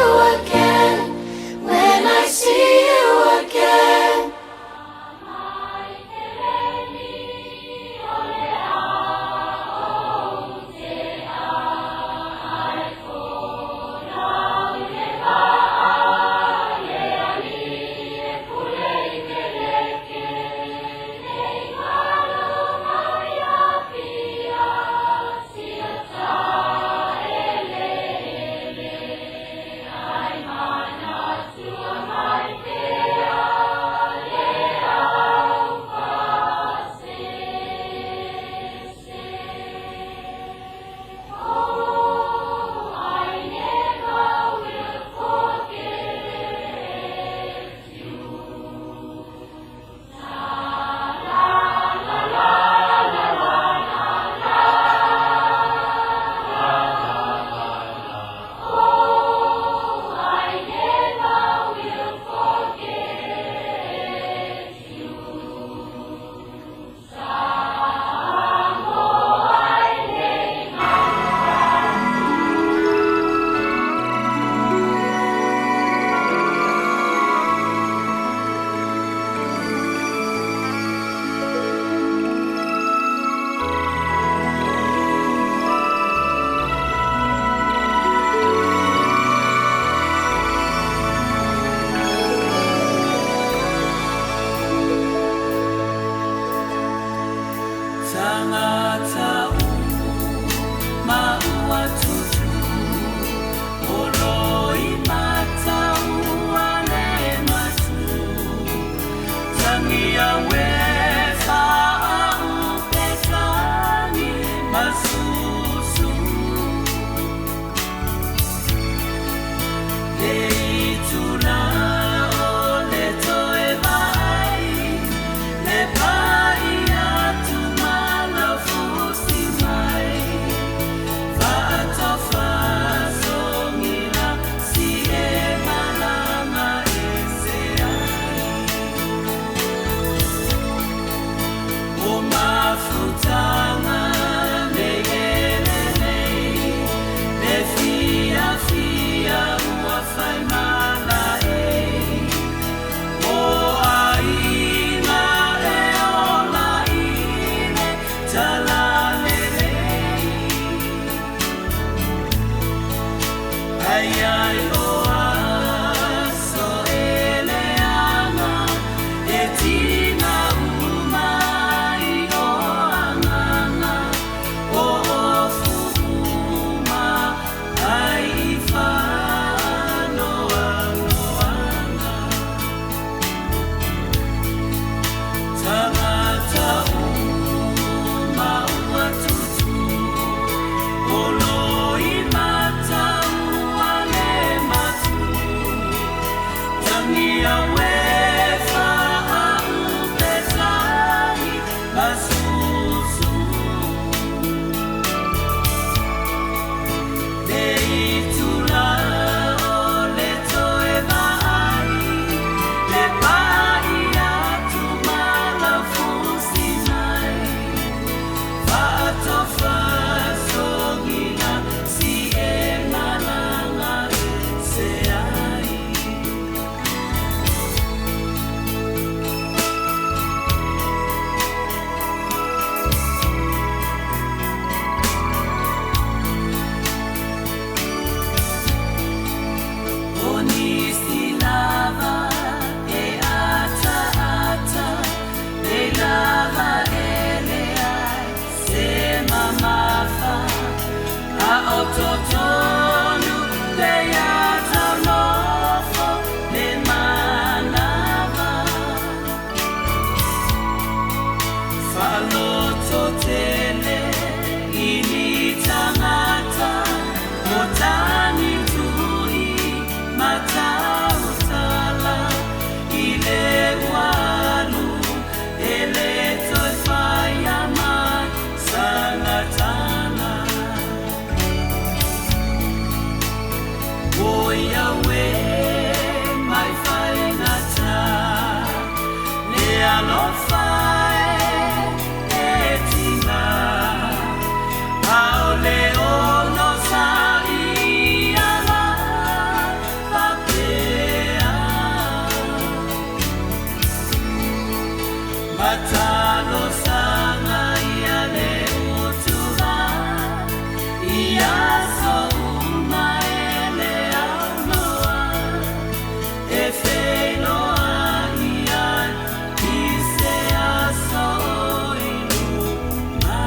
O mafutaga nei e lelei, le fiafia ua faimalaei. O aiga e ola i le talalelei. Ai ai o aso e leaga, e tiga uma i o agaga, o ofu uma ai i faanoanoaga. Tagata uma ua tutu, o loimata ua le matu. Tangia uefa a'upetai masusu. Le itula o le toe vaai, le pa'i atu ma laufusi mai. Fa'atofasogiga si e malaga ese ai. O nisi lava e ataata, le lava e leai se mamafa, a o totonu le ataunofo le manava. Fa'alototele i ni tagata, o tani tu'i matautala, i le ualu e lē toe faia mai sana tala. O Iaue mai faigata, le alofa e e tiga, ʻaʻole ono saʻi ala fapea. Matalosaga ia le utuva, i aso uma e le aunoa, e feiloai ai i se aso o i luma.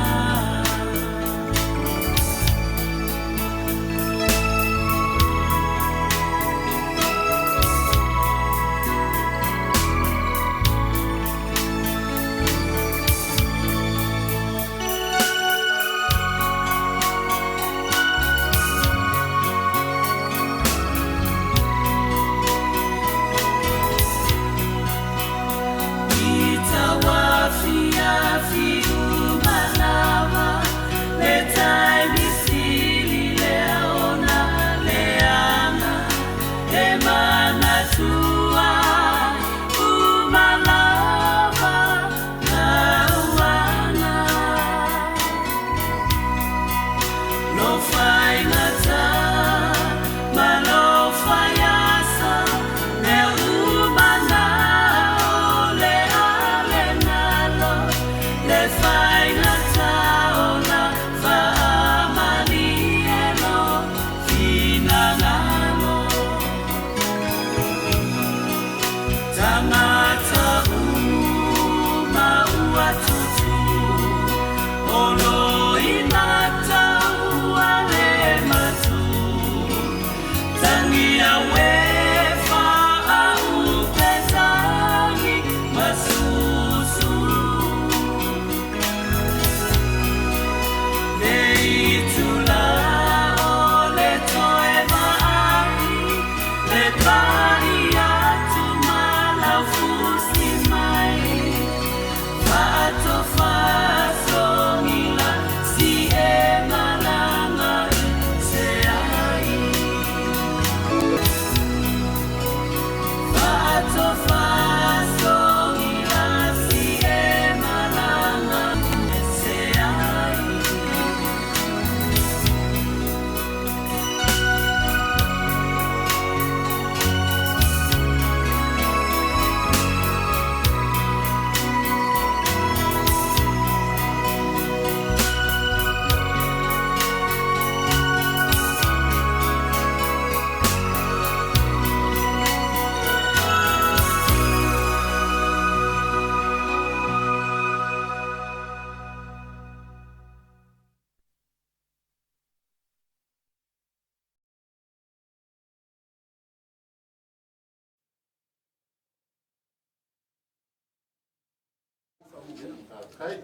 Kai.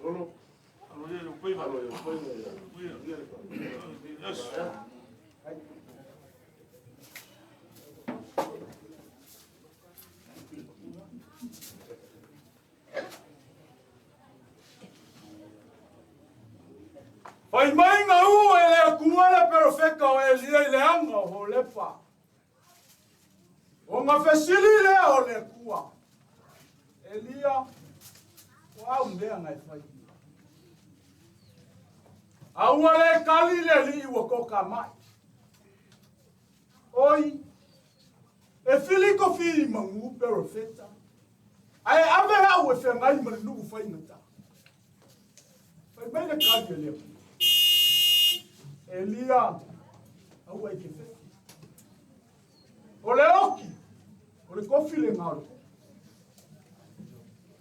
Lolo. Alo ia i lou faiva. Alo ia lou faiva ia. Yes. Fai mai gaua e le Atua le perofeta o Elia i le aga o Holepa. Ona fesili lea o le Atua, Elia, o a au mea na e fai ia? A ua le kali le alii ua toka mai. Oi, e fili kofi i manu perofeta, ae ave au e feagai ma le nuu faigata. Fai mai le kali a le Atua, Elia, aua e te fefe. O le oki, o le kofi lena o le kofi.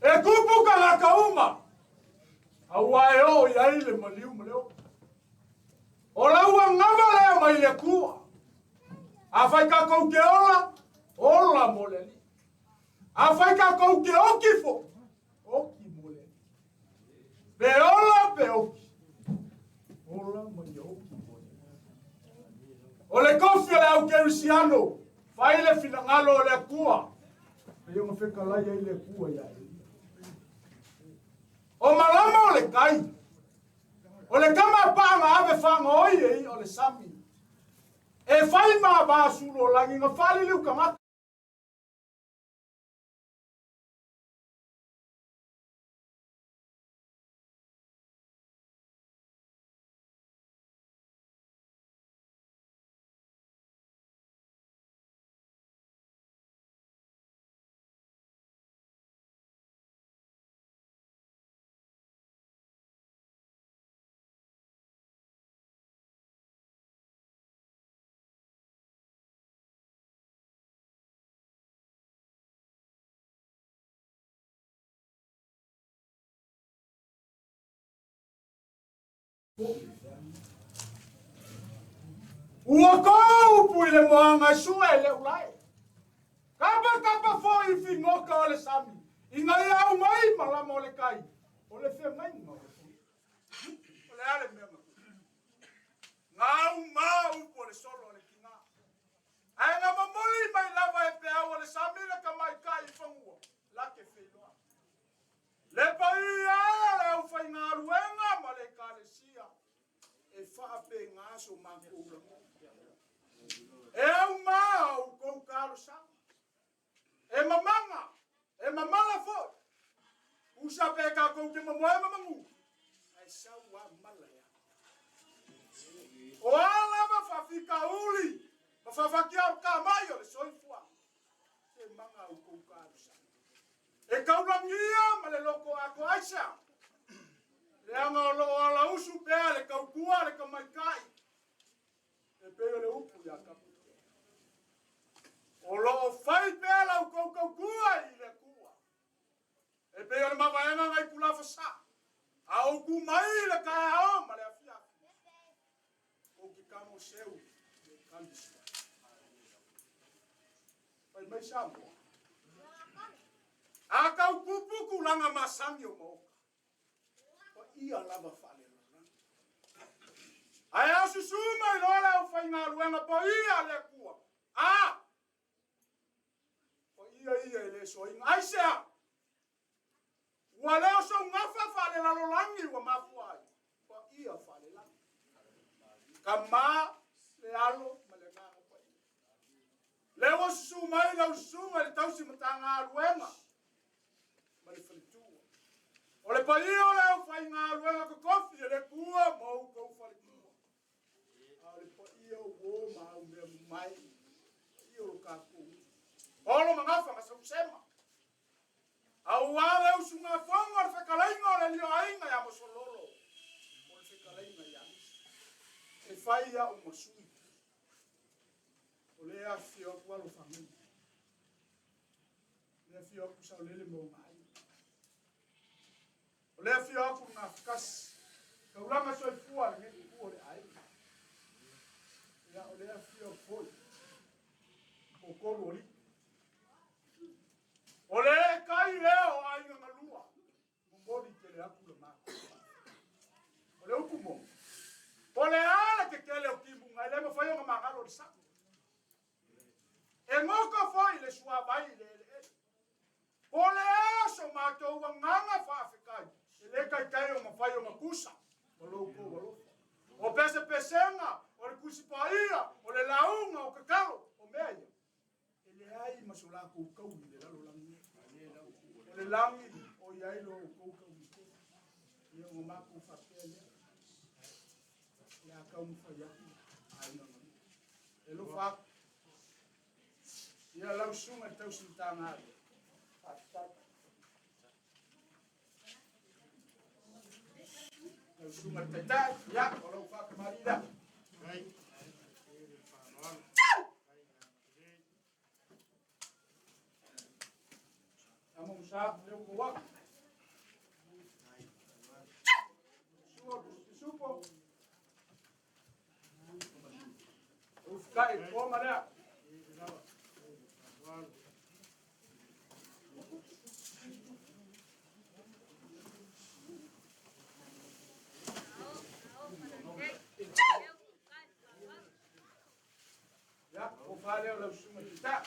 E tupu tagata uma, aua e oo i ai le maliu ma le oki. O lau anava lea mai le Atua. Afai tatou te ola, ola mo le Alii. Afai tatou te oki foi, oki mo le Alii. Pe ola pe oki, ola ma ia oki mo le Alii. O le kofi o le au kerisiano, fai le finagalo o le Atua, pei ona fetalai ai le Atua ia Elia. O malama o le tai, o le kama a paa na ave faagaoi e ia o le sami, e fai ma va sulo o lagi na faaliliu tagata. Ua kou upu i le moaga e sue e le ulae. Kapa kapa foi i figoka o le sami, ina ia au mai malama o le kai, o le feagaiga o le fono. O le a le mea na tupu? Gau ma upu o le solo a le tina. Ae na momoli mai lava e peau o le sami le tamaitai i fanua, la ke feiloai. Le paia e o le aufaigaluega ma le Ekalesia e faapena so matou lagona. E auma a outou talosaga. E mamaga, e mamala foi. Usa pe tatou te mamoe ma manu, ae sau a mala e alu. O a lava faafitauli ma faafatiaokamai o le soifuaga, se maga a outou talosaga. E taulagia ma le loto atoa aisea? Leaga o lo o alausu pea le tautua a le tamaitai e pei o le upu ia Tapuitea. O lo o fai pea la outou tautua i le Atua e pei o le mavaega nai Pulafasa a ou tu mai i le taeao ma le afiafi. Ou te tagoseu i le Ekalesia. Fai mai Samoa. A tau pupu tulaga masani o maota, paia lava faalelalolagi. Ae a susu mai loa le aufaigaluega paia a le Atua, a paia ia e le soaina. Aisea? Ua le o sou gafa faalelalolagi ua mafua ai, paia faalelagi. Tama, le Alo ma le Agaga Paia. Lea ua susu mai lau susuga i le tausi matagaluega ma le faletua. O le paia o le aufaigaluega totofi e le Atua ma outou faletua. A o le paia o uo ma au mea mamae, paia o lo tatou nuu. Olo ma gafa ma sausema. Aua le usugafono a le fetalaiga o le alii o aiga ia Mosololo po o le fetalaiga ia Misi. E fai au ma sui. O lea e afifio atu alo faguga. O lea e afio atu Saolele ma ona aiga. O lea e afio atu le Gafatasi. Taulaga soifua a lenei itu o le aiga. Ia, o lea e afio atu foi toatolu o alii. O le kai lea o aiga galua. Momoli. le mafai ona magalo i le sami. E goka foi le suavai i le eleele. Po o le a so matou agaga faafetai, e le taitai ona fai ona tusa ma lo outou alofa. O pesepesega, o le Tusi Paia, o le lauga, o tatalo, o mea ia, e leai ma so latou taui i le lalolagi nei. O le lagi o i ai lo outou taui tele. Ia ona matou faapea lea, o le a taumafai atu aiga galue. E alofa atu. Ia lau susuga i le tausi Matagaluega, faafetai. Lau susuga i le Taitai, ia, o lau faatamalii lea. Amo Musa, leu kou atu. Sua, Supo. Ufukai, koma lea. Ia, o fale o lau susuga i le Taitai.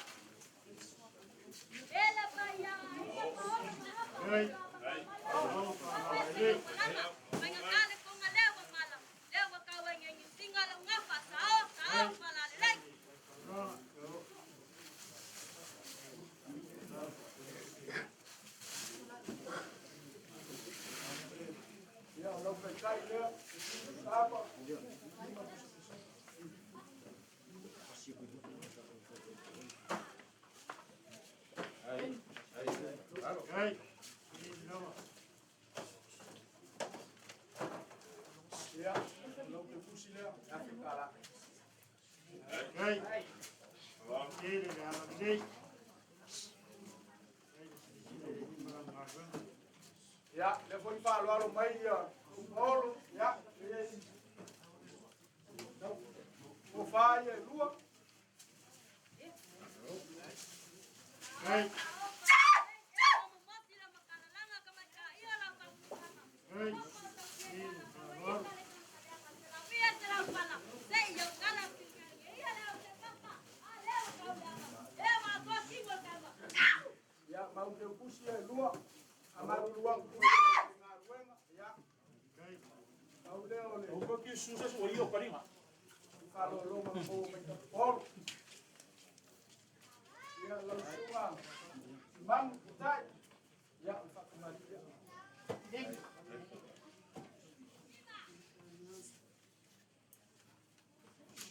Ia, o lau Taitai lea, Sapa. Ia, o lau te fusi lea, e afe tala. Ia, lea foi faaaloalo mai ia Paolo, ia, e i o fa ia e lua. Ia, mau te pusi ia e lua. A marulu aku i galuega, ia. Mau lea o le O ko ki su sa su o karinga. faalologa mo mai ta Paolo. Ia, lau susuga Manu Putai. Ia, o le faatamali ia.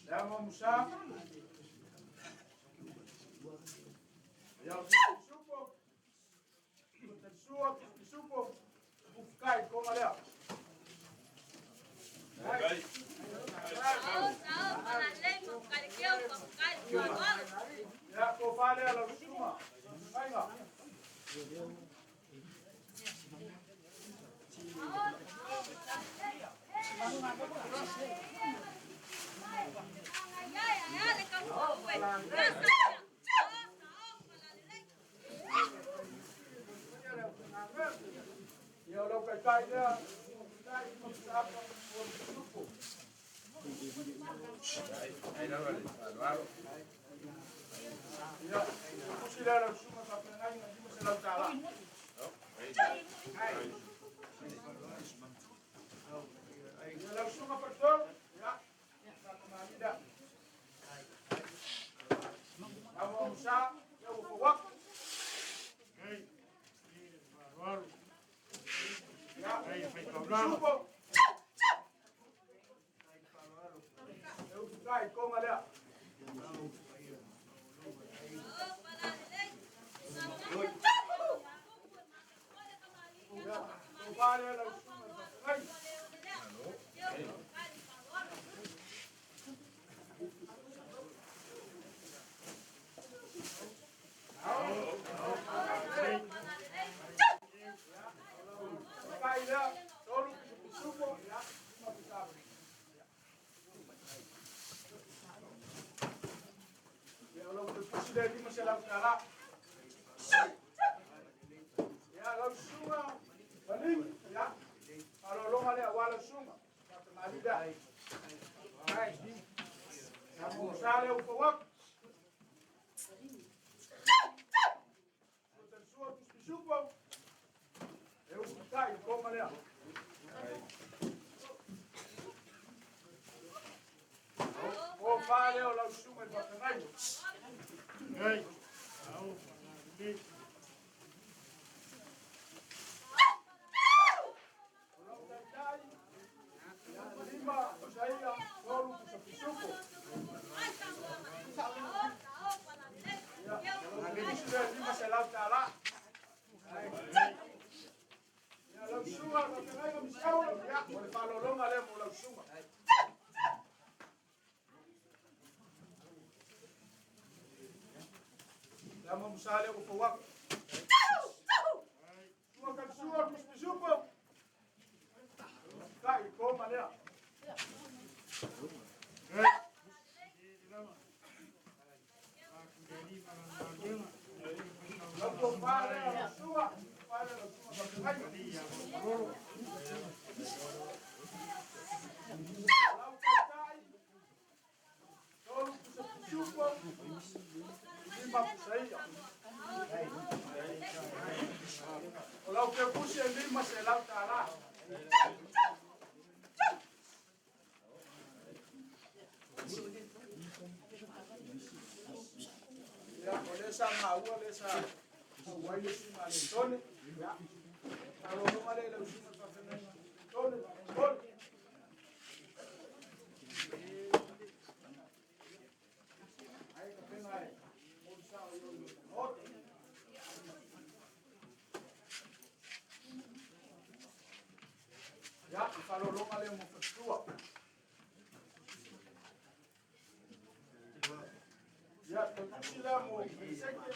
Lea mo Musa. Ia, o Pisupo. O te sua, Pisupo. Ufukai, koma lea. Ia, ko fale lau susuga. Aiga. Ia, o lau kaikai lea, kai ma Sapa, o Pisupo. Ia, pusi lea lau susuga faafeagai na $500. Ia, lau susuga Fatolu, ia, faatamali lea. Amo Musa, ia ua fauaku. Ia, Pisupo. E ufukai, koma lea. Ia, o fale lau susuga faafeagai. Kai lea, tolu pisupo, ia, lima pisapo. Ia, o lau te pusi lea $500. Ia, lau susuga, Maligi, ia, faalologa lea aua lau susuga. Faatamali lea. Ai. Faalologa lea. O fa lea o lau susuga i le faafeagaiga. Ei, au, nei. O lau taitai, ia 5 pusaia, 3 pusa pisupo. Ia, o lau pusi lea $500. Ia, lau susuga le faafeagaiga Misaula, ia, o le faalologa lea mo lau susuga. Le ama musa lea ua fau aku. Sua kalisua, pisupisupo. Kai, koma lea. Lau tofa lea, lau susuga. Tofa lea, lau susuga faafeagaiga. Lau taitai, 3 pusa pisupo, 5 pusaia. O lau kepusi e $500. Ia, o lea sa maua lea sa auai le susuga a le Tone. Ia, faalologa lea i lau susuga i le faafeagaiga. Tone, faamolemole. Ai ka pena e moli sao i o i lo maota. Ia, i faalologa lea mo faletua. Ia, tautusi lea mo Meliseke.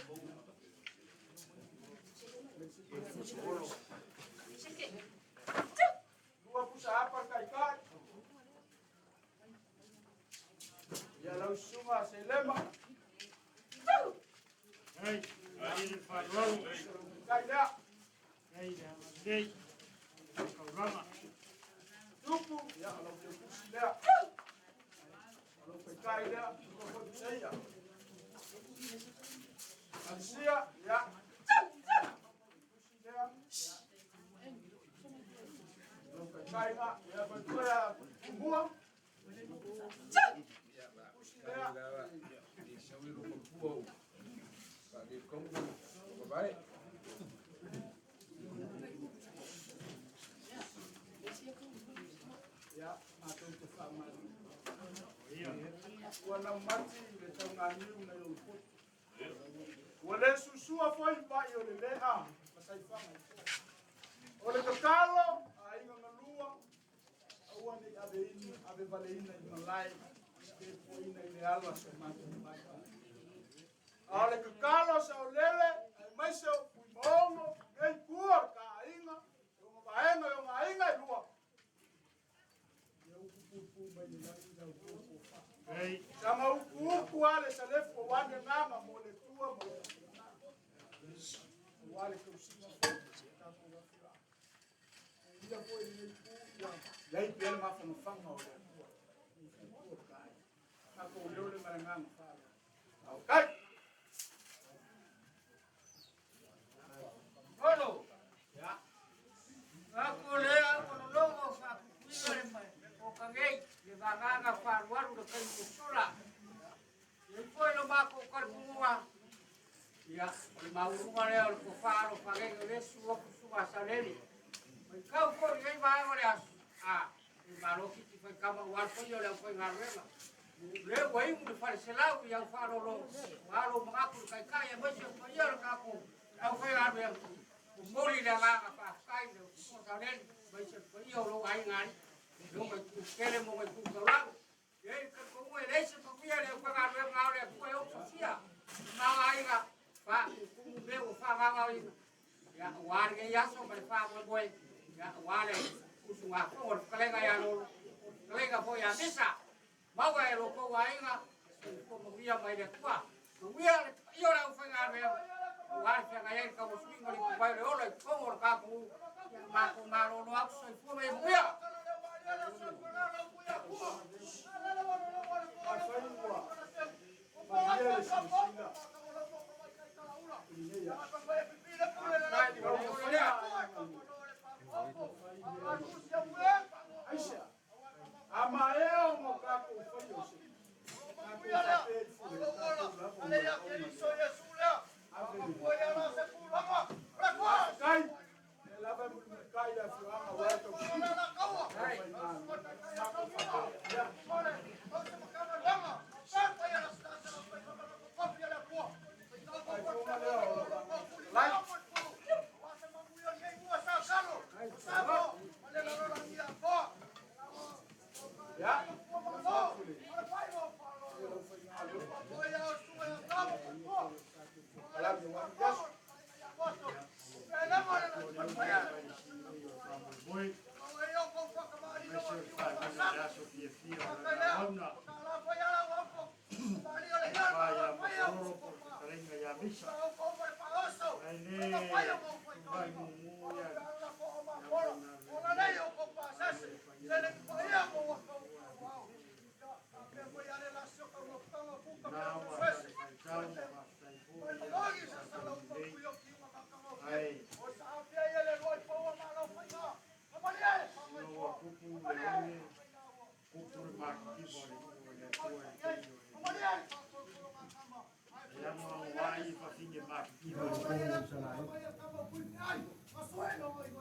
2 pusa apa le taitai. Ia, lau susuga Selema. Ei, ai le faaaloalo. Kai lea. Ei, le agalelei. Kaulama. Tupu, ia, o lau kepusi lea. O lau taitai lea, 2 foi pusaia. Alisia, ia. Pusi lea. Lau taitai nga, ia, faletua ia, Tumua. Pusi lea. Ia, matou te faamalu. Ua naumati le tauganiu nai ou poto. Ua le susua foi mai o le lea ma saifaga. O le tatalo, aiga galua, aua nei ave valeina i malae, pe poina i le ala so matou mata. A o le tatalo sa o lele, ai mai se o pui maongo, nei tua le ka aiga, e o vaenga e o ngā aiga e lua. Ia upu pupu mai le lagi lau pupu fa. Sama upu upu ale sa lefu o wane nganga mo le tua mo le tapu. O ale tausiga foi, tapu wafira. Ia foi nei pu, ia iai pea le mafangafanga o le Atua. Nei faletua le ka aiga. Tatou leo le malanganga fa. Au kai! Olo! Ya. Ako lea o lo logo whaakukuiga le mai o kangei le vaganga whaaruaru le kai musola. Ia foi lo mako karipunga. Ia, o le maurunga lea o le kowhaaro whangenge le sua kusunga saleli. Mai kau foi ngei vaenga le aso. A, e malo kiti whai kama uar foi o le au whai ngaruenga. Le ua ingu le whare selau i au whaarolo. Walo mangaku le kai kai a maise o ia le kako. Au whai ngaruenga. O mori le nganga whaafkai le o saleli. Maise o ia o lo ai ngani. Lo mai ku kele mo mai ku kaulau. Ia i ka kongu e leise pakuia le au whai ngaruenga au le akua e o sofia. Manga aiga. Wha kumu me o wha nganga o ina. Ia o are ngai aso ma le wha moe moe. Ia o are usu ngā kongo le whakalenga ia lolo. Whakalenga fo ia misa. Maua e loko wa aiga. Ko manuia mai le atua. Manuia le ia o le au whai ngaruenga. O are whianga ia i ka mosuinga le kuwai le ola i kongo le kākou. Ia mako malolo aku soifua mai manuia.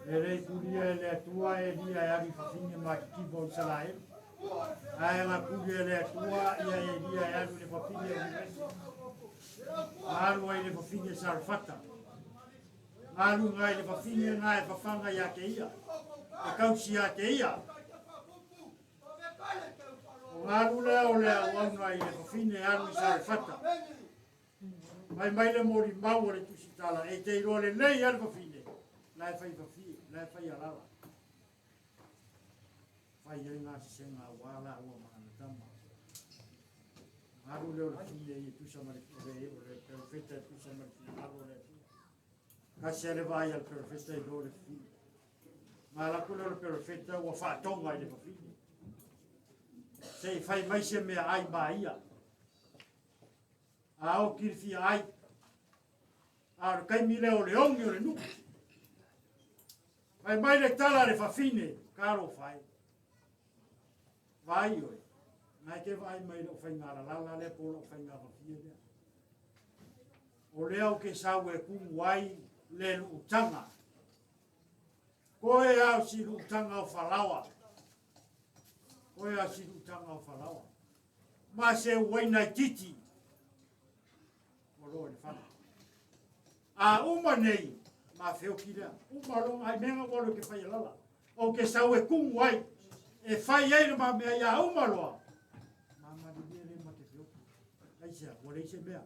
E le i kulia e le Atua Elia e alu i fafine matitiva o Isaraelu. Ae na kulia e le Atua ia Elia e alu i le fafine o Iresi. Na alu ai i le fafine Sarefata. Na alu na i le fafine na e fafaga ia te ia, e kausi ia te ia. O na alu lea o le auauna i le fafine e alu i Sarefata. Fai mai le molimau a le Tusitala, e te iloa lelei lava le fafine, la e fai fafie, la e fai alala. Fai ai gasesega aua laua ma ana tama. Alu lea o le fafine e tusa ma le, o le perofeta e tusa ma le finagalo o le Atua. Tasi lava le vaai a le perofeta i lo le fafine. Na alu atu lea o le perofeta ua faatoga i le fafine. Se i fai mai se mea ai ma ia. A o kilifia ai. A o le taimi lea o le ogi o le nuu. Fai mai le tala a le fafine, talofa e. Vaai oe, na e te vaai mai lau faiga lalala lea po o lau faiga fafie lea. O lea ou te sau e kumu ai le luutaga. Koe ao si luutaga o falaoa. Koe ao si luutaga o falaoa. Ma se uaina i titi o lo i le fale. A uma nei, ma feoki lea. Uma lo ai menga ua lo ke fai alala. O ke sau e kumu ai, e fai ai le mamea ia uma loa. Ma malilie le ma te feoki. Ai sea, ua leai se mea.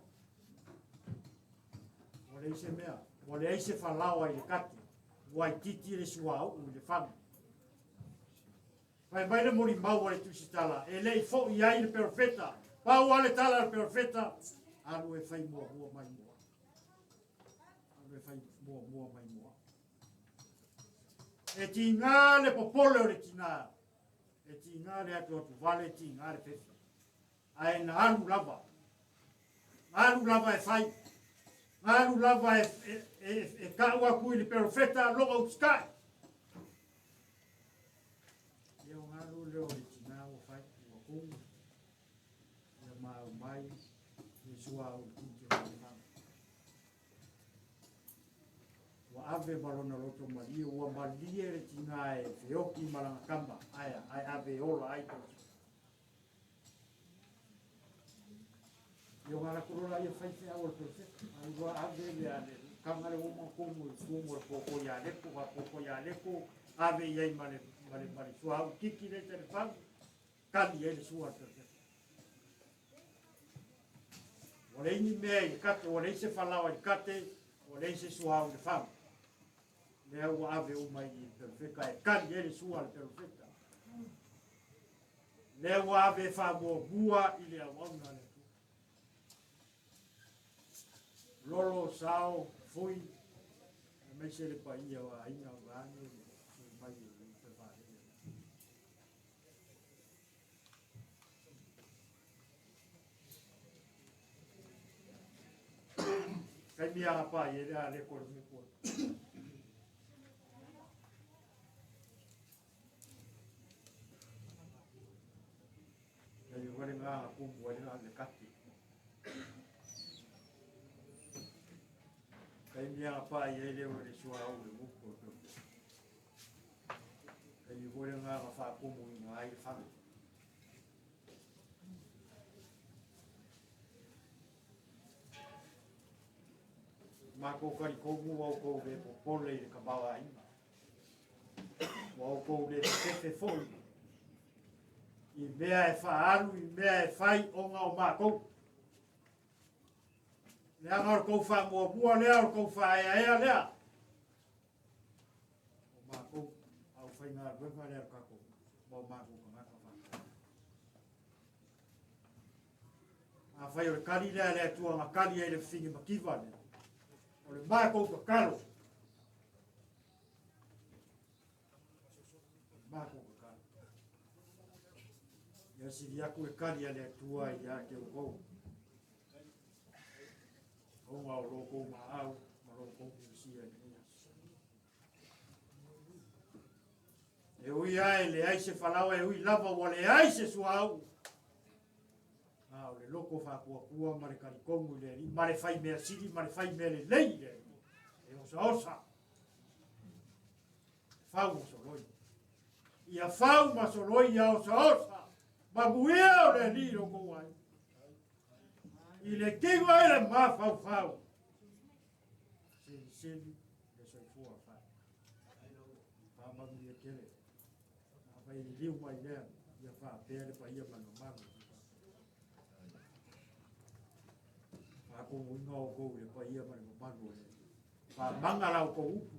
Ua leai se mea. Ua leai se falaoa i le kate. Ua itiiti le suauu i le fagu. Fai mai le molimau a le Tusitala, e le i foi ai le perofeta. Pau lava le tala a le perofeta, alu e fai muamua mai mua. Alu e fai muamua mai mua. E tiga le popole o le tina, e tiga le atuatu vale, e tiga le fefe. Ae na alu lava. Na alu lava e fai. Na alu lava e, e, e, e kau aku i le perofeta, logo usikai. Ia o galu lea o le tina ua fai, ua kumu, ia ma aumai le suauu i le titi o le mama. Ua ave ma lona loto malie, ua malie le tina e feoki ma lana tama, ae ae ave e ola ai tausi. Ia o ngā lako lola ia fai whea o le perfecto. Ai ua ave le a le kanga le uma kumu i kumu le pōpō ia leko, a pōpō ia leko, ave i ai ma le, ma le, ma le suauu kiki le te le fagu, kali ai le sua le perfecto. Ua leai ni mea i le kate, ua leai se falaoa i le kate, ua leai se suauu i le fagu. Lea ua ave uma i le perofeta e kali ai le sua a le perofeta. Lea ua ave e faamuamua i le auauna a le Atua. Lolo, sao, fui, aemaise le paia o aiga vaeane le sui mai i le vaalele. Kaimi a pa i le a le ko le ko. Kei wale ngā kumu ai ngā le kati. Kei mea pa i ele o le sua au le muku o te. Kei wale ngā ngā whākumu i ngā ai whangu. Mākou kari koumu au kou le popole i le kamaoaiga. Ua outou le fefefe foi i mea e faaalu, i mea e fai ona o matou. Leaga o le tou faamuamua lea, o le tou faaeaea lea. O matou aufaigaluega lea o le tatou, ma o matou tagata faataua. Afai o le kali lea a le Atua na kali ai le fafine mativa lea, o le matou tatalo, matou tatalo. Ia sili atu le kali a le Atua ia te outou. Ona o lo tou maau ma lo tou miusia i lenei aso. E ui lava e leai se falaoa, e ui lava ua leai se suauu. A o le loto faatuatua ma le talitonu i le Alii, ma le fai mea sili ma le fai mea lelei i le Alii, e osaosa, e fau ma soloi. Ia fau ma soloi, ia osaosa, manuia o le Alii i lo tou aiga. I le tino ai le mafaufau, seliseli le soifua fai. Faamanuia tele. Afai liliu mai lea, ia faapea le paia ma le mamalu. Faatonuina outou i le paia ma le mamalu o le faamaga la outou upu.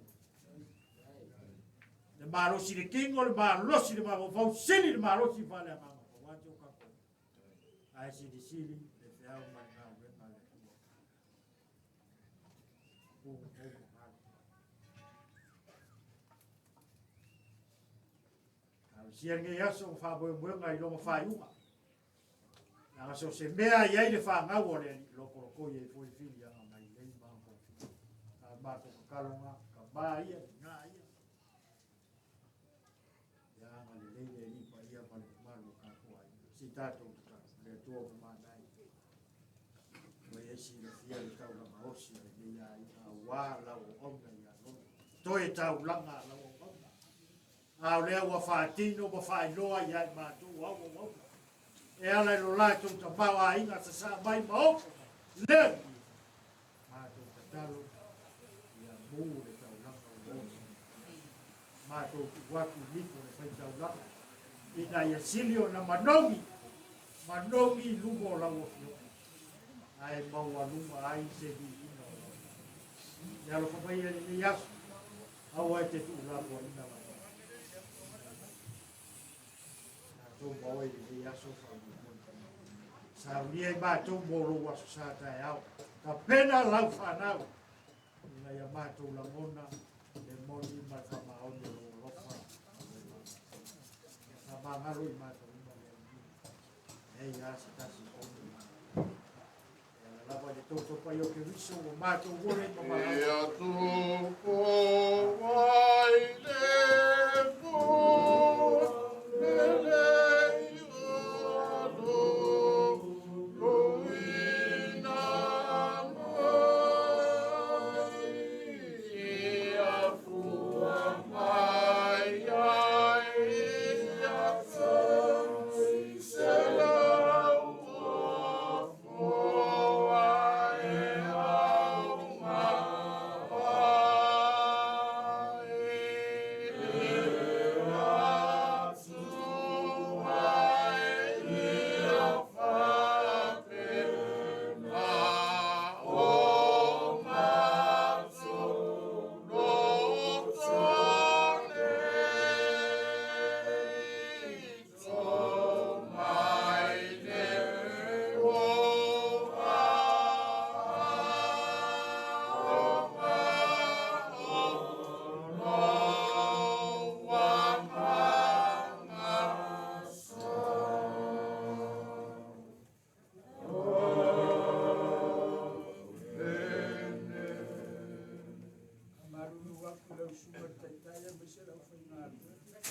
Le malosi le tino, le malosi le mafaufau, sili le malosi faaleagaga. Aua te o tatou. Ae silisili le feau ma le galuega a le Atua. Pou pou mamalu. Talosia lenei aso ma faamoemoega i lona faaiuga. Leaga so o se mea e i ai le fanau a le Alii, lokolokoi ai foi le filiaga mai lei ma ana tofiga. A o le matou tatalo lena, tama ia, ina ia, ia agalelei le Alii paia ma le mamalu o tatou aiga. Se i tatou tatalo, le Atua ua mamana ai. Ua e silafia le taulaga osi a lenei aiga aua lau auauna ia Lolo. Toe taulaga a lau auauna. A o lea ua faatino ma faailoa ia i matou au auauna. E ala i lo latou tamaoaiga sasaa mai ma ofo mai. Lea manuia. Matou tatalo ia mu le taulaga ua osi. Matou tuu atu i nifo le faitaulaga ina ia sili ona manogi, manogi i luma o lau Afioga, ae maualuga ai se viiga o lau Afioga. Ia alofa mai ia i lenei aso, aua e te tuulafoaiina lava. Tatou ma oe i lenei aso faamoemoe. Saunia i matou mo lou aso sa taeao. Tapena lau fanau ina ia matou lagona le moni ma le faamaoni o lou alofa. Ia faamagalo i matou uma le Alii. E leai lava se tasi o i matou. E ala lava i le toto paia o Keriso ua matou ola i ma valaau. Ia tupu ai le fua lelei o luluina mai. Ia fua mai ai ia 100 o fua e auma ai. E atu ai ia faapena o matou loto nei tō mai nei o aoga o lou agaga Faamalulu atu i lau susuga i le Taitai aemaise le aufaigaluega, leaga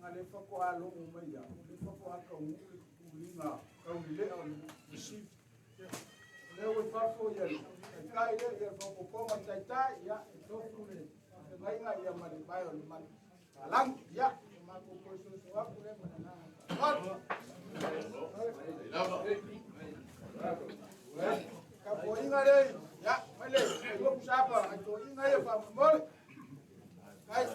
o lea faatoa logo mai au, o lea faatoa taunuu le tuliga taulelea o le receive. O lea ua i fafo le Taitai lea, ia le faaopoopoga o le Taitai, ia, e tofu le faafeagaiga ia ma le vae o le malagi. Ia, o le matou toe soso atu lea ma le agaga faaaloalo. Tapuaiga lea, ia, mai le loku sapa, nai toeaiina ia faamolemole. Kai.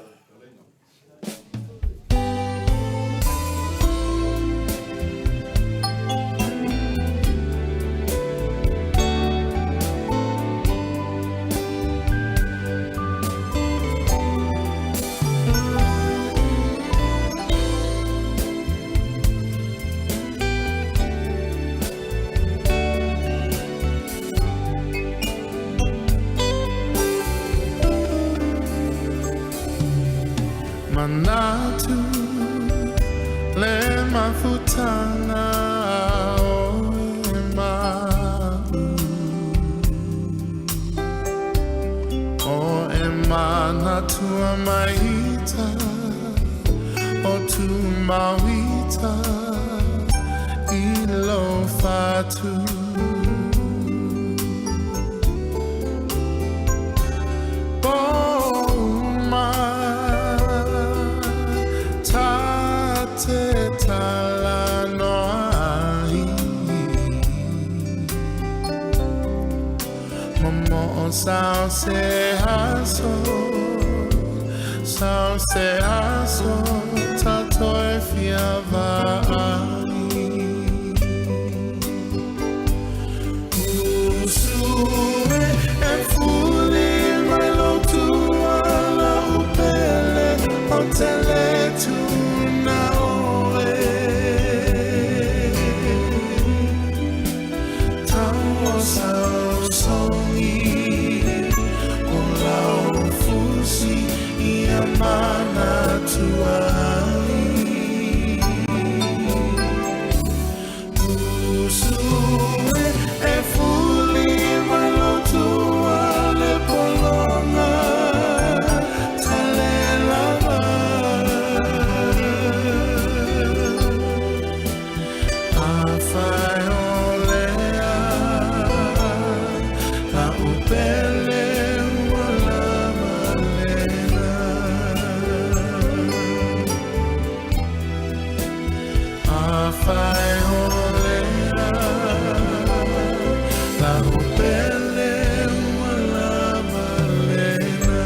Manatu le mafutaga o e ma'u O e manatua maita o tumauita i lo fatu. Poma ta te talanoa ai. Momo o sao se aso, sao se aso, tato e fia vaai. Usue e fuli mai lo tuala upele o tele tuna oe. Tau o sao songi, o lau fusi ia mana tuai. Usue e fuli mai lo tuale polonga, tale lava. Afai o lea, la upele ua lava lena. Afai o lea, la upele ua lava lena.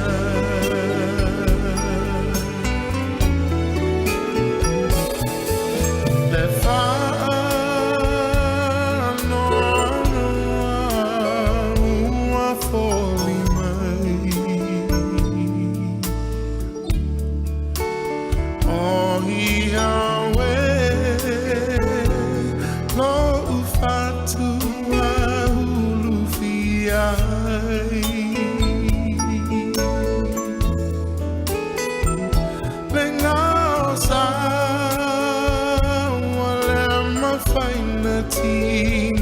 Le whaanoanoa ua foli mai. O ia we, lo ufatua hulu fiai. Le ngao sa wa le mafaina tina.